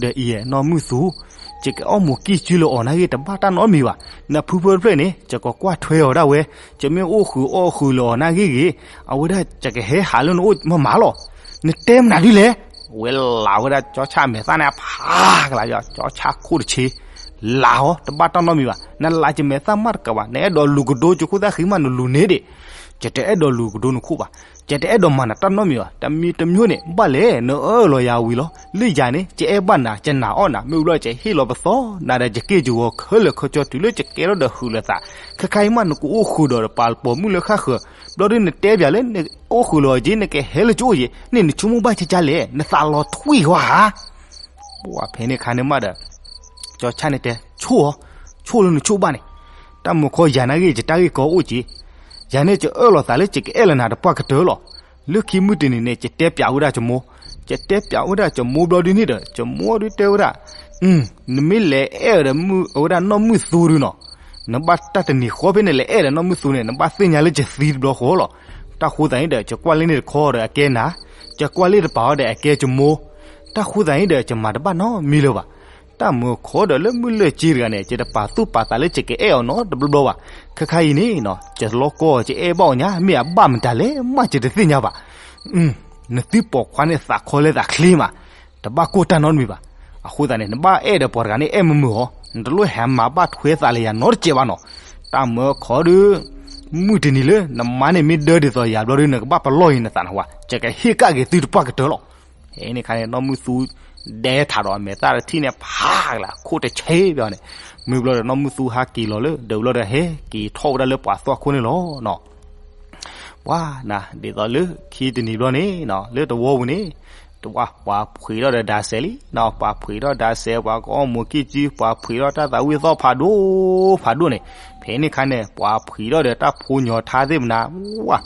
ဒီးအံၤနီၢ်မုၢ်သူ ယကအီၣ်မိၢ်ကံၢ်စုလၢအီၤနာ်ဂ့ၤ တဘၣ်တၢ်နီတမံၤဘၣ်. နဖုဖၢတဖျၢၣ်န့ၣ် ယကကွၢ်ထွဲအီၤဒၣ်ဝဲ, ယမ့ၢ်အိၣ်ဃုာ်အီၣ်ဃုာ်လၢအီၤနာ်ဂ့ၤဂ့ၤ, အဝဲဒၣ်ယကဟဲဟးလၢနအိၣ်မၤမၤလီၤ. နတဲမနုၤဒုလဲၣ်. ဝဲလးဝဲဒၣ်ကၠီဆၣ်မဲာ်သၣ်န့ၣ် ဖးကလၤယီၤ, ကၠီဆၣ်ခိၣ်တဆ့, လးအီၤ တဘၣ်တၢ်နီတမံၤဘၣ်. နလးယမဲာ်သၣ်မးတကးဘၣ်, နအဲၣ်ဒိးလူၤကဒိယခိၣ်သၣ်ဃံမး နလူၤန့ၢ်ဒံး. ယတအဲၣ်ဒိးလူၤကဒိနခိၣ်ဘၣ်, ယတအဲၣ်ဒိးမၤနၤတၢ်နီတမံၤဘၣ်. တမံၤတမံၤန့ၣ် ဘၣ်လဲၣ် နအၢၣ်လီၤယၤဝံၤလီၤ. လၢယၤန့ၣ် ယအဲၣ်ဘၣ်နၤ ယနာ်အီၣ်နၤ, မ့ၢ်ဘျီယဟ့ၣ်လီၤပသီနၤဒီး ယက့ၢ်ယဂီၤခဲလၢာ်ခဲဆ့တုၤလၢယကဲထီၣ်ဒီးဃုာ်လၢသး, ခဲခါအံၤမး နကအိၣ်ဃုာ်ဒီးပှၤပိာ်မုၣ်လၢဃၣ်ဃၢၤ, ဘျီဒုးနတဲပျးလၢနအိၣ်ဃုာ်လီၤက့ၤ နကဟဲလၢကအိၣ်က့ၤ, န့ၣ်နဆိကမိၣ်ဘၣ်ကကလဲၣ်, နသးလီၤထွံၣ်ကွၢ်ဧါ. ပှၢ်ဖဲန့ၣ်ခါန့ၣ်မးဒီး ကၠီဆၣ်န့ၣ်တဲ ဆိၣ်အီၤ, ဆိၣ်လၢနဆိၣ်ဘၣ်န့ၣ်, တၢ်မၢခီယၤနာ်ဂ့ၤ ယတၢ်ဂ့ၢ်ကီအိၣ်က့ၤ, ယၤန့ၣ် ယအၢၣ်လီၤသးလၢယကအဲၣ်လၢနၤတပှၢ်ကတၢၢ်လီၤ. လၢခံမုၢ်တနံၤန့ၣ် ယတဲပျးဝဲဒၣ်ယမိၢ်, ယတဲပျးဝဲဒၣ်ယမိၢ်ဘျီဒုန့ၣ်ဒီး ယမိၢ်ဒုတဲဝဲဒၣ်, နမ့ၢ်လဲၤအဲၣ်ဒီးအဝဲဒၣ်နီၢ်မုၢ်သူဒုနီၤ, နဘၣ်တၢ်တနံၤဃီဖဲန့ၣ် လဲၤအဲၣ်ဒီးနီၢ်မုၢ်သူန့ၣ် နဘၣ်သ့ၣ်ညါလၢယသံတဘျီဃီလီၤ. တၢ်ဃိသးန့ၣ်ဒီး ယကွၢ်လၢန့ၣ်တခီဒီးအကဲနၤ, ယကွၢ်လၢတပၤဟီဒီးအကဲယမိၢ်, တၢ်ဃိသးန့ၣ်ဒီး ယမၤတဘၣ်နီတမံၤလၢၤဘၣ်. တၢ်မုာ်ခီဒီးလၢမုၢ်လၢၢ်က့တဂၤန့ၣ် ယတပာ်သူၣ်ပာ်သးလၢယကအဲၣ်အီၤနီတဘျီဘျီဘၣ်. ခဲခါအံၤန့ၣ်နီၤ ယလီၤကီ ယအဲၣ်ဘၣ်အီၤညါ မ့ၢ်အဘၣ်မတၤလဲၣ် မ့ၢ်ယတသ့ၣ်ညါဘၣ်. နသုပိာ်ခွါန့ၣ်သးခီလၢသးချ့မး, တဘၣ်ကိၢ်တၢ်နီတမံၤဘၣ်. အဃိသတးန့ၣ် နဘၣ်အဲၣ်ဒီးပှၤတဂၤန့ၣ် အဲၣ်မုာ်မုာ်အီၤ, နတလိၣ်ဟဲမၤဘၣ်ထွဲသးလၢယၤနီတစဲးဘၣ်နီၤ. တၢ်မုာ်ခီဒီး မုၢ်တနံၤလၢနမါန့ၣ်မ့ၢ်ဒၢဒ်သိးယၤဘျီဒီး နကဘၣ်ပလီၢ်အံၤနသးနဝၤ, ယကဟ့ၣ်ကဒါက့ၤသုတပှၢ်ကတၢၢ်လီၤ. ဖဲန့ၣ်ခါန့ၣ် နီၢ်မုၢ်သူ ဒဲထးဒီးအမဲာ်သၣ်တထံၣ်န့ၣ် ဖးကလၢခိၣ်တဆ့ဘၣ်န့ၣ်, မ့ၢ်ဘျီဒီးနီၢ်မုၢ်သူဟးက့ၤလီၤလၢ ဒီးဘျီဒီးဟဲက့ၤထီၣ်ဝဲဒၣ်လၢပှၤသွၣ်ခိၣ်န့ၣ်လီၤနီၤ. ပှၤနၤ ဒ်သိးလၢခံတနံၤဘျီန့ၣ်နီၤ လၢတဝီပူၤန့ၣ် တဝၤပှၤဖှံးထီၣ်ဒီးဒါစဲးလံနီၤ, ပှၤဖှံးထီၣ်ဒါစဲး ပှၤကအီၣ်မူးကံၢ်ကံၢ် ပှၤဖှံးထီၣ်တၢ်သးဝံၣ်သီၣ်ဖးဒိၣ်ဖးဒိၣ်န့ၣ်, ဖဲန့ၣ်ခါန့ၣ် ပှၤဖှံးထီၣ်ဒီးတၢ်ဖိညီထါသ့ၣ်မနၤ, ဝါ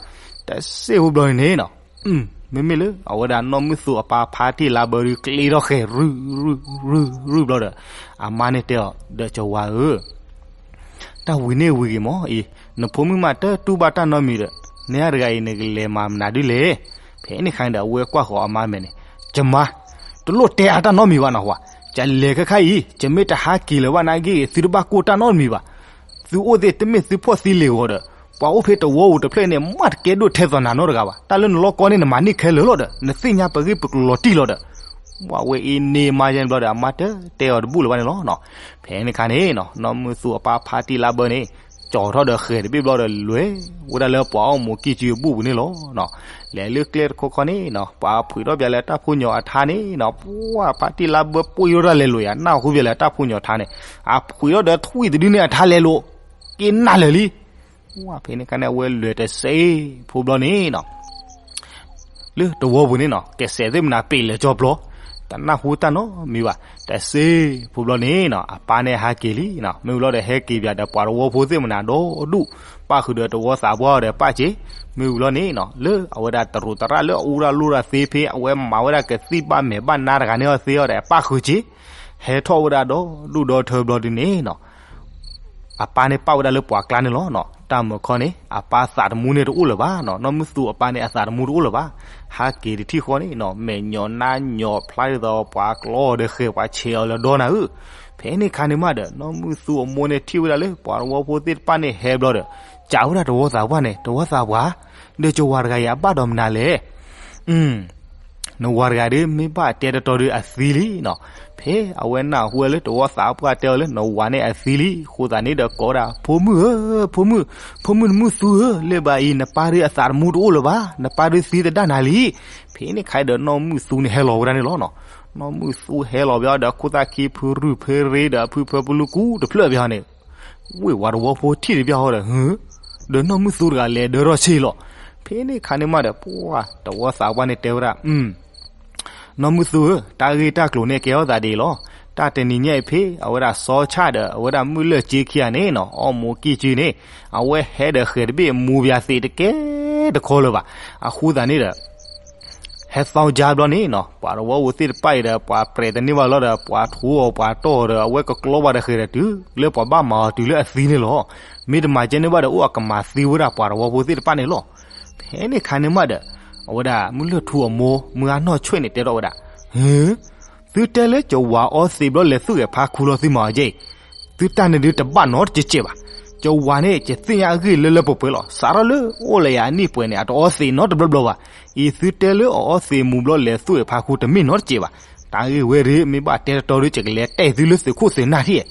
တစ့ဖိဘျီန့ၣ်နီၤ မ့မ့ၢ်လၢအဝဲဒၣ်နီၢ်မုၢ်သူအပၢ်ဖါတံၢ်လါဘၢဒုးကျ့ထီၣ်ဃဲၤ ရုၢ်ရုၢ်ရုၢ်ဘျီဒီး အမါန့ၣ်တဲအီၤဒီး ကဝၤဧၢ, တၢ်ဝံၤန့ၣ်ဝံၤဂ့ၤမးအံၤ, နဖိမုၣ်မးတတူၢ်ဘၣ်တၢ်နီတမံၤဒီး နဟါတဂၤအံၤနကလဲၤမၤမနုၤဒ်လဲၣ်. ဖဲန့ၣ်ခါန့ၣ်ဒီး အဝဲကွၢ်ဃီၤအမါမဲာ်န့ၣ်, ယမါ, တလိၣ်တဲအါတၢ်နီတမံၤဘၣ်နီၤဝၤ, ယလဲၤခဲခါအံၤ ယမ့ၢ်တဟါက့ၤလၢၤဘၣ်နာ်က့ သုတဘၣ်ကိၢ်တၢ်နီတမံၤဘၣ်. သုအိၣ်သ့ၣ်တမ့ၢ်သုဖှီၣ်သံလ့ၤဂီၤဒီး ပှၤအိၣ်ဖဲတဝီပူၤတဖျၢၣ်န့ၣ် မ့ၢ်တကဲဒိၣ်ထဲသိးနၤနီတဂၤဘၣ်. တၢ်လၢနလီၢ်ကီန့ၣ် နမၤန့ၢ်ခဲလၢာ်လီၤဒီး နသ့ၣ်ညါပဂ့ၢ်ပကလီၤတံၢ်လီၤဒီး, ဝဲအံၤန့ၢ်မါယဲၢ်ဘျီဒီး အမါတတဲအီၤတဘူၣ်လၢၤဘၣ်န့ၣ်လီၤ. ဖဲန့ၣ်ခါန့ၣ်နီၤ နီၢ်မုၢ်သူအပၢ်ဖါတံၢ်လါဘၢန့ၣ် ကၠီၤထီၣ်ဒီးဃဲၤတဘ့ၣ်ဘျီဒီး လဲၤဝဲဒၣ်လၢပှၤအီၣ်မူးကံၢ်ကံၢ်အဘူၣ်ပူၤန့ၣ်လီၤ. လဲၤလၢကျဲတခီခီန့ၣ်နီၤ ပှၤဖှံးထီၣ်ပၠးလၢတၢ်ဖိညီအထါန့ၣ်နီၤ, ပှၤဖါတံၢ်လါဘၢပှ့ၤထီၣ်တၢ်လဲၤလိာ်ယၤ နၢ်ဟူပၠးလၢတၢ်ဖိညီထါန့ၣ်, အဖှံးထီၣ်ဒီးထွံၣ်တဒုန့ၣ်အထါလဲၤလိာ်, က့ၤနၢ်လၢာ်လံ. ဝဲဖဲန့ၣ်ခါန့ၣ် အဝဲလဲၤတစဲးဖိဘျီန့ၣ်နီၤ လၢတဝီပူၤန့ၣ်နီၤ ကစဲးသ့ၣ်မနၤပ့ၤလဲၤကၠီပျီ, တနၢ်ဟူတၢ်နီတမံၤဘၣ်. တစဲးဖိဘျီန့ၣ်နီၤ အပၢ်န့ၣ်ဟဲက့ၤလံနီၤ, မ့ၢ်ဝံၤလီၤဒီးဟဲက့ၤပၠးဒီးပှၤတဝီဖိသ့ၣ်မနၤဒီဒူၣ်, ပၣ်ဃုာ်ဒီးတဝီသးပှၢ်ဒီးပၣ်စ့, မ့ၢ်ဝံၤလီၤန့ၣ်နီၤ လၢအဝဲဒၣ်တရူးတရၣ်လၢအအူရၢ်လိၣ်ရၢ်သ့ဖဲ အဝဲမၤဝဲဒၣ်ကသံၣ်ဘၣ်မဲာ်ဘၣ်နါတဂၤန့ၣ်အီၤသ့အီၤဒီး ပၣ်ဃုာ်စ့, ဟဲထီၣ်ဝဲဒၣ်ဒီဒူၣ်ဒီထၢဘျီဒုန့ၣ်နီၤ အပၢ်န့ၣ်ပာ်ဝဲဒၣ်လၢပှၤကျါန့ၣ်လီၤနီၤ. တၢ်မုာ်ခီန့ၣ် အပၢ်သးတမူန့ၣ်တအိၣ်လၢၤဘၣ်နီၤ, နီၢ်မုၢ်သူအပၢ်န့ၣ်အသးတမူတအိၣ်လၢၤဘၣ်. ဟးက့ၤတထံၣ်ဃီန့ၣ်နီၤ မဲာ်ညီနါညီဖျါဒ်သိး ပှၤကျီအီၤဒီးဃဲၤပှၤဆဲးအီၤလၢဒီနၤဧၢ. ဖဲန့ၣ်ခါန့ၣ်မးဒီး နီၢ်မုၢ်သူအမိၢ်န့ၣ်ထံၣ်ဝဲဒၣ်လၢပှၤတဝီဖိသ့ၣ်တဖၣ်န့ၣ်ဟဲဘျီဒီး စံးဝဲဒၣ်တဝီသးပှၢ်န့ၣ်, တဝီသးပှၢ်, ဒီးကဝၤတဂၤအံၤအဘၣ်ဒီးမနုၤလဲၣ် နဝၤတဂၤဒီး မ့ၢ်ဘၣ်တဲတတီၤဒီးအသံလံနီၤ. ဖဲအဝဲနၢ်ဟူဝဲလၢတဝီသးပှၢ်တဲအီၤလၢနဝၤန့ၣ်အသံလံ, အဃိသတးန့ၣ်ဒီးကိးဝဲဒၣ် ဖိမုၣ်ဧၢ, ဖိမုၣ်, ဖိမုၣ်တမုၢ်သူဧၢ, လၢဘၣ်အံၤ နပၢ်ဒီးအသးတမူတအိၣ်လၢၤဘၣ်, နပၢ်ဒီးသံသဒၣ်နၤလံ. ဖဲန့ၣ်ခါဒီးနီၢ်မုၢ်သူန့ၣ်ဟဲလီၤဝဲဒၣ်န့ၣ်လီၤနီၤ. နီၢ်မုၢ်သူဟဲလီၤဘၣ်ဒီး ခိၣ်သၣ်ခံဖုရူၢ်ဖဲရ့ဒီးအဖုဖၢပလူကူတဖျၢၣ်ဘၣ်န့ၣ် ဝ့ၢ်ဝၤတဝီဖိထံၣ်တဘၣ်ဟီဒီး ဒီးနီၢ်မုၢ်သူတဂၤလဲၤဒၢထီၣ်ဆ့လီၤ. ဖဲန့ၣ်ခါန့ၣ်မးဒီး ပှၤတဝီသးပှၢ်န့ၣ်တဲဝဲဒၣ်, နီၢ်မုၢ်သူဧၢ, တၢ်ဂ့ၢ်တၢ်ကျိၤန့ၣ်ကဲထီၣ်သးဒ်အံၤလီၤ. တၢ်တနံၤညါအံၤဖဲ အဝဲဒၣ်စီၤဆၣ်ဒီး အဝဲဒၣ်မုၢ်လၢၢ်က့ခံဂၤန့ၣ်နီၤ အီၣ်မူးကံၢ်ကံၢ်န့ၣ် အဝဲဟဲဒီးဃဲၤတဘ့ၣ်မူးပၠးသံးတကဲတခီလၢၤဘၣ်. အဃိသတးန့ၣ်ဒီး ဟဲသီကၠါဘျီန့ၣ်နီၤ ပှၤတဝီဖိသ့ၣ်တဖၣ်အံၤဒီး ပှၤပြဲးတန့ၢ်ဘၣ်လီၤဒီး ပှၤထိအီၤပှၤတီၢ်အီၤဒီး အဝဲကကျီဘၣ်ဒီးဃဲၤဒီးတုၤလၢပှၤဘၣ်မၤအီၤတုၤလၢအသံန့ၣ်လီၤ. မ့ၢ်တမၤကဲန့ၢ်ဘၣ်ဒီး အိၣ်အကမၤသံဝဲဒၣ်ပှၤတဝီဖိသ့ၣ်တဖၣ်န့ၣ်လီၤ. ဖဲန့ၣ်ခါန့ၣ်မးဒီး အဝဲဒၣ်မုၢ်လၢၢ်ထူအမိၢ် မုၢ်ဂၤနီၢ်ဆွဲၣ်န့ၣ်တဲထီၣ်ဝဲဒၣ်, သုတဲလၢကဝၤအီသံးဘျီလဲၤသူၣ်ဂဲၤဖါခူလီၤသုမၤအီၤကဲအံၤ, သုတၢ်န့ၣ်ဒုးတဘၣ်နီတစဲးဘၣ်. ကဝၤန့ၣ် ယသ့ၣ်ညါအဂ့ၢ်လၢလၢပှဲၤပှဲၤလီၤ. စးထီၣ်လၢအိၣ်လၢယၤအနံၣ်ပှဲၤန့ၣ် အတအီသံးနီတဘျီဘျီဘၣ်. အံၤသုတဲလၢအအီသံးမူးဘျီလဲၤသူၣ်ဂဲၤဖါခူတမ့ၢ်နီတစဲးဘၣ်. တၢ်ဂ့ၢ်ဝဲဒၣ် မ့ၢ်ဘၣ်တဲတတီၤဒုး ယကလဲၤတဲသုလၢသုးခိၣ်သုးနၢ်ထံၣ်.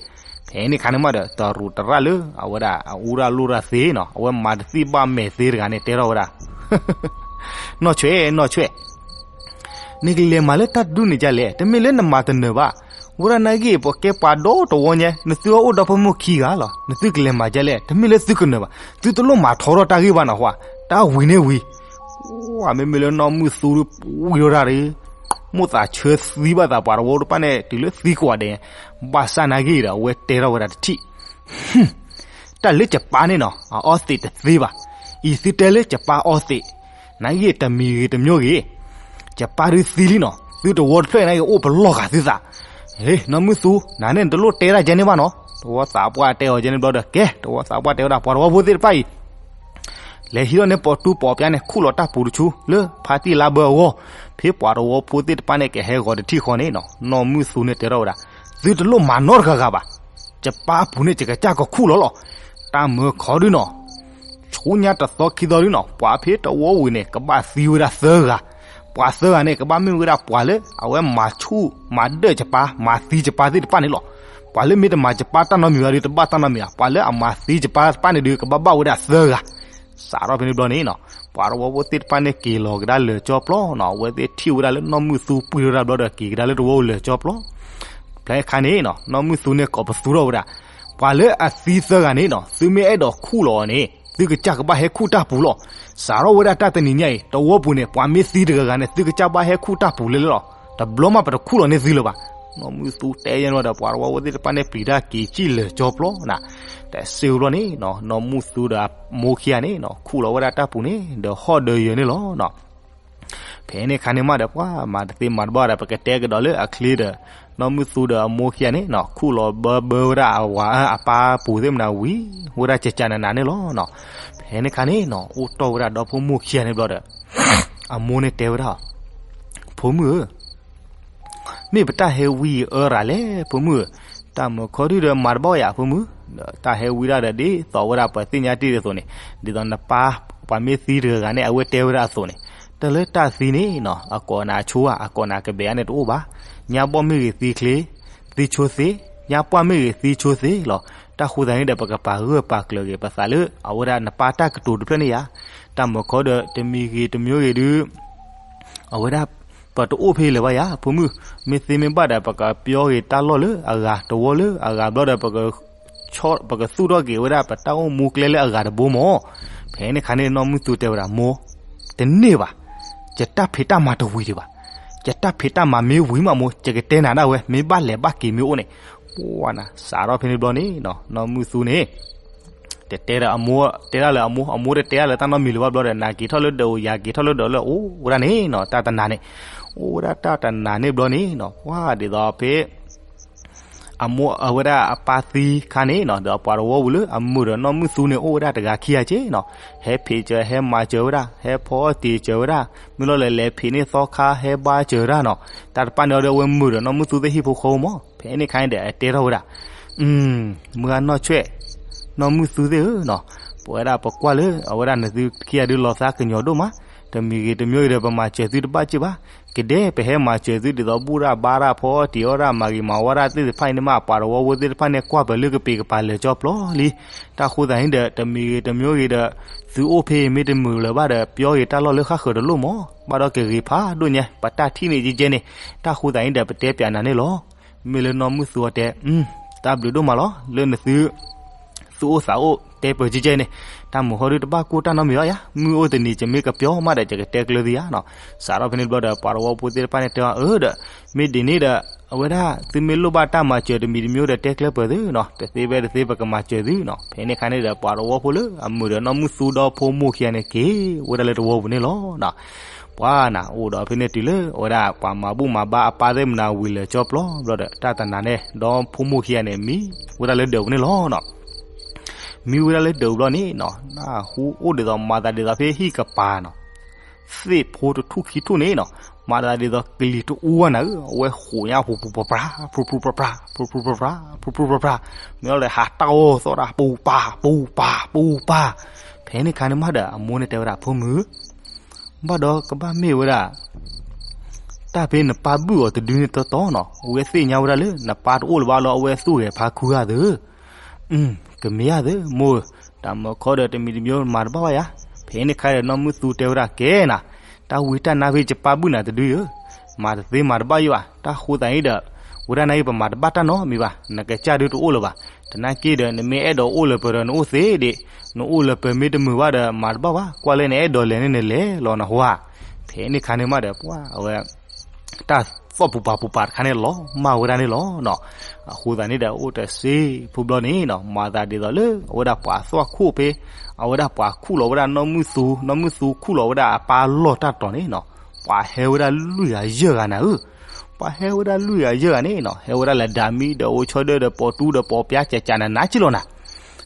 ဖဲန့ၣ်ခါန့ၣ်မးဒီး တရူးတရၣ်လၢ အဝဲဒၣ်အအူရၢ်လိၣ်ရၢ်သ့နီၤ အဝဲမၤတသံၣ်ဘၣ်မဲာ်သ့တဂၤန့ၣ်တဲထီၣ်ဝဲဒၣ် နီၢ်ဆွဲၣ် နီၢ်ဆွဲၣ် နကလဲၤမၤလၢတၢ်တဒူၣ်န့ၣ်ဒ်လဲၣ်, တမ့ၢ်လၢနမၤတနၢၤဘၣ်. ဝဲဒၣ်နာ်က့ ပကဲပှၤဒီတဝီညါ နသုအိၣ်ဒီဖိမိၢ်ခံဂၤလီၤ. နသုကလဲၤမၤဒ်လဲၣ်, တမ့ၢ်လၢသုကနၢၤဘၣ်. သုတလိၣ်မၤထီထီၣ်တၢ်ဂ့ၢ်ဘၣ်နီၤ, တၢ်ဝံၤန့ၢ်ဝံၤ. မ့မ့ၢ်လၢနီၢ်မုၢ်သူဒီး ဝံၤထီၣ်တၢ်ဒီး မိၣ်သးဆၢသံဘၣ်သးပှၤတဝီတဖၣ်န့ၣ် တုၤလၢသံကွၢ်ဒဲး, ဘၣ်ဆၣ်နာ်က့ဒီး အဝဲတဲထီၣ်ဝဲဒၣ်တထံၣ် တၢ်လၢယပၢ်န့ၣ်နီၤ အအီသံးတသ့ဘၣ်. အံၤသုတဲလၢယပၢ်အီသံး, နဂ့ၢ်တမံၤဂ့ၤတမံၤဂ့ၤ, ယပၢ်ဒုးသံလံနီၤ, သုတဝီတဖျၢၣ်န့ၣ်ဂ့ၤ အိၣ်ပလီၢ်ဃာ်သုသး. ဟ့ နီၢ်မုၢ်သူ, နၤန့ၣ်နတလိၣ်တဲတၢ်ကဲန့ၣ်ဘၣ်နီၤ. တဝီသးပှၢ်တဲအီၤကဲန့ၣ်ဘျီဒီး ကဲ တဝီသးပှၢ်တဲဝဲဒၣ် ပှၤတဝီဖိသ့ၣ်တဖၣ်အံၤ လဲၤဟံးထီၣ်န့ၣ် ပိာ်တူပိာ်ပျါန့ၣ် ခူၣ်လီၤတၢ်ပူၤတဆူ လၢဖါတံၢ်လါဘၢအဂီၢ်, ဖဲပှၤတဝီဖိသ့ၣ်တဖၣ်န့ၣ်ကဟဲဂီၤတထံၣ်ဃီန့ၣ်နီၤ, နီၢ်မုၢ်သူန့ၣ်တဲထီၣ်ဝဲဒၣ်, သုတလိၣ်မၤနီတဂၤဂၤဘၣ်. ယပၢ်အပူၤန့ၣ် ယကစၢ်ကခူၣ်လီၤလီၤ. တၢ်မၢခီဒုနီၤ ဆူညါတသီခံသီဒုနီၤ, ပှၤဖဲတဝီဝံၤန့ၣ် ကဘၣ်သံဝဲဒၣ်သၢဂၤ. ပှၤသၢဂၤန့ၣ် ကဘၣ်မ့ၢ်ဝဲဒၣ်ပှၤလၢအဝဲမၤဆူၣ်မၤဒၢၣ်ယပၢ် မၤသံယပၢ်သ့ၣ်တဖၣ်န့ၣ်လီၤ. ပှၤလၢမ့ၢ်တမၤယပၢ်တၢ်နီတမံၤဘၣ်ဒီး တဘၣ်တၢ်နီတမံၤဘၣ်, ပှၤလၢအမၤသံယပၢ်တဖၣ်န့ၣ်ဒီး ကဘၣ်ဘၣ်ဝဲဒၣ်သၢဂၤ. စးထီၣ်ဖဲန့ၣ်ဘျီန့ၣ်နီၤ, ပှၤတဝီဖိသ့ၣ်တဖၣ်န့ၣ် က့ၤလီၤကဒါလၢာ်ကၠီပျီနီၤ, အဝဲသ့ၣ်ထံၣ်ဝဲဒၣ်လၢနီၢ်မုၢ်သူပှံၢ်ထီၣ်ဝဲဒၣ်ဘျီဒီး က့ၤကဒါလၢတဝီလၢာ်ကၠီပျီ. ဖဲခါန့ၣ်နီၤ, နီၢ်မုၢ်သူန့ၣ် ကိးပသူထီၣ်ဝဲဒၣ်, ပှၤလၢအသံသၢဂၤန့ၣ်နီၤ, သုမ့ၢ်အဲၣ်ဒိးခူၣ်လီၤအီၤန့ၣ် သုကစၢ်ကဘၣ်ဟဲခူၣ်တၢ်ပူၤလီၤ. စးထီၣ်ဝဲဒၣ်တၢ်တနံၤညါအံၤ တဝီပူၤန့ၣ် ပှၤမ့ၢ်သံတဂၤဂၤန့ၣ် သုကစၢ်ဘၣ်ဟဲခူၣ်တၢ်ပူၤလၢလီၤ. တဘျီမးပတခူၣ်လီၤန့ၢ်သုလၢၤဘၣ်. နီၢ်မုၢ်သူတဲယဲၢ်န့ၣ်ဒီး ပှၤတဝီဖိသ့ၣ်တဖၣ်န့ၣ် ပျံၤတၢ်က့ၤစံၣ်လၢာ်ကၠီပျီနၤ, တစ့ဝံၤဘျီန့ၣ်နီၤ, နီၢ်မုၢ်သူဒီးအမိၢ်ခံဂၤန့ၣ်နီၤ, ခူၣ်လီၤဝဲဒၣ်တၢ်ပူၤန့ၣ် ဒီးဟီၣ်ဒီးယၢၤန့ၣ်လီၤနီၤ. ဖဲန့ၣ်ခါန့ၣ်မးဒီး ပှၤမၤတသ့မၤတဘၣ်ဒီး ပကတဲကဒီးလၢအချ့ဒီး နီၢ်မုၢ်သူဒီးအမိၢ်ခံဂၤန့ၣ်နီၤ, ခူၣ်လီၤဘၢဘၢဝဲဒၣ်အဝၤအပၢ်ပူၤသ့ၣ်မနၤဝံၤ ဝဲဒၣ်ကကနနၤန့ၣ်လီၤနီၤ. ဖဲန့ၣ်ခါန့ၣ်နီၤ, အိၣ်တီၢ်ဝဲဒၣ်ဒီဖိမိၢ်ခံဂၤန့ၣ်ဘျီဒီး အမိၢ်န့ၣ်တဲဝဲဒၣ်, ဖိမုၣ်ဧၢ, မ့ၢ်ပတၢ်ဟဲဝံအၢရၤလဲၣ် ဖိမုၣ်ဧၢ, တၢ်မၢခီဒုဒီးမၤတဘၣ်ယၤ ဖိမုၣ်, ဒီးတၢ်ဟဲဝံဒၣ်ဒီး ဒ်သိးဝဲဒၣ်ပှၤသ့ၣ်ညါတ့ၢ်အသိးန့ၣ်, ဒ်သိးနပၢ် ပှၤမ့ၢ်သံတဂၤဂၤန့ၣ် အဝဲတဲဝဲဒၣ်အသိးန့ၣ်, တၢ်လၢတၢ်သံန့ၣ်နီၤ, အကိးနၤအဆိဧါ, အကိးနၤကဘဲးဧါန့ၣ်တအိၣ်ဘၣ်. ညါဘီၣ်မ့ၢ်ဂ့ၤသံချ့, သံဆိသ့, ညါပှၢ်မ့ၢ်ဂ့ၤသံဆိသ့လီၤ. တၢ်ဃိသတးန့ၣ်ဒီး ပကပာ်ဂၢၢ်ပာ်ကျၢၤက့ၤပသးလၢ အဝဲဒၣ်နပၢ်တၢ်ကတိၤတဖျၢၣ်န့ၣ်ယါ. တၢ်မၢခီဒီး တမံၤဂ့ၤတမံၤဂ့ၤဒု အဝဲဒၣ် ပတအိၣ်ဖဲလၢၤဘၣ်ယါ ဖိမုၣ်, မ့ၢ်သ့မ့ၢ်ဘၣ်ဒီး ပကပျီက့ၤတၢ်လီၢ်လၢအဂၤ တဝီလၢအဂၤဘျီဒီး ပက ပကသူၣ်ထီၣ်က့ၤဝဲဒၣ် ပတၢ်အိၣ်မူကျဲလၢအဂၤတဘိမၢ်. ဖဲန့ၣ်ခါန့ၣ် နီၢ်မုၢ်သူတဲဝဲဒၣ် မိၢ်, တန့ၢ်ဘၣ်, ယတၢ်ဖံးတၢ်မၤတဝံၤဒံးဘၣ်. ယတၢ်ဖံးတၢ်မၤမ့ၢ်ဝံၤမးမိၢ် ယကတဲနၤဒၣ်ဝဲ မ့ၢ်ဘၣ်လဲၤဘၣ်က့ၤမ့ၢ်အိၣ်န့ၣ်. ပှၤနၤ စးထီၣ်ဖဲန့ၣ်ဘျီန့ၣ် နီၢ်မုၢ်သူန့ၣ် တတဲဒီးအမိၢ်, တဲဒၣ်လၢအမိၢ်, အမိၢ်တတဲဒၣ်လၢတၢ်နီတမံၤလၢၤဘၣ်ဘျီဒီး နၤက့ၤထီၣ်လၢဒၢးဧိၤ ယၤက့ၤထီၣ်လၢဒၢးလၢအိၣ်ဝဲဒၣ်န့ၣ်နီၤ, တၢ်တနၤန့ၣ်, အိၣ်ဝဲဒၣ်တၢ်တနၤန့ၣ်ဘျီန့ၣ်နီၤ, ပှၤဒ်သိးဖဲ အမိၢ်အဝဲဒၣ်အပၢ်သံခါန့ၣ်နီၤ, ဒီးပှၤတဝီပူၤလၢအမုာ်ဒီးနီၢ်မုၢ်သူန့ၣ် အိၣ်ဝဲဒၣ်တဂၤခံဂၤက့နီၤ, ဟဲဖံးစၢၤ ဟဲမၤစၢၤဝဲဒၣ်, ဟဲဖီအီၣ်တ့ၤစၢၤဝဲဒၣ်, မ့ၢ်လီၤလၢလဲၤဖံးန့ၢ်သီခါ ဟဲဘါစၢၤဝဲဒၣ်နီၤ, တၢ်တဖၣ်န့ၣ်အီၤဒီးအဝဲမုာ်ဒီးနီၢ်မုၢ်သူသ့ၣ်ဟံၣ်ဖိဃီဖိမၢ်. ဖဲန့ၣ်ခါန့ၣ်ဒီး အတဲထီၣ်ဝဲဒၣ်, မုၢ်ဂၤနီၢ်ဆွဲၣ်, နီၢ်မုၢ်သူသ့ၣ်ဧၢနီၤ, ပဝဲဒၣ်ပကွၢ်လၢ အဝဲဒၣ်နသုခံဂၤဒုးလီၤသးကညီၤဒိၣ်မး, တမံၤဂ့ၤတမံၤဂ့ၤဒီး ပမၤစၢၤသုတဘၣ်က့ၢ်ဘၣ်, ကဒဲပဟဲမၤစၢၤသုဒ်သိးဘူၣ်ဒၣ်ဘါဒၣ်ဖီအီၣ်တ့ၤအီၣ်ဒၣ် မၤဂ့ၤမၤဝါဒၣ်သ့ၣ်တဖၣ်အံၤန့ၣ်မး, ပှၤတဝီဖိသ့ၣ်တဖၣ်န့ၣ်ကွၢ်ပၢၤလၢကပ့ၤကပၤလၢာ်ကၠီပျီလံ. တၢ်ဃိသတးန့ၣ်ဒီး တမံၤဂ့ၤတမံၤဂ့ၤဒီး သုအိၣ်ဖဲအံၤမ့ၢ်တမုာ်လၢၤဘၣ်ဒီး ပျီဂ့ၤတၢ်လီၢ်လၢဃၣ်ဃၢၤတလိၣ်မၢ်, ဘၣ်ဒီးကဂ့ၤဖးဒိၣ်ညါ ပတၢ်ထံၣ်န့ၣ်ကဲကဲန့ၣ်, တၢ်ဃိသတးန့ၣ်ဒီး ပတဲပၠးနၤန့ၣ်လီၤ. မ့ၢ်လၢနီၢ်မုၢ်သူအတဲ, တၢ်ဘျုးဒိၣ်မးလီၤ, လၢနသု သူၣ်အိၣ်သးအိၣ်တဲပၢၤကဲကဲန့ၣ်, တၢ်မုာ်ဟီဒုတဘၣ်ကိၢ်တၢ်နီတမံၤဘၣ်ယါ, မုၢ်အိၣ်တနံၤ ယမ့ၢ်ကပျီမးဒီး ယကတဲကျၢၤသုယါနီၤ. စးထီၣ်ဖဲန့ၣ်တဘျီဒီး ပှၤတဝီဖိသ့ၣ်တဖၣ်န့ၣ်တဲအီၤ, အၢဒီး မ့ၢ်ဒ်န့ၣ်ဒီး အဝဲဒၣ် သုမ့ၢ်လိၣ်ဘၣ်တၢ်မၤစၢၤတမံၤတမံၤဒီး တဲကျၢၤပၢၤသုနီၤ, တသ့ဖဲတသ့ ပကမၤစၢၤသုနီၤ. ဖဲန့ၣ်ခါန့ၣ်ဒီး ပှၤတဝီဖိလၢအမုာ်ဒီးနီၢ်မုၢ်သူဒီဖိမိၢ်ခံဂၤန့ၣ် က့ၤဝဲဒၣ်လၢတဝီပူၤန့ၣ်လီၤ. ပှၤနၤ အိၣ်ဒီးဖဲန့ၣ်တုၤလၢ အဝဲဒၣ်ပှၤမၤဘူၣ်မၤဘါအပၢ်သ့ၣ်မနၤဝံၤလၢာ်ကၠီပျီဘျီဒီး တၢ်တနၤန့ၣ် ဒီဖိမိၢ်ခံဂၤန့ၣ် မံဝဲဒၣ်လၢဒၢးပူၤန့ၣ်လီၤနီၤ. မံဝဲဒၣ်လၢဒၢးပူၤဘျီန့ၣ်နီၤ, နၢ်ဟူအိၣ်ဒ်သိးမၤသးဒ်သိးဖဲဟံၣ်ကပၤနီၤ, သ့ၣ်ဖိတထူၣ်ခံထူၣ်န့ၣ်နီၤ, မၤသးဒ်သိးကလံၤတအူဝဲနၤဧၢ, အဝဲဃိးညါ ပူၤပူၤပြၤပြၤ ပူၤပူၤပြၤပြၤ ပူၤပူၤပြၤပြၤ, မ့ၢ်လီၤလၢဟးတၢ်အီၣ်သီၣ်ဒၣ် ပူၤပၤ ပူၤပၤ ပူၤပၤ. ဖဲန့ၣ်ခါန့ၣ်မးဒီး အမိၢ်န့ၣ်တဲဝဲဒၣ် ဖိမုၣ် ဘၣ်ဒီးကဘၣ်မ့ၢ်ဝဲဒၣ် တၢ်ဖဲနပၢ်ဘုၣ်အီၤတဒုန့ၣ်တီတီနီၤ, အဝဲသ့ၣ်ညါဝဲဒၣ်လၢ နပၢ်တအိၣ်လၢၤဘၣ်လီၤ, အဝဲသူၣ်ဂဲၤဖးခုဂၤသ့ၣ်ဧၢ. ကမ့ၢ်ဧါသ့ၣ် မိၢ်ဧၢ, တၢ်မၢခီဒီးတမံၤတမံၤမၤတဘၣ်ဘၣ်ယါ. ဖဲန့ၣ်ခါဒီးနီၢ်မုၢ်သူတဲဝဲဒၣ်ကဲနၤ, တၢ်ဝံတၢ်နါဖဲယပၢ်ဘုၣ်နၤတဒုဧၢ, မၤတသ့မၤတဘၣ်ယိၣ်ဧါ, တၢ်ဃိသးအံၤဒီး ဝဲဒၣ်နၤအံၤပမၤတဘၣ်တၢ်နီတမံၤဘၣ်, နကစၢ်ဒုတအိၣ်လၢၤဘၣ်. တနာ်က့ဒီး နမ့ၢ်အဲၣ်ဒိးအိၣ်လၢၤပၢၤဒီးနအိၣ်သ့ဒံး, နအိၣ်လၢၤပၢၤမ့ၢ်တမုာ်ဘၣ်ဒီး မၤတဘၣ်ဘၣ်, ကွၢ်လၢနအဲၣ်ဒိးလဲၤန့ၣ်နလဲၤလီၤနဟါ. ဖဲန့ၣ်ခါန့ၣ်မးဒီး ပှၤအဝဲ တၢ်သီၣ်ပူၤပာ်ပူၤပာ်တခါန့ၣ်လီၤမၢ်ဝဲဒၣ်န့ၣ်လီၤ. အဃိသတးန့ၣ်ဒီး အိၣ်တစ့ဖိဘျီန့ၣ်နီၤ မၤသးဒ်သိးလၢအဝဲဒၣ်ပှၤသွၣ်ခိၣ်ဖဲ အဝဲဒၣ်ပှၤခူၣ်လီၤဝဲဒၣ်နီၢ်မုၢ်သူ နီၢ်မုၢ်သူခူၣ်လီၤဝဲဒၣ်အပၢ်လီၢ်တၢ်တီၤန့ၣ်နီၤ ပှၤဟဲဝဲဒၣ်လွံၢ်ဂၤယဲၢ်ဂၤနၤဧၢ ပှၤဟဲဝဲဒၣ်လွံၢ်ဂၤယဲၢ်ဂၤန့ၣ်နီၤ ဟဲဝဲဒၣ်လၢဒၤမံဒီးအိၣ်ဆီဒၢဒီးပိာ်တူဒီးပိာ်ပျါကကနၤနၤက့လီၤနၤ.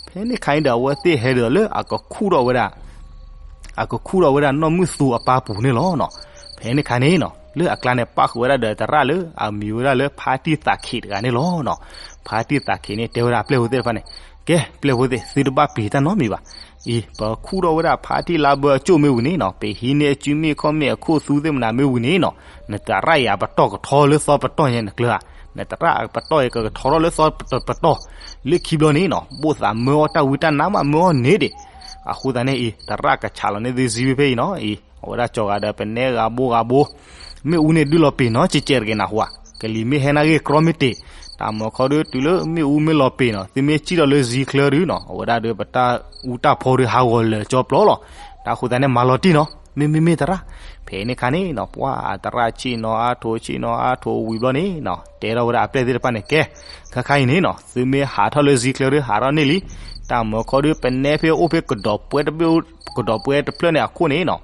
ဖဲန့ၣ်ခါအံၤဒီး အဝဲသ့ၣ်ဟဲဒ်သိးလၢအကခူၣ်ထီၣ်ဝဲဒၣ် အကခူၣ်ထီၣ်ဝဲဒၣ်နီၢ်မုၢ်သူအပၢ်ပူၤန့ၣ်လီၤနီၤ. ဖဲန့ၣ်ခါန့ၣ်နီၤ လၢအကျါန့ၣ် ပၣ်ဃုာ်ဝဲဒၣ်ဒီးသရၣ်လၢအမံၤဝဲဒၣ်လၢဖါတံၢ်သးခ့းတဂၤန့ၣ်လီၤနီၤ. ဖါတံၢ်သးခ့းန့ၣ် တဲဝဲဒၣ်အပျဲၢ်ဖိသ့ၣ်တဖၣ်န့ၣ် ကဲ ပျဲၢ်ဖိသ့ၣ် သုတဘၣ်ပျံၤတၢ်နီတမံၤဘၣ်. အံၤ ပခူၣ်ထီၣ်ဝဲဒၣ်ဖါတံၢ်လါဘၢအကၠိၣ်မ့ၢ်ဝံၤန့ၣ်နီၤ ပဟံးန့ၢ်အစုမ့ၣ်ခီၣ်မ့ၣ်အခိၣ်သူသ့ၣ်မနၤမ့ၢ်ဝံၤန့ၣ်နီၤ နသရၣ်အံၤအပတီၢ်ကထီလၢသီပတီၢ်ညါနကျၢၤဧါ နသရၣ်အပတီၢ်အံၤကကထီထီၣ်လၢသီပတီၢ် လၢခံဘျီန့ၣ်နီၤ ဘိၣ်သးမၢအီၣ်တၢ်ဝံတၢ်နါမးမၢအီၣ်န့ၣ်ဒံး. အဃိသတးန့ၣ်အံၤ သရၣ်ကဆးလီၤန့ၢ်သုစံးဝဲဖဲအံၤနီၤ အံၤ အဝဲဒၣ်ကၠီၤဂၤဒီးပနဲဂၤဘိဂၤဘိ မ့ၣ်အူန့ၣ်ဒုးလီၤပ့ၤနီၤ ကဲးကဲးတဂ့ၤနၢ်ဟူဧါ ကလံၤမ့ၢ်ဟဲနာ်ဂ့ၢ်ကြီမ့ၢ်တ့ၢ် တၢ်မၤခီဒုးတုၤလၢမ့ၣ်အူမ့ၢ်လီၤပ့ၤနီၤ သုမ့ၢ်စံၣ်ထီၣ်လၢစံချၢဒုးနီၤ အဝဲဒၣ်ဒီးပတၢ်အူတၢ်ဖီဒုးဟးဂီၤလၢာ်ကၠီပျီလီၤ. တၢ်ဃိသတးန့ၣ် မၤလီၤတံၢ်နီၤ မ့မ့မ့ၢ်သရၣ် ဖဲန့ၣ်ခါန့ၣ်နီၤ ပှၤသရၣ်ဆ့ၣ်နီၤအါထိးဆ့ၣ်နီၤအါထိးဝံၤဘျီန့ၣ်နီၤ တဲထီၣ်ဝဲဒၣ်အပျဲၢ်သ့ၣ်တဖၣ်န့ၣ် ကဲ ခဲခါအံၤန့ၣ်နီၤ သုမ့ၢ်ဟးထီၣ်လၢစံချၢဒုး ဟးထီၣ်န့ၢ်လံ တၢ်မၤခီဒုး ပနဲဖဲအိၣ်ဖဲကဒီးပှဲတဘ့ၣ် ကဒီးပှဲတဖျၢၣ်န့ၣ်အခိၣ်န့ၣ်နီၤ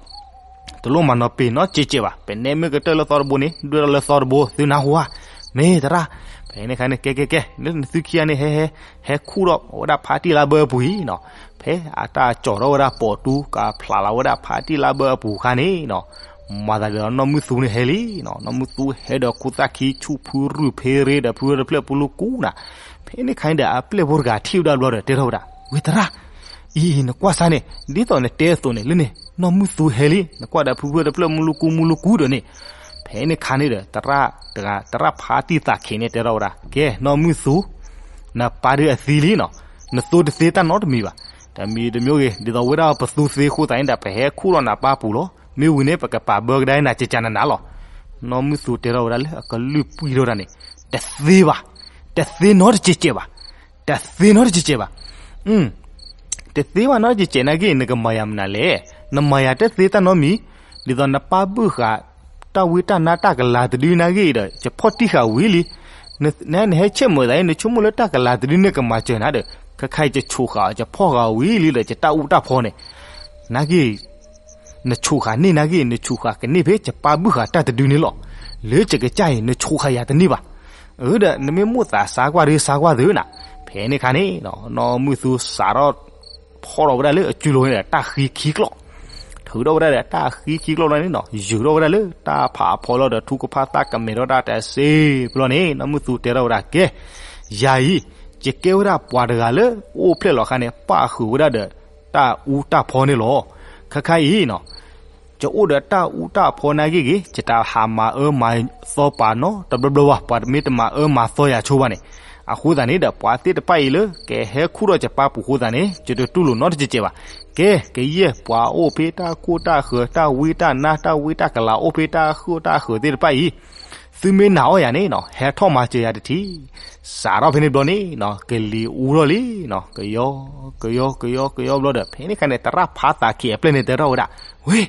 တလိၣ်မၤနီၤပ့ၤနီၤ ကဲးကဲးဘၣ်. ပနဲမ့ၢ်ကတၢၢ်လၢသီတဘိန့ၣ် ဒွဲၣ်ထီၣ်လၢသီတဘိ သုနၢ်ဟူဧါ. မ့ၢ်သရၣ် ဖဲန့ၣ်ခါန့ၣ် ကဲကဲကဲ လၢနသုခံဂၤန့ၣ် ဟဲ ဟဲ ဟဲခူၣ်ထီၣ်ဝဲဒၣ်ဖါတံၢ်လါဘၢအပူၤအံၤနီၤ ဖဲအတၢ်ကၠီၤထီၣ်ဝဲဒၣ်ပိာ်တူ ကဖျးလီၤဝဲဒၣ်ဖါတံၢ်လါဘၢအပူၤအခါန့ၣ်နီၤ မၤသးဒ်သိးနီၢ်မုၢ်သူန့ၣ်ဟဲလံနီၤ နီၢ်မုၢ်သူဟဲဒီးခိၣ်သၣ်ခံဆူဖုရူၢ်ဖ့ရ့ဒီးဖုဝဲတဖျၢၣ်ပူၤလူကူနၤ ဖဲန့ၣ်ခါန့ၣ်ဒီး အပျဲၢ်ဖိတဂၤထံၣ်ဝဲဒၣ်ဘျီဒီး တဲထီၣ်ဝဲဒၣ် ဝဲသရၣ် အံၤ နကွၢ်စၢ်န့ၣ် ဒ်သိးနတဲအသိးန့ၣ် လၢန့ၣ် နီၢ်မုၢ်သူဟဲလံ နကွၢ်ဒီးဖုဖုတဖျၢၣ်မူလူကူမူလူကူဒီးန့ၣ် ဖဲန့ၣ်ခါန့ၣ်ဒီး သရၣ်တဂၤ သရၣ်ဖါတံၢ်သးခ့န့ၣ် တဲထီၣ်ဝဲဒၣ် ကဲ နီၢ်မုၢ်သူ နပၢ်ဒုးအသံလံနီၤ နသိတသ့တၢ်နီတမံၤဘၣ်. တမံၤတမံၤဂ့ၤ ဒ်သိးဝဲဒၣ်ပသူသ့အဃိသတးန့ၣ်ဒီး ပဟဲခူၣ်ထီၣ်နပၢ်ပူၤလီၤ. မ့ၢ်ဝံၤန့ၣ် ပကပာ်ဘၢကဒါနၤကကနၤနၤလီၤ. နီၢ်မုၢ်သူတဲထီၣ်ဝဲဒၣ်လၢအကလုၢ်ပှံၢ်ထီၣ်ဝဲဒၣ်န့ၣ် တသ့ဘၣ်, တသ့နီတကဲးကဲးဘၣ်, တသ့နီတကဲးကဲးဘၣ်. တသ့ဘၣ်နီတကဲးကဲးနာ်က့ နကမၤယၤမနုၤလဲၣ်. နမၤယၤတသ့တၢ်နီတမံၤ, ဒ်သိးနပၢ်ဘုၣ်ဃာ် တၢ်ဝံတၢ်နါတၢ်ကလၤတဒုနာ်က့ဒီး ယဖီၣ်တံၢ်ဃာ်ဝံၤလံ. နဟဲဆဲးမုာ်သးအံၤ နဆိကမိၣ်လၢတၢ်ကလၤတဒုန့ၣ်ကမၤစၢၤနၤဒီး ခဲခါအံၤယဆိၣ်ဃာ်အီၤ ယဖီၣ်ဃာ်ဝံၤလံဒီး ယတၢ်အူတၢ်ဖီန့ၣ် နာ်က့ နဆိၣ်ဃာ်န့ၢ်နာ်က့ နဆိၣ်ဃာ်ကန့ၢ်ဖဲယပၢ်ဘုၣ်ဃာ်တၢ်တဒုန့ၣ်လီၤ. လၢယကစၢ်အံၤ နဆိၣ်ဃာ်ယၤတန့ၢ်ဘၣ်. အၢ ဒီးနမ့ၢ်မိၣ်သးစါကွၢ်ဒုးစါကွၢ်သုနၤ. ဖဲန့ၣ်ခါန့ၣ် နီၢ်မုၢ်သူစးထီၣ် ဖီၣ်ထီၣ်ဝဲဒၣ်လၢအစုလိၤန့ၣ်ဒီး တၢ်ဃံခံကျီၢ်, ထုးထီၣ်ဝဲဒၣ်ဒီးတၢ်ဃံခံကျီၢ်လီၤန့ၣ်နီၤ, ယုာ်ထီၣ်ဝဲဒၣ်လၢတၢ်ဖးအဖီလီၤဒီး ထူကဖၣ်သၣ်ကမဲာ်ထီၣ်တၢ်တစ့ဘျီန့ၣ် နီၢ်မုၢ်သူတဲထီၣ်ဝဲဒၣ် ကဲ, ယၤအံၤ ယကဲဝဲဒၣ်ပှၤတဂၤလၢအိၣ်ဖျဲၣ်လီၤခါန့ၣ် ပၣ်ဃုာ်ဝဲဒၣ်ဒီးတၢ်အူတၢ်ဖီန့ၣ်လီၤ. ခဲခါအံၤနီၤ ယအိၣ်ဒီးတၢ်အူတၢ်ဖီနာ်က့ဂ့ၤ ယတၢ်ဟးမၤအၢမၤသီပာ်နီတဘျီဘျီဘၣ်, ပှၤမ့ၢ်တမၤအၢမၤသီယၤဆိဘၣ်န့ၣ်, အဃိသတးန့ၣ်ဒီး ပှၤသ့ၣ်တဖၣ်အံၤလၢကဟဲခူၣ်ထီၣ်ယပၢ်ပူၤအဃိသတးန့ၣ် ယတတူၢ်လိာ်နီတကဲးကဲးဘၣ်. ကဲ, ကယဲၢ်ပှၤအိၣ်ဖဲတၢ်ခိၣ်တၢ်ဃၢၤ တၢ်ဝံတၢ်နါ တၢ်ဝံတၢ်ကလၤအိၣ်ဖဲတၢ်ခိၣ်တၢ်ဃၢၤသ့ၣ်တဖၣ်အံၤ သုမ့ၢ်နာ်အီၤယၤန့ၣ်နီၤ ဟဲထီၣ်မၤစၢၤယၤတထံၣ်. စးထီၣ်ဖဲန့ၣ်ဘျီန့ၣ်နီၤ ကလံၤအူထီၣ်လံနီၤ, ကယီ ကယီ ကယီ ကယီဘျီဒီး ဖဲန့ၣ်ခါန့ၣ် သရၣ်ဖးသးခ့အပျဲၢ်န့ၣ် တဲထီၣ်ဝဲဒၣ်, ဝ့ၢ်,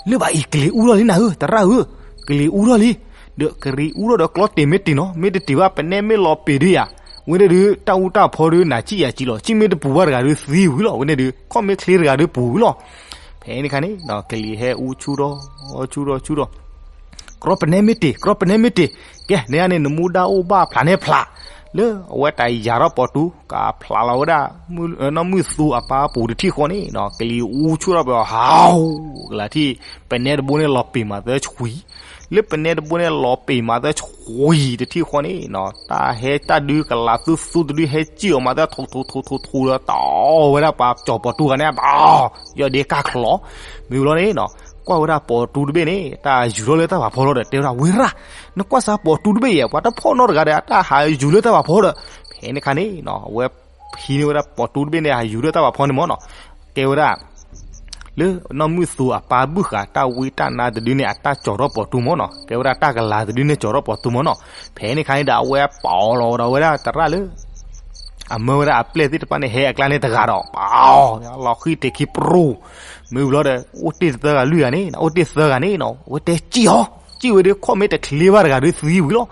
လၢဘၣ်အံၤ ကလံၤအူထီၣ်လံနၤဧၢ, သရၣ်ဧၢ, ကလံၤအူထီၣ်လံ. ဒီးကလံၤအူထီၣ်ဒီးကျီတ့ၢ်မ့ၢ်တ့ၢ်နီၤ, မ့ၢ်တတ့ၢ်ဘၣ် ပနဲမ့ၢ်လီၤပ့ၤဒုးယၤ, ဝဲန့ၣ်ဒုး တၢ်အူတၢ်ဖီဒုး နၤစံၣ်ယၤစံၣ်လီၤ, စံၣ်မ့ၢ်တပူၤဘၣ်တဂၤဒုးသံဝံၤလီၤ, ဝဲန့ၣ်ဒုး ခီၣ်မ့ၢ်ချ့တဂၤဒုးပူၤဝံၤလီၤ. ဖဲန့ၣ်ခါန့ၣ် ကလံၤဟဲအူဆူၣ်ထီၣ် ဆူၣ်ထီၣ် ဆူၣ်ထီၣ် ကြီပနဲမ့ၢ်တ့ၢ် ကြီပနဲမ့ၢ်တ့ၢ်, ကဲ န့ၣ်န့ၣ် နမူဒါအိၣ်ဘၣ်ဖျးန့ၢ်ဖျး, လၢအဝဲတၢ်ယၤထီၣ်ပိာ်တူ ကဖျးလီၤဝဲဒၣ် နီၢ်မုၢ်သူအပၢ်ပူၤတထံၣ်ဃီန့ၣ်နီၤ, ကလံၤအူဆူၣ်ထီၣ်ပဟီၣ် ကလၤထံၣ် ပနဲတဘိန့ၣ်လီၤပ့ၤမးသၢဆှံ, လၢပနဲတဘိန့ၣ်လီၤပ့ၤမးသၢဆှံတထံၣ်ဃီန့ၣ်နီၤ, တၢ်ဟဲတၢ်ဒုးကလၤသူသူတဒုဟဲစံၣ်အီၤမးသၢထူထူထူထူဒီး တီဝဲဒၣ်ပှၤကၠီၤပိာ်တူဂၤန့ၣ် ဘၣ် ယီၢ်ဒ့ကၢ်ချီ, မ့ၢ်ဘျီန့ၣ်နီၤ ကွၢ်ဝဲဒၣ်ပိာ်တူတဘ့ၣ်န့ၣ် တၢ်ယူၤထီၣ်လၢတၢ်ဖးဖီလီၤဒီး တဲဝဲဒၣ်ဝဲရၣ်, နကွၢ်စၢ်ပိာ်တူတဘ့ၣ်အံၤ ပှၤတဖီၣ်နီတဂၤဒီး အတၢ်ဟးယူၤလၢတၢ်ဖးဖီဒီး, ဖဲန့ၣ်ခါန့ၣ်နီၤ အဝဲဟံးန့ၢ်ဝဲဒၣ်ပိာ်တူတဘ့ၣ်န့ၣ် ဟးယူၤလၢတၢ်ဖးဖီန့ၣ်မ့ၢ်နီၤ, ကဲဝဲဒၣ် လၢနီၢ်မုၢ်သူအပၢ်ဘုၣ်ဃာ်တၢ်ဝံတၢ်နါတဒုန့ၣ် အတၢ်ကၠီၤထီၣ်ပိာ်တူမ့ၢ်နီၤ, ကဲဝဲဒၣ်တၢ်ကလၤတဒုန့ၣ်ကၠီၤထီၣ်ပိာ်တူမ့ၢ်နီၤ, ဖဲန့ၣ်ခါန့ၣ်ဒီး အဝဲပာ်လီၤဒီးဝဲဒၣ်သရၣ်လၢ အမၢဝဲဒၣ်အပျဲၢ်သ့ၣ်တဖၣ်န့ၣ် ဟဲအကျါန့ၣ်တဂၤဒီး ပာ်အီၤ လီၤဃံတ့ၢ်ခံပရူၤ, မ့ၢ်ဘျီဒီး အိၣ်တ့ၢ်တသၢဂၤလွံၢ်ဂၤန့ၣ် အိၣ်တ့ၢ်သၢဂၤန့ၣ်နီၤ အဝဲတဲစံၣ်အီၤ စံၣ်ဝဲဒ်ခီၣ်မ့ၢ်တချ့ဘၣ်တဂၤဒီးသံဝံၤလီၤ.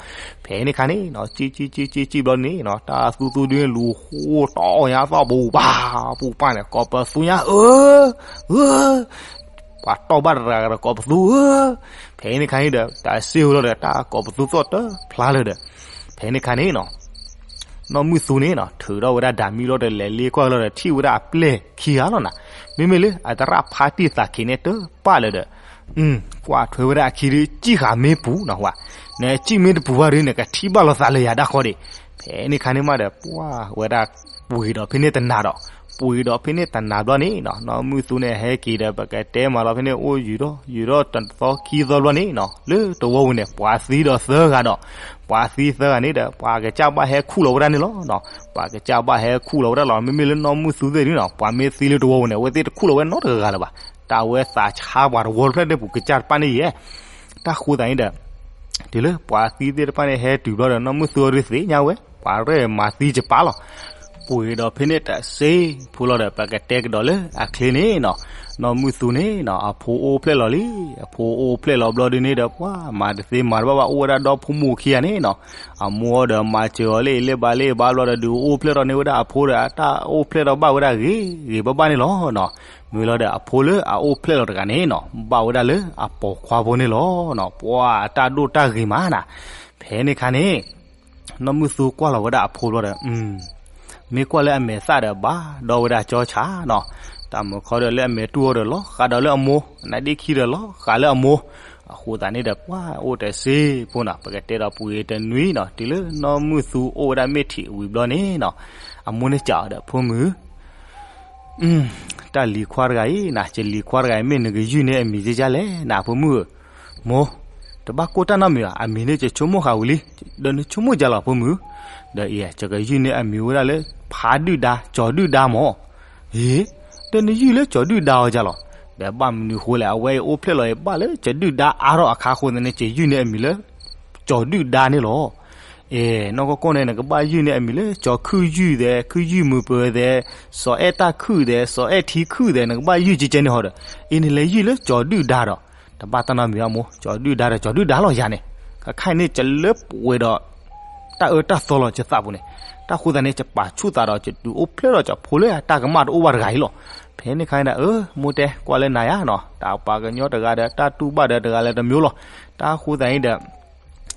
ဖဲန့ၣ်ခါန့ၣ်နီၤ စံၣ်စံၣ်စံၣ်စံၣ်စံၣ်ဘျီန့ၣ်နီၤ တၢ်သူသူဒုန့ၣ်လူၤဃိၣ်တီၢ်ညါသီၣ်ပူၤပၢ်ပူၤပၢ်န့ၣ် ကိးပသူညါဧၢ ဧၢ ပှၤတီၢ်ဘၣ်တဂၤဒီးကိးပသူဧၢ. ဖဲန့ၣ်ခါန့ၣ်ဒီး တၢ်စ့ဝဲလီၤဒီး တၢ်ကိးပသူသီၣ်တဖျါလၢၤဒီး ဖဲန့ၣ်ခါန့ၣ်နီၤ နီၢ်မုၣ်သူန့ၣ်နီၤ ထုးထီၣ်ဝဲဒၣ်ဒၤမံလီၤဒီး လဲၤလ့ကွၢ်လီၤဒီး ထံၣ်ဝဲဒၣ်အပျဲၢ်ခံဂၤလီၤနီၤ. မ့မ့ၢ်လၢအသရၣ်ဖါတံၢ်သးခံးန့ၣ်တပၣ်လၢၤဒီး ကွၢ်ထွဲဝဲဒၣ်အခံဒုး စံၣ်ဃာ်မ့ၢ်ပူၤနီၤဝဲ, နစံၣ်မ့ၢ်တပူၤဘၣ်ဒီး နကထံၣ်ဘၣ်လီၤသးလၢယၤဒၣ်ဃီဒံး. ဖဲန့ၣ်ခါန့ၣ်မးဒီး ပှၢ်ဝဲဒၣ် ပှ့ၤဒီးဖဲန့ၣ်တနၤဒီး ပှ့ၤဒီးဖဲန့ၣ်တနၤဘျီန့ၣ်နီၤ နီၢ်မုၣ်သူန့ၣ် ဟဲက့ၤဒီး ပကတဲမးလီၤဖဲန့ၣ် အိၣ်ယူၤထီၣ်ယူၤထီၣ်တသီခံသီဘျီန့ၣ်နီၤ လၢတဝီပူၤန့ၣ် ပှၤသံဒီးသၢဂၤဒီး ပှၤသံသၢဂၤန့ၣ်ဒီး ပှၤကစၢ်ဘၣ်ဟဲခူၣ်လီၤဝဲဒၣ်န့ၣ်လီၤနီၤ. ပှၤကစၢ်ဘၣ်ဟဲခူၣ်လီၤဝဲဒၣ်လီၤ. မ့မ့ၢ်လၢနီၢ်မုၣ်သူသ့ၣ်ဒုနီၤ ပှၤမ့ၢ်သံလၢတဝီပူၤန့ၣ် အဝဲသ့ၣ်တခူၣ်လီၤဝဲနီတဂၤလၢၤဘၣ်. တၢ်ဝဲသးဆါပှၤတဝီတဖျၢၣ်န့ၣ်ပူၤ ကစၢ်တဖၣ်န့ၣ်ယဲၢ် တၢ်ဃိသးန့ၣ်ဒီး တုၤလၢပှၤသံသ့ၣ်တဖၣ်န့ၣ် ဟဲတုၤဘျီဒီး နီၢ်မုၣ်သူအီၤဒုးသ့ၣ်ညါဝဲ ပှၤရဲၣ်မၤသံကပၤလီၤ. ပှ့ၤဒီးဖဲန့ၣ်တစ့ဖိလီၤဒီး ပကတဲကဒီးလၢအချ့န့ၣ်နီၤ နီၢ်မုၣ်သူန့ၣ်နီၤ အဖိအိၣ်ဖျဲၣ်လီၤလံ. အဖိအိၣ်ဖျဲၣ်လီၤဘျီဒုန့ၣ်ဒီး ပှၤမၤတသ့မၤတဘၣ်ဘၣ် အိၣ်ဝဲဒၣ်ဒီဖိမိၢ်ခံဂၤန့ၣ်နီၤ. အမိၢ်အီၤဒီးမၤစၢၤအီၤလၢအံၤလၢအံၤ ဘၣ်လၢအံၤဘၣ်ဘျီဒီး ဒုးအိၣ်ဖျဲၣ်ထီၣ်န့ၢ်ဝဲဒၣ်အဖိဒီး အတၢ်အိၣ်ဖျဲၣ်ထီၣ်ဘၣ်ဝဲဒၣ်ဂ့ၤဂ့ၤဘၣ်ဘၣ်န့ၣ်လီၤနီၤ. မ့ၢ်လီၤဒီးအဖိလၢအအိၣ်ဖျဲၣ်လီၤတဂၤန့ၣ်နီၤ ဘၣ်ဝဲဒၣ်လၢအပိာ်ခွါဖိန့ၣ်လီၤ. ပှၤအတၢ်ဒိၣ်တၢ်ဂ့ၤမးနၤ. ဖဲန့ၣ်ခါန့ၣ် နီၢ်မုၣ်သူကွၢ်လီၤဝဲဒၣ်အဖိဘျီဒီး မ့ၢ်ကွၢ်လၢအမဲာ်သၣ်ဒီး ဘၣ်ဒီးဝဲဒၣ်ကၠီဆၣ်နီၤ. တၢ်မုၢ်ခီဒီးလၢအမဲာ်တူၢ်အီၤဒီး လီၤဃးဒီးလၢအမိၢ်, နါဒ့ခံဒီးလီၤဃးလၢအမိၢ်. အဃိသတးန့ၣ်ဒီး ပှၤအိၣ်တစ့ဖိနီၤ ပကတဲဒီးပှ့ၤတနွံနီၤ တုၤလၢနီၢ်မုၣ်သူအိၣ်ဝဲဒၣ်မ့ၢ်ထံးဝံၤဘျီန့ၣ်နီၤ အမိၢ်န့ၣ်စံးအီၤဒီး ဖိမုၣ် တၢ်လံၤခွါတဂၤအံၤနၤ ယလံၤခွါတဂၤအံၤ မ့ၢ်နကယုၢ်န့ၢ်အမံၤကယဲလဲၣ်နၤ ဖိမုၣ်ဧၢ. မိၢ်, တဘၣ်ကိၢ်တၢ်နီတမံၤဘၣ်, အမံၤန့ၣ်ယဆိကမိၣ်ဃာ်ဝံၤလံ. ဒီးနဆိကမိၣ်ကလဲၣ် ဖိမုၣ်ဧၢ. ဒီးအံၤ ယကယုၢ်န့ၢ်အမံၤဝဲဒၣ်လၢ ဖးဒုၣ်ဒါ ကၠီၤဒုၣ်ဒါမၢ်. အ့, ဒီးနယုၢ်လၢကၠီၤဒုၣ်ဒါအီၤကလဲၣ်. ဒီးဘၣ်မနုၤဃိလဲၣ်, အဝဲအံၤအိၣ်ဖျဲၣ်လီၤအံၤ ဘၣ်လၢကၠီၤဒုၣ်ဒါအါထီၣ်အခါအဃိသတးန့ၣ် ယယုၢ်န့ၢ်အမံၤလၢ ကၠီၤဒုၣ်ဒါန့ၣ်လီၤ. အ့, နီၢ်ကီၢ်ကီၢ်န့ၣ် နကဘၣ်ယုၢ်န့ၢ်အမံၤလၢ ကၠီၤခုၣ်ယုၢ်သဲး, ခုၣ်ယုၢ်မုာ်ပၢၤသဲး, စီၤအဲၣ်တၢ်ခုၣ်သဲး, စီၤအဲၣ်ထံခုၣ်သဲး, နကဘၣ်ယုၢ်ကဲကဲန့ၣ်ဟီဒီး, အ့ နလဲၤယုၢ်လၢကၠီၤဒုၣ်ဒါဒီး, တဘၣ်တၢ်နီတမံၤဘၣ်မိၢ်, ကၠီၤဒုၣ်ဒါဒီး ကၠီၤဒုၣ်ဒါလီၤယၤန့ၣ်, ခဲခါအံၤန့ၣ် ယလၢပှဲၤဒီး တၢ်အၢတၢ်သီလီၤယသးပူၤန့ၣ်, တၢ်ဃိသတးန့ၣ် ယပာ်ဆူၣ်သးဒီး ယဒုးအိၣ်ဖျဲၣ်ဒီးကၠီၤဖိလၢအတၢ်ကမၣ်တအိၣ်ဘၣ်တဂၤအံၤလီၤ. ဖဲန့ၣ်ခါအံၤဒီး အၢ မိၢ်တဲ ကွၢ်လၢနၤယါနီၤ, တၢ်ပှၤကညီတဂၤဒီး တၢ်တူၢ်ဘၣ်ဒီးတဂၤလၢတမံၤလီၤ. တၢ်ဃိသတးန့ၣ်ဒီး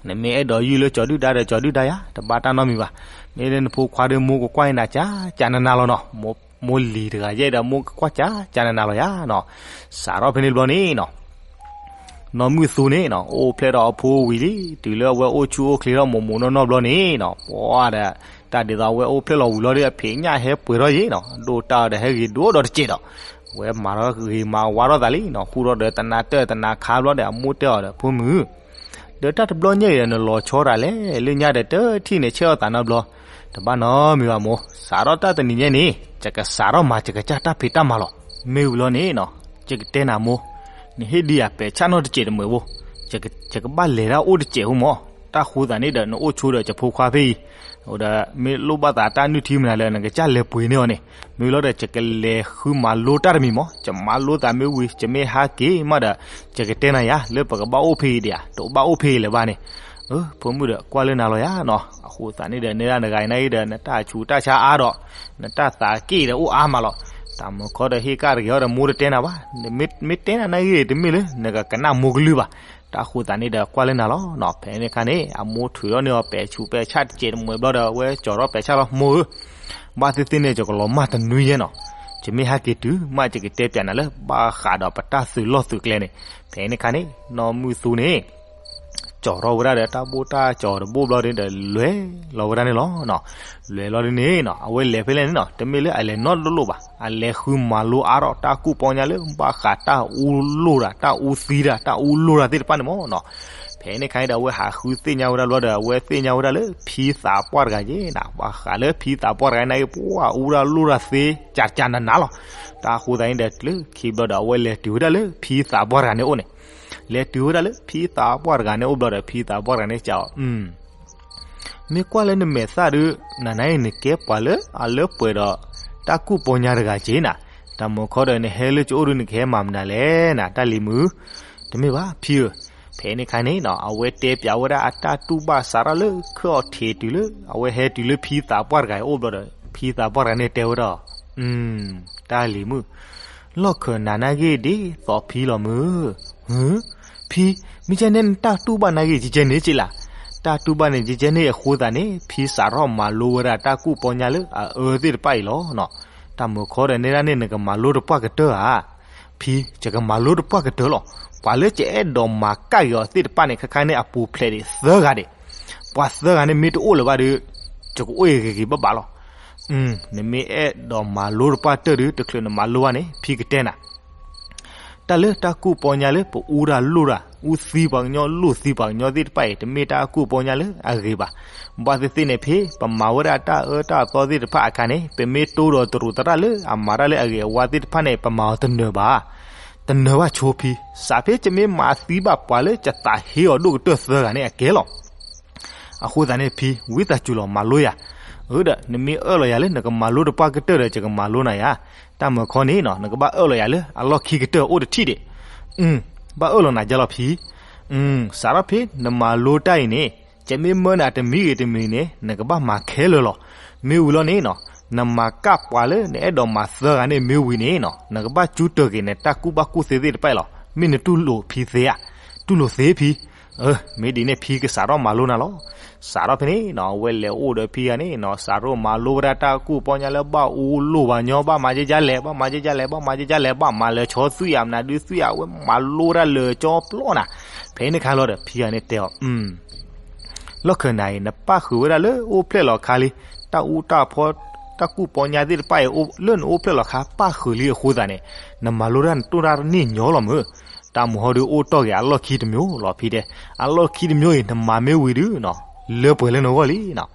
နမ့ၢ်အဲၣ်ဒိးယုၢ်လၢကၠီၤဒုၣ်ဒါဒီးကၠီၤဒုၣ်ဒါယါ, တဘၣ်တၢ်နီတမံၤဘၣ်. မ့ၢ်လၢနဖိခွါဒီး မိၢ်ကကွၢ်နၤကၠးကၠးနးနးလီၤနီၤ, မိၢ်လံၤတဂၤယဲဒီး မိၢ်ကကွၢ်ကၠးကၠးနးနးလီၤယါနီၤ. စးထီၣ်ဖဲန့ၣ်တဘျီန့ၣ်နီၤ နီၢ်မုၢ်သူန့ၣ်နီၤ အိၣ်ဖျဲၣ်ဒီးအဖိဝံၤလံ, တုၤလၢအဝဲအိၣ်ဆူၣ်အိၣ်ချ့ထီၣ်မိၢ်မိၢ်နီၢ်နီၢ်ဘျီန့ၣ်နီၤ, ပှၤဒီး တၢ်ဒ်သိးအဝဲအိၣ်ဖျဲၣ်လီၤဝံၤလီၤဒီး အဖံးညၣ်ဟဲပှဲၤထီၣ်ယဲနီၤ, ဒိၣ်တၢ်အီၤဒီးဟဲဂ့ၤဒိၣ်ဒီးတစဲးဒီး, ဝဲမၤထီၣ်ဂ့ၤမၤဝါထီၣ်သးလံနီၤ, ဃူထီၣ်ဒီးတနၤတၢၢ်တနၤခါဘျီဒီး အမိၢ်တဲအီၤဒီး ဖိမုၣ် ဒီးတၢ်တဘျီညါအံၤဒီး နလီၤဆီတၢ်လဲၣ်, လၢညါဒီးတထံၣ်န့ၣ် ဆဲးအီၣ်သးနီတဘျီ, တဘၣ်နီတမံၤဘၣ်မိၢ်, စးထီၣ်တၢ်တနံၤညါန့ၣ် ယကစးထီၣ်မၤ ယကစၢ်တၢ်ဖံးတၢ်မၤလီၤ. မ့ၢ်ဝံၤလီၤန့ၣ်နီၤ, ယကတဲနၤမိၢ်, နဟ့ၣ်ဒံးယၤပဲာ်ဆၣ်နီတစဲးတမှဲးဖိ, ယကဘၣ်လဲၤတၢ်အိၣ်တစဲးဖိမၢ်, တၢ်ဃိသးန့ၣ်ဒီး နအိၣ်ဆိဒီးယဖိခွါဖဲအံၤ, ဒီးမ့ၢ်လိၣ်ဘၣ်သးတၢ်နုၢ်ထံမနုၤလၢ နကစၢ်လဲၤပှ့ၤန့ၢ်အီၤန့ၣ်, မ့ၢ်ဝံၤလီၤဒီး ယကလဲၤဃုမၤလိတၢ်တမံၤမၢ်, ယမၤလိသးမ့ၢ်ဝံၤ ယမ့ၢ်ဟးက့ၤမးဒီး ယကတဲနၤယါ လၢပကဘၣ်အိၣ်ဖဲအံၤဒံးဧါ, တဘၣ်အိၣ်ဖဲအံၤလၢၤဘၣ်န့ၣ်, အၢ ဖိမုၣ်ဒီးကွၢ်လၢနၤလီၤယါနီၤ, အဃိသးန့ၣ်ဒီး နဲဒၣ်နဂၤအံၤနၤအံၤဒီး နတၢ်ဆူးတၢ်ဆါအါဒီး နတၢ်သးက့ၣ်ဒီးအိၣ်အါမးလီၤ. တၢ်မုၢ်ခီဒီးဟ့ၣ်ကၣ်တဂ့ၤအီၤဒီး မိၢ်တတဲနၤဘၣ်, မ့ၢ်တဲနၤနဂ့ၤတမ့ၢ်လၢ နကကနၣ်မိၢ်ကလုၢ်ဘၣ်. တၢ်ဃိသးန့ၣ်ဒီးကွၢ်လၢနၤလီၤနီၤ, ဖဲန့ၣ်အခါန့ၣ် အမိၢ်ထုးထီၣ်န့ၢ်အီၤပဲာ်ဆူးပဲာ်ဆၣ်တစဲးတမှဲးဘျီဒီး အဝဲကၠီၤထီၣ်ပဲာ်ဆၣ်လီၤ, မိၢ်ဧၢ ဘၣ်သ့ၣ်သ့ၣ်န့ၣ် ယကလီၤမၢ်တနွံယဲနီၤ, ယမ့ၢ်ဟဲက့ၤတုၤမး ယကတဲပျးနၤလၢ ဘၣ်ဃးဒီးပတၢ်သုးလီၢ်သုးကျဲန့ၣ်, ဖဲန့ၣ်အခါန့ၣ် နီၢ်မုၢ်သူန့ၣ် ကၠီၤထီၣ်ဝဲဒၣ်ဒီးတၢ်ဘိၣ်တၢ်ကၠီၤတဘိၣ်ဘျီန့ၣ်ဒီး လဲၤလီၤဝဲဒၣ်န့ၣ်လီၤ. လဲၤလီၤဒ်န့ၣ်နီၤ အဝဲလဲၤဖဲလဲၣ်န့ၣ်နီၤ တမ့ၢ်လၢအလဲၤနီတလိၣ်ဘၣ်, အလဲၤဃုမၤလိအါထီၣ်တၢ်ကူၣ်ပီညါလၢ ဘၣ်ဃးတၢ်အူလိၢ်တၢ် တၢ်အူသံတၢ် တၢ်အူလိၢ်တၢ်သ့ၣ်တဖၣ်န့ၣ်မၢ်နီၤ. ဖဲန့ၣ်အခါန့ၣ်ဒီး အဝဲဟးဃုသ့ၣ်ညါဝဲဒၣ်ဘျီဒီး အဝဲသ့ၣ်ညါဝဲဒၣ်လၢ ဖံသးပှၢ်တဂၤယဲနီၤ, ဘၣ်ဃးလၢဖံသးပှၢ်တဂၤန့ၣ် ပှၤအူတၢ်လိၢ်တၢ်သ့ ကၠးကၠးနးနးလီၤ. တၢ်ဃိသတးန့ၣ်ဒီး လၢခံဘျီဒီး အဝဲလဲၤတုၤဝဲဒၣ်လၢ ဖံသးပှၢ်တဂၤန့ၣ်အိၣ်န့ၣ်, လဲၤတုၤဝဲဒၣ်လၢ ဖံသးပှၢ်တဂၤန့ၣ်အိၣ်ဘျီဒီး ဖံသးပှၢ်တဂၤန့ၣ်စံးအီၤ မ့ၢ်ကွၢ်လၢနမဲာ်သၣ်ဒီး နၤနၤအံၤ နကဲပှၤလၢအလၢပှဲၤဒီး တၢ်ကူၣ်ပီညါတဂၤက့ၤနၤ, တၢ်မုၢ်ခီဒီး နဟဲလၢကအိၣ်ဒီး နကဟဲမၤမနုၤလဲၣ်နၤ တၢ်လံၤမုၣ်, တမ့ၢ်ဘၣ် ဖံဧၢ, ဖဲန့ၣ်ခါန့ၣ်နီၤ အဝဲတဲပၠးဝဲဒၣ်အတၢ်တူၢ်ဘၣ်စးထီၣ်လၢခၢၣ်အီၤထံးတုၤလၢ အဝဲဟဲတုၤလၢဖံသးပှၢ်တဂၤအအိၣ်ဘျီဒီး ဖံသးပှၢ်တဂၤန့ၣ်တဲဝဲဒၣ်, တၢ်လံၤမုၣ်, လီၢ်ခၢးနၤနာ်ဂ့ၢ်ဒ်သိးဖံလီၤမုၢ်. ဖံ, မ့ၢ်ကဲန့ၣ်နတၢ်တူၢ်ဘၣ်နာ်ဂ့ၢ်ကဲကဲန့ၣ်က့လၢ်. တၢ်တူၢ်ဘၣ်န့ၣ်ကဲကဲန့ၣ်အဃိသတးန့ၣ် ဖံစးထီၣ်မၤလိဝဲဒၣ်တၢ်ကူၣ်ပီညါလၢအအၢသ့ၣ်တဖၣ်အံၤလီၤ. တၢ်မုၢ်ခီဒီးနဲဒၣ်န့ၣ် နကမၤလိတပှၢ်ကတၢၢ်ဧါ. ဖံ, ယကမၤလိတပှၢ်ကတၢၢ်လီၤ. ပှၤလၢယအဲၣ်ဒိးမၤကၣ်က့ၤအီၤသ့ၣ်တဖၣ်န့ၣ် ခဲခါန့ၣ်အပူၤဖျဲးဒံးသၢဂၤဒံး. ပှၤသၢဂၤန့ၣ်မ့ၢ်တအိၣ်လၢၤဘၣ်ဒီး ယကအိၣ်ဂ့ၤဂ့ၤဘၣ်ဘၣ်လီၤ. နမ့ၢ်အဲၣ်ဒိးမၤလိတပှၢ်ကတၢၢ်ဒီး တချုးနမၤလိဘၣ်န့ၣ် ဖံကတဲနၤ တၢ်လၢတၢ်ကူၣ်ပီညါလၢပအူတၢ်လိၣ်တၢ် အူသံပှၤကညီလိၣ်သံပှၤကညီသ့ၣ်တဖၣ်အံၤ တမ့ၢ်တၢ်ကူၣ်ပီညါလၢအဂ့ၤဘၣ်. ဘၣ်သ့ၣ်သ့ၣ်န့ၣ် ဖဲပမၤဝဲဒၣ်တၢ်အၢတၢ်သီသ့ၣ်တဖၣ်အခါန့ၣ် ပမ့ၢ်တိဒီးတရူးသရၣ်လၢအမၤတၢ်လၢအဂ့ၤအဝါသ့ၣ်တဖၣ်န့ၣ် ပမၤအီၤတနၢၤဘၣ်. တနၢၤဘၣ်ဆိဖံ, စးဖဲယမ့ၢ်မၤသံဘၣ်ပှၤလၢယသးဟ့အီၤဒိၣ်ကတၢၢ်သၢဂၤန့ၣ်အကဲလီၤ. အဃိသတးန့ၣ် ဖံဝံသးစူၤလီၤမၤလိယၤ. အၢဒီး နမ့ၢ်အၢၣ်လီၤယၤလၢနကမၤလိတပှၢ်ကတၢၢ်ဒီး ယကမၤလိနၤယၤ. တၢ်မုၢ်ခီန့ၣ်နီၤ နကဘၣ်အၢၣ်လီၤယၤလၢအလီၢ်ခံကတၢၢ်အိၣ်တထံၣ်ဒံး. ဘၣ်အၢၣ်လီၤနၤယါလီၤဖံ. စးထီၣ်ဖဲနမၤလိတၢ်အံၤန့ၣ် ယမ့ၢ်မၢနၤတမံၤဂ့ၤတမံၤန့ၣ် နကဘၣ်မၤခဲလၢာ်လီၤ. မ့ၢ်ဝံၤလီၤန့ၣ်နီၤ နမၤကၣ်ပှၤလၢနအဲၣ်ဒိးမၤသၢဂၤန့ၣ်မ့ၢ်ဝံၤန့ၣ်နီၤ နကဘၣ်ကၠူတၢၤက့ၤနတၢ်ကူၣ်ဘၣ်ကူၣ်သ့သ့ၣ်တဖၣ်အံၤလီၤ. မ့ၢ်နတူၢ်လိာ်ဖံသ့ဧါ. တူၢ်လိာ်သ့ဖံ. မ့ၢ်ဒ်န့ၣ်ဖံကစးထီၣ်မၤလိနၤလီၤ. စးထီၣ်ဖဲန့ၣ်နီၤ အဝဲလဲၤအိၣ်ဒီးဖံဂၤန့ၣ်နီၤ စးထီၣ်မၤလိဝဲဒၣ်တၢ်ကူၣ်ပီညါလၢဘၣ်အူလိၣ်ဘၣ်ညီ ဘၣ်မၤကဲကဲလဲၣ် ဘၣ်မၤကဲကဲလဲၣ် ဘၣ်မၤကဲကဲလဲၣ် ဘၣ်မၤလၢာ်ဆီသွံၣ်ဧါ မနုၤဒုးသွံၣ်ဧါ အဝဲမၤလိဝဲဒၣ်လၢာ်ကၠီပျီနၤ. ဖဲန့ၣ်ခါလီၤဒီး ဖံဂၤန့ၣ်တဲအီၤ လီၢ်ခၢးနၤအံၤ နပၣ်ဃုာ်ဝဲဒၣ်လၢအိၣ်ဖျဲၣ်လီၤခါလံ. တၢ်အူတၢ်ဖီ တၢ်ကူၣ်ပီညါသ့ၣ်တဖၣ်အံၤ လၢနအိၣ်ဖျဲၣ်လီၤခါပၣ်ဃုာ်လံအဃိသတးန့ၣ် နမၤလိတၢ်နတိၢ်တၢ်တန့ၢ်ညီလီၤမုၢ်. တၢ်မုၢ်ဟီဒုးအိၣ်တီၢ်က့ၤအလီၢ်ခံတမျိုးလီၤဖံတဲ. အလီၢ်ခံတမျိုးအံၤ နမၤမ့ၢ်ဝံၤဒုးနီၤ လၢပှဲၤလၢနဂီၢ်လံနီၤ.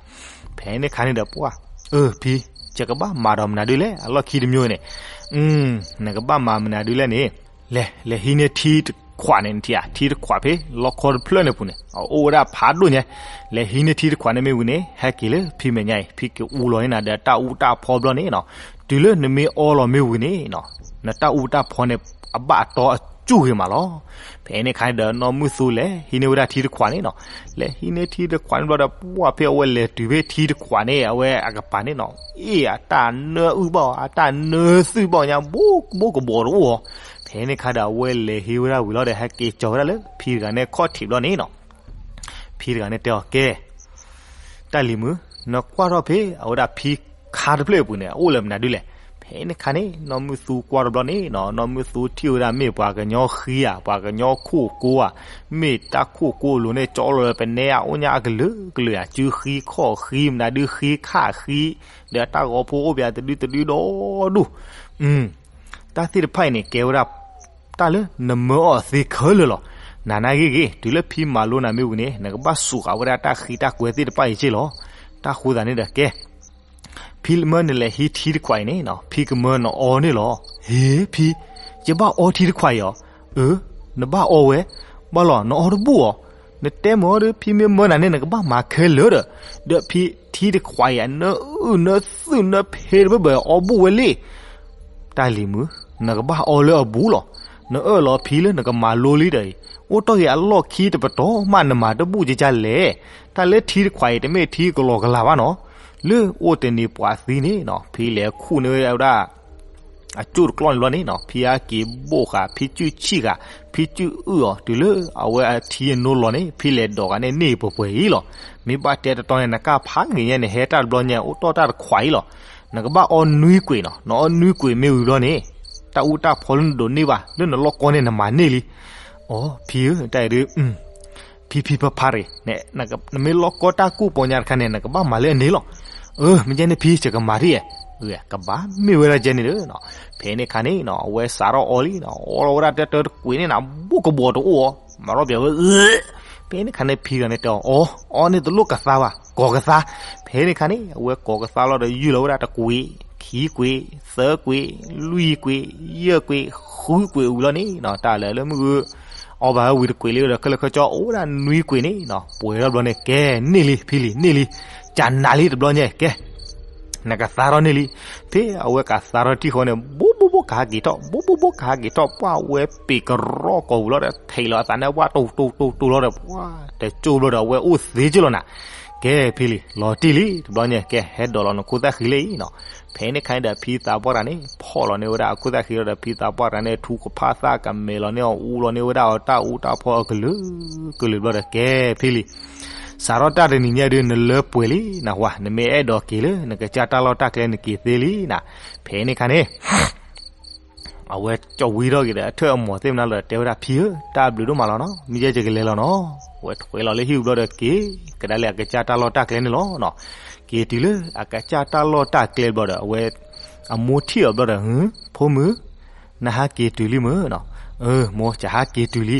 ဖဲန့ၣ်ခါန့ၣ်ဒီးပှၢ် အၢ ဖံ ယကဘၣ်မၤဒီးမနုၤဒုးလဲၣ် အလီၢ်ခံတမျိုးအံၤန့ၣ် နကဘၣ်မၤမနုၤဒုးလဲၣ်န့ၣ် လဲၤ လဲၤဟံးန့ၢ်ထံတခွးန့ၣ် နထံၣ်ဧါ ထံတခွးဖဲလီခီတဖျၢၣ်န့ၣ်ပူၤန့ၣ် အအိၣ်ဝဲဒၣ်ဖးဒိၣ်ညါ. လဲၤဟံးန့ၢ်ထံတခွးန့ၣ်မ့ၢ်ဝံၤန့ၣ် ဟဲက့ၤလၢဖံမဲာ်ညါအံၤ ဖံက့ၤအူလီၤန့ၢ်နၤဒီးတၢ်အူတၢ်ဖီဘျီန့ၣ်နီၤ. တုၤလၢနမ့ၢ်အီလီၤမ့ၢ်ဝံၤန့ၣ်နီၤ နတၢ်အူတၢ်ဖီန့ၣ် အဘၣ်အတီအစူၢ်ဂ့ၤမးလီၤ. ဖဲန့ၣ်ခါန့ၣ်ဒီး နီၢ်မုၢ်သူလဲၤဟံးန့ၢ်ဝဲဒၣ်ထံတခွးန့ၣ်နီၤ. လဲၤဟံးန့ၢ်ထံတခွးန့ၣ်ဘျီဒီး ပှၢ်ဖဲအဝဲလဲၤတုၤဖဲထံတခွးန့ၣ် အဝဲအကပၤန့ၣ်နီၤ အ့ၣ်အတၢ်နၢအုၣ်ဘၣ်အီၤ အတၢ်နၢသုၣ်ဘၣ်အီၤညါ ဘိကဘိကဘီၤတအိၣ်အီၤ. ဖဲန့ၣ်ခါဒီးအဝဲလဲၤဟံးဝဲဒၣ်ဝံၤလီၤဒီး ဟဲက့ၤကၠီၤဝဲဒၣ်လၢဖံတဂၤန့ၣ်ခီၣ်ထံးဘျီန့ၣ်နီၤ. ဖံတဂၤန့ၣ်တဲအီၤ ကဲ တၢ်လံၤမုၣ် နကွၢ်ထီၣ်ဖဲအဝဲဒၣ်ဖံခါတဖျၢၣ်အပူၤန့ၣ် အအိၣ်လၢမနုၤဒုးလဲၣ်. ဖဲန့ၣ်ခါန့ၣ် နီၢ်မုၢ်သူကွၢ်တဘျီန့ၣ်နီၤ နီၢ်မုၢ်သူထံၣ်ဝဲဒၣ်မ့ၢ်ပှၤကညီဃံဧါ ပှၤကညီခိၣ်ကိဧါ မ့ၢ်တၢ်ခိၣ်ကိအလိၤန့ၣ် ကၠီလီၤလၢပနဲအအိၣ်ညါအကလုာ်ကလုာ်ဧါ စုဃံခီၣ်ဃံ မနုၤဒုးဃံခၣ်ဃံ ဒီးတၢ်ဂီၤဖိအိၣ်ပှၤတဒုတဒုဒီဒူၣ် တၢ်သ့ၣ်တဖၣ်အံၤန့ၣ် ကဲဝဲဒၣ် တၢ်လၢနမၢအီၤသ့ခဲလၢာ်လီၤ. နၤနာ်ဂ့ၢ်ဂ့ၢ် တုၤလၢဖံမၤလိနၤမ့ၢ်ဝံၤန့ၣ် နကဘၣ်စူးဃာ်ဝဲဒၣ်တၢ်ဃံတၢ်ကွဲသ့ၣ်တဖၣ်အံၤက့ၢ်လီၤ. တၢ်ဃိသတးန့ၣ်ဒီးကဲ ဖံမၢနလဲၤဟံးထံတခွးအံၤန့ၣ်နီၤ ဖံကမၢနအီန့ၣ်လီၤ. ဟ့ ဖံ ယဘၣ်အီထံတခွးအံၤအီၤ. အၢ နဘၣ်အီဝဲ ဘၣ်လီၤ နအီတဘူၣ်အီၤ. နတဲမၢဒီး ဖံမ့ၢ်မၢနၤန့ၣ် နကဘၣ်မၤခဲလၢာ်ဒီး ဒီးဖံထံတခွးအံၤ အနၢအုၣ်နၢသုၣ်နၢဖဲတဘၢၣ်ဘၢၣ်အီဘူၣ်ဝဲလံ တၢ်လံၤမုၣ် နကဘၣ်အီလၢအဘူးလီၤ. နအၢၣ်လီၤဖံလၢနကမၤလိလံဒီးအံၤ အိၣ်တီၢ်က့ၤအလီၢ်ခံတပတီၢ်မး နမၤတဘူၣ်ကကလဲၣ်. တၢ်လၢထံတခွးအံၤ တမ့ၢ်ထံကလီၤကလၤဘၣ်နီၤ. လၢအိၣ်တနံၤပှၤသံန့ၣ်နီၤ ဖံလဲၤခူၣ်န့ၢ်ဝဲဒၣ် အကၠိၣ်တကျီၢ်န့ၣ်ဘျီန့ၣ်နီၤ ဖံအက့ၤဘိၣ်ဃာ် ဖံကုၢ်ဆံၣ်ဃာ် ဖံကုၢ်အုၣ်အီၤ တုၤလၢအဝဲအထံအနိလီၤန့ၣ် ဖံလဲၤဒိးဃာ်န့ၢ်န့ၢ်ပှဲၤပှဲၤအံၤလီၤ. မ့ၢ်ဘၣ်တဲတတီၤန့ၣ် နကၣ်ဖးဂ့ၤညါန့ၣ် ဟဲတၢ်တဘျီညါ အိၣ်တီၢ်တၢ်တခွးအံၤလီၤ. နကဘၣ်အီနွံကွံာ်နီၤ နအီနွံကွံာ်မ့ၢ်ဝံၤဘျီန့ၣ် တၢ်အူတၢ်ဖီလၢနဒိးန့ၢ်ဘၣ် လၢနလီၢ်ကီန့ၣ် နမၤန့ၢ်လံ. အိ ဖံဧၢ တၢ်အံၤဒုး ဖံဖံဖါဖါတဂ့ၤ, နမ့ၢ်လီၢ်ကီတၢ်ကူၣ်ပီညါတခါန့ၣ် နကဘၣ်မၤလၢအန့ၣ်လီၤ. အၢ မ့ၢ်ကဲန့ၣ်ဖံ ယကမၤဒ်အံၤ, ကဘၣ်မ့ၢ်ဝဲဒၣ်ကဲန့ၣ်ဒီး, ဖဲန့ၣ်ခါန့ၣ်နီၤ အဝဲစးထီၣ်အီလံနီၤ, အီလီၤဝဲဒၣ်တၢတၢတကွံာ်န့ၣ်နီၤ ဘူးကဘီၤတအိၣ်အီၤ, မၤထီၣ်ပၠးဝဲ, ဖဲန့ၣ်ခါန့ၣ် ဖံတဂၤန့ၣ်တဲအီၤ, အီ အီန့ၣ်တလိၣ်ကသါဘၣ်, ကိးကသါ, ဖဲန့ၣ်ခါန့ၣ် အဝဲကိးကသါလီၤဒီး ယုၢ်လီၤဝဲဒၣ်တကွံာ်, ခံကွံာ်, သၢကွံာ်, လွံၢ်ကွံာ်, ယဲၢ်ကွံာ်, ဃုကွံာ်ဝံၤလီၤန့ၣ်နီၤ, တၢ်လၢလၢမုၢ်ဂုၢ် အီဘၣ်ဝဲဝံၤတကွံာ်လံဒီး ခဲလၢာ်ခဲဆ့အိၣ်ဝဲဒၣ်နွံကွံာ်န့ၣ်နီၤ, ပှဲၤထီၣ်ဘျီန့ၣ် ကဲ န့ၢ်လံ ဖံလံ န့ၢ်လံ, ကနၤလံတဘျီညါ ကဲ နကသါထီၣ်န့ၢ်လံ, ဖဲအဝဲကသါထီၣ်တံၢ်ဃီန့ၣ် ဘူးဘူးဘူး ကဟးက့ၤထီၣ် ဘိဘိဘိ ကဟးက့ၤထီၣ် ပှၢ်ဝဲပ့ၤကရီကိာ်ပူၤလီၤဒီး ထံးလီၤအသးန့ၣ် ပှၢ်တိတိတိတိလီၤဒီး ပှၢ်တကၠိဘျီဒီး အဝဲအိၣ်သ့ကၠိလီၤနၤ. ကဲ ဖဲလံ လီၤတံၢ်လံ တဘျီညါ ကဲ ဟဲဒိးလီၤနခိၣ်သၣ်ဃံလၢအံၤနီၤ. ဖဲန့ၣ်ခါန့ၣ်ဒီး ဖံသးပှၢ်တဂၤန့ၣ် ဖီၣ်လီၤန့ၢ်ဝဲဒၣ်အခိၣ်သၣ်ဃံလီၤဒီး ဖံသးပှၢ်တဂၤန့ၣ် ထူကဖၣ်သၣ်ကမဲာ်လီၤန့ၢ်အီၤ အူလီၤန့ၢ်ဝဲဒၣ်အီၤတၢ်အူတၢ်ဖီအကလုာ်ကလုာ်ဘျီဒီး ကဲ ဖဲလံ စးထီၣ်တၢ်တနံၤညါဒုး နလၢပှဲၤလံနဟါ, နမ့ၢ်အဲၣ်ဒိးက့ၤလၢ နကစၢ်တၢ်လီၢ်တၢ်ကျဲနက့ၤသ့လံနၤ. ဖဲန့ၣ်ခါန့ၣ် အဝဲကၠီဝံထီၣ်က့ၤဒီး အထၢၣ်အမိၢ်သ့ၣ်မနုၤလီၤဒီး တဲဝဲဒၣ် ဖံဧၢ, တၢ်ဘျုးဒိၣ်မးလီၤနီၤ, မ့ၢ်ယဲယကလဲၤလီၤနီၤ. အဝဲထွဲလီၤလၢဟံၣ်ပူၤဘျီဒီး က့ၤကဒါလၢအကစၢ်တၢ်လီၢ်တၢ်ကျဲန့ၣ်လီၤနီၤ. က့ၤတုၤလၢအကစၢ်တၢ်လီၢ်တၢ်ကျဲဘျီဒီး အဝဲ အမိၢ်ထံၣ်အီၤဘျီဒီး ဟၢ ဖိမုၣ် နဟးက့ၤတုၤလံမ့ၢ်နီၤ. အၢ မိၢ် ယဟးက့ၤတုၤလံ,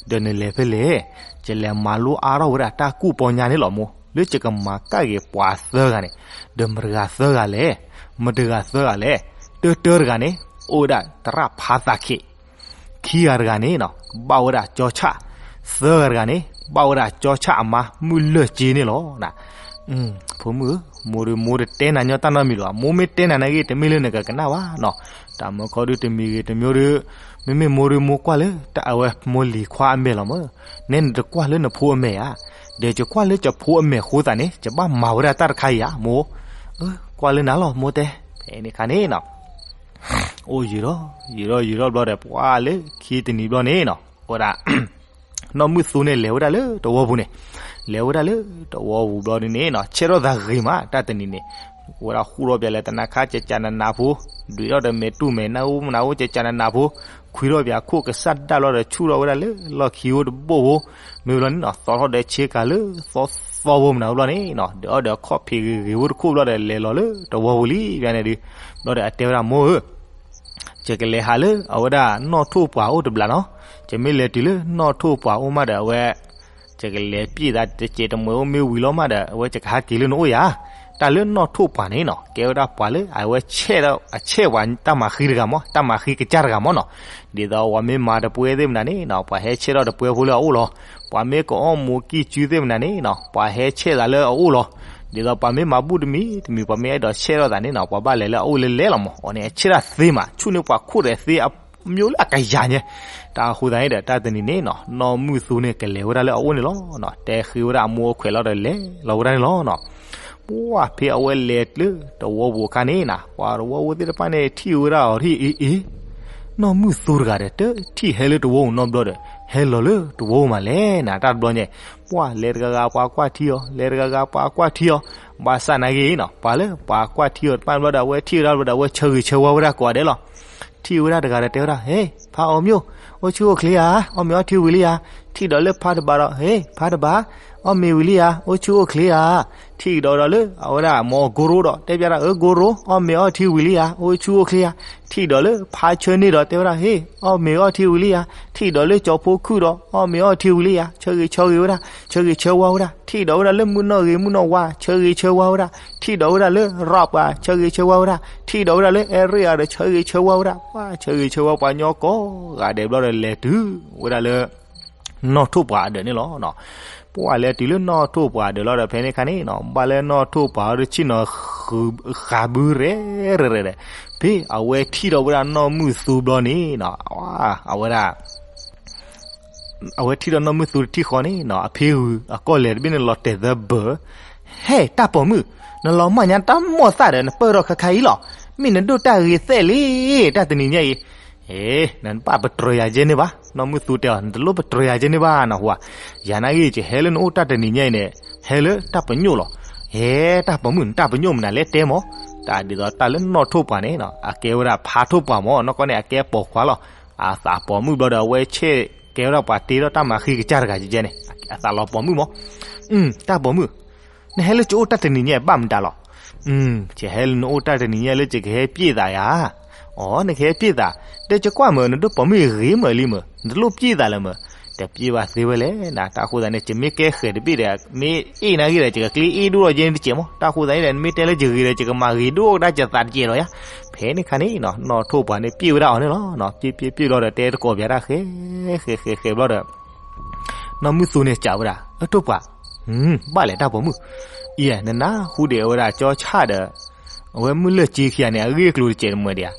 ဒီးနလဲၤဖဲလဲၣ်. ယလဲၤမၤလိအါထီၣ်ဝဲဒၣ်တၢ်ကူၣ်ပီညါန့ၣ်လီၤမိၢ်, လၢယကမၤကၣ်က့ၤပှၤသၢဂၤန့ၣ်, ဒီးမတၤတဂၤသၢဂၤလဲၣ်, မတၤတဂၤသၢဂၤလဲၣ်. တၢတၢတဂၤန့ၣ် အိၣ်ဝဲဒၣ်သရၣ်ဖါသးခ့, ခံဂၤတဂၤန့ၣ်နီၤ ဘၣ်ဝဲဒၣ်ကၠီဆၣ်, သၢဂၤတဂၤန့ၣ် ဘၣ်ဝဲဒၣ်ကၠီဆၣ်အမါ မုၢ်လၢၢ်က့န့ၣ်လီၤ. ဖိမုၣ်ဧၢ, မိၢ်ဒုးမိၢ်တတဲနၤညီတၢ်နီတမံၤလီၤ. မိၢ်မ့ၢ်တဲနၤနာ်က့ တမ့ၢ်လၢနကကနၣ်ဘၣ်နီၤ. တၢ်မၢခီဒုးတမံၤဂ့ၤတမံၤဒုး, မ့မ့ၢ်မိၢ်ဒုးမိၢ်ကွၢ်လၢ တၢ်အဝဲမိၢ်လံၤခွါအမဲာ်လီၤမ့ၢ်, နဲနတကွၢ်လၢနဖိအမဲာ်ဧါ. ဒီးယကွၢ်လၢယဖိအမဲာ်ဃိသးန့ၣ် ယဘၣ်မၤဝဲဒၣ်တၢ်တခါအံၤဧါ မိၢ်. ကွၢ်လၢနၤလီၤ မိၢ်တဲ. ဖဲန့ၣ်ခါန့ၣ်နီၤ အိၣ်ယံာ်ထီၣ် ယံာ်ထီၣ်ယံာ်ထီၣ်ဘျီဒီး ပှၢ်လၢခံတနံၤဘျီန့ၣ်နီၤ ဝဲဒၣ် နီၢ်မုၢ်သူန့ၣ် လဲၤဝဲဒၣ်လၢတဝီပူၤန့ၣ်, လဲၤဝဲဒၣ်လၢတဝီပူၤဘျီဒုးန့ၣ်နီၤ ဆဲးထီၣ်သးဂ့ၤမး တၢ်တနံၤန့ၣ်, ဝဲဒၣ်ဟူးထီၣ်ပၠးလၢတနါခါ ကကနနးဖိ, ဒွံးထီၣ်ဒီးမဲာ်တူၢ်မဲာ်နၢ်အိၣ်မနုၤအိၣ် ကကနနးဖိ, ခွံထီၣ်ပၠးခိၣ်ကစၢ်ဒၣ်ဘျီဒီး ဆူၣ်ထီၣ်ဝဲဒၣ်လၢလီၢ်ခံအိၣ်တဘိၣ်ဖိ, မ့ၢ်ဘျီန့ၣ်နီၤ သီထီၣ်ဒီးဆ့ကၤလၢသီသီဖိမနုၤဘျီန့ၣ်နီၤ ဒီးအီၣ်ဒီးအခီၣ်ဖံးဂ့ၤဂ့ၤဖိတခိၣ်ဘျီဒီး လဲၤလီၤလၢတဝီပူၤလံ ဘၣ်န့ၣ်ဒုး, ဘျီဒီးအတဲဝဲဒၣ် မိၢ်ဧၢ ယကလဲၤဟးလၢအဝဲဒၣ်နီၢ်ထိၣ်ပှၢ်အိၣ်တဘျီနီၤ, ယမ့ၢ်လဲၤတုၤလၢနီၢ်ထိၣ်ပှၢ်အိၣ်မးဒီး အဝဲ ယကလဲၤပျဲသးတစဲးတမှဲးအိၣ် မ့ၢ်ဝံၤလီၤမးဒီး အဝဲယကဟးက့ၤလၢနအိၣ်ယၤ. တၢ်လၢနီၢ်ထိၣ်ပှၢ်န့ၣ်နီၤ ကဲဝဲဒၣ်ပှၤလၢအဝဲဆဲးဒီး အဆဲးပှၤတၢ်မၤဃံတဂၤမး တၢ်မၤဃံကစၢ်တဂၤမးနီၤ, ဒ်သိးပှၤမ့ၢ်မၤတပှဲသ့ၣ်မနုၤန့ၣ်နီၤ ပှၤဟဲဆဲးထီၣ်တပှဲဖိလၢအအိၣ်လီၤ. ပှၤမ့ၢ်ကအီၣ်မူးကံၢ်စုသ့ၣ်မနုၤန့ၣ်နီၤ ပှၤဟဲဆဲးသးလၢအအိၣ်လီၤ. ဒ်သိးပှၤမ့ၢ်မၤဘူၣ်တမံၤတမံၤ ပှၤမ့ၢ်အဲၣ်ဒိးဆဲးထီၣ်သးန့ၣ်နီၤ ပှၤဘၣ်လဲၤလၢအအိၣ်လဲၤလဲၤလီၤမး, အီၤန့ၣ်အဆဲးတၢ်သ့မး ဆူၣ်န့ၢ်ပှၤခိၣ်ဒီးသ့အ မျိုးလၢအကယၤညါ, တၢ်အဃိသတးန့ၣ်ဒီး တၢ်တနံၤန့ၣ်နီၤ နီၢ်မုၢ်သူန့ၣ် ကလဲၤဝဲဒၣ်လၢအအိၣ်န့ၣ်လီၤ. တဲဃ့ဝဲဒၣ်အမိၢ်အခွဲးလီၤဒီး လဲၤလီၤဝဲဒၣ်န့ၣ်လီၤ. ပှၢ်ဖဲအဝဲလဲၤလၢတဝီပူၤအခါန့ၣ်နီၤ ပှၤတဝီဖိသ့ၣ်တဖၣ်န့ၣ် ထံၣ်ဝဲဒၣ်အီၤထံၣ်အ့ၣ်အ့ၣ်, နီၢ်မုၢ်သူတဂၤဒီး တထံၣ်ဟဲလၢတဝီပူၤနီတဘျီဒီး ဟဲလီၤလၢတဝီပူၤမးလဲၣ်နီၤ တၢ်တဘျီညါ, ပှၢ်လဲၤတဂၤဂၤပှၤကွၢ်ထံအီၤ လဲၤတဂၤဂၤပှၤကွၢ်ထံအီၤ, ဘၣ်ဆၣ်နာ်က့နီၤ ပှၤလၢပှၤကွၢ်ထံအီၤတဖၣ်ဘျီဒီး အဝဲထံၣ်ဝဲဒၣ်ဘျီဒီး အဝဲဆၢဂ့ၤဆၢဝါဝဲဒၣ်ကိးဂၤဒဲးလီၤ. ထံၣ်ဝဲဒၣ်တဂၤဒီးတဲဝဲဒၣ် ဟ့ ဖါအီၤမၠိၣ်, အိၣ်ဆူၣ်အိၣ်ချ့ဧါ, အီၣ်မ့ၤအီထံဝံၤလံဧါ. ထံၣ်ဒီးလၢဖါတဘးဒီး ဟ့ ဖါတဘး, အီၣ်မ့ၤဝံၤလံဧါ, အိၣ်ဆူၣ်အိၣ်ချ့ဧါ. ထံၣ်ဒီးဒီးလၢအဝဲဒၣ်မ့ၢ်ကိရိဒီး တဲပျးဒၣ် အၢ ကိရိ, အီၣ်မ့ၤအီထံဝံၤလံဧါ, အိၣ်ဆူၣ်အိၣ်ချ့ဧါ. ထံၣ်ဒီးလၢဖါဆၢန့ၢ်ဒီးတဲဝဲဒၣ် ဟ့ အီၣ်မ့ၤအီထံဝံၤလံဧါ. ထံၣ်ဒီးလၢကၠီဖိခုၣ်ဒီး အီၣ်မ့ၤအီထံဝံၤလံဧါ, ဆၢဂ့ၤဆၢဂ့ၤဝဲဒၣ်, ဆၢဂ့ၤဆၢဝါဝဲဒၣ်. ထံၣ်ဒီးဝဲဒၣ်လၢမုၢ်နီၢ်ဂ့ၤမုၢ်နီၢ်ဝါ ဆၢဂ့ၤဆၢဝါဝဲဒၣ်. ထံၣ်ဒီးဝဲဒၣ်လၢရးပှၤ ဆၢဂ့ၤဆၢဝါဝဲဒၣ်. ထံၣ်ဒီးဝဲဒၣ်လၢအဲရ့အၤဒီး ဆၢဂ့ၤဆၢဝါဝဲဒၣ်, ပှၢ်ဆၢဂ့ၤဆၢဝါပှၤညီကိးဂၤဒဲးဘျီဒီး လဲၤတုၤဝဲဒၣ်လၢ နီၢ်ထိၣ်ပှၢ်အဒၢးန့ၣ်လီၤ. ပှၢ်လဲၤတုၤလၢနီၢ်ထိၣ်ပှၢ်အဒၢးလီၤဒီး ဖဲန့ၣ်ခါန့ၣ်နီၤ ဘၣ်လၢနီၢ်ထိၣ်ပှၢ်အဒၢးဆ့ၣ်နီၤ ဃးဘုရဲၣ်ရဲၣ်ရဲၣ်ဒီး ဖဲအဝဲထံၣ်ဒီးဝဲဒၣ်နီၢ်မုၢ်သူဘျီန့ၣ်နီၤ အဝဲဒၣ် အဝဲထံၣ်ဒီးနီၢ်မုၢ်သူတထံၣ်ဃီန့ၣ်နီၤ အဖ့ဂုၤအကီၢ်လဲၤတဘ့ၣ်န့ၣ် လီၤတဲာ်သၢဘၢၣ်, ဟဲ တၢ်ပိာ်မုၣ်, နလီၤမၢ်ညါတၢ်မိၢ်သၣ်ဒီး နပၢၢ်ထီၣ်ခါခါအံၤလီၤ. မ့ၢ်နဒိၣ်တၢ်ဂ့ၤသဲးလံ, တၢ်တနံၤညါအံၤ ဟ့, နဘၣ်ပတြၢၤယၤကဲန့ၣ်ဘၣ်. နီၢ်မုၢ်သူတဲအီၤ နတလိၣ်ပတြၢၤယၤကဲန့ၣ်ဘၣ် နဟူဧါ. ယၤနာ်ဂ့ၤ ယဟဲလၢနအိၣ်တၢ်တနံၤညါအံၤန့ၣ် ဟဲလၢတၢ်ပညိၣ်လီၤ. ဟဲ တၢ်ပိာ်မုၣ် နတၢ်ပညိၣ်မနုၤလဲၣ်တဲမး. တၢ်ဒ်သိးတၢ်လၢနီၢ်ထိၣ်ပှၢ်န့ၣ် အကဲဝဲဒၣ်ဖါထိၣ်ပှၢ်မး နီၢ်ကီၢ်န့ၣ် အကဲပိာ်ခွါလီၤ. အသးပိာ်မုၣ်ဘျီဒီး အဝဲဆဲးကဲဝဲဒၣ်ပှၤတ့ထီၣ်တၢ်မၤဃံကစၢ်တဂၤကဲန့ၣ် အသးလီၤပိာ်မုၣ်မး. တၢ်ပိာ်မုၣ် နဟဲလၢကအိၣ်တၢ်တနံၤညါဘၣ်မတၤလီၤ. ယဟဲလၢနအိၣ်တၢ်တနံၤညါလၢယကဟဲပျဲသးယၤ. အိ နကဟဲပျဲသး, ဒီးယကွၢ်မး နဒိၣ်ပိာ်မုၣ်ဂ့ၤမးလံမး နတလိၣ်ပျဲသးလၢၤမး. တပျဲဘၣ်သ့ဝဲလဲၣ်နၤ. တၢ်ဃိသတးန့ၣ် ယမ့ၢ်ကဲဃဲၤတဘ့ၣ်ဒီး မ့ၢ်အ့ၣ်နာ်ဂ့ၤဒီး ယကကျ့အ့ၣ်ဒိၣ်ထီၣ်ကဲန့ၣ်တကဲးမး. တၢ်ဃိသတးန့ၣ်ဒီး နမ့ၢ်တဲလၢယဂ့ၤဒီး ယကမၤဂ့ၤဒိၣ်ကဒါယသးတကဲးဒီးယၤ. ဖဲန့ၣ်ခါန့ၣ်နီၤ နီၢ်ထိၣ်ပှၢ်န့ၣ် ပျဲဝဲဒၣ်အီၤန့ၣ်လီၤ. ပျဲပျဲပျဲလီၤဒီး တဲတကိးပၠးတၢ်ဃဲၤဃဲၤဃဲၤဃဲၤဘျီဒီး နီၢ်မုၢ်သူန့ၣ်စံးဝဲဒၣ် အထိၣ်ပှၢ်, ဘၣ်လဲၣ်တၢ်ပိာ်မုၣ်, အံၤ နနၢ်ဟူဒံးအဝဲဒၣ်ကၠီဆၣ်ဒီး အဝဲမုၢ်လၢၢ်က့ခံဂၤန့ၣ် အဂ့ၢ်အကျိၤတစဲးတမှဲးဒံးဧါ.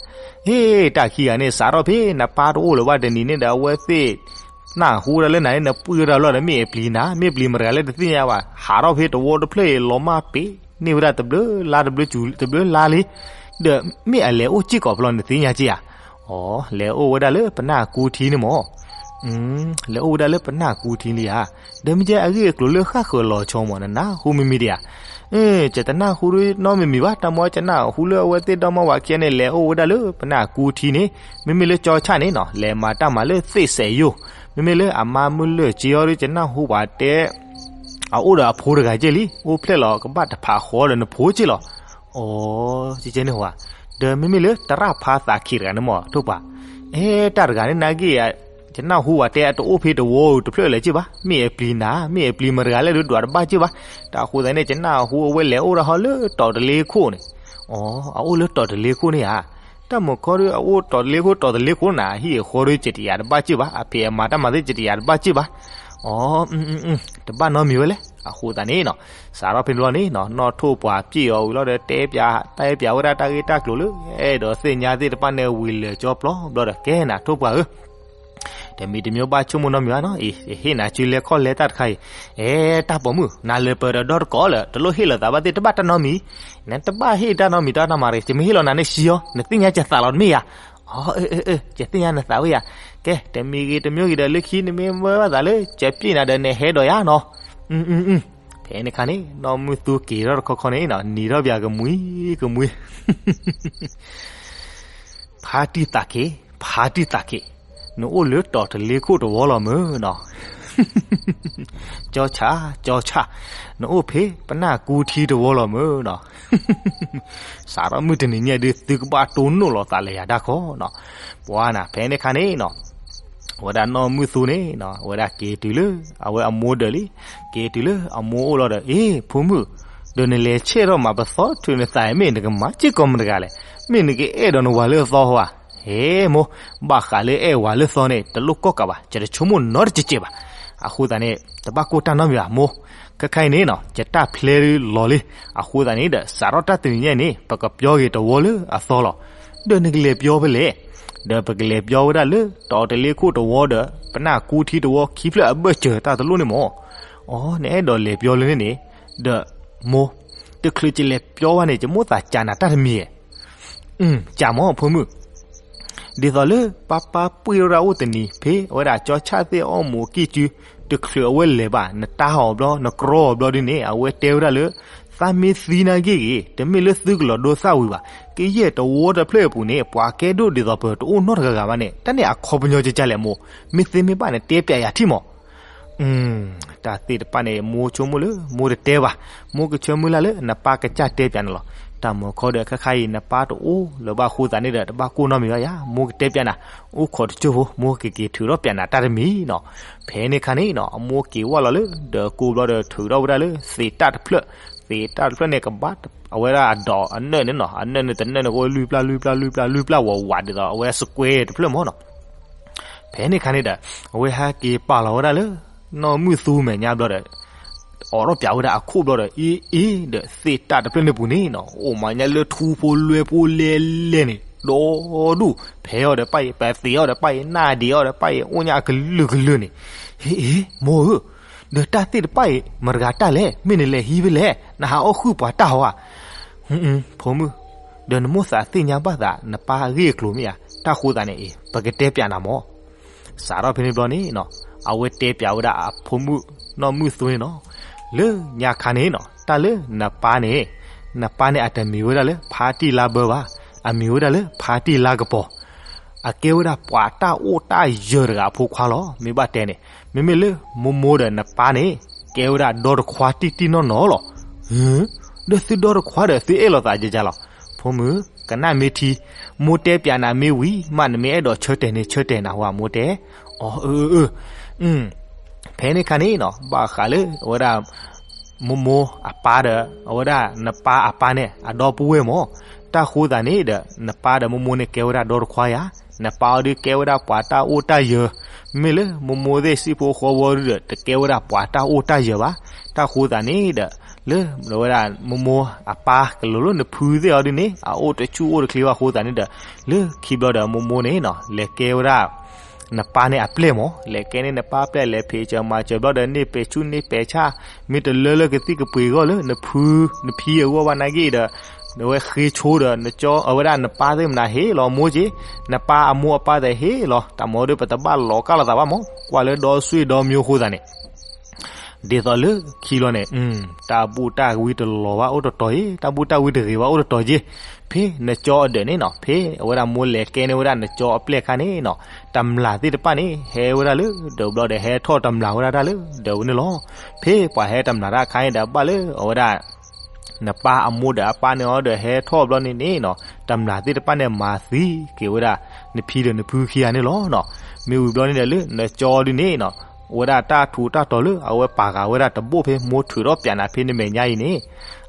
ဟ့ၣ် တၢ်ခံဂၤန့ၣ် စးထီၣ်ဖဲနပၢ်တအိၣ်လၢၤဘၣ်တနံၤန့ၣ်ဒီး အဝဲသ့ၣ်နၢ်ဟူဝဲဒၣ်လၢနၤန့ၣ် နပှံၢ်ဝဲဒၣ်လီၤဒီး မ့ၢ်အပျံၤနၤ မ့ၢ်ပျံၤမတၤတဂၤလဲၣ်တသ့ၣ်ညါဘၣ်. ဟးထီၣ်ဖဲတဝီတဖျၢၣ်အံၤ လီၤမၢ်ပ့ၤန့ၢ်ဝဲဒၣ်တဘျုးလါတဘျုးစူၤ တဘျုးလါလံ, ဒီးမ့ၢ်အလဲၤအိၣ်စ့ၢ်ကီးဖဲလဲၣ်နသ့ၣ်ညါက့ဧါ. အိ လဲၤအိၣ်ဝဲဒၣ်လၢပနၢ်အကူထံန့ၣ်မၢ်. လဲၤအိၣ်ဝဲဒၣ်လၢပနၢ်အကူထံလံဧါ. ဒီးမ့ၢ်ကဲအဂ့ၢ်အကျိၤလၢဃၣ်ဃၢၤလီၤဆီမၢ် နနၢ်ဟူမံၤမံၤဒံးဧါ. အ့ ယတနၢ်ဟူနီတမံၤမံၤဘၣ်, တၢ်မ့ၢ်ယနၢ်ဟူလၢအဝဲသ့ၣ်ဒီမါဝၤခံဂၤန့ၣ် လဲၤအိၣ်ဝဲဒၣ်လၢပနၢ်အကူထံန့ၣ်, မ့မ့ၢ်လၢကၠီဆၣ်န့ၣ်နီၤ လဲၤမၤတၢ်မၤလၢသ့ၣ်စဲးယိၣ်, မ့မ့ၢ်လၢအမါမုၢ်လၢၢ်က့အီၤဒီး ယနၢ်ဟူပှၤတဲ အအိၣ်ဒီးအဖိတဂၤက့လံ, အိၣ်ဖျဲၣ်လီၤကဘၣ်တဖးဃီဒီးနဖိက့လီၤ. အိ ကဲန့ၣ်ဧါ. ဒီးမ့မ့ၢ်လၢတရၣ်ဖါသးခံးတဂၤန့ၣ်မၢ် ထိၣ်ပှၢ်, အဲ တၢ်တဂၤန့ၣ် နာ်က့ ယနၢ်ဟူဝဲတဲအတအိၣ်ဖဲတဝီဧိၤတဖျၢၣ်လၢၤက့ဘၣ်, မ့ၢ်အပျံၤနၤ မ့ၢ်အပျံၤမတၤတဂၤလဲၣ်ဒီး ဒွးတဘၣ်က့ဘၣ်. တၢ်အဃိသတးန့ၣ် ယနၢ်ဟူအဝဲလဲၤအိၣ်ဒၣ်ဟီလၢတီၤတလ့ခိၣ်န့ၣ်. အိ အအိၣ်လၢတီၤတလ့ခိၣ်န့ၣ်ဧါ. တၢ်မုၢ်ခီဒီး အအိၣ်တီၤတလ့ခိၣ် တီၤတလ့ခိၣ်နၤ အဟံၣ်အဃီဒီး ယတယာ်တဘၣ်က့ဘၣ်, အဖံးအမၤတၢ်မၤသ့ၣ် ယတယာ်တဘၣ်က့ဘၣ်. အိ တဘၣ်နီတမံၤဝဲလဲၣ်. အဃိသတးန့ၣ်နီၤ စးထီၣ်ဖဲန့ၣ်ဘျီန့ၣ်နီၤ နီၢ်ထိၣ်ပှၢ်ပျံၢ်အီၤဝံၤလီၤဒီး တဲပျး တဲပျးဝဲဒၣ်တၢ်ဂ့ၢ်တၢ်ကျိၤလၢ အဲၣ်ဒိးသ့ၣ်ညါသ့ၣ်တဖၣ်န့ၣ် ဝံၤလၢာ်ကၠီပျီဘျီဒီး ကဲနၤထိၣ်ပှၢ်ဧၢ, တမံၤတမံၤဘၣ်ဆိကမိၣ်နီတမံၤဘၣ်နီၤ, အ့ ယဟ့ၣ်နၤစုလဲခီၣ်လဲတၢ်တခါအံၤ, အဲ တၢ်ပိာ်မုၣ် နၤလၢပၢၤဒီးဒီတကိးလၢာ် တလိၣ်ဟ့ၣ်လိာ်သးဘၣ်သ့ၣ် တဘၣ်တၢ်နီတမံၤ, နတဘၣ်ဟ့ၣ်တၢ်နီတမံၤတၢ်နီတမံၤတဂ့ၤ, ယမ့ၢ်ဟ့ၣ်လီၤနၤန့ၣ်ဆံးအီၤ နသ့ၣ်ညါယသးလီၤတမ့ၢ်ဧါ. အိ ယသ့ၣ်ညါနသးဝဲယၤ, ကဲ တမံၤဂ့ၤတမံၤဂ့ၤဒီး လၢခံနမ့ၢ်မၢဘၣ်သးလၢ ယပျံၢ်နၤဒီး နဟဲဒီးယၤနီၤ. ဖဲန့ၣ်ခါန့ၣ် နီၢ်မုၢ်သူက့ၤထီၣ်တခီခီန့ၣ်နီၤ နံၤထီၣ်ပၠးကမှံကမှံ ဖါတံၢ်သးက့ၤ, ဖါတံၢ်သးက့ၤ, နအိၣ်လၢတီၤတလ့ခိၣ်တဝီလီၤမၢ်နီၤ. ကၠီဆၣ်, ကၠီဆၣ်, နအိၣ်ဖဲပနၢ်ကူထံတဝီလီၤမၢ်နီၤ. စးထီၣ်မုၢ်တနံၤညါဒုး သုကဘၣ်တိၢ်နီၣ်လီၤသးလၢယၤတၢ်ခီနီၤ. ပှၤနၤ ဖဲန့ၣ်ခါန့ၣ်နီၤ အဝဲဒၣ်နီၢ်မုၢ်သူန့ၣ်နီၤ အဝဲဒၣ်က့ၤတုၤလၢ အဝဲအမိၢ်ဒၢးလံ, က့ၤတုၤလၢအမိၢ်အိၣ်လီၤဒီး အ့ ဖိမုၣ်, ဒီးနလဲၤဆဲးထီၣ်မၤပသီထုးနသးအံၤ မ့ၢ်နကမၤစ့ၢ်ကီးမတၤတဂၤလဲၣ်, မ့ၢ်နကအဲၣ်ဒိးနဝၤလၢအသီဧါ. ဟဲမိၢ်, ဘၣ်ဃးလၢအဲၣ်ဝၤလၢသီန့ၣ် တလိၣ်ကိးကးဘၣ်, ယတဆိကမိၣ်နီတစဲးစဲးဘၣ်. အဃိသတးန့ၣ် တဘၣ်ကိၢ်တၢ်နီတမံၤဘၣ်မိၢ်, ခဲခါအံၤန့ၣ်နီၤ ယတၢ်ဖျဲဒုးလီၤလံ. အဃိသတးန့ၣ်ဒီး စးထီၣ်တၢ်တနံၤညါအံၤန့ၣ် ပကပျီက့ၤတဝီလၢအသီလီၤ. ဒီးနကလဲၤပျီဖဲလဲၣ်, ဒီးပကလဲၤပျီဝဲဒၣ်လၢ တီၤတလ့ခိၣ်တဝီဒီး ပနၢ်ကူထံတဝီခံဖျၢၣ်အဘၢၣ်စၢၤတၢ်တလိၣ်န့ၣ်မၢ်. အိ နအဲၣ်ဒိးလဲၤပျီလၢန့ၣ်န့ၣ်, ဒီးမိၢ်, တချုးယလဲၤပျီဘၣ်န့ၣ် ယမိၣ်သးစံးနၤတၢ်တမံၤဧါ. စံးမၢ်ဖိမုၣ်, ဒ်သိးလၢပၢ်ပၢ်ပှ့ၢ်ဝဲဒၣ်အိၣ်တနံၤ ဖဲအဝဲဒၣ်ကၠီဆၣ်သ့ၣ်အီၣ်မူးကံၢ်စု, တချုးအဝဲလဲၤဘၣ် နတၢ်အီၤဘျီ နကြီအီၤဘျီဒ်န့ၣ် အဝဲတဲဝဲဒၣ်လၢ သးမ့ၢ်သံနာ်က့ဂ့ၤ တမ့ၢ်လၢသုကလီၤဒိသၣ်ဝံၤဘၣ်, ကယဲၢ်တဝီတဖျၢၣ်အပူၤန့ၣ် ပှၤကဲဒိၣ်ဒ်သိးပၢၤတအိၣ်နီတဂၤဂၤဘၣ်န့ၣ် တၢ်န့ၣ်အခီပညီကကလဲၣ်မိၢ်, မ့ၢ်သ့မ့ၢ်ဘၣ်န့ၣ် တဲပျးယၤထံၣ်မၢ်. တၢ်သ့ၣ်တဖၣ်န့ၣ် မိၢ်ဆိကမိၣ်လၢ မိၢ်တတဲဘၣ်, မိၢ်ကဆၢမုၢ်လၢ်လၢ နပၢ်ကစၢ်တဲပျးနၤလီၤ. တၢ်မုၢ်ခီဒီး ခဲခါအံၤ နပၢ်တအိၣ်လၢၤဘၣ်အဃိသတးန့ၣ်ဒီး တဘၣ်ကိၢ်နီတမံၤဘၣ်ယၤ, မိၢ်ကတဲပျးနၤ, အိၣ်ခိးတစိၢ်ဖိ မိၢ်ကက့ၤထုးထီၣ်ပျးနၤတၢ်တမံၤနီၤ. ဖဲန့ၣ်ခါန့ၣ်နီၤ အမိၢ်က့ၤဝဲလီၤလၢ ဒီးကိးဘျီဒီး ထုးထီၣ်ဝဲဒၣ်လၢ သ့းတၢ်တဖျၢၣ်, သ့းတၢ်တဖျၢၣ်န့ၣ် ကဘၣ်အဝဲဒၣ်အဒီးအနၢၣ်န့ၣ်နီၤ, အနၢၣ်န့ၣ်တနၢၣ်န့ၣ် ကအိၣ်လွံၢ်ပျၢ်လွံၢ်ပျၢ်လွံၢ်ပျၢ် လွံၢ်ပျၢ်ဝးဝးဒ်သိး အဝဲ square တဖျၢၣ်မၢ်နီၤ. ဖဲန့ၣ်ခါန့ၣ်ဒီး အဝဲဟဲက့ၤပာ်လီၤဝဲဒၣ်လၢ နီၢ်မုၢ်သူမဲာ်ညါဘျီဒီး အိးထီၣ်ပျးဝဲဒၣ်အခိၣ်ဘျီဒီး အ့ အ့ ဒီးသ့းတၢ်တဖျၢၣ်န့ၣ်ပူၤန့ၣ်နီၤ အိၣ်မးညါလၢထူဖိလွဲဖိလဲလဲန့ၣ် ဒီဒူၣ် ဖဲးအီၤဒီးပၢ်အံၤ ပသ့းအီၤဒီးပၢ်အံၤ နၢ်ဒံးအီၤဒီးပၢ်အံၤ အိၣ်ညါအကလုာ်ကလုာ်န့ၣ်, ဟ့ အ့ မိၢ်ဧၢ, ဒီးတၢ်သ့ၣ်တဖၣ်အံၤ မတၤတဂၤတၢ်လဲၣ်, မ့ၢ်နလဲၤဟံးဖဲလဲၣ်, နဟးအီၣ်ဃုာ်ပှၤတၢ်ဧါ. ဖိမုၣ်, ဒီးနမိၣ်သးသ့ၣ်ညါဘၣ်သး နပၢ်အဂ့ၢ်အကျိၤမ့ၢ်ဧါ, တၢ်ဃိသးန့ၣ်အံၤ ပကတဲပျးနၤမၢ်. စးထီၣ်ဖဲန့ၣ်ဘျီန့ၣ်နီၤ အဝဲတဲပျးဝဲဒၣ်အဖိမုၣ်နီၢ်မုၢ်သူန့ၣ်နီၤ, လၢညါခါန့ၣ်နီၤ တၢ်လၢနပၢ်န့ၣ်, နပၢ်န့ၣ်အတမံၤဝဲဒၣ်လၢဖါတံၢ်လါဘၢဘၣ်, အမံၤဝဲဒၣ်လၢဖါတံၢ်လါကပီၤ, အကဲဝဲဒၣ်ပှၤတၢ်အိၣ်တၢ်ယၢၤတဂၤအဖိခွါလီၤ. မ့ၢ်ဘၣ်တဲန့ၣ် မ့မ့ၢ်လၢမိၢ်မိၢ်ဒီးနပၢ်န့ၣ် ကဲဝဲဒၣ်ဒီတခွါတံၢ်တံၢ်နီၢ်နီၢ်လီၤ. ဒီးသုဒီတခွါဒီးသုအဲၣ်လိာ်သးယကလီၤ. ဖိမုၣ်, ကနၣ်မ့ၢ်ထံ, မိၢ်တဲပျးနၤမ့ၢ်ဝံၤမး နမ့ၢ်အဲၣ်ဒိးဆၢတဲာ်န့ၣ် ဆၢတဲာ်နၤဝဲ မိၢ်တဲ. အၢ အၢ အၢ ဖဲန့ၣ်ခါန့ၣ်နီၤ ဘၣ်ဃးလၢအဝဲဒၣ် မိၢ်မိၢ်အပၢ်ဒီး အဝဲဒၣ်နပၢ်အပၢ်န့ၣ် အဒီပုၢ်ဝဲၢ်မၢ်. တၢ်ဃိသးန့ၣ်ဒီး နပၢ်ဒီးမိၢ်မိၢ်န့ၣ် ကဲဝဲဒၣ်ဒီတခွါယၤ, နပၢ်အီၤဒုးကဲဝဲဒၣ်ပှၤတၢ်အိၣ်တၢ်ယၢၤ, မ့မ့ၢ်လၢမိၢ်မိၢ်သ့ၣ်စံၣ်ဖိဃီဖိဒုဒီး တကဲဝဲဒၣ်ပှၤတၢ်အိၣ်တၢ်ယၢၤဘၣ်. တၢ်ဃိသးန့ၣ်ဒီး လၢဝဲဒၣ်မိၢ်မိၢ်အပၢ်ကလီၤလၢနဖုသ့ၣ်အီၤဒုန့ၣ် အအိၣ်တဆူၣ်အိၣ်တချ့ဘၣ်အဃိသတးန့ၣ်ဒီး လၢခံဘျီဒီးမိၢ်မိၢ်န့ၣ်နီၤ လဲၤကဲဝဲဒၣ် နပၢ်န့ၣ်အပျဲၢ်မး လဲၤကဲန့ၢ်နပၢ်ပျဲၢ် လဲၤဖံးစၢၤမၤစၢၤဘျီဒီး န့ၢ်ပဲာ်ဆူၣ်န့ၢ်ပဲာ်ဆၣ် မ့ၢ်တလၢလၢကသံၣ်ကပှ့ၤအဂီၢ်လၢနဖု နဖံအဂီၢ်ဘၣ်နာ်က့ဒီး အဝဲဃ့ဆိဒီး နကၠီအဝဲဒၣ်နပၢ်သ့ၣ်မနၤဟ့ၣ်လီၤမိၢ်က့ၤ နပၢ်အမိၢ်အပၢ်သ့ၣ်ဟ့ၣ်လီၤ တၢ်မၤဒီးပတဘၣ်လီၤကၢ်လိာ်သးဘၣ်မး ကွၢ်လၢဒီဆွေဒီမျိုးအဃိသတးန့ၣ် ဒ်သိးလၢခံလီၤန့ၣ် တၢ်ဘူၣ်တၢ်ဝံတလီၤဘၣ်အိၣ်တတီၤအံၤ တၢ်ဘူၣ်တၢ်ဝံတဂ့ၤဘၣ်အိၣ်တတီၤက့ၤ ဖဲနကၠီအဒၢးန့ၣ်နီၤ ဖဲအဝဲဒၣ်မိၢ်လဲၤကဲန့ၢ်ဝဲဒၣ်နကၠီအပျဲၢ်ခါန့ၣ်နီၤ တမျၢ်သ့ၣ်တဖၣ်န့ၣ် ဟဲဝဲဒၣ်လၢဒၢးဘျီဒီး ဟဲထီၣ်တမျၢ်ဝဲဒၣ်တၢ်လၢဒၢးဝဲန့ၣ်လီၤ. ဖဲပှၤဟဲတမျၢ်တၢ်ခါန့ၣ်ဒီး ဘၣ်လၢအဝဲဒၣ် နပၢ်အမိၢ်ဒီးအပၢ်န့ၣ်အီၤဒီး ဟဲထီၣ်ဘျီန့ၣ်န့ၣ်နီၤ တမျၢ်သ့ၣ်တဖၣ်န့ၣ် မၤသံက့ၤဝဲဒၣ် နဖံဒီးနဖုခံဂၤန့ၣ်လီၤနီၤ. မ့ၢ်ဝံၤဘျီန့ၣ်ဒီး လၢနကၠီဒုန့ၣ်နီၤ အဝဲဒၣ်တၢ်ထူးတၢ်တီၤလၢအဝဲပာ်ဃာ်ဝဲဒၣ်တဘိၣ်ဖဲ မိၢ်ထုးထီၣ်ပၠးနၤဖဲနမဲာ်ညါအံၤန့ၣ်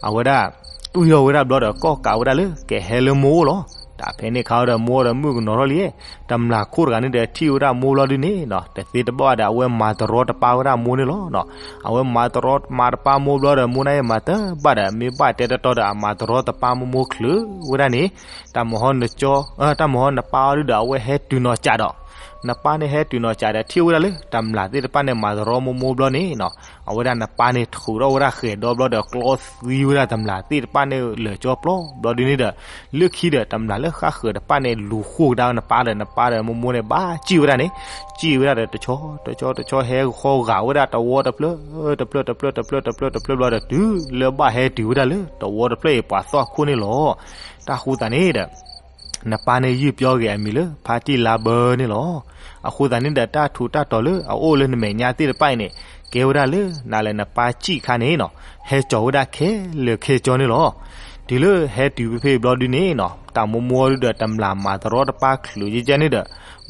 အဝဲဒၣ် တွံၢ်ထီၣ်ဝဲဒၣ်ဘျီဒီး ကီၣ်ကးဝဲဒၣ်လၢကဟဲလၢမိၢ်အိၣ်လီၤ. တၢ်ဖဲန့ၣ်ခါဒီး မိၢ်ဒီးမုၣ်ကနီၤထီၣ်လံ တမျၢ်ခိၣ်တဂၤန့ၣ်ဒီး ထံၣ်ဝဲဒၣ်မိၢ်ဘျီဒုန့ၣ်နီၤ တသ့တဘၣ်ဒီး အဝဲမၤတရီတပါဝဲဒၣ်မိၢ်န့ၣ်လီၤနီၤ. အဝဲမၤတရီမၤတပါမိၢ်ဘျီဒီး မိၢ်န့ၣ်မၤတဘၣ်ဒီး မ့ၢ်ဘၣ်တဲတတီဒီး အမၤတရီတပါမိၢ်မိၢ်ချုးဝဲဒၣ်န့ၣ် တၢ်မုၢ်ဟီနကၠီ တၢ်မုၢ်ဟီနပၢ်အီၤဒုဒီး အဝဲဟဲတုၤနီၤစးဒီး နပၢ်န့ၣ်ဟဲတုၤနီၤစးဒီး ထံၣ်ဝဲဒၣ်လၢ တမျၢ်သ့ၣ်တဖၣ်န့ၣ် မၤတရီမိၢ်မိၢ်ဘျီန့ၣ်နီၤ အဝဲဒၣ်နပၢ်န့ၣ် ထုးထီၣ်ဝဲဒၣ်ဃဲၤဒီဘျီဒီး ကျီသံဝဲဒၣ်တမျၢ်သ့ၣ်တဖၣ်န့ၣ် လၢာ်ကၠီပျီဘျီဒုန့ၣ်ဒီး လၢခံဒီး တမျၢ်လၢဃၣ်ဃၢၤတဖၣ်န့ၣ် လူၤဃိကဒါနပၢ်ဒီး နပၢ်ဒီးမိၢ်မိၢ်န့ၣ် ဘၣ်စံၣ်ဝဲဒၣ်န့ၣ် စံၣ်ဝဲဒၣ်ဒီး တဆီတဆီတဆီ ဟဲဃီဂာ်ဝဲဒၣ်တဝီတဖျၢၣ် တဖျၢၣ်တဖျၢၣ်တဖျၢၣ်တဖျၢၣ်တဖျၢၣ်ဘျီဒီး တုၤလၢဘၣ်ဟဲတုၤဝဲဒၣ်လၢ တဝီတဖျၢၣ်အံၤ ပှၤသီၣ်ခိၣ်န့ၣ်လီၤ. တၢ်ဃိသတးန့ၣ်ဒီး နပၢ်န့ၣ်ယုၢ်ပျီဂ့ၤအမံၤလၢ ဖါတံၢ်လါဘၢန့ၣ်လီၤ. အဃိသတးန့ၣ်ဒီး တၢ်ထူးတၢ်တီၤလၢအအိၣ်လၢနမဲာ်ညါသ့ၣ်တဖၣ်အံၤန့ၣ် ကဲဝဲဒၣ်လၢ နၤလၢနပၢ်စံၣ်ခါန့ၣ်နီၤ ဟဲကၠီၤဝဲဒၣ်ခဲလၢာ်ခဲဆ့န့ၣ်လီၤ. တုၤလၢဟဲတုၤဖဲဖဲဘျီဒုန့ၣ်နီၤ တၢ်မိၢ်မိၢ်ဒုဒီး တမျၢ်မၤတရီတပါချုးယဲကဲန့ၣ်ဒီး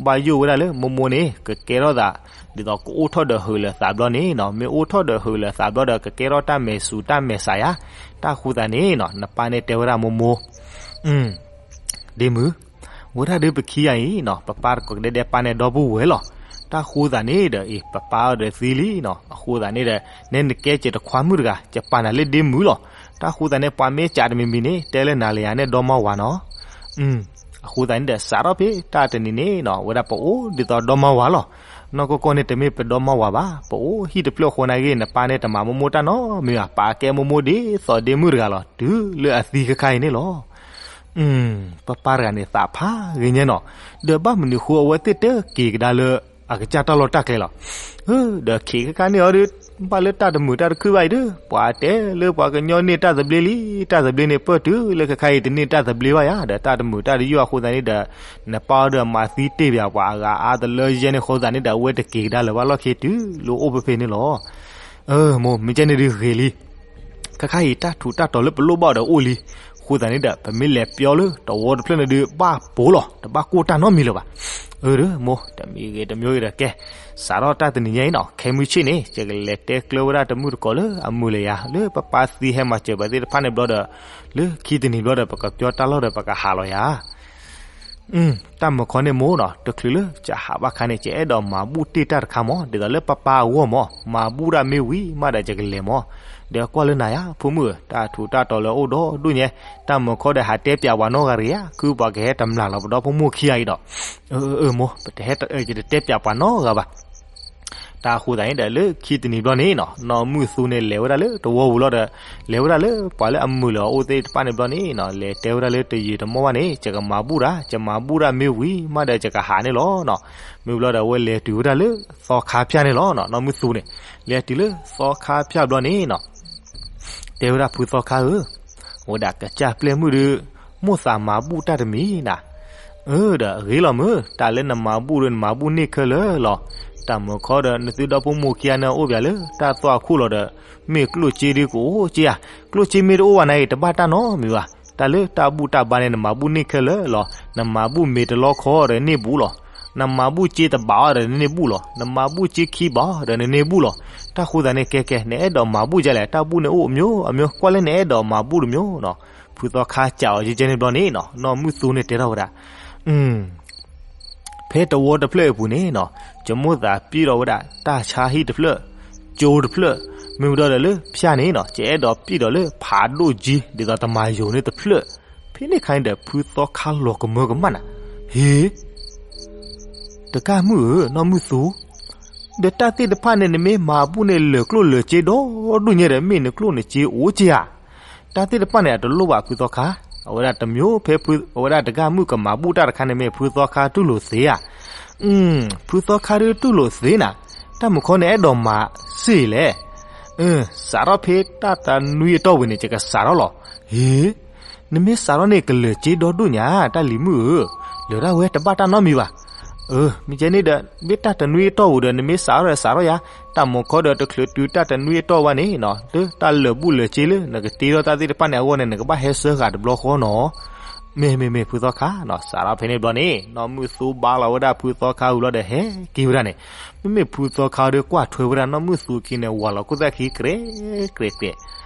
ဘၣ်ယိၣ်ဝဲဒၣ်လၢမိၢ်မိၢ်န့ၣ် ကကဲထီၣ်သး ဒ်သိးကအိၣ်ထီၣ်ဒီးဟုးလၢာ်သးဘျီန့ၣ်နီၤ မ့ၢ်အိၣ်ထီၣ်ဒီးဟုးလၢာ်သးဘျီဒီး ကကဲထီၣ်တၢ်မဲာ်ဆူးတၢ်မဲာ်ဆးယါ. တၢ်ဃိသတးန့ၣ်နီၤ နပၢ်န့ၣ်တဲဝဲဒၣ်မိၢ်မိၢ် ဒ့မုၣ်, ဝဲဒၣ်ဒုးပခံဂၤအံၤနီၤ ပပၢ်တကိးကဒဲဒဲးပၢ်န့ၣ်ဒီပုၢ်ဝဲၢ်လီၤ. တၢ်ဃိသတးန့ၣ်ဒီး အ့ ပပၢ်အီၤဒီးသံလံနီၤ အဃိသတးန့ၣ်ဒီး နဲနကဲစၢၤတခွါမုၣ်တဂၤ ယပာ်နၤလၢဒ့မုၣ်လီၤ. တၢ်ဃိသတးန့ၣ် ပှၤမ့ၢ်စံးတမံၤမံၤန့ၣ် တဲလၢနၤလၢယၤန့ၣ်ဒီမါဝၤနီၤ. အဃိသတးန့ၣ်ဒီး စးထီၣ်ဖဲတၢ်တနံၤန့ၣ်နီၤ ဝဲဒၣ်ပအိၣ်ဒ်သိးဒီမါဝၤလီၤ. နီၢ်ကီၢ်ကီၢ်န့ၣ် တမ့ၢ်ပဒီမါဝၤဘၣ်, ပအိၣ်ဟံၣ်တဖျၢၣ်အဃိန့ၣ်ဂ့ၤ နပၢ်န့ၣ်တမၤမိၢ်မိၢ်တၢ်နီတမံၤဘၣ်, ပာ်ကဲမိၢ်မိၢ်ဒ်သိးဒ့မုၣ်တဂၤလီၤ တုၤလၢအသံခဲခါအံၤန့ၣ်လီၤ. ပပၢ်တဂၤန့ၣ်သးဖးဂ့ၤညါနီၤ, ဒီးဘၣ်မနုၤဃိအဝဲသ့ၣ်တက့ၤကဒါလၢအကစၢ်တၢ်လီၢ်တၢ်ကျဲလီၤ. ဒီးခံးခဲခါန့ၣ်အီၤဒီး ဘၣ်လၢတၢ်တမုာ်တၢ်တခုၣ်ဘၣ်အံၤဒီး ပှၤတဲလၢပှၤကညီန့ၢ်တၢ်သဘျ့လံ, တၢ်သဘျ့န့ၣ်ပၢၢ်တုၤလၢခဲခါအံၤတန့ၢ်တၢ်သဘျ့ဘၣ်ယါ, ဒီးတၢ်တမုာ်တၢ်တယုၢ်အဃိသတးန့ၣ်ဒီး နပၢ်အီၤဒီးမၤသံတ့ၢ်ပၠးပှၤအဂၤအါတလၢယဲန့ၣ်အဃိသတးန့ၣ်ဒီး အဝဲတက့ၤကဒါလၢၤဘၣ်လီၢ်ခံတုၤလၢအိၣ်ဖဲဖဲန့ၣ်လီၤ. အၢ မိၢ် မ့ၢ်ကဲန့ၣ်ဒုးဂ့ၤလံ. ခဲခါအံၤတၢ်ထူးတၢ်တီၤလၢပလိၣ်ဘၣ်ဒီးအိၣ်လံ. အဃိသတးန့ၣ်ဒီး ပမ့ၢ်လဲၤပျီလၢတဝီတဖျၢၣ်န့ၣ်ဒုး ဘၣ်ပိာ်လီၤ, တဘၣ်ကိၢ်တၢ်နီတမံၤလၢၤဘၣ်. အၢ ဒီးမိၢ် တမံၤဂ့ၤတမံၤဂ့ၤဒီးကဲ, စးထီၣ်တၢ်တနံၤညါအံၤနီၤ ခဲမုၢ်ဆ့ၣ်န့ၣ် ယကလဲၤတဲကျၢဝဲဒၣ်တမုၣ်တကိးလၢအမုာ်လၢယၤ လၢပပၢ်သံဟဲမၤစၢၤပှၤသ့ၣ်တဖၣ်န့ၣ်ဘျီဒီး လၢခံတနံၤဘျီဒီး ပကပျီတၢ်လီၢ်ဒီးပကဟးလီၤယၤ. တၢ်မုာ်ခီန့ၣ်မိၢ်နီၤ တချုးလၢယဟးဘၣ်ခါန့ၣ် ယအဲၣ်ဒိးမၤဘူၣ်တ့ၢ်တၢ်တခါမး, ဒ်သိးလၢပပၢ်အဂီၢ်မး, မၤဘူၣ်ဒၣ်မ့ၢ်ဝံၤမးဒီးယကလဲၤမး. ဒီးကွၢ်လၢနၤယါ ဖိမုၣ်ဧၢ, တၢ်ထူးတၢ်တီၤလၢအအိၣ်ဒီဒူၣ်ညါ, တၢ်မုာ်ခီဒီးဟးတဲပၠးပှၤနီတဂၤတဂ့ၤဧါ, ခုပှၤကဟဲတမျၢ်လီၤပဒီဖိမိၢ်ခံဂၤအံၤဒီး, အၢ အၢ မိၢ်, ယတတဲပၠးပှၤနီတဂၤဘၣ်. တၢ်ဃိသတးန့ၣ်ဒီး လၢခံတနံၤဘျီန့ၣ်နီၤ နီၢ်မုၢ်သူန့ၣ်လဲၤဝဲဒၣ်လၢတဝီပူၤလီၤဒီး လဲၤဝဲဒၣ်လၢပှၤလၢအမုာ်လၢအအိၣ်သ့ၣ်တဖၣ်န့ၣ်ဘျီန့ၣ်နီၤ လဲၤတဲဝဲဒၣ်လၢတယံာ်တမီၢ်ဘၣ်န့ၣ် ယကမၤဘူၣ်တၢ်, ယမၤဘူၣ်တၢ်မ့ၢ်ဝံၤမးဒီးယကဟးန့ၣ်လီၤနီၤ. မ့ၢ်ဘျီဒီး အဝဲလဲၤတုၤဝဲဒၣ်လၢသီခါဖၠၣ်န့ၣ်လီၤနီၤ. နီၢ်မုၢ်သူန့ၣ် လဲၤတုၤလၢသီခါဖၠၣ်ဘျီန့ၣ်နီၤ တဲဝဲဒၣ်ဖုသီခါဧၢ, ဝဲဒၣ်ကစၢ်ပျဲၢ်မုၣ်ဒီး မိၣ်သးမၤဘူၣ်တၢ်တမံၤနၤ. အၢ ဒီးအဂ့ၤလီၤမုၢ်, တၢ်လၢနမၤဘူၣ်ဒီးနမၤဘူၣ်န့ၢ်ခဲလၢာ်လီၤ. တၢ်မုာ်ခီဒီးနသုဒီဖိမိၢ်ခံဂၤန့ၣ်အိၣ်ပၠးလၢတၢ်သွၣ်ခိၣ်လီၤဒီး မ့ၢ်ကျိၣ်စ့ဒုးကအိၣ်က့ဧါ, ကျိၣ်စ့မ့ၢ်တအိၣ်ဘၣ်န့ၣ်အံၤ တဘၣ်တၢ်နီတမံၤဘၣ်. တၢ်လၢတၢ်ဘူၣ်တၢ်ဘါန့ၣ် နမၤဘူၣ်န့ၢ်ခဲလၢာ်လီၤ. နမၤဘူၣ်မ့ၤတလီခီဒီးန့ၢ်ဘူၣ်လီၤ. နမၤဘူၣ်စ့တဘၣ်အီၤဒီးန့ၢ်ဘူၣ်လီၤ. နမၤဘူၣ်စ့ခံဘၣ်အီၤဒီးနန့ၢ်ဘူၣ်လီၤ. တၢ်ဃိသတးန့ၣ် ကဲကဲ နအဲၣ်ဒိးမၤဘူၣ်ဒ်လဲၣ်, တၢ်ဘူၣ်န့ၣ်အိၣ်အမျိုးမျိုး, ကွၢ်လၢနအဲၣ်ဒိးမၤဘူၣ်တမျိုးနီၤ. ဖုသီခါစံးအီၤယဲကဲန့ၣ်ဘျီန့ၣ်နီၤ နီၢ်မုၢ်သူန့ၣ်တဲထီၣ်ဝဲဒၣ် ဖဲတဝီတဖျၢၣ်အပူၤန့ၣ်နီၤ ယမိၣ်သးပျဲဒီးဝဲဒၣ် တၢ်ဆါဟံၣ်တဖျၢၣ်, ကၠိတဖျၢၣ်, မ့ၢ်ဝံၤဒီးဒီးလၢဖၠၣ်န့ၣ်နီၤ ကအဲၣ်ဒိးပံၣ်ဒီးလၢဖးဒိၣ်ကၠ့ ဒ်သိးတမၤယိၤန့ၣ်တဖျၢၣ်, ဖဲန့ၣ်ခါန့ၣ်ဒီး ဖုသီခါလီၤကမၢကမၣ်နၤ, ဟ့ တကၢ်မုၣ်ဧၢ, နီၢ်မုၢ်သူ, ဒီးတၢ်သ့ၣ်တဖၣ်န့ၣ် နမ့ၢ်မၤဘူၣ်န့ၣ် လၢာ်ကျိၣ်လၢာ်စ့ဒီဒူၣ်ညါဒီး မ့ၢ်နကျိၣ်နစ့အိၣ်က့ဧါ. တၢ်သ့ၣ်တဖၣ်န့ၣ် အတလိၣ်ဘၣ်ဖုသီခါ, အဝဲဒၣ်တမံၤဖဲဖု အဝဲဒၣ်တကၢ်မုၣ်ကမၤဘူၣ်တၢ်တခါန့ၣ် မ့ၢ်ဖုသီခါတူၢ်လိာ်သ့ဧါ. ဖုသီခါဒုးတူၢ်လိာ်သ့နၤ, တၢ်မုၢ်ခီန့ၣ် အဲၣ်ဒိးမၤစ့လဲၣ်. စးထီၣ်ဖဲတၢ်တနွံအတီၢ်ဝံၤန့ၣ် ယကစးထီၣ်လီၤ. ဟ့ နမ့ၢ်စးထီၣ်န့ၣ် ကလၢာ်စ့ဒီဒူၣ်ညါ တၢ်လံၤမုၣ်ဧၢ, လၢာ်ဒၣ်ဝဲတဘၣ်တၢ်နီတမံၤဘၣ်. အၢ မ့ၢ်ကဲန့ၣ်ဒီး မ့ၢ်တၢ်တနွံအတီၢ်ဝံၤဒီး နမ့ၢ်စးထီၣ်ဒီးစးထီၣ်ယါ, တၢ်မုၢ်ခီဒီးတချုးတုၤတၢ်တနွံအတီၢ်ဘၣ်န့ၣ်နီၤ လၢတၢ်လၢာ်ဘူၣ်လၢာ်စ့လၢ နကတ့ထီၣ်တၢ်သ့ၣ်တဖၣ်န့ၣ်အဂီၢ်န့ၣ် နကဘၣ်ဟဲဆှၢဃာ်တဘျီဃီနီၤ. မ့ၢ်မ့ၢ်မ့ၢ်ဖုသီခါနီၤ, စးထီၣ်ဖဲန့ၣ်ဘျီန့ၣ် နီၢ်မုၢ်သူဘါလီၤဝဲဒၣ်ဖုသီခါဝံၤလီၤဒီးဟဲက့ၤဝဲဒၣ်န့ၣ်, မ့မ့ၢ်ဖုသီခါဒီးကွၢ်ထွဲဝဲဒၣ်နီၢ်မုၢ်သူခံန့ၣ် ဝၤလီၤခိၣ်သၣ်ခံ ကြဲးကြဲးကြဲး,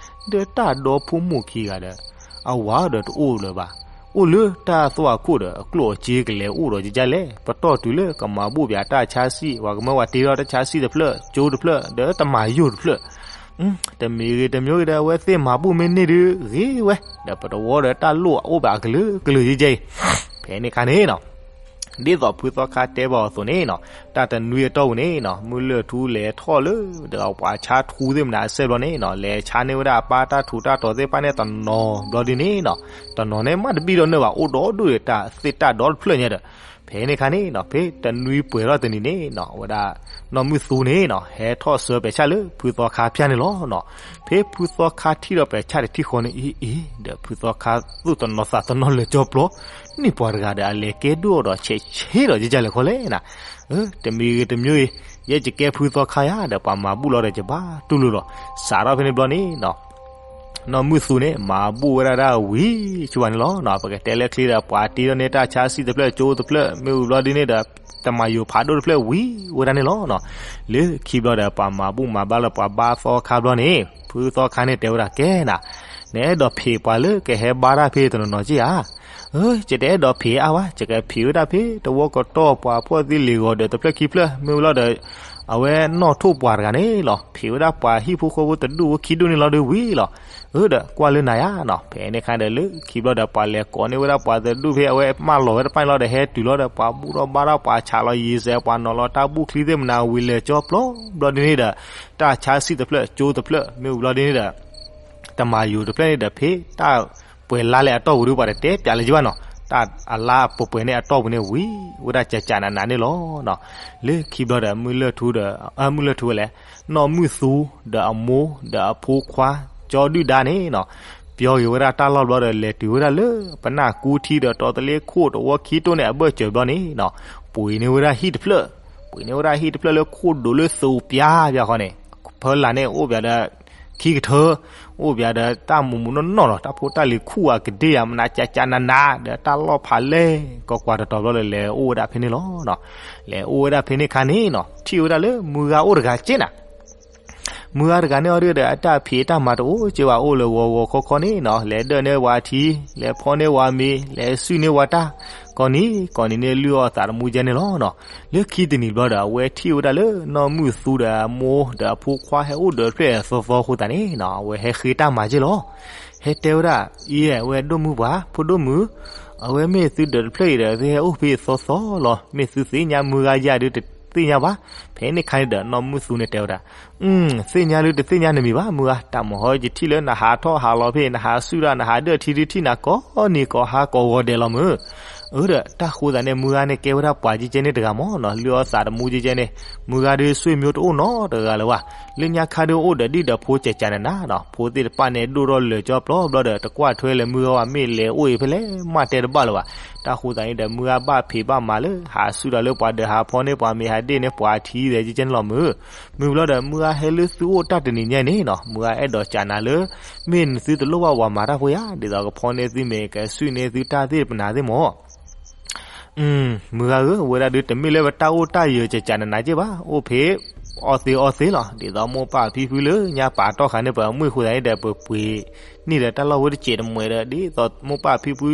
ဒီးတၢ်ဒီဖိမိၢ်ခံဂၤဒီး အဝၤဒီးတအိၣ်လၢၤဘၣ်, အိၣ်လၢတၢ်သွၣ်ခိၣ်ဒီး အကျိၣ်အစ့ကလဲၤအိၣ်ဒီးကဒ်လဲၣ်, ပတီၢ်တုၤလၢကမၤဘူၣ်ပှၤတၢ်ဆါဆံၣ်, ပှၤကမၢပှၤတ့ထီၣ်တၢ်ဆါဆံၣ်တဖျၢၣ်, ကၠိတဖျၢၣ်, ဒီးတမၤယိာ်တဖျၢၣ် တမံၤဂ့ၤတမံၤဂ့ၤဒီး အဝဲသ့ၣ်မၤဘူၣ်မ့ၢ်န့ၢ်ဒုးဂ့ၤဝဲ, ဒီးပတဝီဒီးတၢ်လိၣ်အအိၣ်ဘၣ်အကလုာ်ကလုာ်ယဲယဲအံၤ, ဖဲန့ၣ်ခါန့ၣ်နီၤ, ဒ်သိးဖုသီခါတဲဘၣ်အီၤအသိးန့ၣ်နီၤ, တၢ်တနွံအတီၢ်ဝံၤန့ၣ်နီၤ မုၢ်လၢၢ်ထူလဲၤထီၣ်လၢ ဒီးပှၤဆါထူသ့ၣ်မနုၤအဆဲဘျီန့ၣ်နီၤ လဲၤဆါန့ၢ်ဝဲဒၣ်အပၢ်တၢ်ထူးတၢ်တီၤသ့ၣ်တဖၣ်န့ၣ်တနီၤဘျီဒုန့ၣ်နီၤ, တနီၤန့ၣ်မးတဘံၣ်ဒီးနၢၤဘၣ် အိၣ်ဒီဒူၣ်ဒီးတၢ်သ့ၣ်တၢ်ဒီတဖျၢၣ်ညါဒီး, ဖဲန့ၣ်ခါန့ၣ်နီၤ ဖဲတနွံပှဲၤထီၣ်တနံၤန့ၣ်နီၤ အဝဲဒၣ် နီၢ်မုၢ်သူန့ၣ်နီၤ ဟဲထီၣ်ဆှၢပဲာ်ဆၣ်လၢဖုသီခါဖၠၣ်န့ၣ်လီၤနီၤ. ဖဲဖုသီခါထံၣ်ဒီးပဲာ်ဆၣ်တထံၣ်ဃီန့ၣ် အ့ အ့ ဒီးဖုသီခါသူၣ်တနီၤသးတနီၤလၢာ်ကၠီပျီ, န့ၢ်ပှၤတဂၤဒီးအလဲၤကဲဒိၣ်အီၤဒီးဆဲးဆ့ဒီးယဲယဲလဲၣ်ခီလဲၣ်နၤ, တမံၤဂ့ၤတမံၤဂ့ၤ, ယဲယကဲဖုသီခါယါဒီး ပှၤမၤဘူၣ်လီၤဒီးယဘၣ်တူၢ်လိာ်လီၤ. စးထီၣ်ဖဲန့ၣ်ဘျီန့ၣ်နီၤ နီၢ်မုၢ်သူန့ၣ် မၤဘူၣ်ဝဲဒၣ်တၢ်ဝံၤဆူဝဲန့ၣ်လီၤ. ပကတဲလၢချ့ဒီး ပှၤတ့ထီၣ်န့ၢ်တၢ်ဆါဆံၣ်တဖျၢၣ် ကၠိတဖျၢၣ် မ့ၢ်ဝံၤဘျီဒ်န့ၣ်ဒီး တမၤယိၤဖးဒိၣ်တဖျၢၣ်ဝံၤဝဲဒၣ်န့ၣ်လီၤ. လၢခံဘျီဒီး ပှၤမၤဘူၣ်မၤဘါလၢပှၤဘါသီခါဘျီန့ၣ် ဖုသီခါန့ၣ်တဲဝဲဒၣ်ကဲနၤ, နအဲၣ်ဒိးဖံးပှၤလၢကဟဲဘါတၢ်ဖဲတနီၤနီၤက့ဧါ. ယတအဲၣ်ဒိးဖံးအါဘၣ်, ယကဖံးဝဲဒၣ်ဖဲတဝီကတီၢ်ပှၤဖှီၣ်သံလံၤဂီၤဒီးတဖျၢၣ်ခံဖျၢၣ် မ့ၢ်ဝံၤလီၤဒီး အဝဲနီၣ်ထိၣ်ပှၤတဂၤန့ၣ်လီၤ. ဖံးဝဲဒၣ်ပှၤဟံၣ်ဖိဃီဖိတဒူၣ်ဝဲခံဒူၣ်န့ၣ်လီၤဒီးဝံၤလီၤ. အၢ ဒီးကွၢ်လၢနၤယါနီၤ ဖဲန့ၣ်ခါဒီးလၢခံဘျီဒီး ပှၤလဲၤကိးန့ၢ်ဝဲဒၣ်ပှၤတဒူၣ်ဖဲအဝဲမၢလီၤဝဲတဖၣ်န့ၣ်လီၤဒီး ဟဲတုၤလီၤဒီး ပှၤဘူၣ်ထီၣ်ဘါထီၣ်ပှၤဆးလီၤယံၤစဲး ပှၤနီၤလီၤတၢ်ဘူၣ်ချံသ့ၣ်မနၤဝံၤလၢာ်ကၠီပျီဘျီဒ်န့ၣ်ဒီး တၢ်ဆါဆံၣ်တဖျၢၣ် ကၠိတဖျၢၣ် မ့ၢ်ဝံၤဘျီဒ်န့ၣ်ဒီး တမၤယိၤတဖျၢၣ်န့ၣ်ဒီး ဖဲတၢ်ပှဲၤလါလဲၣ်အတီၢ်ပူၤဒီး ပှၤတတဲပျးလၢၤကဘၣ်နီၤ တၢ်အလါပှဲၤပှဲၤန့ၣ်အတီၢ်ပူၤန့ၣ်ဝံၤဝဲဒၣ်ကကးနးနးန့ၣ်လီၤ. လၢခံဘျီဒီး မုၢ်လၢၢ်ထူဒီး မုၢ်လၢၢ်ထူဝဲလဲၣ် နီၢ်မုၢ်သူဒီးအမိၢ်ဒီးအဖိခွါ ကၠီဒုၣ်ဒါန့ၣ်နီၤ ပျီက့ၤဝဲဒၣ်တၢ်လီၢ်ဘျီဒီး လဲၤတုၤဝဲဒၣ်လၢ ပနၢ်ကူထံဒီးတီၤသလ့ခိၣ်တဝီခံတိၢ်န့ၣ် အဘၢၣ်စၢၤဘျီန့ၣ်နီၤ ပှ့ၤန့ၢ်ဝဲဒၣ်ဟံၣ်တဖျၢၣ် ပှ့ၤန့ၢ်ဝဲဒၣ်ဟံၣ်တဖျၢၣ်လၢခိၣ်ဒိးလၢသုးပျါပျါဃီန့ၣ် ဖီလာ်န့ၣ်အိၣ်ပၠးဒီး ခံကထၢ အိၣ်ပၠးဒီးတၢ်မူးမူးနီၢ်နီၢ်လီၤ. တၢ်ဖိတၢ်လံၤခူၣ်အကဒ့ဧါ မနၤကကးနးနး ဒီးတၢ်လီၢ်ဖးလဲၢ်ကီးကွၢ်တတီၤဘျီဒီး လဲၤအိၣ်ဝဲဒၣ်ဖဲန့ၣ်လီၤ. လဲၤအိၣ်ဝဲဒၣ်ဖဲန့ၣ်ခါန့ၣ်နီၤ ထံၣ်ဝဲဒၣ်လၢမုၢ်ဂၤအိၣ်တဂၤက့နၤ မုၢ်ဂၤတဂၤန့ၣ်အီၤဒီး အတၢ်ဖံးတၢ်မၤတအိၣ်က့ဘၣ် အိၣ်လၢဂီၤဂီၤခီခီန့ၣ်နီၤ လဲၤဒၢၣ်န့ၢ်ဝဲထံ လဲၤဖီန့ၢ်ဝဲမ့ၤ လဲၤစုၣ်န့ၢ်ဝဲတၢ် ကိးနံၤကိးနံၤန့ၣ် လုၢ်အီၣ်သးတမူကဲန့ၣ်လီၤ. လၢခံတနံၤဘျီဒီး အဝဲထံၣ်ဝဲဒၣ်လၢနီၢ်မုၢ်သူဒီးအမိၢ်ဒီးအဖိခွါဟဲအိၣ်ဒီးတဖျၢၣ်အသီသီအဃိသတးန့ၣ်နီၤ အဝဲဟဲဃ့တၢ်မၤက့လီၤ. ဟဲတဲဝဲဒၣ် အံၤ ဝဲဒိၣ်မုၢ်ပှၢ် ဖိဒိၣ်မုၢ် အဝဲမ့ၢ်သုဒီးတဖျၢၣ်အံၤဒီး သုဟဲအိၣ်ဖဲအသီသီလီၤ. မ့ၢ်သုသ့ၣ်ညါမုၢ်ဂၤယၤဒုးတသ့ၣ်ညါဘၣ်. ဖဲန့ၣ်ခါန့ၣ်ဒီး နီၢ်မုၢ်သူန့ၣ်တဲဝဲဒၣ် သ့ၣ်ညါလုတသ့ၣ်ညါနမံၤဘၣ် မုၢ်ဂၤ တၢ်မဟီယထံၣ်လၢနဟးထီၣ်ဟးလီၤဖဲ နဟးစုၣ်ဒၣ် နဟးဒၢၣ်ထံဒုးထံၣ်နၤကိးနံၤကိးဟါကိးဂီၤဒဲးလီၤမုၢ်. အၢ ဒီးတၢ်ဃိသးန့ၣ် မုၢ်ဂၤန့ၣ်ကဲဝဲဒၣ်ပှၤကဲကဲန့ၣ်တဂၤမ့ၢ်နီၤ လုၢ်အီၣ်သးတမူကဲကဲန့ၣ် မုၢ်ဂၤဒုးဆွေမျိုးတအိၣ်နီတဂၤလၢၤဘၣ်. လၢညါခါဒုးအိၣ်ဒီးဒံၣ်ဒီးဖိကကးနးနးနီၤ ဖိသ့ၣ်တဖၣ်န့ၣ် ဒိၣ်ထီၣ်လၢာ်ကၠီပျီဘျီဒီး တကွၢ်ထွဲလဲၤမုၢ်ဂၤဘၣ် မ့ၢ်လဲၤအိၣ်အံၤဖဲလဲၣ် မ့ၢ်တဲတဘၣ်လၢၤဘၣ်. တၢ်ဃိသးန့ၣ်ဒီး မုၢ်ဂၤဘၣ်ဖံးဘၣ်မၤလၢ ဟးစုၣ်ဒီးလၢပှၤဒီးဟးဖီန့ၢ်ပှၤမ့ၤဟးဒ့ၣ်န့ၢ်ပှၤထံသဲးကဲကဲန့ၣ်လီၤမုၢ်. မုၢ်ဘျီဒီး မုၢ်ဂၤဟဲလၢသုအိၣ်တၢ်တနံၤညါန့ၣ်နီၤ မုၢ်ဂၤအဲၣ်ဒိးကးနၤလၢ မ့ၢ်နသုတလိၣ်ဘၣ်ပှၤမၤတၢ်ဖိယါ ဒ်သိးကဖီန့ၢ်သုမ့ၤ ကစုၣ်န့ၢ်သုတၢ်သ့ၣ်တဖၣ်န့ၣ်သ့ၣ်မ့ၢ် မုၢ်ဂၤဧၢ အဝဲဒၣ်ဒုးတမ့ၢ်လၢပတၢ်အိၣ်တၢ်ယၢၤကကးနးနးကဲဘၣ် အိၣ်ဖဲ အီသ့အီသ့လီၤ. ဒ်သိးမိၢ်ပၢ်ဖံဖုလၢညါပာ်တီၢ်ဃာ်န့ၢ်ပှၤအမွ့ၢ်ဃိသတးန့ၣ်ဒီး ပပှ့ၤန့ၢ်ဒီးတၢ်လီၢ်ဝဲတစဲးတမှဲးဒီး ဒ်သိးမိၢ်ပၢ်ဖံဖု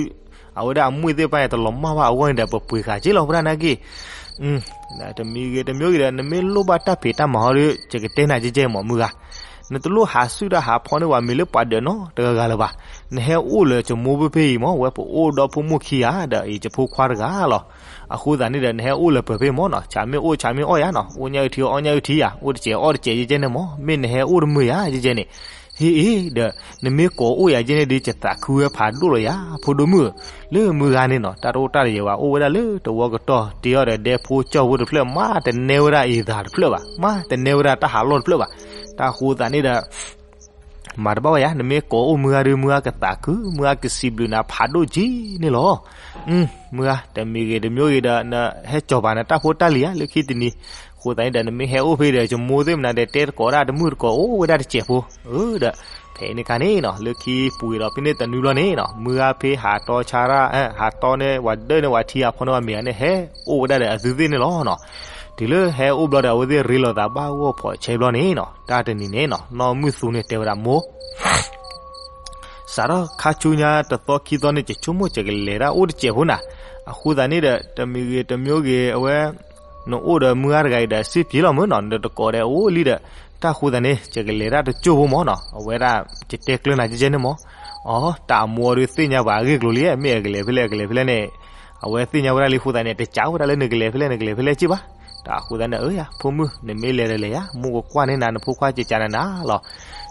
အဝဲဒၣ်အမွ့ၢ်သ့ၣ်တဖၣ်န့ၣ် တလီၤမၢ်ဘၣ်အဂီၢ်န့ၣ်ဒီး ပပှ့ၤဃာ်က့လီၤ ဝဲဒၣ်နာ်က့ တမံၤဂ့ၤတမံၤဂ့ၤဒီး နမ့ၢ်လိၣ်ဘၣ်တၢ်ဖံးတၢ်မၤဟီဒီး ယကတဲနၤကဲကဲမ့ၢ်မုၢ်ဂၤ နတလိၣ်ဟးဆူၣ်တၢ်ဟးဖီန့ၢ်ဝဲမ့ၤလၢပှၤဒၢးနီတဂၤဂၤလၢၤဘၣ်. နဟဲအိၣ်လၢယမိၢ်ဖဲဖဲအံၤမၢ်, ဝဲပအိၣ်ဒီဖိမိၢ်ခံဂၤဒီး ယဖိခွါတဂၤလီၤ. အဃိသတးန့ၣ်ဒီး နဟဲအိၣ်လၢပှဲၤဖဲမၢ်နီၤ, ဆးမ့ၢ်အိၣ်ဆးမ့ၢ်အီၣ်ယၤနီၤ, အိၣ်ညၣ်အုၣ်ထံအီၣ်ညၣ်အုၣ်ထံယၤ, အိၣ်တစဲးအီၣ်တစဲးယဲကဲန့ၣ်မၢ်, မ့ၢ်နဟဲအိၣ်တမုာ်ယၤယဲကဲန့ၣ်, ဟ့ၣ်အ့ၤဒီး နမ့ၢ်ကိးအိၣ်ယၤကဲန့ၣ်ဒီး ယသးခုဝဲဖးဒိၣ်လီၤယၤ ဖိဒိၣ်မုၣ်ဧၢ. လၢမုၢ်ဂၤန့ၣ်နီၤ တၢ်တအိၣ်တၢ်တယၢၤဘၣ် အိၣ်ဝဲဒၣ်လၢတဝီကတီၢ် တ့အီၣ်ဒီးဒဲဖိကၠီဖိတဖျၢၣ်, မ့တနဲဝဲဒၣ်အံၤသးတဖျၢၣ်ဘၣ်, မ့တနဲဝဲဒၣ်တၢ်ဟးလီၢ်တဖျၢၣ်ဘၣ်. တၢ်အဃိသတးန့ၣ်ဒီး မၤတဘၣ်ဝဲယၤ, နမ့ၢ်ကိးအိၣ်မုၢ်ဂၤဒီး မုၢ်ဂၤကသးခု, မုၢ်ဂၤကစံးဘျုးနၤဖးဒိၣ်က့န့ၣ်လီၤ. မုၢ်ဂၤ တမံၤဂ့ၤတမံၤဂ့ၤဒီး နဟဲကၠီၤပာ်နတၢ်ဖိတၢ်လံၤဧါ လၢခံတနံၤ. အဃိသတးန့ၣ်ဒီး နမ့ၢ်ဟဲအိၣ်ဖဲဒီး ယမိၢ်သ့ၣ်မနၤဒီး တဲတကိးဒၣ်တမုၣ်တကိး အိၣ်ဝဲဒၣ်တစဲးဖိဧၢဒီး ဖဲန့ၣ်ခါန့ၣ်နီၤ လၢခံပှဲၤဒီးဖဲန့ၣ်တနွံဘျီန့ၣ်နီၤ မုၢ်ဂၤဖဲဟးတီဆါတၢ် ဟးတီန့ၢ်ဝဲဒၢးန့ၢ်ဝဲထံအဖီန့ၢ်ဝဲမ့ၤဂၤန့ၣ် ဟဲအိၣ်ဝဲဒၣ်ဒီးအသုသ့ၣ်န့ၣ်လီၤနီၤ. တုၤလၢဟဲအိၣ်ဘျီဒီး အဝဲသ့ၣ်ရ့လိာ်သးဘၣ်ဂီၢ်ဖီးဆဲဘျီန့ၣ်နီၤ တၢ်တနံၤန့ၣ်နီၤ နီၢ်မုၢ်သူန့ၣ်တဲဝဲဒၣ်မိၢ် စးထီၣ်ခါဆူညါတသီခံသီန့ၣ် ယဆိကမိၣ်ယကလဲၤတၢ်အိၣ်တစဲးဖိနၤ. အဃိသတးန့ၣ်ဒီး တမံၤဂ့ၤတမံၤဂ့ၤ အဝဲ နအိၣ်ဒီးမုၢ်ဂၤတဂၤအံၤဒီး စ့ပှဲၤလီၤမၢ်နီၤ, နတကိးဒီးအိၣ်လံဒီး တၢ်ဃိသတးန့ၣ် ယကလဲၤတၢ်တစိၢ်ဖိမၢ်နီၤ. အဝဲဒၣ် ယတဲကျၢၤနၤကဲကဲန့ၣ်မၢ်. အိ တၢ်အမိၢ်အီၤဒုးသ့ၣ်ညါဘၣ်အဂ့ၢ်အကျိၤလံ, မ့ၢ်အကလဲၤဖဲလဲၣ် အကလဲၤဖဲလဲၣ်န့ၣ် အဝဲသ့ၣ်ညါဝဲဒၣ်လံအဃိသတးန့ၣ် တကးဝဲဒၣ်လၢနကလဲၤဖဲလဲၣ် နကလဲၤဖဲလဲၣ်က့ဘၣ်. တၢ်အဃိသတးန့ၣ် အၢယၤ ဖိမုၣ် နမ့ၢ်လဲၤဒီးလဲၤယၤ, မိၢ်ကကွၢ်န့ၢ်နၤနဖိခွါကကးနၤနၤလီၤ.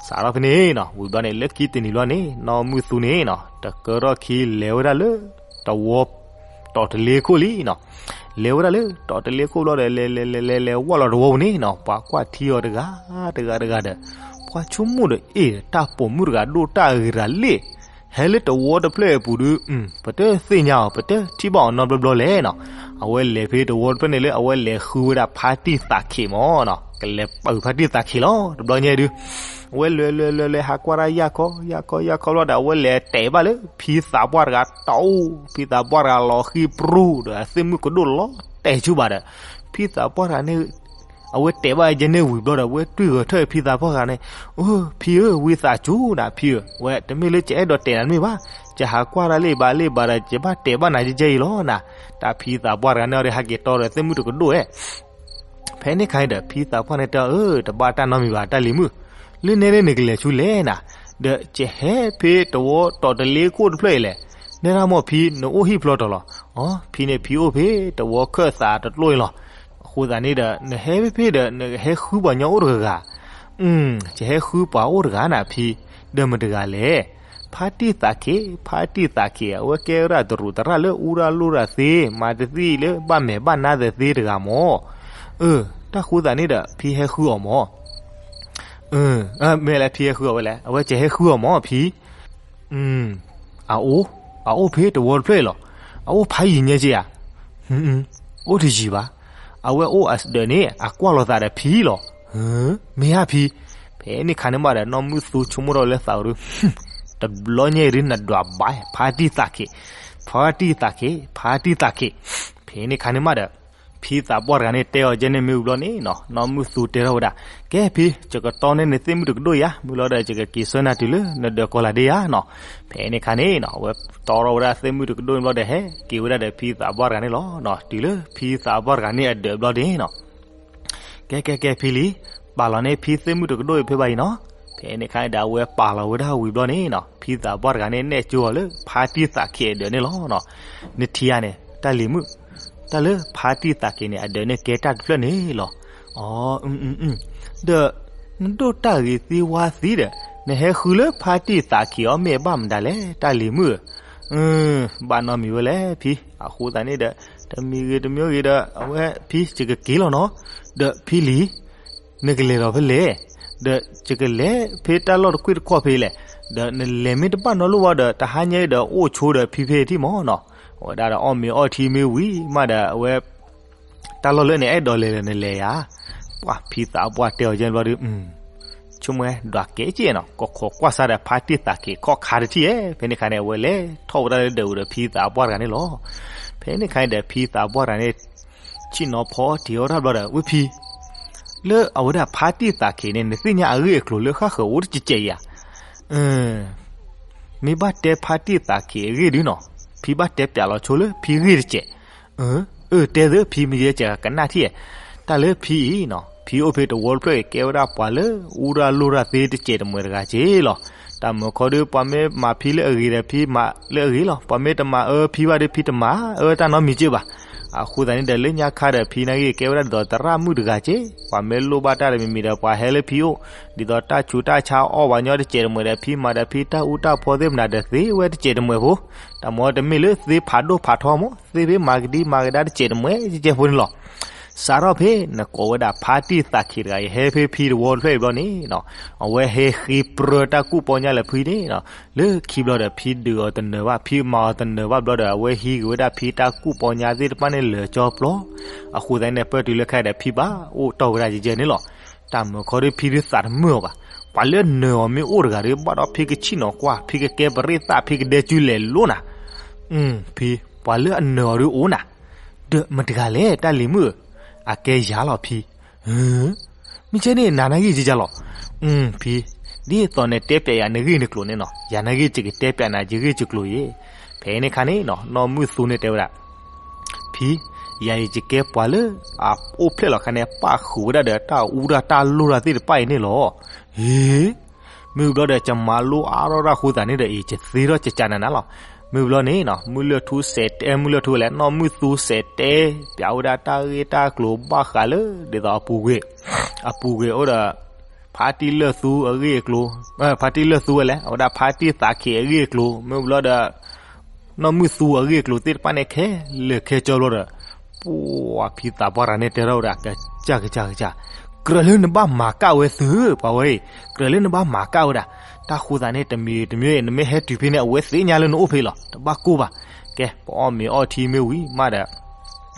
စးထီၣ်ဖဲန့ၣ်နီၤ ဝံၤဘျီန့ၣ် လၢခံတနံၤဘျီန့ၣ် နီၢ်မုၢ်သူန့ၣ်နီၤ တကၢထီၣ်ခံလဲၤဝဲဒၣ်လၢ တဝီ တီၢ်တလ့ခိၣ်လံနီၤ. လဲၤဝဲဒၣ်လၢ တီၢ်တလ့ခိၣ်ဘျီဒီး လဲၤလဲၤလဲၤလဲၤလဲၤဝဲလီၤတဝီပူၤန့ၣ်နီၤ ပှၤကွၢ်ထံအီၤတဂၤ တဂၤတဂၤဒီး ပှၤဆိကမိၣ်ဒီး အ့ၣ် တၢ်ပိာ်မုၣ်တဂၤဒိၣ်တၢ်ဂ့ၤတဂၤလ့ၣ် ဟဲလၢတဝီတဖျၢၣ်အပူၤဒုး ပတသ့ၣ်ညါအီၤ ပတထံၣ်ဘၣ်အီၤနီတဘျီဘျီလဲၣ်နီၤ. အဝဲလဲၤဖဲတဝီတဖျၢၣ်န့ၣ်လၢ အဝဲလဲၤဃုဝဲဒၣ်ဖါတံၢ်သးခ့မၢ်နီၤ, ကလဲၤပာ်ဖါတံၢ်သးခ့လီၤ တဘျီညါဒုး အဝဲလဲၤလဲၤလဲၤလဲၤ ဟးကွၢ်တၢ်ယၢ်ခီ ယၢ်ခီ ယၢ်ခီဘျီဒီး အဝဲလဲၤတဲာ်ဘၣ်လၢ ဖံသးပှၢ်တဂၤတအိၣ်, ဖံသးပှၢ်တဂၤလီၤဃံပြူဒီး အသ့ၣ်မုၣ်ကဒိၣ်လီၤတဲာ်ဆူဘၣ်ဒီး ဖံသးပှၢ်တဂၤန့ၣ် အဝဲတဲာ်ဘၣ်ယဲန့ၣ်ဝံၤဘျီဒီး အဝဲတွံၢ်ဂဲၤထၢၣ်ဖံသးပှၢ်တဂၤန့ၣ်, အိ ဖံဧၢ ဝံသးစူၤနၤဖံဧၢ, အဝဲတမ့ၢ်လၢယအဲၣ်ဒိးတဲာ်နၤတမ့ၢ်ဘၣ်, ယဟးကွၢ်တၢ်လၢဘၣ်လၢဘၣ်ဒီး ယဘၣ်တဲာ်ဘၣ်နၤယဲယဲအံၤလီၤနၤ. တၢ်ဖံသးပှၢ်တဂၤန့ၣ်အီၤဒီး ဟဲက့ၤတီဒီးသ့ၣ်မုၣ်တကဒိၣ်ဧဲ ဖဲန့ၣ်ခါန့ၣ်ဒီး ဖံသးပှၢ်န့ၣ်တဲအီၤ တဘၣ်တၢ်နီတမံၤဘၣ် တၢ်လံၤမုၣ်, လၢနဲဒၣ်နကလဲၤဆူလဲၣ်နၤ, ဒီးယဟဲဖဲတဝီတီၢ်တလ့ခိၣ်တဖျၢၣ်အံၤလဲၣ်, နဲဒၣ်မၢ်ဖံ နအိၣ်ဟံၣ်ဖျီတီၤလီၤ. အိ ဖံန့ၣ် ဖံအိၣ်ဖဲတဝီခၢၣ်သးတကျိအံၤလီၤ. အဃိသတးန့ၣ်ဒီး နဟဲဖဲဖဲဒီး နဟဲဃုပှၤညီအိၣ်တဂၤဂၤ ယဟဲဃုပှၤအိၣ်တဂၤနၤဖံ, ဒီးမတဂၤလဲၣ်. ဖါတံၢ်သးခ့, ဖါတံၢ်သးခ့ အဝဲကဲဝဲဒၣ်တရူးသရၣ်လၢအူရၣ်လိၣ်ရၣ်သ့, မၤတသံလၢဘၣ်မဲာ်ဘၣ်နါသ့တဂၤမၢ်. အၢ တၢ်ဃိသတးန့ၣ်ဒီး ဖံဟဲဃုအီၤမၢ်. မ့ၢ်လဲၣ် ဖံဟဲဃုအီၤဝဲလဲၣ်, အဝဲကဟဲဃုအီၤမၢ်ဖံ. အအိၣ်, အအိၣ်ဖဲတဝီတဖျၢၣ်အံၤလီၤ. အအိၣ်ဖးယံာ်ညါက့ဧါ. အိၣ်တယံာ်ဘၣ်. အဝဲအိၣ်အဒၢးန့ၣ် အကွၢ်လိာ်သးဒီးဖံလီၤ. မ့ၢ်ဧါဖံ. ဖဲန့ၣ်ခါန့ၣ်မးဒီး နီၢ်မုၢ်သူဆိကမိၣ်ထီၣ်လၢသးအူဒုး, တဘျီညါအံၤဒုး နဒွးဘၣ် ဖါတံၢ်သးခ့, ဖါတံၢ်သးခ့, ဖါတံၢ်သးခ့. ဖဲန့ၣ်ခါန့ၣ်မးဒီး ဖံသးပှၢ်တဂၤန့ၣ်တဲအီၤကဲန့ၣ်မ့ၢ်ဝံၤဘျီန့ၣ်နီၤ နီၢ်မုၢ်သူတဲထီၣ်ဝဲဒၣ်, ကဲဖံ ယကတီန့ၢ်နသ့ၣ်မုၣ်တကဒိၣ်ယါ, မုၢ်လီၤဒီး ယကက့ၤဆှၢနၤတုၤလၢနဒၢးကီၤလၤဒ့ယါနီၤ. ဖဲန့ၣ်ခါန့ၣ်နီၤ အဝဲတီထီၣ်ဝဲဒၣ်သ့ၣ်မုၣ်တကဒိၣ်န့ၣ်ဘျီဒီး ဟဲက့ၤဝဲဒၣ်ဒီးဖံသးပှၢ်တဂၤန့ၣ်လီၤ. တုၤလၢဖံသးပှၢ်တဂၤန့ၣ်အဒၢးဘျီဒ့နီၤ ကဲကဲကဲဖံလံ, ပာ်လီၤန့ၢ်ဖံသ့ၣ်မုၣ်တကဒိၣ်အံၤဖဲဘၣ်အံၤနီၤ. ဖဲန့ၣ်ခါန့ၣ်ဒီး အဝဲပာ်လီၤဝဲဒၣ်ဝံၤဘျီန့ၣ်နီၤ ဖံသးပှၢ်တဂၤန့ၣ် နဲၣ်ကၠိအီၤလၢဖါတံၢ်သးခ့အဒၢးန့ၣ်လီၤ. နထံၣ်ဧါန့ၣ် တၢ်လံၤမုၣ်, တၢ်လၢဖါတံၢ်သးခ့န့ၣ် အဒၢးန့ၣ်ကဲတၢ်တဖျၢၣ်န့ၣ်လီၤ. အိ ဒီး နဒိၣ်တၢ်ဂ့ၤသ့ဝါသ့ဒီး နဟဲဃုလၢဖါတံၢ်သးခ့အီၤမ့ၢ်အဘၣ်မတၤလဲၣ် တၢ်လံၤမုၣ်ဧၢ. ဘၣ်နီတမံၤဝဲလဲၣ်ဖံ, အဃိသတးန့ၣ်ဒီး တမံၤဂ့ၤတမံၤဂ့ၤဒီး အဝဲဖံယကက့ၤလီၤနီၤ. ဒီးဖံလံ နကလဲၤဒီးဖဲလဲၣ်, ဒီးယကလဲၤဖဲတၢ်လီၢ်တကွ့ၢ်တခီၣ်ဖဲလဲၣ်, ဒီးနလဲၤမ့ၢ်တဘၣ်နီတလိၣ်ဘၣ်ဒီး တဟါညါအံၤဒီး အိၣ်ဆိဒီးဖံဖဲထံၣ်မၢ်နီၤ. အဝဲဒၣ်ဒီးအီၣ်မ့ၤအီထံမ့ၢ်ဝံၤမးဒီး အဝဲ တၢ်လီၢ်လၢနအဲၣ်ဒိးလဲၤဒီးနလဲၤယါ. ပှၤဖံသးပှၢ်တဲအီၤကဲဘျီဒီး ဆိကမိၣ်ဒွးကဲက့နီၤ ကခိးကွၢ်စၢ်ဒီးဖါတံၢ်သးခ့ခီၣ်ခါတထံၣ်ဧဲ. ဖဲန့ၣ်ခါန့ၣ် အဝဲလဲၤထီၣ်ဝဲဒၣ်လၢဒၢးပူၤဒီးဖံသးပှၢ်တဂၤန့ၣ်လီၤ. ဖဲန့ၣ်ခါန့ၣ်ဒီးဖံသးပှၢ်တဂၤန့ၣ် ဆ့ၣ်နီၤဖီတ့ၤအီၣ်တၢ်ဘျီဒီး ဝဲဖံ လၢအဝဲဒၣ်ဖါတံၢ်သးခ့န့ၣ် နသ့ၣ်ညါအဂ့ၢ်အကျိၤလၢဃၣ်ဃၢၤအိၣ်တကဲးကဲးဧါ. မ့ၢ်ဘၣ်တဲဖါတံၢ်သးခ့အဂ့ၢ်ဒုနီၤ ဖံဘၣ်တဲပၠးလီၤဆိလၢဖံဂ့ၢ်တကဲး. အၢ တဲသ့ဖံမ့ၢ်ယဲကကနၣ်ထံၣ်ဧဲ. တၢ်လၢဖံအံၤနီၤ ဖံအိၣ်ဖဲတဝီတဖျၢၣ်အံၤ ကဲဝဲဒၣ်ပှၤလၢအူတၢ်လိၣ်တၢ်သ့တစဲးတမှဲၤတဂၤက့လီၤ. တၢ်မုာ်ခီဒုး ပှၤမ့ၢ်မၤဖံလၢအဂ့ၤဒီး ဖံမၤလၢအဂ့ၤလီၤ. ပှၤမ့ၢ်တမၤအၢဖံဘၣ်ဒီး ဖံတမၤအၢတၢ်နီတမံၤက့ဘၣ်. အဃိသတးန့ၣ်ဒီး လၢညါခါဒီး ဖံနာ်က့ ကဲဝဲဒၣ်ဒ်သိးသရၣ်မုၣ်တဂၤက့, ပှၤမ့ၢ်လိၣ်ဘၣ်တၢ်ဒီးမံၤမံၤဒီး ပှၤဟဲလၢဖံအိၣ်, ဒ်သိးတၢ်ဆူးတၢ်ဆါအီၣ်ပှၤညီတစဲးတမှဲၤဒီး ဖံမၤဒီး ဖံတၢ်အူတၢ်ဖီသ့ၣ်မနၤဒီး သ့ဝဲတစဲးတမှဲၤဖိ, တၢ်မ့ၢ်တမ့ၢ်လၢသ့ဖးဒိၣ်ဖးထီမး သ့ဖဲမၤကဒံမၤကဒါတစဲးတမှဲၤကဲဖိန့ၣ်လီၤ. စးထီၣ်ဖဲနကိးဝဲဒၣ်ဖါတံၢ်သးခ့တဂၤအံၤ ဟဲဖဲဖံတဝီတဖျၢၣ်အံၤဘျီန့ၣ်နီၤ, အဝဲဟဲဃ့ပြၢတၢ်ကူၣ်ပီညါလၢဖံန့ၣ်နီၤ, လၢခံဘျီဒီး ဖံဒုးအီၤတနၢၤဘၣ်, ဖံမၤအီၤတနၢၤဘၣ်ဘျီဒီး အဝဲဟံးက့ၤဝဲဒၣ်ဖံတၢ်ကူၣ်ပီညါသ့ၣ်တဖၣ်န့ၣ်လၢာ်ကၠီပျီ, အဃိသတးန့ၣ် ပၢၢ်တုၤလၢခဲအံၤဒီး ဖံဘၣ်အိၣ်တီၢ်ဝဲဒၣ်ယဲယဲန့ၣ်လီၤ. တၢ်မုာ်ခီဒုး ဖံဒုးသးတမုာ်အီၤဘၣ်, ပှၤလၢအနၢၤအီၤမ့ၢ်အိၣ်တဂၤဒီး ဘၣ်ဒီးဖံကဆံၣ်နီၤကွၢ်, ဖံကကဲပရ့သၣ်, ဖံကဒဲကုလဲၤလိနၤ. ဖံ, ပှၤလၢအနၢၤအီၤဒုးအိၣ်နၤ, ဒီးမတဂၤလဲၣ် တၢ်လံၤမုၣ်ဧၢ, အကဲယၤလီၤဖံ. မ့ၢ်ကဲန့ၣ် နၤနာ်ဂ့ၢ်ယဲယၤလီၤ. ဖံ, ဒ်သိးနတဲပျးယၤနဂ့ၢ်နကျိၤန့ၣ်နီၤ, ယၤနာ်ဂ့ၢ်ယကတဲပျးနၤယဂ့ၢ်ယကျိၤအံၤ. ဖဲန့ၣ်ခါန့ၣ်နီၤ နီၢ်မုၢ်သူန့ၣ်တဲဝဲဒၣ် ဖံ, ယၤအံၤယကဲပှၤလၢအအိၣ်ဖျဲၣ်လီၤခါန့ၣ် ပၣ်ဃုာ်ဝဲဒၣ်ဒီးတၢ်အူတၢ်တၢ်လိၣ်တၢ်သ့ၣ်တဖၣ်အံၤန့ၣ်လီၤ. ဟ့, မုၢ်ဘျီဒီး ယမၤလိအါထီၣ်တၢ်ဃိသးန့ၣ်ဒီးအံၤ ယသ့ထီၣ်ကကးနၤနၤလီၤ. မုၢ်ဘျီန့ၣ်နီၤ မုၢ်လၢၢ်ထူစဲးတဲ မုၢ်လၢၢ်ထူလဲၣ် နီၢ်မုၢ်သူစဲးတဲ ပျးဝဲဒၣ်တၢ်ဂ့ၢ်တၢ်ကျိၤဘၣ်ဃးလၢ ဒ်သိးအပူၤကွံာ်, အပူၤကွံာ်အိၣ်ဒီး ဖါတံၢ်လၢၢ်သူအဂ့ၢ်အကျိၤ, ဖါတံၢ်လၢၢ်သူဝဲလဲၣ် အဝဲဒၣ်ဖါတံၢ်သးခ့အဂ့ၢ်အကျိၤ, မုၢ်ဘျီဒီး နီၢ်မုၢ်သူအဂ့ၢ်အကျိၤသ့ၣ်တဖၣ်န့ၣ် ခဲလၢာ်ခဲဆ့ဘျီဒီး ပှၤဖံသးပှၢ်တဂၤန့ၣ်တဲထီၣ်ဝဲဒၣ် ကစၢ်ကစၢ်ကစၢ်, ကြၢးလၢနဘၣ်မၤကၣ်ဝဲသု, ပှၤဝဲအံၤ, ကြၢးလၢနဘၣ်မၤကၣ်ဝဲဒၣ်, တၢ်ဃိသးန့ၣ် တမံၤတမံၤ နမ့ၢ်ဟဲတုၤဖဲန့ၣ် အဝဲသ့ၣ်ညါလၢနအိၣ်ဖဲလီၤ, တဘၣ်ကိၢ်ဘၣ်. ကဲ ပအီၣ်မ့ၤအီထံမ့ၢ်ဝံၤမးဒီး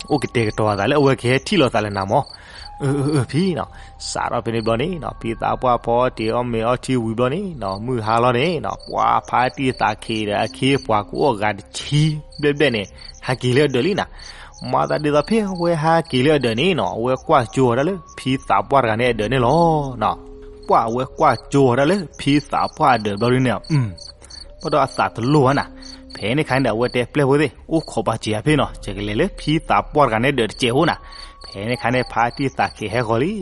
အိၣ်ကတဲာ်ကတီၤအသးလၢအဝဲကဟဲထံၣ်လိာ်သးလၢနၤမး. အၢ အၢ အၢ ဖံနီၤ, စးထီၣ်ဖဲန့ၣ်ဘျီန့ၣ်နီၤ ဖံသးပှၢ်ဖီတ့ၢ်အီၣ်မ့ၤအီထံဝံၤဘျီန့ၣ်နီၤ မုၢ်ဟါလီၤန့ၣ်နီၤ ပှၤဖါတံၢ်သးခ့ဒီးအခ့အပှၤ ကအိၣ်အဂၤတဆံဘျဲၣ်ဘျဲၣ်န့ၣ် ဟဲက့ၤလၢအဒၢးလံနီၤ. မၤသးဒ်သိးဖဲအဝဲဟဲက့ၤလၢအဒၢးန့ၣ်နီၤ အဝဲကွၢ်ကၠိအီၤဒၣ်လၢ ဖံသးပှၢ်တဂၤန့ၣ်အဒၢးန့ၣ်လီၤ. ပှၤအဝဲကွၢ်ကၠိအီၤဒၣ်လၢ ဖံသးပှၢ်အဒၢးဘျီဒုန့ၣ် ဘၣ်ဒီးအသးတလိၣ်ဘၣ်နီၤ. ဖဲန့ၣ်ခါန့ၣ်ဒီး အဝဲတဲပျဲၢ်ဖိသ့ၣ် အိၣ်ခိးပာ်စၢၤယၤဖဲနီၤ ယကလဲၤလၢဖံသးပှၢ်တဂၤန့ၣ်ဒၢးတစဲးဖိနီၤ. ဖဲန့ၣ်ခါန့ၣ် ဖါတံၢ်သးခ့ဟဲဃီၤလံ.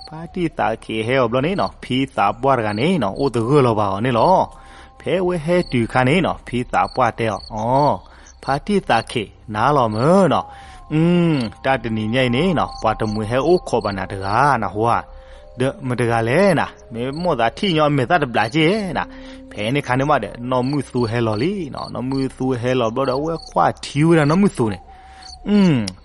ဖါတံၢ်သးခ့ဟဲအီၤဘျီန့ၣ်နီၤ ဖံသးပှၢ်တဂၤန့ၣ်နီၤ အိၣ်တဂၢၢ်လီၤဘၣ်အီၤန့ၣ်လီၤ. ဖဲအဝဲဟဲတုၤခါန့ၣ်နီၤ ဖံသးပှၢ်တဲအီၤ အီ, ဖါတံၢ်သးခ့ နၤလီၤမၢ်နီၤ. တၢ်တနံၤညါအံၤန့ၣ်နီၤ ပှၤတမှံၤဟဲအိၣ်ခိးဘၣ်နၤတဂၤနဟူဧါ. ဒီးမတဂၤလဲၣ်နၤ မ့ၢ်မိၣ်သးထံၣ်ညီအမဲာ်သၣ်တဘျးက့ၢ်နၤ. ဖဲန့ၣ်ခါန့ၣ်မးဒီး နီၢ်မုၢ်သူဟဲလီၤလံနီၤ. နီၢ်မုၢ်သူဟဲလီၤဘျီဒီး အဝဲကွၢ်ထံဝဲဒၣ်နီၢ်မုၢ်သူန့ၣ်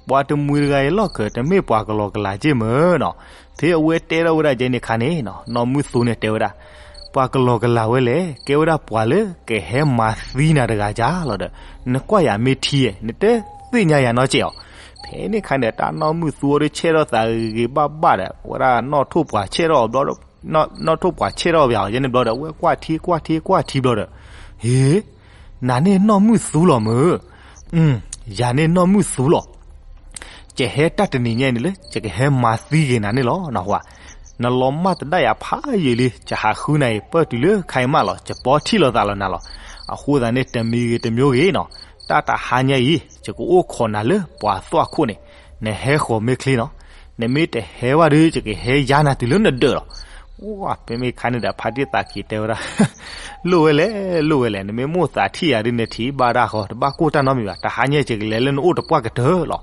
ပှၤတမှံၤတဂၤအံၤလီၢ်ခၢၣ် တမ့ၢ်ပှၤကလီကလးက့ၢ်မၢ်နီၤ. ဖဲအဝဲတဲထီၣ်ဝဲဒၣ်ကဲန့ၣ်ခါန့ၣ်နီၤ နီၢ်မုၢ်သူန့ၣ်တဲဝဲဒၣ် ပှၤကလီကလးဝဲလဲၣ် ကဲဝဲဒၣ်ပှၤလၢကဟဲမၤသံနၤတဂၤကၢ်လီၤဒီး နကွၢ်ယၤမ့ၢ်ထံဧါ နတသ့ၣ်ညါယၤနီတစဲးအီၤ. ဖဲန့ၣ်ခါန့ၣ် တၢ်နီၢ်မုၢ်သူအီၤဒုးဆဲးထီၣ်သးဂ့ၤဂ့ၤဘၣ်ဘၣ်ဒီး ဝဲဒၣ်နီၢ်ထိၣ်ပှၤဆဲးထီၣ်အီၤဘျီ နီၢ်ထိၣ်ပှၤဆဲးထီၣ်အီၤဘၣ်ယဲန့ၣ်ဘျီဒီး အဝဲကွၢ်ထံကွၢ်ထံကွၢ်ထံဘျီဒီး ဟ့ နၤန့ၣ်နီၢ်မုၢ်သူလီၤမၢ်. ယၤန့ၣ်နီၢ်မုၢ်သူလီၤ. ယဟဲတၢ်တနံၤညါအံၤန့ၣ်လၢ ယကဟဲမၤသံက့ၤနၤန့ၣ်လီၤနဟူဧါ. နလီၤမၢ်သဒၣ်ယၤဖးယံာ်လံ ယဟးဃုနၤအံၤ ပၢၢ်တုၤလၢခါအံၤမးလီၤ ယပီထံၣ်လိာ်သးလီၤနၤလီၤ. အဃိသတးန့ၣ် တမံၤဂ့ၤတမံၤဂ့ၤနီၤ တၢ်တဟါညါအံၤ ယကအိၣ်ခိးနၤလၢပှၤသွၣ်ခိၣ်န့ၣ် နဟဲဃီၤမ့ၢ်ချ့နီၤ. နမ့ၢ်တဟဲဘၣ်ဒီး ယကဟဲယါနၤတုၤလၢနဒၢးလီၤ. ဝဲ ဖဲမ့ၢ်ခါန့ၣ်ဒီး ဖါတံၢ်သးခ့တဲဝဲဒၣ် လိၣ်ဝဲလဲၣ် လိၣ်ဝဲလဲၣ် နမ့ၢ်မိၣ်သးထံၣ်ယၤဒုး နထံၣ်ဘၣ်ဒၣ်ဃီ တဘၣ်ကိၢ်တၢ်နီတမံၤဘၣ် တဟါညါယကလဲၤလၢနအိၣ်တပှၢ်ကတၢၢ်လီၤ.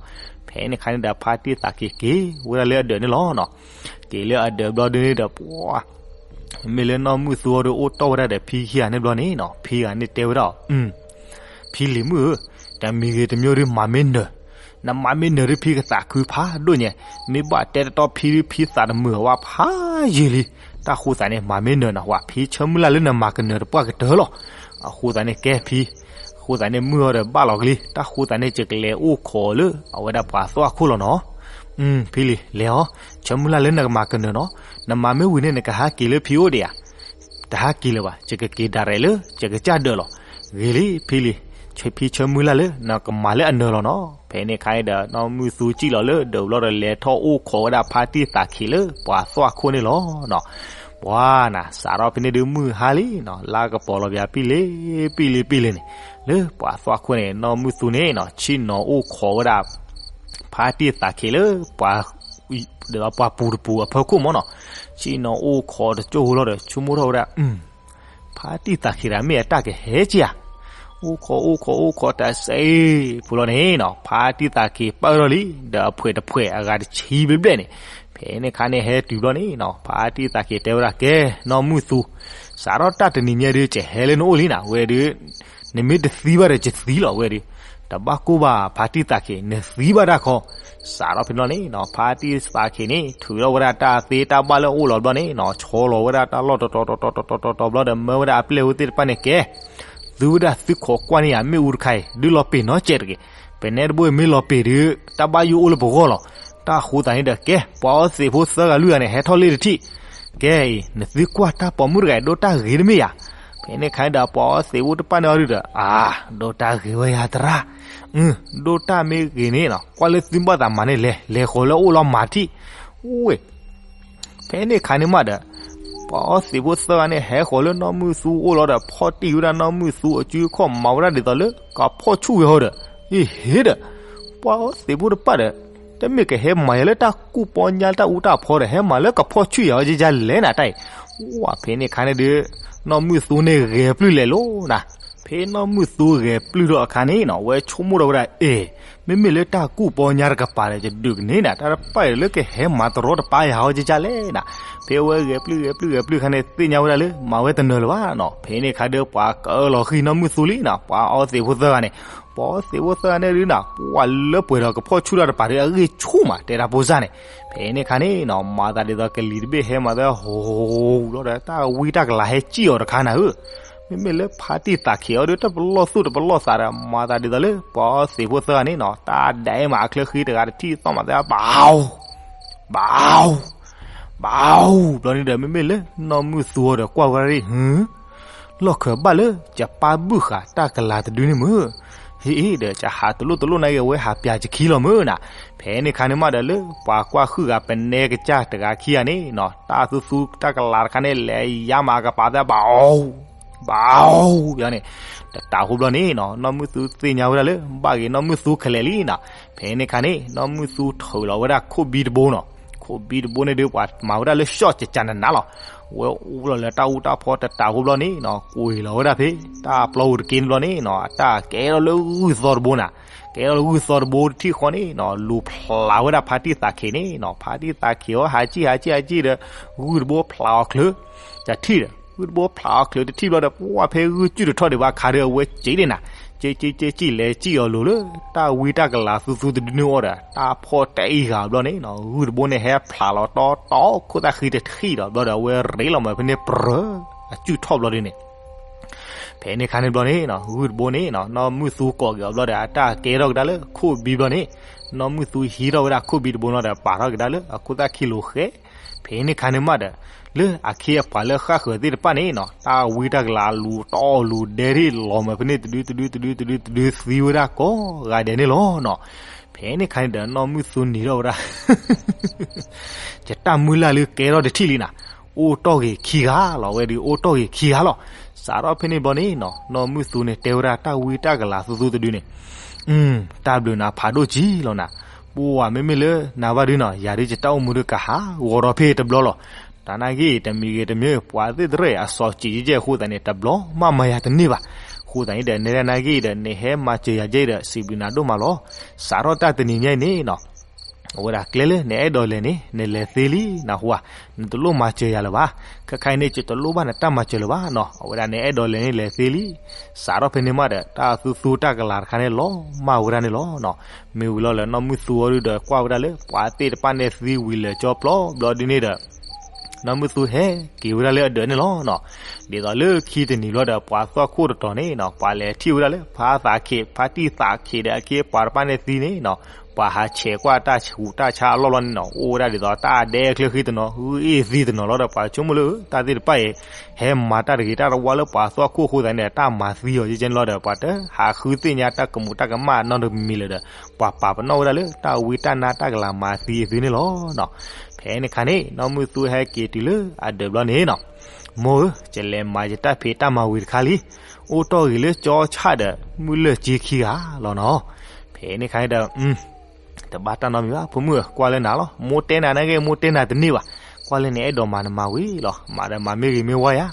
ဖဲန့ၣ်ခါန့ၣ်ဒီး ဖါတံၢ်သးခ့က့ၤဝဲဒၣ်လၢအဒၢးန့ၣ်လီၤနီၤ. က့ၤလၢအဒၢးဘျီဒုးန့ၣ်ဒီး ပှၤ မ့ၢ်လၢနီၢ်မုၢ်သူအီၤဒုးအိၣ်တီၢ်ဝဲဒၣ်ဒီးဖံခံဂၤန့ၣ်ဘျီန့ၣ်နီၤ ဖံဂၤန့ၣ်တဲဝဲဒၣ် ဖံလံၤမုၣ်ဧၢ, တမံၤဂ့ၤတမံၤဒုးမၤမ့ၢ်နၢၤ, နမၤမ့ၢ်နၢၤဒုးဖံကသးခုဖးဒိၣ်ညါ, မ့ၢ်ဘၣ်တဲတတီဖံဒုးဖံသးတမုာ်အဝဲဖးယံာ်လံ, တၢ်ဃိသးန့ၣ် မၤမ့ၢ်နၢၤနဟူဧါ, ဖံဆၢမုၢ်လၢ်လၢနမၤကနၢၤတပှၢ်ကတၢၢ်လီၤ. အဃိသးန့ၣ်ကဲဖံ, အဃိသးန့ၣ်မုၢ်အီၤဒီးဘၣ်လီၤကလံ, တၢ်ဃိသးန့ၣ် ယကလဲၤအိၣ်ခိးလၢအဝဲဒၣ်ပှၤသွၣ်ခိၣ်လီၤနီၤ. ဖံလံၤလဲၤအီၤ, ဆၢမုၢ်လၢ်လၢနကမၤကနၢၤနီၤ, နမၤမ့ၢ်ဝံၤန့ၣ် နကဟးက့ၤလၢဖံအိၣ်ဒံးဧါ. တဟးက့ၤလၢၤဘၣ်, ယကက့ၤဒၣ်ရဲၣ်လၢ ယကစၢ်ဒၢးလီၤ. ဂ့ၤလံ, ဖံလံၤ, ဖံဆၢမုၢ်လၢ်လၢ နကမၤလၢအနၢၤလီၤနီၤ. ဖဲန့ၣ်ခါအံၤဒီး နီၢ်မုၢ်သူစံၣ်လီၤလၢဒၢးဘျီဒီး လဲၤထီၣ်အိၣ်ခိးဝဲဒၣ်ဖါတံၢ်သးခ့လၢပှၤသွၣ်ခိၣ်န့ၣ်လီၤနီၤ. ပှၤနၤ စးထီၣ်ဖဲန့ၣ်ဒုးမုၢ်ဟါလံနီၤ, လါကပီၤလီၤပၠးပံလ့ၤပံလ့ၤပံလ့ၤန့ၣ်, လၢပှၤသွၣ်ခိၣ်န့ၣ် နီၢ်မုၢ်သူန့ၣ်နီၤ ဆ့ၣ်နီၤအိၣ်ခိးဝဲဒၣ် ဖါတံၢ်သးခ့လၢပှၤ ဒ်သိးပှၤပူၤတပူၤအဖီခိၣ်မ့ၢ်နီၤ, ဆ့ၣ်နီၤအိၣ်ခိးတကၠိၢ်ဖိလီၤဒီး ဆိကမိၣ်ထီၣ်ဝဲဒၣ် ဖါတံၢ်သးခ့တဂၤမ့ၢ်အတၢ်ကဟဲက့ၤဧါ. အိၣ်ခိးအိၣ်ခိးအိၣ်ခိးတစဲးဖိလီၤန့ၣ်နီၤ, ဖါတံၢ်သးခ့ပၢၢ်ထီၣ်လံ, ဒီးအဖှဲးတဖှဲးအဂၤတဆံဘျဲၣ်ဘျဲၣ်န့ၣ်, ဖဲန့ၣ်ခါန့ၣ်ဟဲတုၤဘျီန့ၣ်နီၤ, ဖါတံၢ်သးခ့တဲဝဲဒၣ် ကဲ နီၢ်မုၢ်သူ, စးထီၣ်တၢ်တနံၤညါဒုး ယဟဲလၢနအိၣ်လံနီၤ, ဝဲဒုး နမ့ၢ်တသံဘၣ်ဒီးယသံလီၤဝဲဒုး, တဘၣ်ကိၢ်ဘၣ် ဖါတံၢ်သးခ့ နသံဘၣ်တၢ်ခီ, စးထီၣ်ဖဲန့ၣ်လီၤန့ၣ်နီၤ, ဖါတံၢ်သးခ့န့ၣ် ထုးထီၣ်ဝဲဒၣ်တၢ်သ့တၢ်ဘၣ်လၢအအိၣ်လီၤဘျီန့ၣ်နီၤ, ဆီလီၤဝဲဒၣ်တၢ်လီၢ်တတီၤတတီၤတတီၤတတီၤဘျီဒီး မၢဝဲဒၣ်အပျဲၢ်ဝဲသ့ၣ်တဖၣ်န့ၣ် ကဲ သုဝဲဒၣ်သုခိးကွၢ်န့ၢ်ယၤ မ့ၣ်အူတခါအံၤ ဒုးလီၤပ့ၤနီတစဲးတဂ့ၤ, ပနဲတဘိအံၤမ့ၢ်လီၤပ့ၤဒုး တၢ်ဘၣ်ယိၣ်အိၣ်လၢပဂီၢ်လီၤ. တၢ်အဃိသတးန့ၣ်ဒီး ကဲ ပှၤအီသံးဖိသၢဂၤလွံၢ်ဂၤန့ၣ် ဟဲထီၣ်လ့ၣ်တထံၣ်, ကဲအံၤ နသုကွၢ်တၢ်ပိာ်မုၣ်တဂၤအံၤ ဒိၣ်တၢ်ဂ့ၤတမ့ၢ်ယၤ. ဖဲန့ၣ်ခါန့ၣ်ဒီး ပှၤအီသံးဖိတဖၣ်န့ၣ်အီၤဒုးဒီး အါ ဒိၣ်တၢ်ဂ့ၤဝဲယၤသရၣ်, ဒိၣ်တၢ်မ့ၢ်ဂ့ၤန့ၣ်နီၤ ကွၢ်လၢသုဘၣ်သးမၤန့ၣ်လဲၤ လဲၤဃီၤလၢအအိၣ်လီၤမၤတထံၣ်, ဝ့ၢ် ဖဲန့ၣ်ခါန့ၣ်မးဒီး ပှၤအီသံးဖိသၢဂၤန့ၣ် ဟဲဃီၤလၢနီၢ်မုၢ်သူအအိၣ်လီၤဒီး ဖီၣ်တံၢ်ဝဲဒၣ်နီၢ်မုၢ်သူအစုအခီၣ် မၤဝဲဒၣ်ဒ်သိးလၢ ကဖီၣ်ဆူၣ်ဝဲဟီဒီး အ့ဟ့ဒီး ပှၤအီသံးဖိတဖၣ်ဒီး တမ့ၢ်ကဟဲမၤယၤလၢတၢ်ကူၣ်ပီညါလၢတၢ်အူတၢ်ဖီဒီး ဟဲမၤလၢကဖီၣ်ဆူၣ်ယၤအီၤကကလဲၣ်နၤတၢ်အံၤ, ဝဲဖဲန့ၣ်ခါန့ၣ်ဒီး နီၢ်မုၢ်သူန့ၣ်ဂဲၤပျုၢ်လဲၤလိၤနၤ. ဖဲနီၢ်မုၢ်သူဂဲၤပျုၢ်ထီၣ်အခါန့ၣ်နီၤ ဝဲဆိကမိၣ်ထီၣ်ဝဲဒၣ် အဲ မ့မ့ၢ်လၢတၢ်ကူၣ်ပီညါတကပၤဒီး ယဒုးကန့ၢ်နၤ တၢ်တပၢၢ်လၢကဟဲမၤတရီတပါယၤဟီကကလဲၣ်နၤ. ဖဲဝဲဂဲၤပျုၢ်ဂဲၤပျုၢ်ဂဲၤပျုၢ်ခါန့ၣ် သ့ၣ်ညါဝဲဒၣ်လၢ မၤဝဲတနၢၤလၢၤဘၣ်နီၤ. ဖဲန့ၣ်ခါဒီး ပှၤကၢလီၤဃံၤနီၢ်မုၢ်သူလံနီၤ ပှၤအီသံးဖိသၢဂၤန့ၣ်, ပှၤအီသံးဖိသၢဂၤန့ၣ်ဒုးနၤ ပှၤလၢပှဲၤဒီးကဖီၣ်ဆူၣ်တၢ်တပၤဒီး အဂ့ၢ်ဆူၣ်မး တဲတၢ်ဖိစၢ်န့ၣ်. ဖဲန့ၣ်ခါန့ၣ်နီၤ မၤသးဒ်သိးကလံၤတဘ့ၣ်ဟဲမၤသးဟိးလီၤဒီး တၢ်ဝံတၢ်ကလၤဟဲစံၣ်အီၤတခါနၤဧၢ. မ့မ့ၢ်လၢဖါတံၢ်သးခ့အီၤဒီး တပလီၢ်သူၣ်တပလီၢ်သးဒီး မၤသးဒ်သိးလၢ ပှၤအီသံးဖိသၢဂၤန့ၣ်နီၤ တၢ်ဒဲးမးအချၢဃံတဂၤတထံၣ်သီၣ်မးသး ဘၣ် ဘၣ် ဘၣ် ဘျီန့ၣ်ဒီး မ့မ့ၢ်လၢနီၢ်မုၢ်သူအီၤဒီးကွၢ်ဝဲဒၣ် ဟ့ လီၢ်ခၢးဘၣ်လၢ ယပၢ်ဘုၣ်ဃာ်တၢ်ကလၤတဒုန့ၣ်မ့ၢ်, ဟ့ၣ်ဒီး ယဟးတလိၣ်တလိၣ်နာ်က့ အဝဲဟးပျးယခံလီၤမ့ၢ်နၤ. ဖဲန့ၣ်ခါန့ၣ်မးဒီး လၢပှၤကွၢ်ဃုာ်ဂၤပနဲကစၢ်တဂၤခံဂၤန့ၣ်နီၤ တၢ်သူသူတၢ်ကလၤတခါန့ၣ် လဲၤယါမးအကပၤသး ဘၣ် ဘၣ် ဘၣ်န့ၣ်, တတးဃိဘျီန့ၣ်နီၤ နီၢ်မုၢ်သူသ့ၣ်ညါဝဲဒၣ်လၢ ဘၣ်ဂ့ၤနီၢ်မုၢ်သူခဲလၢာ်လံနီၤ. ဖဲန့ၣ်ခါန့ၣ် နီၢ်မုၢ်သူထုးလီၤဝဲဒၣ်ခိၣ်ဘံတဘိနီၤ. ခိၣ်ဘံတဘိန့ၣ်ဒီး ပှၤမၤဝဲဒၣ်လၢ ရှော့ ကကနနၤလီၤ. ဝဲအိၣ်လီၤလၢတၢ်အူတၢ်ဖီတတးဃိဘျီန့ၣ်နီၤ ကွံာ်လီၤဝဲဒၣ်ဖဲ တၢ်ပျီပူၤတက့ၢ်န့ၣ်ဘျီန့ၣ်နီၤ အတၢ်ကဲထီၣ်လၢဂုၢ်သီတဘိနၤ. ကဲထီၣ်လၢဂုၢ်သီတဘိတထံၣ်ဃီန့ၣ်နီၤ လူၤဖျးဝဲဒၣ်ဖါတံၢ်သးခ့န့ၣ်နီၤ. ဖါတံၢ်သးခ့အီၤ ဟးကံၣ်ဟးကံၣ်ဟးကံၣ်ဒီး ဂုၢ်တဘိဖျးအီၤချုး တထံၣ်ဒီး ဂုၢ်တဘိဖျးအီၤချုးတထံၣ်ဘျီဒီး ပှၤဖဲဂုၢ်ကုၢ်တထီၣ်ဒံးဘၣ်အခါဒီး အဝဲစံးဒ်နၤ က့က့က့က့လဲၤစံၣ်အီၤလိၤလၢ တၢ်ဝံတၢ်ကလၤသူသူတဒုန့ၣ်အီၤဒီး တၢ်ဖီၣ်တဲအံၤဂၤဘျီန့ၣ်နီၤ ဂုၢ်တဘိန့ၣ်ဟဲဖျးလီၤတီတီ ခိၣ်သၣ်ဃံတထံၣ်ဒီး ဘျီဒီးအဝဲရ့လီၤမးဖဲန့ၣ် ပြၢ အကုၢ်ထီၣ်ဘျီဒ်န့ၣ် ဖဲန့ၣ်ခါန့ၣ်ဘျီန့ၣ်နီၤ ဂုၢ်တဘိန့ၣ်နီၤ နီၢ်မုၢ်သူကိးက့ၤအီၤဘျီဒီး အတၢ်ကဲထီၣ်ကဒါလၢခိၣ်ဘံဘျီန့ၣ် နီၢ်မုၢ်သူဟံးထီၣ်ဝဲဒၣ်ခိၣ်ဘံတဘိနီၤဒီး ပာ်ထီၣ်ကဒါလၢအခိၣ်သၣ်ခံလိၤဃဲ ဖဲန့ၣ်ခါန့ၣ်မးဒီး လၢအခ့အပှၤလၢဃၣ်ဃၢၤသ့ၣ်တဖၣ်န့ၣ်နီၤ တၢ်ဝံတၢ်ကလၤလူၤတီလူၤဒဲးထံၣ်လီၤမးဖဲန့ၣ် တဒုတဒုတဒုတဒုတဒုသံဝဲဒၣ်ကိးဂၤဒဲးန့ၣ်လီၤနီၤ. ဖဲန့ၣ်ခါန့ၣ်ဒီး နီၢ်မုၢ်သူနံၤထီၣ်ဝဲဒၣ် ယတၢ်မုၢ်လၢ်လၢကဲထီၣ်တထံၣ်လံနၤ အိၣ်တီၢ်ဂ့ၤခံဂၤလီၤ ဝဲဒုးအိၣ်တီၢ်ဂ့ၤခံဂၤလီၤ. စးထီၣ်ဖဲန့ၣ်ဘျီန့ၣ်နီၤ နီၢ်မုၢ်သူန့ၣ်တဲဝဲဒၣ်တၢ်ဝံတၢ်ကလၤသူသူတဒုန့ၣ် တၢ်ဘျုးနၤဖးဒိၣ်ကံလီၤနၤ. ပှၤမ့မ့ၢ်လၢနၤဘၣ်ဒုနီၤ ယၤဒုးယတၢ်အိၣ်မူဒုးကဟးဂီၤထီၣ်ဖဲတဘျီလီၤ. တၢ်နာ်က့ တမံၤဂ့ၤတမံၤ ပှၤသ့ၣ်တရၣ်အစီၤစံးကဲကဲအဃိသတးန့ၣ် တဘျီမးမၤယၤတန့ၢ်ဘၣ်. အဃိသတးန့ၣ်ဒီး နဲဒၣ်နာ်က့ဒီး နဟဲမၤစၢၤယၤကဲဒီး စံးဘျုးနၤဒိၣ်မးလီၤ. စးထီၣ်တၢ်တနံၤညါအံၤန့ၣ်နီၤ အဝဲဒၣ်ကျဲလၢနအဲၣ်ဒိးလဲၤန့ၣ် နလဲၤသ့လံ နဟူဧါ, နတလိၣ်မၤစၢၤယၤလၢၤဘၣ်. ခဲခါအံၤန့ၣ် ယတလိၣ်ဘၣ်နတၢ်မၤစၢၤလၢၤဘၣ်နီၤ အဝဲဒၣ်နအဲၣ်ဒိးလဲၤန့ၣ်လဲၤသ့လံ. စးထီၣ်ဖဲန့ၣ်မးဒီး တၢ်သူသူတၢ်ကလၤတခါန့ၣ်လီၤမၢ်ဝဲဒၣ်န့ၣ်လီၤနီၤ. မ့ၢ်ဝံၤလီၤလၢနီၢ်မုၢ်သူအီၤဒုဒီးကွၢ်ဝဲဒၣ်လၢ ပှၤသ့ၣ်တဖၣ်န့ၣ်သံဝံၤလၢာ်ကၠီပျီဘျီဒုန့ၣ်ဒီး နီၢ်မုၢ်သူဟဲက့ၤဝဲဒၣ်လၢအဒၢးန့ၣ်လီၤနီၤ. ဒ်သိးလၢခံတနံၤဘျီဒီး ပှၤသွၣ်ခိၣ်တတီၤန့ၣ်နီၤ ပှၤလဲၤထံၣ်ဝဲဒၣ်လၢ ဖါသးခ့ ဖါတံၢ်သးခ့ဒီးအခ့အပှၤတဖၣ်န့ၣ်သံန့ၣ်နီၤ ပှၤဟးဆဲးကွၢ်တၢ်ဆူးတၢ်ဆါအလီၢ်လီၤန့ၣ်နီၤ အိၣ်ဝဲဒၣ်ဒ်သိးတၢ်ဒဲအချၢဃံတနီၤ ဂုၢ်အ့ၣ်သံတနီၤလီၤဒီး ပှၤဆိကမိၣ်လၢတၢ်သ့ၣ်တဖၣ်အံၤ ဟဲမၤတၢ်တဂ့ၤတၢ်တဝါလၢပှၤသွၣ်ခိၣ်အဃိသတးန့ၣ် တၢ်မၤသံအီၤကဲန့ၣ်လီၤဒီး ပှၤတဟးဃုသ့ၣ်ညါတၢ်ကမူးတၢ်ကမၣ်နီတမံၤလၢၤဒီး ပှၤပာ်ပနီၣ်ဝဲဒၣ်လၢ တၢ်ဝံတၢ်နါတၢ်ကလၤမၤသံအသုန့ၣ်လီၤနီၤ. ဖဲန့ၣ်ခါန့ၣ် နီၢ်မုၢ်သူဟဲက့ၤတုၤလၢအဒၢးဘျီန့ၣ်နီၤ မိၢ်ဧၢ, ယလဲၤမၤယတၢ်ဖံးတၢ်မၤဝံၤတခါလံ. အိၣ်တီၢ်ဂ့ၤလၢကၠီဆၣ်ဒီး မုၢ်လၢ်က့ခံဂၤလီၤနီၤ. ဖဲန့ၣ်ခါန့ၣ်ဒီး တဘၣ်တၢ်နီတမံၤဘၣ် ဖိမုၣ်ဧၢ, ကွၢ်လၢနၤလီၤ, မိၢ်တဲနၤန့ၣ်ဂ့ၤ မိၢ်တဲနၤတန့ၢ်ဘၣ်, ကွၢ်လၢနအဲၣ်ဒိးမၤနမၤဝံၤလီၤ, မၤဒီးမၤမ့ၢ်ဂ့ၤမ့ၢ်ဝါယၤ.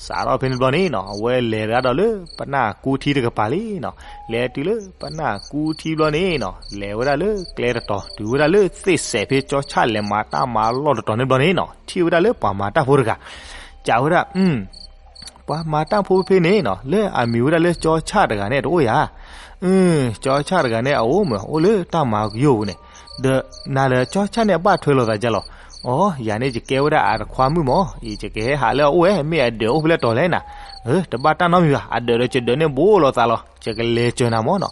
စးထီၣ်ဖဲန့ၣ်ဘျီန့ၣ်နီၤ အဝဲလဲၤဒၣ်ဒီးလၢပနၢ်ကူထံတကပၤလံနီၤ, လဲၤတုၤလၢပနၢ်ကူထံဘျီန့ၣ်နီၤ လဲၤဝဲဒၣ်လၢကျဲတတီၤ တုၤဝဲဒၣ်လၢသ့ၣ်စဲးဖဲကၠီဆၣ်လဲၤမၤတၢ်မၤလီၢ်တတီၤန့ၣ်ဘျီန့ၣ်နီၤ ထံၣ်ဝဲဒၣ်လၢပှၤမၤတၢ်ဖိတဂၤ, ကးဝဲဒၣ် ပှၤမၤတၢ်ဖိဖဲန့ၣ်နီၤ လၢအမံၤဝဲဒၣ်လၢကၠီဆၣ်တဂၤန့ၣ်တအိၣ်ယၤ, အၢ ကၠီဆၣ်တဂၤန့ၣ် အအိၣ်မး အိၣ်လၢတၢ်မၤကယိၢ်ပူၤန့ၣ်, ဒီးနၤဒီးကၠီဆၣ်န့ၣ် အဘၣ်ထွဲလိာ်သးဒ်လဲၣ်. အိ ယၤန့ၣ် ယကဲဝဲဒၣ်အတခွါမုၣ်မး, အံၤ ယကဟဲဟးလၢအအိၣ်ဝဲ မ့ၢ်အဒၢးအိၣ်ဖဲလဲၣ်တီၤလဲၣ်နၤ, အၢ တဘၣ်တၢ်နီတမံၤဘၣ်, အဒၢးဒီးယဒၢးန့ၣ် ဘူးလိာ်သးလီၤ, ယကလဲၤစၢၤနၤမးနီၤ.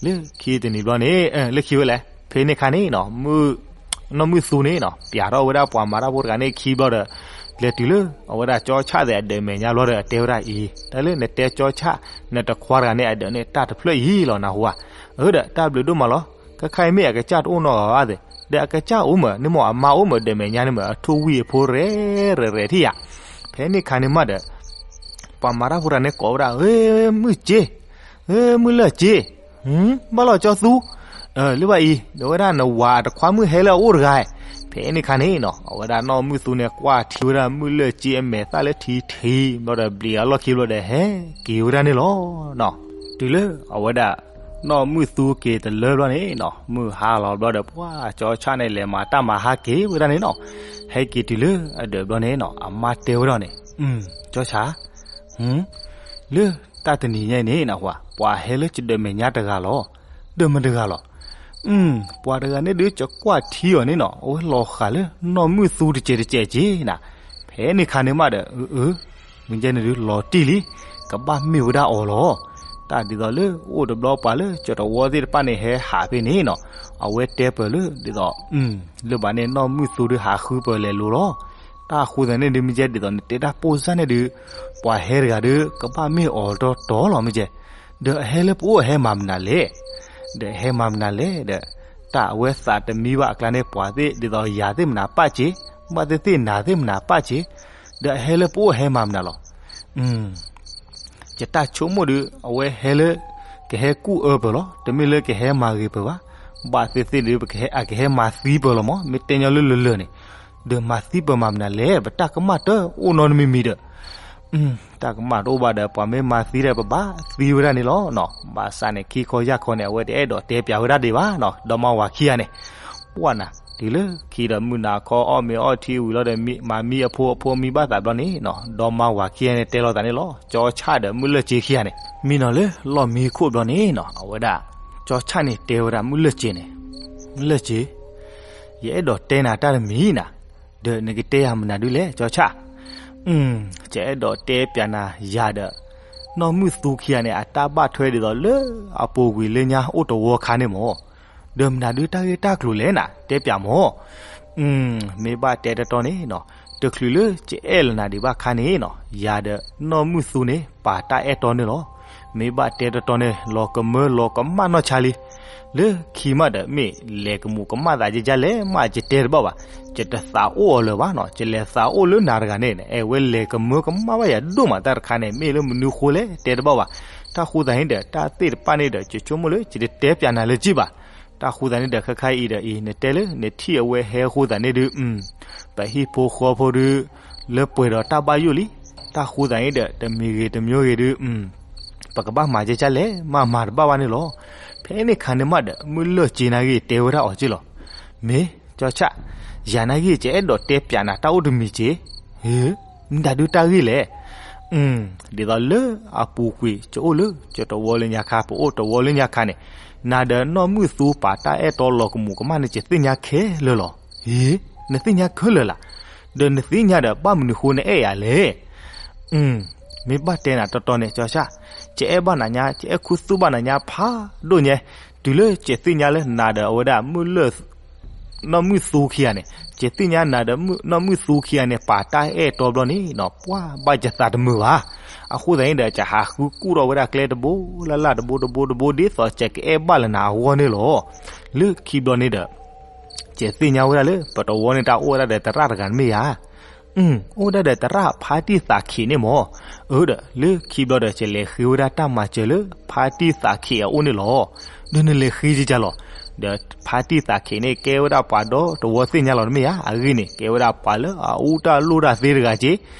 လၢခံတနံၤဘျီန့ၣ် လၢခံဝဲလဲၣ် ဖဲန့ၣ်ခါန့ၣ်နီၤ နီၢ်မုၢ်သူန့ၣ်နီၤ ပျးထီၣ်ဝဲဒၣ်ပှၤမၤတၢ်ဖိတဂၤန့ၣ်ခံဘျီဒီး လဲၤတုၤလၢအဝဲဒၣ်ကၠီဆၣ်သ့ၣ်အဒၢးမဲာ်ညါဘျီဒီး အတဲဝဲဒၣ်အံၤ တၢ်လၢနတဲကၠီဆၣ် နတခွါတဂၤန့ၣ် အဒၢးန့ၣ် တၢ်တဖျၢၣ်အံၤလီၤ နၢ်ဟူဧါ, အၢ ဒီးတၢ်ဘျုးဒိၣ်မးလီၤ, ခဲခါအံၤမ့ၢ်အကစၢ်တအိၣ်နီတဂၤဘၣ်သ့ၣ်, ဒီးအကစၢ်အိၣ်မးန့ၣ်မး အမါအိၣ်မး ဒၢးမဲာ်ညါန့ၣ်မး အထိၣ်ဝံၣ်အဖိရဲၣ်ရဲၣ်ရဲၣ်ထံၣ်ယၤ, ဖဲန့ၣ်ခါန့ၣ်မးဒီး ပှၤမၤတၢ်ဖိတဂၤန့ၣ်ကိးဝဲဒၣ် အၢ မုၢ်စ့ အၢ မုၢ်လၢၢ်စ့, ဘၣ်လီၤကၠီသူ, လၢဘၣ်အံၤ ဒီးဝဲဒၣ်နဝၤတခွါမုၣ်ဟဲလၢအအိၣ်တဂၤ, ဖဲန့ၣ်ခါန့ၣ်နီၤ အဝဲဒၣ်နီၢ်မုၢ်သူန့ၣ် ကွၢ်ထံဝဲဒၣ်မုၢ်လၢၢ်စ့အမဲာ်သၣ်လၢထံထံ ဘျီဒီးဘျံးအလီၢ်ခံဘျီဒီး ဟဲက့ၤဝဲဒၣ်န့ၣ်လီၤ. တုၤလၢအဝဲဒၣ် နီၢ်မုၢ်သူက့ၤတလၢဘျီန့ၣ်နီၤ မုၢ်ဟါလီၤဘျီဒီး ပှၤကၠီဆၣ်န့ၣ် လဲၤမၤတၢ်မၤဟါက့ၤဝဲဒၣ်န့ၣ်နီၤ, ဟဲက့ၤတုၤလၢအဒၢးဘျီန့ၣ်နီၤ အမါတဲဝဲဒၣ်န့ၣ်, ကၠီဆၣ် လၢတၢ်တနံၤညါအံၤန့ၣ်နၢ်ဟူဧါ ပှၤဟဲလၢယဒၢးမဲာ်ညါတဂၤလီၤ, ဒီးမတၤတဂၤလီၤ, ပှၤတဂၤန့ၣ်ဒုး ယကွၢ်ထံအီၤန့ၣ်နီၤ အဝဲလီၤဃာ်လၢနီၢ်မုၢ်သူတစဲးတစဲးက့ၤနၤ, ဖဲန့ၣ်ခါန့ၣ်မးဒီး အၢ အၢ မ့ၢ်ကဲန့ၣ်ဒုး လီၤတံၢ်လံ, ကဘၣ်မ့ၢ်ဝဲဒၣ်အီၤလီၤ. တၢ်ဒ်သိးလၢအိၣ်တဘျီပှၤလၢကၠီတဝီသ့ၣ်တဖၣ်န့ၣ် ဟဲဟးဖဲန့ၣ်နီၤ, အဝဲတဲပၢၢ်လၢဒ်သိး လၢဘၣ်န့ၣ် နီၢ်မုၢ်သူဒုးဟးဃုပၢၢ်လဲၤလိၤလီၤ. တၢ်ဃိသတးန့ၣ်ဒုး မ့ၢ်ကဲဒ်သိးနတဲတၢ်ပိၢ်စၢ်န့ၣ်ဒုး ပှၤဟဲတဂၤဒုး ကဘၣ်မ့ၢ်အီၤတီတီလီၤ မ့ၢ်ကဲ, ဒီးအဟဲလၢပအိၣ်အဟဲမၤမနုၤလဲၣ်, ဒီးအဟဲမၤမနုၤလဲၣ်ဒီး တၢ်အဝဲသးတမံဘၣ်အကျါန့ၣ် ပှၤသ့ၣ်ဒ်သိးယၤသ့ၣ်မနုၤပာ်က့ၤ, ဘၣ်သ့ၣ်သ့ၣ်နၤသ့ၣ်မနုၤပာ်က့ၤ, ဒီးအဟဲလၢပအိၣ်အဟဲမၤမနုၤလီၤ. ယတၢ်ဆိကမိၣ်ဒုး အဝဲဟဲလၢ ကဟဲကူၣ်အၢပၢၢ်လီၤ, တမ့ၢ်လၢကဟဲမၤဂ့ၤပၢၢ်ဘၣ်. ဘၣ်သ့ၣ်သ့ၣ်ဒုး ပကဟဲ အကဟဲမၤသံပၢၢ်လီၤမး, မ့ၢ်တဲညီလၢလၢာ်လၢာ်န့ၣ်, ဒီးမၤသံပၢၢ်မၤမနုၤလဲၣ်, ပတၢ်ကမၣ်တအိၣ်နီတမံၤမံၤဒီး, တၢ်ကမၣ်တအိၣ်ဘၣ်ဒီး ပှၤမ့ၢ်မၤသံဒီး ပဘၣ်သံဝဲဒၣ်န့ၣ်လီၤ. ဘၣ်ဆၣ်န့ၣ် ခံခီယၢ်ခီန့ၣ် အဝဲတအဲၣ်ဒိးတဲပၠးဝဲဒၣ်ဒံးဘၣ်နီၤ, ဒီမါဝၤခံဂၤန့ၣ် ပှၢ်နၤ တုၤလၢခံဒီးမုၢ်နၤခီအီၣ်မ့ၤအီထံဝံၤလီၤဒီး မၤမံအဖိ အဖိမံဘၣ်သးဘျီန့ၣ်နီၤ, ဒီမါဝၤခံဂၤန့ၣ် တဲလိာ်သးန့ၣ်လီၤ. ကၠီဆၣ်ဒီးမုၢ်လၢၢ်စ့ခံဂၤန့ၣ် မံနီၤလၢလီၢ်မံခိၣ်ဘျီန့ၣ်နီၤ, အဝဲဒၣ် ကၠီဆၣ်န့ၣ်တဲဝဲဒၣ်မုၢ်လၢၢ်စ့န့ၣ်, မုၢ်လၢၢ်စ့, ယအဲၣ်ဒိးတဲနၤတၢ်တမံၤနၤ, ဒီးနကတဲယၤမနုၤဒုးလဲၣ် ကၠီဆၣ်. ယအဲၣ်ဒိးတဲပၠးနၤယၤဒီး နီၢ်မုၢ်သူခံဂၤန့ၣ် အတၢ်ဘၣ်ထွဲဒ်သိးလၢအပူၤကွံာ်လၢညါအိၣ်တဝီခါန့ၣ်မး, ဒီးမနုၤဒုးတၢ်ဂ့ၢ်တၢ်ကျိၤလဲၣ်နၤ တဲပၠးမး. မ့ၢ်ဘၣ်တဲတတီန့ၣ်နီၤ, တချုးလၢယအဲၣ်လၢနၤဒံးဘၣ်ခါန့ၣ်နီၤ, ယၤဒီးနီၢ်မုၢ်သူန့ၣ် ပာ်တၢ်အဲၣ်တီန့ၣ်လီၤ. မ့ၢ်ဘၣ်တဲတတီန့ၣ် လီၤကမၢလီၤကမၣ်နီၢ်ဆါလံ. လၢခံမးဒီးမ့ၢ်လဲၤကမူးကမၣ်သးကကလဲၣ်မး ယတဲတဘၣ်ဘၣ်, ယတသးအိၣ်အီၤလၢၤဘၣ်နီၤ, ယလဲၤသးအိၣ်လၢနၤတဂၤန့ၣ် အဲၣ်ဝဲလဲၤကမၢကမၣ်ဘၣ်ယၤဒိၣ်မးတၢ်တခါန့ၣ် မ့ၢ်လၢမနုၤဃိလဲၣ် တဲတဘၣ်ဘၣ်. တၢ်ဃိသတးန့ၣ်ဒီး တၢ်သ့ၣ်တဖၣ်န့ၣ်ဒီး ယဆိကမိၣ်လၢယတတဲပၠးနၤလၢၤဘၣ်. တၢ်ဃိသတးန့ၣ်ဒီး ခဲခါအံၤဒီးအံၤ နတဲလၢနထံၣ်အဝဲဟဲအဃိသတးန့ၣ်ဒုး, ပဟံၣ်ဖိဃီဖိဒုး လၢပှဲၤဒီးတၢ်ဘၣ်ယိၣ်လံ. တၢ်ဃိသတးန့ၣ်ဒီး တမံၤဂ့ၤတမံၤဂ့ၤဒုး ပကဘၣ်မၤကကလဲၣ် မၤမၤတဘၣ်ဘၣ်န့ၣ်လီၤ. ဖဲန့ၣ်ခါန့ၣ်မးဒီး မုၢ်လၢၢ်စ့နာ်ဂ့ၤတဲဝဲဒၣ်အီၤက့လီၤ. မ့ၢ် ကၠီဆၣ်, ယၤနာ်ဂ့ၤ ယအဲၣ်ဒိးတဲပၠးနၤတၢ်အိၣ်တမံၤက့, မနုၤဒုးတၢ်ဂ့ၢ်လဲၣ်. ဒ်သိးလၢအပူၤကွံာ်ကအိၣ်လၢကၠီတဝီလၢညါခါ ပအိၣ်တဝီလၢညါခါန့ၣ်, နၤဒီးနီၢ်မုၢ်သူပာ်တၢ်အဲၣ်တီလီၤကမူးကမၣ်န့ၣ် ယသ့ၣ်ညါခဲလၢာ်လီၤ. နသ့ၣ်ညါခဲလၢာ်လၢ်. ဒီးနသ့ၣ်ညါဒီးဘၣ်မနုၤဃိနအဲၣ်ယၤလဲၣ်. မ့ၢ်ဘၣ်တဲနၤတီတီန့ၣ် ကၠီဆၣ်, ယအဲၣ်ဘၣ်နၤညါ ယအဲၣ်ခူသူၣ်ဘၣ်နၤညါဖးဒိၣ်ညါ, တုၤလၢယသ့ၣ်ညါလၢနၤဒီးအဝဲဒၣ် နီၢ်မုၢ်သူခံဂၤန့ၣ်, ယသ့ၣ်ညါနၤဒီးနီၢ်မုၢ်သူခံဂၤန့ၣ် ပာ်တၢ်အဲၣ်တီဘျီန့ၣ်နီၤ ပှၢ်ဘၣ်ယသးတမုာ်ဘၣ်. အဃိသတးန့ၣ်ဒီး ယဟးဃုကူၣ်ထီၣ်ဝဲဒၣ်ကျဲတဘိလၢ်လၢ်တဘိတဘိတဘိ ဒ်သိးယကအဲၣ်ဘၣ်လၢနၤအဂီၢ်န့ၣ်လီၤ. လၢခံဘျီန့ၣ်ဒီး ယသ့ၣ်ညါဝဲဒၣ်လၢ ပတဝီန့ၣ်တၢ်အိၣ်ဝဲဒၣ်ဒီးသရၣ်တဂၤတမ့ၢ်ဧါ. အိၣ်ဝဲဒၣ်ဒီးသရၣ်ဖါတံၢ်သးခံးန့ၣ်မး. အၢဒီး လၢခံဘျီဒီး ယလဲၤဃ့ဝဲဒၣ်တၢ်မၤစၢၤလၢဖါတံၢ်သးခံးအအိၣ်န့ၣ်လီၤ. ဒီးနလဲၤဃ့ကကလီၤ. ဒီးဖါတံၢ်သးခ့န့ၣ် ကဲဝဲဒၣ်ပှၤဒီတဝီသ့ၣ်ညါလီၤတမ့ၢ်ဧါ. အဂ့ၢ်န့ၣ် ကဲဝဲဒၣ်ပှၤလၢအအူတၢ်လိၣ်တၢ်သ့တဂၤက့ၤ.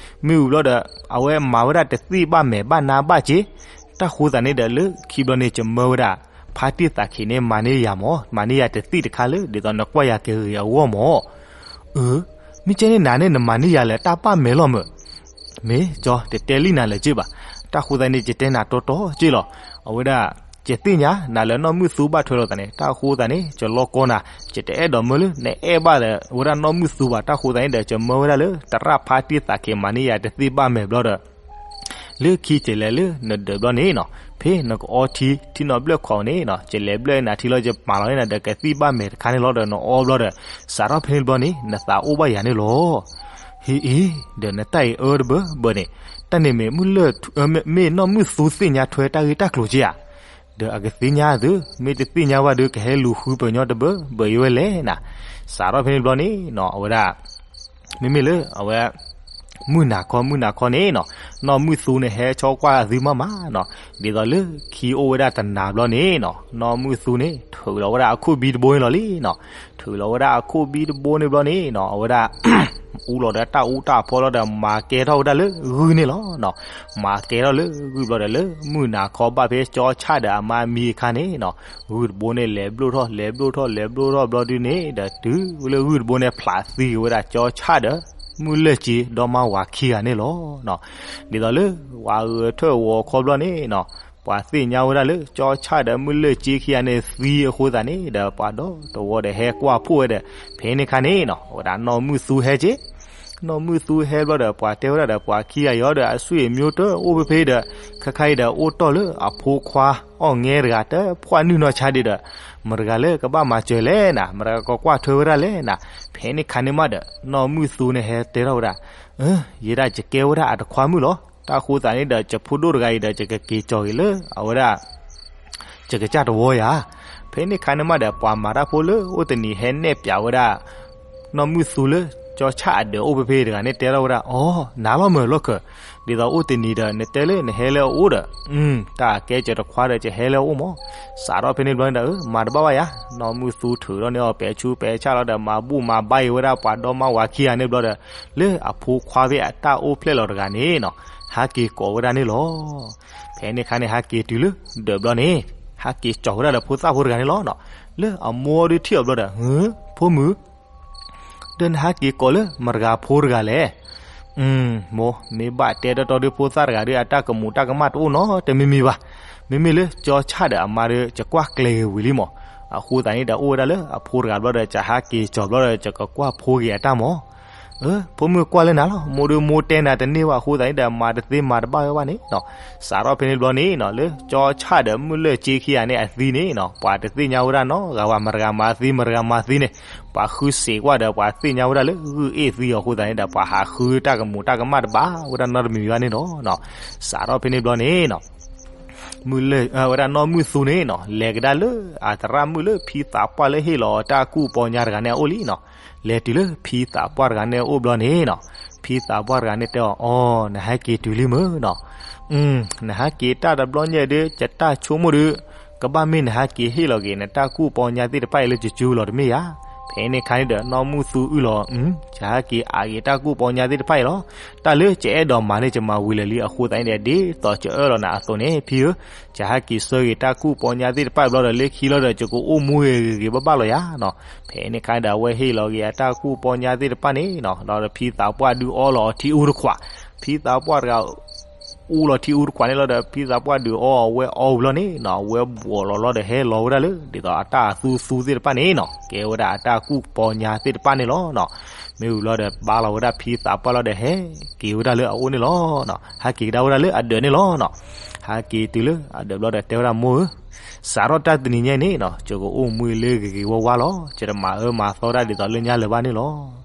မ့ၢ်ဝံၤဘျီဒီး အဝဲမၤဝဲဒၣ်တသ့ၣ်ဘၣ်မဲာ်ဘၣ်နါဘၣ်က့ၤ. တၢ်ဃိသးန့ၣ်ဒီး လၢခံဘျီန့ၣ် ယမၢဝဲဒၣ် ဖါတံၢ်သးခ့န့ၣ် မၤန့ၢ်ယၤမၢ်, မၤန့ၢ်ယၤတသ့ၣ်တခါလၢ ဒ်သိးနကွၢ်ယၤကဂ့ၤအဂီၢ်မၢ်. အၢ မ့ၢ်ကဲန့ၣ်နၤန့ၣ် နမၤန့ၢ်ယၤလၢတၢ်ဘၣ်မဲာ်လီၤမၢ်. မ့ၢ်ကၠီ တတဲလံနၤလၢၤက့ၤဘၣ်. တၢ်ဃိသးန့ၣ် ယတဲနၤတီတီက့ၤလီၤ. အဝဲဒၣ် ယသ့ၣ်ညါနၤလၢနီၢ်မုၣ်သူဘၣ်ထွဲလိာ်သးန့ၣ် တၢ်ဃိသးန့ၣ် ယလီကီနၤ, ယတအဲၣ်ဒိးမၢလၢ နအဲၣ်ဘၣ်ဒီး ဝဲဒၣ်နီၢ်မုၣ်သူဘၣ်. တၢ်ဃိသးန့ၣ်ဒီး ယမၢဝဲဒၣ်လၢ သရၣ်ဖါတံၢ်သးခ့မၤန့ၢ်ယၤတသ့ၣ်ဘၣ်မဲာ်ဘျီဒီး လၢခံကလဲၤလၢနဒၢးဘျီန့ၣ်နီၤ, ဖဲနကအီထံ ထံနီၤဘျၢၣ်ခီန့ၣ်နီၤ, ယလဲၤဘျၢၣ်နၤထံလီၤ ယမၤလီၤန့ၢ်နၤဒီးကသံၣ်ဘၣ်မဲာ်တခါန့ၣ်လီၤဒီးနအီဘျီဒီး, စးထီၣ်ဖဲန့ၣ်ဘျီန့ၣ် နသးအိၣ်ဘၣ်ယၤန့ၣ်လီၤ. ဟ့ၣ်အံၤ, ဒီးနတၢ်အံၤအၢတဘၢဘၢန့ၣ်, တၢ်န့ၣ်မ့ၢ်မုၢ်လၢၢ်, မ့ၢ်နီၢ်မုၣ်သူသ့ၣ်ညါထွဲတၢ်ဂ့ၢ်တၢ်ကျိၤက့ဧါ. ဒီးအကသ့ၣ်ညါသု, မ့ၢ်တသ့ၣ်ညါဘၣ်ဒီး ကဟဲလူၤဃုပၢၤညီတဘၢဘၢအံၤဝဲလဲၣ်နၤ. စးထီၣ်ဖဲန့ၣ်ဘျီန့ၣ်နီၤ, အဝဲဒၣ် မ့မ့ၢ်လၢအဝဲ မုၢ်နၤခီ မုၢ်နၤခီန့ၣ်နီၤ, နီၢ်မုၢ်သူန့ၣ်ဟဲဆီကွၢ်အသုမးမးနီၤ, ဒ်သိးလၢခံအိၣ်ဝဲဒၣ်တနၤဘျီန့ၣ်နီၤ, နီၢ်မုၢ်သူန့ၣ် ထုးလီၤဝဲဒၣ်အခိၣ်ဘံတဘိန့ၣ်လီၤလံနီၤ. ထုးလီၤဝဲဒၣ်အခိၣ်ဘံတဘိန့ၣ်ဘျီန့ၣ်နီၤ, အဝဲဒၣ် အူလီၤဒီးတၢ်အူတၢ်ဖီလီၤဒီး မၤကဲထီၣ်ဝဲဒၣ်လၢဂုၢ်န့ၣ်လီၤနီၤ. မၤကဲထီၣ်လၢဂုၢ်ဘျီဒီး လၢမုၢ်နၤခီဘၣ်ဖဲကၠီဆၣ်ဒီးအမါမံအခါန့ၣ်နီၤ, ဂုၢ်တဘိန့ၣ် လဲၤဘျိၣ်ထီၣ် လဲၤဘျိၣ်ထီၣ် လဲၤဘျိၣ်ထီၣ်ဘျီဒုန့ၣ်ဒီး တုၤလၢဂုၢ်တဘိန့ၣ် ဖျးသံက့ၤဝဲဒၣ်ကၠီဆၣ်ဒီး မုၢ်လၢၢ်က့ဒီမါဝၤခံဂၤန့ၣ်လီၤနီၤ. ဒ်သိးလၢပှၤဂဲၤထၢၣ်ဝီၤခီဘျီန့ၣ်နီၤ, ပှၤသ့ၣ်ညါဝဲဒၣ်လၢ ကၠီဆၣ်ဒီးမုၢ်လၢၢ်က့ခံဂၤန့ၣ်သံအဃိသတးန့ၣ်ဒီး ပှၤဒီတဝီဒီးဟဲကွၢ်ဖှိၣ်ဝဲဒီး ဖဲန့ၣ်ခါန့ၣ်နီၤ, အဝဲဒၣ်နီၢ်မုၢ်သူဟဲက့ၤ နီၢ်မုၢ်သူဟဲဘျီဒီး ပှၤတဲဝဲဒၣ်ဒီး ပှၤခံဂၤအံၤဒီး အဆွေမျိုးတအိၣ်ဖဲဖဲဒီး ခဲခါအံၤဒီး အိၣ်တီၢ်လၢအဖိခွါအီၣ်ငဲတဂၤ တဖှၣ်နုာ်နီၢ်ဆါဒံးဒီး မတဂၤလၢကဘၣ်မၤစၢၤလဲၣ်နၤ, မတဂၤကကွၢ်ထွဲဝဲဒၣ်လဲၣ်နၤ. ဖဲန့ၣ်ခါန့ၣ်မးဒီး နီၢ်မုၢ်သူန့ၣ်ဟဲတဲထီၣ်ဝဲဒၣ်, ယဲဒၣ်ယကဲဝဲဒၣ်အတခွါမုၣ်လီၤ. တၢ်ဃိသတးန့ၣ်ဒီး ယဖိဒိၣ်တဂၤအံၤဒီး ယကက့ၤကၠီၤက့ၤလၢအဝဲဒၣ် ယကစၢ်တဝီယၤ. ဖဲန့ၣ်ခါန့ၣ်မးဒီး ပှၤမၤတၢ်ဖိလၢအိၣ်တနံၤဟဲနဲၣ်ပၠးဝဲဒၣ် နီၢ်မုၢ်သူလၢ ကၠီဆၣ်အဒၢးအိၣ်ဖဲဖဲတဂၤန့ၣ် တဲထီၣ်ဝဲဒၣ်, အိ, နၤလီၤမၢ်လီၢ်ခၢၣ်, ဒ်သိးအိၣ်တနံၤဒီး နတဲလၢနဟဲလၢအအိၣ်ဒီး, တၢ်ကဲကၢၤတခွါဒီး ယဟဲလၢအအိၣ်မး. စးထီၣ်ဖဲန့ၣ်ဘျီန့ၣ်ဒီး မၤတဘၣ်ဘၣ်ယၤ, နီၢ်မုၢ်သူထုးထီၣ်န့ၢ်အီၤ ပဲာ်ဆူပဲာ်ဆၣ်လီၤဒီး မၤဘူၣ်မၤဘါအံၤဝဲဒၣ် ပှၤဒီမါဝၤခံဂၤန့ၣ်ဘျီဒီး လၢအဖိခွါဖဲအတၢ်အိၣ်ဖျဲၣ်လီၤတဂၤန့ၣ်နီၤ, ဟးက့ၤကိးဝဲဒၣ်န့ၣ်လီၤ. ဖဲန့ၣ်ခါန့ၣ် ဟးက့ၤတုၤလၢဒၢးဘျီန့ၣ်, ဟးက့ၤကၠီၤဝဲဒၣ်ဒီးဖိသၣ်ဖိတဂၤန့ၣ်လီၤ. လၢအမိၢ်ဒုးထံၣ်အီၤဘျီဒီး, ဟၢ, ဖိမုၣ်, ဒီးနဟးက့ၤကိးလၢမတဂၤဖိတဂၤလဲၣ်. မိၢ်, မ့ၢ်ဘၣ်တဲတီတီဒီး ဖိသၣ်တဂၤဒီး အတၢ်ကမူးတၢ်ကမၣ်တအိၣ်နီတမံၤမံၤဘၣ်. မ့မ့ၢ်လၢကၠီဆၣ်ဒီးအမါဒီး ယကွၢ်ကျဲၤဂ့ၤဝံၤလံမး. အဃိသတးန့ၣ်ဒီး အိၣ်ဝဲဒၣ်လၢအဖိတဂၤဘျီဒီး ယဟးက့ၤကၠီၤဘျီဒီး ယကကွၢ်ဖိဂ့ၤအတၢ်မး. အၢ, ဖိမုၣ်ကွၢ်လၢနၤလီၤ, မိၢ်ဒီးမိၢ်တဲနၤတန့ၢ်ဘၣ်အဃိသတးန့ၣ်ဒီး မၤတသ့မၤတဘၣ်ဝဲဘၣ်န့ၣ်နီၤ. စးထီၣ်ဖဲန့ၣ်ဘျီန့ၣ်နီၤ, လၢကၠီဆၣ်ဒီးမုၢ်လၢၢ်က့ခံဂၤန့ၣ်အသံန့ၣ်နီၤ, ပှၤတသ့ၣ်ညါဝဲဒၣ်နီတဂၤဘၣ်, မတဂၤမၤသံ မတဂၤမၤသံန့ၣ်, ပှၤဃုစ့းကွၢ်ဒီး ပှၤသ့ၣ်ညါဝဲဒၣ်လၢ ဂုၢ်အ့ၣ်သံအီၤအဃိသတးန့ၣ်ဒီး ပှၤဟးဃုတၢ်ကမူးတၢ်ကမၣ်တဘၣ်ဝဲဒၣ်နီတမံၤဘၣ်န့ၣ်လီၤ. စးထီၣ်ဖဲန့ၣ်ဘျီန့ၣ်နီၤ မုၢ်လၢၢ်, ဝဲဒၣ်နီၢ်မုၢ်သူန့ၣ်နီၤ, လဲၤကဒါလၢအသရၣ်မုၣ်လၢဖံသးပှၢ်လၢဟ့ၣ်လီၤအီၤတၢ်ကူၣ်ပီညါတဂၤန့ၣ်အအိၣ်လံနီၤ. လဲၤတုၤလၢဖံသးပှၢ်တဂၤန့ၣ်အအိၣ်ဘျီန့ၣ်နီၤ, ဖံသးပှၢ်တဂၤန့ၣ်တဲအီၤ, အိ, နဟဲက့ၤတုၤလံမုၢ်နီၤ. နဟဲက့ၤတၢ်တဘျီညါဒီး ယတၢ်ဆိကမိၣ်ဒီး ကဘၣ်မ့ၢ်နဟဲက့ၤဟ့ၣ်လီၤက့ၤ နတၢ်ကူၣ်ပီညါသ့ၣ်တဖၣ်အံၤလၢယစုလီၤတမ့ၢ်ဧါ. ဖဲန့ၣ်ခါန့ၣ်ဒီး နီၢ်မုၢ်သူအုၣ်လီၤ, ယဟဲက့ၤအးက့ၤတၢ်ကူၣ်ပီညါသ့ၣ်တဖၣ်အံၤလီၤ. တၢ်လၢယအဲၣ်ဒိးမၤန့ၢ် ယမၤဝံၤလၢာ်လံအဃိသတးန့ၣ်ဒီး ဒ်သိးယအၢၣ်လီၤနၤအသိးန့ၣ် ဖံဧၢ, ယဟဲက့ၤဆှၢက့ၤတၢ်ကူၣ်ပီညါသ့ၣ်တဖၣ်အံၤဘျီဒီး လၢခံလီၤဒီး ယကအိၣ်မူဂ့ၤဂ့ၤဂ့ၤဘၣ်ဘၣ်လီၤယၤနီၤ. ဖဲန့ၣ်ခါဒီး အဝဲဟ့ၣ်လီၤက့ၤအတၢ်ကူၣ်ပီညါသ့ၣ်တဖၣ်န့ၣ်နီၤ, ဒီးဖံသးပှၢ်ဒုးအီလီၤအီၤထံအူတခွး, ဖံသးပှၢ်တဂၤ အူလီၤထံအူတခွးန့ၣ်လီၤဒီး ဖံသးပှၢ်ဒုးအီအီၤ အဝဲအီဝံၤလီၤန့ၣ်နီၤ, အဝဲဘှီးလီၤလီၤဒီး ဟဲလီၤဝဲဒၣ်လၢ ဒ်သိးအတၢ်အသူသူသ့ၣ်တဖၣ်န့ၣ်နီၤ, ကဲဝဲဒၣ်အတၢ်ကူၣ်ပီညါသ့ၣ်တဖၣ်န့ၣ်လီၤနီၤ. မ့ၢ်ဝံၤလီၤဒီး ဘါလီၤဝဲဒၣ်ဖံသးပှၢ်လီၤဒီး ဟဲက့ၤဝဲဒၣ်လၢအအိၣ်န့ၣ်လီၤနီၤ, ဟဲက့ၤကဒါဝဲဒၣ်လၢအဒၢးန့ၣ်လီၤနီၤ. ဟဲက့ၤတုၤလၢအဒၢးဘျီဒီး တဲဝဲဒၣ်မိၢ်ဧၢ, စးထီၣ်တၢ်တနံၤညါအံၤန့ၣ်နီၤ, ယကအိၣ်မူလၢဂ့ၤဂ့ၤဝါဝါလီၤ, ယတမၤအၢမၤသီတၢ်ဒ်သိးလၢညါလၢၤဘၣ်န့ၣ်လီၤ.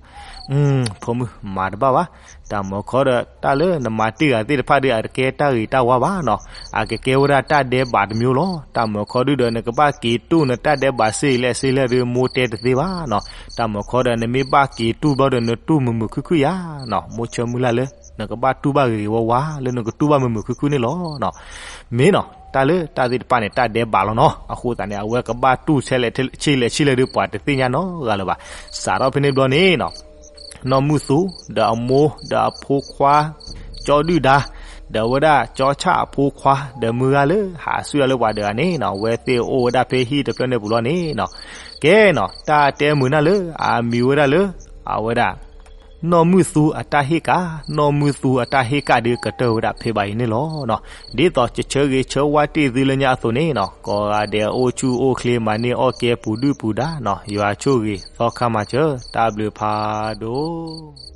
ဖိမုၣ်, မၤတဘၣ်ဘၣ်. တၢ်မၢခီဒီး တၢ်လၢနမၤတ့ၢ်ဂၤသ့ၣ်တဖၣ်ဒီး အတကဲတၢ်ဂ့ၤတၢ်ဝါဘၣ်နီၤ, အကကဲဝဲဒၣ်တၢ်ဒဲးဘးတမျိုးလီၤ. တၢ်မၢခီဒုဒီး နကဘၣ်က့ၤတူၢ်နတၢ်ဒဲးဘးစ့လၢအစ့လၢဒီး မိၢ်တဲတသ့ဘၣ်နီၤ. တၢ်မၢခီဒီး နမ့ၢ်ဘၣ်က့ၤတူၢ်ဘျီဒီး နတူၢ်မုာ်မုာ်ခုၣ်ခုၣ်ယၤနီၤ, မိၢ်ဆၢမုၢ်လၢ်လၢ နကဘၣ်တူၢ်ဘၣ်ဂ့ၤဂ့ၤဝါဝါ လၢနကတူၢ်ဘၣ်မုာ်မုာ်ခုၣ်ခုၣ်န့ၣ်လီၤ. မ့ၢ်နီၤ တၢ်လၢတၢ်သ့ၣ်တဖၣ်န့ၣ် တၢ်ဒဲးဘးလီၤနီၤ. အဃိသတးန့ၣ် အဝဲကဘၣ်တူၢ်ဆဲးလဲၣ်ဆံးလဲၣ်ဆံးလဲၣ်ဒုးပှၤတသ့ၣ်ညါနီတဂၤလၢၤဘၣ်. စးထီၣ်ဖဲန့ၣ်ဘျီန့ၣ်နီၤ နီၢ်မုၢ်သူ ဒီးအမိၢ် ဒီးအဖိခွါ ကၠီဒုၣ်ဒါ ဒီးအဝဲဒၣ်ကၠီဆၣ်အဖိခွါ ဒီးမုၢ်ဂၤလၢဟးဆူၣ်တၢ်လၢပှၤတဂၤန့ၣ်နီၤ အဝဲသ့ၣ်အိၣ်ဝဲဒၣ်ဖဲဟံၣ်တဖျၢၣ်န့ၣ်ပူၤလီၤန့ၣ်နီၤ. ကဲနီၤ တၢ်တဲမုာ်နၢ်လၢအမံၤဝဲဒၣ်လၢ အဝဲဒၣ် နီၢ်မုၢ်သူအတၢ်ဟ့ၣ်ကၣ်, နီၢ်မုၢ်သူအတၢ်ဟ့ၣ်ကၣ်ဒုးကတၢၢ်ဝဲဒၣ်ဖဲဘၣ်အံၤန့ၣ်လီၤ. ဒ်သိးကဆၢဂ့ၤဆၢဝါတ့ၢ်သုလၢညါအသိးန့ၣ်နီၤ ကိးဂၤဒဲးအိၣ်ဆူၣ်အိၣ်ချ့ မၤန့ၢ်အီၣ်ကဲပူၤဒုၣ်ပူၤဒါနီၤ ယွၤဆိၣ်ဂ့ၤသီခါမၤစၢၤ တၢ်ဘျုးဖးဒိၣ်.